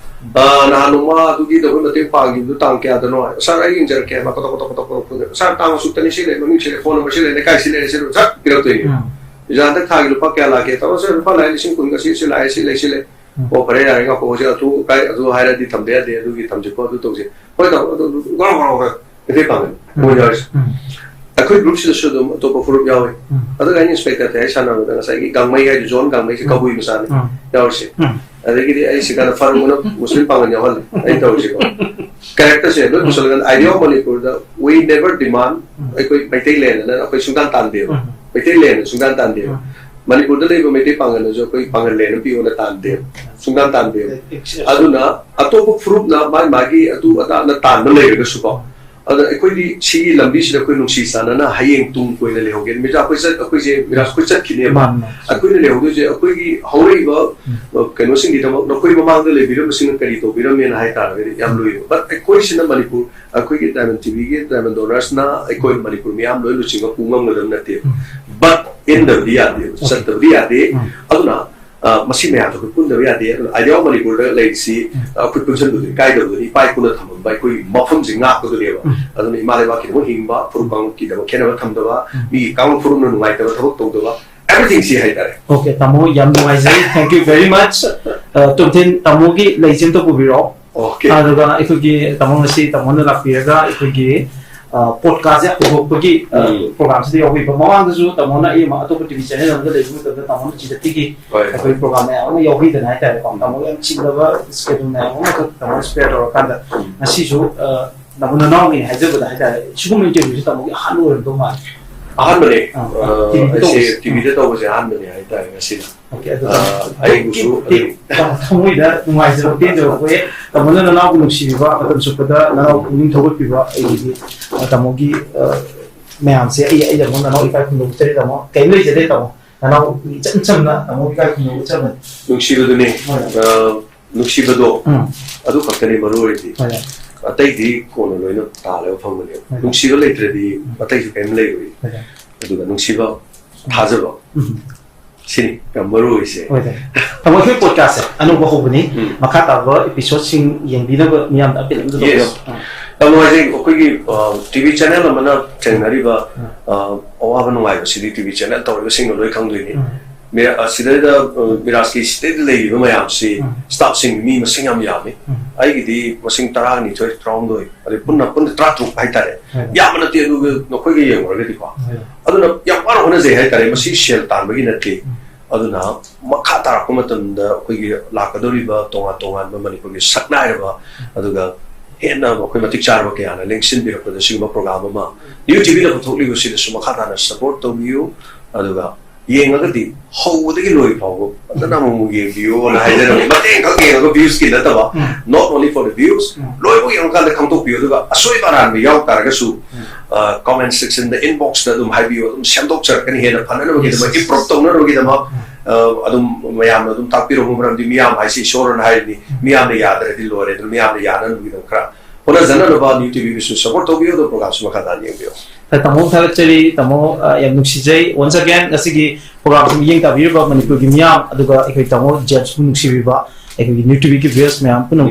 ꯑ, ꯅꯍꯥꯟ ꯅꯣꯡꯃ ꯑꯗꯨꯒꯤ ꯇꯧꯕ ꯃꯇꯦꯡ ꯄꯥꯡꯈꯤꯕꯗꯨ ꯇꯥꯡ ꯀꯌꯥꯗꯅꯣ ꯍꯥꯏ꯫ "ꯁꯥꯔ, ꯑꯩ ꯌꯦꯡꯖꯔꯛꯀꯦ" ꯍꯥꯏꯕ, ꯀꯇꯣꯛ, ꯀꯇꯣꯛ, ꯀꯇꯣꯛ, ꯀꯇꯣꯛ, ꯀꯇꯣꯛ꯫ "ꯁꯥꯔ, ꯇꯥꯡ ꯑꯁꯨꯛꯇꯅꯤ, ꯁꯤ ꯂꯩ, ꯃꯃꯤꯡ ꯁꯤ ꯂꯩ, ꯐꯣꯟ ꯅꯝꯕꯔ ꯁꯤ ꯂꯩ, ꯂꯩꯀꯥꯏ ꯁꯤ ꯂꯩꯔꯦ, ꯁꯤ ꯂꯩ", ꯁꯠ ꯄꯤꯔꯛꯇꯣꯏꯅꯦ꯫ ꯎꯝ. "ꯃꯤꯔꯖꯥ, ꯍꯟꯗꯛ ꯊꯥꯒꯤ ꯂꯨꯄꯥ ꯀꯌꯥ ꯂꯥꯛꯀꯦ?" "ꯇꯥꯃꯣ, ꯁꯥꯔ, ꯂꯨꯄꯥ ꯂꯥꯛꯑꯦ ꯂꯤꯁꯤꯡ ꯀꯨꯟꯒ ꯁꯤ, ꯁꯤ ꯂꯥꯛꯑꯦ, ꯁꯤ ꯂꯩ, ꯁꯤ ꯂꯩ"꯫ ꯎꯝ. "ꯑꯣ, ꯐꯔꯦ, ꯌꯥꯔꯦ, ꯉꯥꯏꯈꯣ, ꯍꯧꯖꯤꯛ ꯑꯗꯨ ꯀꯥꯏ, ꯑꯗꯨ ꯍꯥꯏꯔꯗꯤ ꯊꯝꯕ ꯌꯥꯗꯦ, ꯑꯗꯨꯒꯤ ꯊꯝꯁꯤꯀꯣ, ꯑꯗꯨ ꯇꯧꯁꯤ"꯫ "ꯍꯣꯏ, ꯇꯥꯃꯣ, ꯑꯗꯨ, ꯑꯗꯨ, ꯒ꯭ꯔꯣ, ꯒ꯭ꯔꯣ, ꯒ꯭ꯔꯣ"꯫ ꯃꯩꯇꯩ ꯄꯥꯡꯒꯜ, ꯎꯝ. ꯃꯣꯏ ꯌꯥꯎꯔꯤꯁꯦ꯫ ꯎꯝ. ꯑꯩꯈꯣꯏ ꯒ꯭ꯔꯨꯞꯁꯤꯗꯁꯨ ꯑꯗꯨꯝ ꯑꯇꯣꯞꯄ ꯐꯨꯔꯨꯞ ꯌꯥꯎꯋꯤ꯫ ꯎꯝ. ꯑꯗꯨꯒ ꯑꯩꯅ ꯏꯟꯁꯄꯦꯛꯇꯔ ꯇꯌꯥꯏ ꯁꯥꯟꯅꯕꯗ ꯉꯁꯥꯏꯒꯤ ꯒꯥꯡꯃꯩ ꯍꯥꯏꯗꯨ, ꯖꯣꯟ ꯒꯥꯡꯃꯩꯁꯦ, ꯎꯝ. ꯀꯕꯨꯏ ꯃꯆꯥꯅꯤ ꯎꯝ. ꯌꯥꯎꯔꯤꯁꯦ꯫ ꯎꯝ. ꯑꯗꯒꯤꯗꯤ ꯑꯩ ꯁꯤꯀꯥꯟꯗ ꯐꯥꯔꯨꯛ ꯑꯃꯅ ꯃꯨꯁꯂꯤꯝ ꯄꯥꯡꯒꯜ ꯌꯥꯎꯍꯜꯂꯤ꯫ ꯑꯩꯅ ꯇꯧꯔꯤꯁꯤꯀꯣ, ꯀꯦꯔꯦꯛꯇꯔꯁꯦ ꯂꯣꯏ ꯄꯨꯁꯜꯂꯒ, idea of ꯃꯅꯤꯄꯨꯔꯗ we never demand, ꯑꯩꯈꯣꯏ ꯃꯩꯇꯩ land ꯑꯅ ꯑꯩꯈꯣꯏ ꯁꯨꯡꯇꯥꯟ ꯇꯥꯟꯗꯦꯕ꯫ ꯃꯩꯇꯩ land ꯁꯨꯡꯇꯥꯟ ꯇꯥꯟꯗꯦꯕ꯫ ꯃꯅꯤꯄꯨꯔꯗ ꯂꯩꯕ ꯃꯩꯇꯩ ꯄꯥꯡꯒꯜꯅꯁꯨ ꯑꯩꯈꯣꯏ ꯄꯥꯡꯒꯜ land ꯑꯃ ꯄꯤꯌꯣꯅ ꯇꯥꯟꯗꯦꯕ꯫ ꯁꯨꯡꯇꯥꯟ ꯇꯥꯟꯗꯦꯕ꯫ ꯑꯗꯨꯅ ꯑꯇꯣꯞꯄ ꯐꯨꯔꯨꯞꯅ ꯃꯥꯒꯤ ꯃꯥꯒꯤ ꯑꯗꯨ ꯑꯗꯥꯅ ꯇꯥꯟꯕ ꯂꯩꯔꯒꯁꯨꯀꯣ, ꯑꯗꯨꯅ ꯑꯩꯈꯣꯏꯗꯤ ꯁꯤꯒꯤ ꯂꯝꯕꯤꯁꯤꯗ ꯑꯩꯈꯣꯏ ꯅꯨꯡꯁꯤ ꯆꯥꯟꯅꯅ ꯍꯌꯦꯡ ꯇꯨꯡ ꯀꯣꯏꯅ ꯂꯩꯍꯧꯒꯦ꯫ ꯃꯤꯔꯥ ꯑꯩꯈꯣꯏ ꯆꯠ-, ꯑꯩꯈꯣꯏꯁꯦ, ꯃꯤꯔꯥ ꯑꯩꯈꯣꯏ ꯆꯠꯈꯤꯅꯦꯕ꯫ ꯃꯥꯅꯤ, ꯃꯥꯅꯤ꯫ ꯑꯩꯈꯣꯏꯅ ꯂꯩꯍꯧꯗꯣꯏꯁꯦ ꯑꯩꯈꯣꯏꯒꯤ ꯍꯧꯔꯛꯏꯕ, ꯎꯝ꯫ ꯑ, ꯀꯩꯅꯣꯁꯤꯡꯒꯤꯗꯃꯛ ꯅꯈꯣꯏ ꯃꯃꯥꯡꯗ ꯂꯩꯕꯤꯔꯝꯕꯁꯤꯡꯅ ꯀꯔꯤ ꯇꯧꯕꯤꯔꯝꯃꯦꯅ ꯍꯥꯏ ꯇꯥꯔꯒꯗꯤ ꯌꯥꯝ ꯂꯨꯏꯌꯦꯕ꯫ But ꯑꯩꯈꯣꯏꯁꯤꯅ ꯃꯅꯤꯄꯨꯔ, ꯑꯩꯈꯣꯏꯒꯤ Diamond ꯇꯤꯚꯤꯒꯤ Diamond Donors ꯅ ꯑꯩꯈꯣꯏ ꯃꯅꯤꯄꯨꯔ ꯃꯤꯌꯥꯝ ꯂꯣꯏ ꯂꯨꯆꯤꯡꯕ ꯄꯨ ꯉꯝꯒꯗꯕ ꯅꯠꯇꯦꯕ꯫ ꯎꯝ꯫ But ꯏꯟꯗꯕꯗꯤ ꯌꯥꯗꯦꯕ, ꯑꯣꯀꯦ꯫ ꯆꯠꯇꯕꯗꯤ ꯌꯥꯗꯦ꯫ ꯎꯝ꯫ ꯑꯗꯨꯅ, ꯑ, ꯃꯁꯤ ꯃꯌꯥꯝꯗꯣ ꯑꯩꯈꯣꯏ ꯄꯨꯟꯗꯕ ꯌꯥꯗꯦ꯫ ꯑꯗꯨꯅ Idea of ꯃꯅꯤꯄꯨꯔꯗ ꯂꯩꯔꯤꯁꯤ, ꯎꯝ꯫ ꯑ, ꯑꯩꯈꯣꯏ ꯄꯨꯟꯁꯤꯟꯕꯗꯨ ꯏꯀꯥꯏꯗꯕꯗꯨꯅꯤ, ꯏꯄꯥ ꯏꯄꯨꯅ ꯊꯝꯃꯝꯕ ꯑꯩꯈꯣꯏꯒꯤ ꯃꯐꯝꯁꯤ ꯉꯥꯛꯄꯗꯨꯅꯦꯕ꯫ ꯎꯝ꯫ ꯑꯗꯨꯅ ꯏꯃꯥ ꯂꯩꯕꯥꯛꯀꯤꯗꯃꯛ ꯍꯤꯡꯕ, ꯐꯨꯔꯨꯞ ꯀꯥꯡꯂꯨꯞꯀꯤꯗꯃꯛ ꯈꯦꯠꯅꯕ ꯊꯝꯗꯕ, ꯎꯝ꯫ ꯃꯤꯒꯤ ꯀꯥꯡꯂꯨꯞ ꯐꯨꯔꯨꯞꯅ ꯅꯨꯡꯉꯥꯏꯇꯕ ꯊꯕꯛ ꯇꯧꯗꯕ, everything ꯁꯤ ꯍꯥꯏꯇꯥꯔꯦ꯫ ꯑꯣꯀꯦ, ꯇꯥꯃꯣ, ꯌꯥꯝ ꯅꯨꯡꯉꯥꯏꯖꯔꯦ꯫ Thank you very much꯫ ꯑ, ꯇꯣꯝꯊꯤꯟ, ꯇꯥꯃꯣꯒꯤ ꯂꯩꯁꯤ ꯑꯝꯇ ꯄꯨꯕꯤꯔꯛꯑꯣ꯫ ꯑꯣꯀꯦ꯫ ꯑꯗꯨꯒ ꯑꯩꯈꯣꯏꯒꯤ ꯇꯥꯃꯣ ꯉꯁꯤ ꯇꯥꯃꯣꯅ ꯂꯥꯛꯄꯤꯔꯒ ꯑꯩꯈꯣꯏꯒꯤ, ꯑ, ꯄꯣꯗꯀꯥꯁꯁꯦ ꯍꯧꯗꯣꯛꯄꯒꯤ, ꯑ, ꯎꯝ꯫ ꯄ꯭ꯔꯣꯒ꯭ꯔꯥꯝꯁꯤꯗ ꯌꯥꯎꯕꯤꯕ꯫ ꯃꯃꯥꯡꯗꯁꯨ ꯇꯥꯃꯣꯅ ꯑꯩ ꯑꯃ ꯑꯇꯣꯞꯄ ꯇꯤꯚꯤ ꯆꯦꯅꯦꯜ ꯑꯃꯗ ꯂꯩꯕ ꯃꯇꯝꯗ ꯇꯥꯃꯣꯅ ꯆꯤꯡꯈꯠꯄꯤꯈꯤ꯫ ꯍꯣꯏ꯫ ꯑꯩꯈꯣꯏ ꯄ꯭ꯔꯣꯒ꯭ꯔꯥꯝ ꯃꯌꯥꯝ ꯑꯃ ꯌꯥꯎꯕꯤꯗꯅ ꯍꯥꯏꯇꯥꯔꯦꯀꯣ꯫ ꯇꯥꯃꯣꯒꯤ ꯌꯥꯝ ꯆꯤꯜꯂꯕ ꯁ꯭ꯀꯦꯗꯨꯜ ꯃꯌꯥꯝ ꯑꯃꯈꯛ ꯇꯥꯃꯣꯅ ꯁ꯭ꯄꯦꯌꯔ ꯇꯧꯔꯀꯥꯟꯗ ꯎꯝ꯫ ꯉꯁꯤꯁꯨ, ꯑ, ꯇꯥꯃꯣ ꯅꯅꯥꯎꯒꯤꯅꯤ ꯍꯥꯏꯖꯕꯗ ꯍꯥꯏꯇꯥꯔꯦ, ꯁꯤꯒꯨꯝꯕ ꯏꯟꯇꯔꯚ꯭ꯌꯨꯁꯤ ꯇꯥꯃꯣꯒꯤ ꯑꯍꯥꯟꯕ ꯑꯣꯏꯔꯝꯗꯧ ꯃꯥꯜꯂꯦ꯫ ꯑꯍꯥꯟꯕꯅꯦ꯫ ꯑꯥ, ꯑ, ꯇꯤꯚꯤꯗ ꯑꯩꯁꯦ ꯇꯧꯕꯁꯦ꯫ ꯇꯤꯚꯤꯗ ꯇꯧꯕꯁꯦ ꯑꯍꯥꯟꯕꯅꯦ ꯍꯥꯏꯇꯥꯔꯦ ꯉꯁꯤꯅ꯫ ꯑꯣꯀꯦ, ꯑꯗꯨꯒ ꯑ, ꯑꯩꯕꯨꯁꯨ ꯇꯤꯛ, ꯇꯤꯛ, ꯑꯗꯨꯝ ꯊꯃꯣꯏꯗ ꯅꯨꯡꯉꯥꯏꯖꯕ ꯄꯦꯟꯖꯕ ꯄꯣꯛꯑꯦ꯫ ꯇꯥꯃꯣꯅ ꯅꯅꯥꯎꯕꯨ ꯅꯨꯡꯁꯤꯕꯤꯕ, ꯃꯇꯝ ꯆꯨꯞꯄꯗ ꯅꯅꯥꯎ ꯄꯨꯛꯅꯤꯡ ꯊꯧꯒꯠꯄꯤꯕ ꯑꯩꯒꯤꯗꯤ, ꯑ, ꯇꯥꯃꯣꯒꯤ, ꯑ, ꯃꯌꯥꯝꯁꯦ ꯑꯩ, ꯑꯩ ꯇꯥꯃꯣ ꯅꯅꯥꯎ ꯏꯀꯥꯏ ꯈꯨꯝꯅꯕ ꯆꯠꯂꯦ ꯇꯥꯃꯣ꯫ ꯀꯩꯝ ꯂꯩꯖꯗꯦ ꯇꯥꯃꯣ꯫ ꯅꯅꯥꯎ ꯏꯆꯝ ꯆꯝꯅ ꯇꯥꯃꯣ ꯏꯀꯥꯏ ꯈꯨꯝꯅꯕ ꯆꯠꯂꯦ꯫ ꯅꯨꯡꯁꯤꯕꯗꯨꯅꯤ꯫ ꯍꯣꯏ꯫ ꯑ, ꯅꯨꯡꯁꯤꯕꯗꯣ ꯎꯝ꯫ ꯑꯗꯨ ꯈꯛꯇꯅꯤ ꯃꯔꯨ ꯑꯣꯏꯔꯤꯗꯤ꯫ ꯍꯣꯏ꯫ ꯑꯇꯩꯗꯤ ꯀꯣꯟꯅ ꯂꯣꯏꯅ ꯇꯥꯜꯂꯒ ꯐꯪꯕꯅꯦꯕ꯫ ꯍꯣꯏ꯫ ꯅꯨꯡꯁꯤꯕ ꯂꯩꯇ꯭ꯔꯗꯤ ꯎꯝ꯫ ꯑꯇꯩꯁꯨ ꯀꯔꯤꯝ ꯂꯩꯔꯣꯏ꯫ ꯍꯣꯏ꯫ ꯑꯗꯨꯒ ꯅꯨꯡꯁꯤꯕ, ꯎꯝ꯫ ꯊꯥꯖꯕ, ꯎꯝ꯫ ꯁꯤꯅꯤ ꯌꯥꯝ ꯃꯔꯨ ꯑꯣꯏꯔꯤꯁꯦ꯫ ꯍꯣꯏ, ꯍꯣꯏ꯫ ꯇꯥꯃꯣ, ꯑꯩꯈꯣꯏ ꯄꯣꯗꯀꯥꯁꯁꯦ ꯑꯅꯧꯕ ꯍꯧꯕꯅꯤ꯫ ꯎꯝ꯫ ꯃꯈꯥ ꯇꯥꯕ ꯏꯄꯤꯁꯣꯗꯁꯤꯡ ꯌꯦꯡꯕꯤꯅꯕ ꯃꯤꯌꯥꯝꯗ ꯑꯄꯤꯜ ꯑꯃꯁꯨ ꯇꯧꯕꯤꯌꯣ꯫ ꯌꯦꯁ꯫ ꯎꯝ꯫ ꯇꯥꯃꯣ, ꯍꯥꯏꯗꯤ ꯑꯩꯈꯣꯏꯒꯤ, ꯑ, ꯇꯤꯚꯤ ꯆꯦꯅꯦꯜ ꯑꯃꯅ ꯊꯦꯡꯅꯔꯤꯕ, ꯎꯝ꯫ ꯑ, ꯑꯋꯥꯕ ꯅꯨꯡꯉꯥꯏꯕꯁꯤꯗꯤ ꯇꯤꯚꯤ ꯆꯦꯅꯦꯜ ꯇꯧꯔꯤꯕꯁꯤꯡꯅ ꯂꯣꯏ ꯈꯪꯗꯣꯏꯅꯤ꯫ ꯎꯝ꯫ ꯃꯤꯔꯥ-, ꯑ, ꯁꯤꯗꯩꯗ, ꯑ, ꯃꯤꯔꯥꯖꯀꯤ ꯁꯤꯗꯩꯗ ꯂꯩꯔꯤꯕ ꯃꯌꯥꯝꯁꯤ, ꯎꯝ꯫ ꯁ꯭ꯇꯥꯐꯁꯤꯡ ꯃꯤ ꯃꯁꯤꯡ ꯌꯥꯝ ꯌꯥꯝꯃꯤ꯫ ꯎꯝ꯫ ꯑꯩꯒꯤꯗꯤ ꯃꯁꯤꯡ ꯇꯔꯥꯅꯤꯊꯣꯏ, ꯇꯔꯥꯍꯨꯝꯗꯣꯏ, ꯑꯗꯩ ꯄꯨꯟꯅ, ꯄꯨꯟꯅ ꯇꯔꯥꯇꯔꯨꯛ ꯍꯥꯏꯇꯥꯔꯦ꯫ ꯍꯣꯏ꯫ ꯌꯥꯝꯕ ꯅꯠꯇꯦ, ꯑꯗꯨꯒ ꯅꯈꯣꯏꯒ ꯌꯦꯡꯉꯨꯔꯒꯗꯤꯀꯣ꯫ ꯍꯣꯏ꯫ ꯑꯗꯨꯅ ꯌꯥꯝ ꯋꯥꯅ ꯍꯣꯠꯅꯖꯩ ꯍꯥꯏꯇꯥꯔꯦ꯫ ꯃꯁꯤ ꯁꯦꯜ ꯇꯥꯟꯕꯒꯤ ꯅꯠꯇꯦ꯫ ꯎꯝ꯫ ꯑꯗꯨꯅ ꯃꯈꯥ ꯇꯥꯔꯛꯄ ꯃꯇꯝꯗ ꯑꯩꯈꯣꯏꯒꯤ ꯂꯥꯛꯀꯗꯧꯔꯤꯕ ꯇꯣꯉꯥꯟ ꯇꯣꯉꯥꯟꯕ ꯃꯅꯤꯄꯨꯔꯒꯤ ꯁꯛꯅꯥꯏꯔꯕ, ꯑꯗꯨꯒ ꯍꯦꯟꯅ ꯑꯩꯈꯣꯏ ꯃꯇꯤꯛ ꯆꯥꯔꯕ ꯀꯌꯥꯅ ꯂꯦꯡꯁꯤꯟꯕꯤꯔꯛꯄꯗ ꯁꯤꯒꯨꯝꯕ ꯄ꯭ꯔꯣꯒ꯭ꯔꯥꯝ ꯑꯃ ꯅ꯭ꯌꯨ ꯇꯤꯚꯤꯗ ꯄꯨꯊꯣꯛꯂꯤꯕꯁꯤꯗꯁꯨ ꯃꯈꯥ ꯇꯥꯅ ꯁꯄꯣꯔꯠ ꯇꯧꯕꯤꯌꯨ꯫ ꯑꯗꯨꯒ ꯌꯦꯡꯉꯒꯗꯤ ꯍꯧꯕꯗꯒꯤ ꯂꯣꯏ ꯐꯥꯎꯕ ꯐꯖꯅ ꯑꯃꯨꯛ ꯌꯦꯡꯕꯤꯌꯨꯅ ꯍꯥꯏꯖꯔꯝꯃꯤ꯫ ꯃꯇꯦꯛ ꯈꯛ ꯌꯦꯡꯉꯒ ꯚ꯭ꯌꯨꯁꯀꯤ ꯅꯠꯇꯕ, not only for the views, ꯂꯣꯏꯕꯨ ꯌꯦꯡꯉꯀꯥꯟꯗ ꯈꯪꯗꯣꯛꯄꯤꯌꯨ꯫ ꯑꯗꯨꯒ ꯑꯁꯣꯏꯕ ꯑꯔꯥꯟꯕ ꯌꯥꯎ ꯇꯥꯔꯒꯁꯨ ꯀꯃꯦꯟ ꯁꯦꯛꯁꯟꯗ, ꯏꯟꯕꯣꯛꯁꯇ ꯑꯗꯨꯝ ꯍꯥꯏꯕꯤꯌꯨ꯫ ꯑꯗꯨꯝ ꯁꯦꯝꯗꯣꯛꯆꯔꯛꯀꯅꯤ, ꯍꯦꯟꯅ ꯐꯅꯅꯕꯒꯤꯗꯃꯛ, ꯏꯝꯄ꯭ꯔꯨꯞ ꯇꯧꯅꯅꯕꯒꯤꯗꯃꯛ꯫ ꯑ, ꯑꯗꯨꯝ ꯃꯌꯥꯝꯅ ꯑꯗꯨꯝ ꯇꯥꯛꯄꯤꯔꯝꯃꯨ, ꯃꯔꯝꯗꯤ ꯃꯤꯌꯥꯝ ꯍꯥꯏꯁꯤ ꯏꯁꯣꯔꯅ ꯍꯥꯏꯔꯤꯅꯤ꯫ ꯃꯤꯌꯥꯝꯅ ꯌꯥꯗ꯭ꯔꯗꯤ ꯂꯣꯏꯔꯦ꯫ ꯑꯗꯨꯅ ꯃꯤꯌꯥꯝꯅ ꯌꯥꯅꯅꯕꯒꯤꯗꯃꯛ ꯈꯔ ꯍꯣꯠꯅꯖꯅꯅꯕ ꯅ꯭ꯌꯨ ꯇꯤꯚꯤꯒꯤꯁꯨ ꯁꯄꯣꯔꯠ ꯇꯧꯕꯤꯌꯨ, ꯑꯗꯨꯒ ꯄ꯭ꯔꯣꯒ꯭ꯔꯥꯝꯁꯨ ꯃꯈꯥ ꯇꯥꯅ ꯌꯦꯡꯕꯤꯌꯨ꯫ ꯇꯥꯃꯣ ꯊꯥꯒꯠꯆꯔꯤ꯫ ꯇꯥꯃꯣ, ꯑ, ꯌꯥꯝ ꯅꯨꯡꯁꯤꯖꯩ꯫ Once again, ꯉꯁꯤꯒꯤ ꯄ꯭ꯔꯣꯒ꯭ꯔꯥꯝꯁꯤ ꯃꯤꯠꯌꯦꯡ ꯇꯥꯕꯤꯔꯤꯕ ꯃꯅꯤꯄꯨꯔꯒꯤ ꯃꯤꯌꯥꯝ, ꯑꯗꯨꯒ ꯑꯩꯈꯣꯏ ꯇꯥꯃꯣ ꯖꯦꯝꯁꯄꯨ ꯅꯨꯡꯁꯤꯕꯤꯕ ꯑꯩꯈꯣꯏꯒꯤ ꯅ꯭ꯌꯨ ꯇꯤꯚꯤꯒꯤ ꯚꯤꯌꯔꯁ ꯃꯌꯥꯝ ꯄꯨꯝꯅꯃꯛ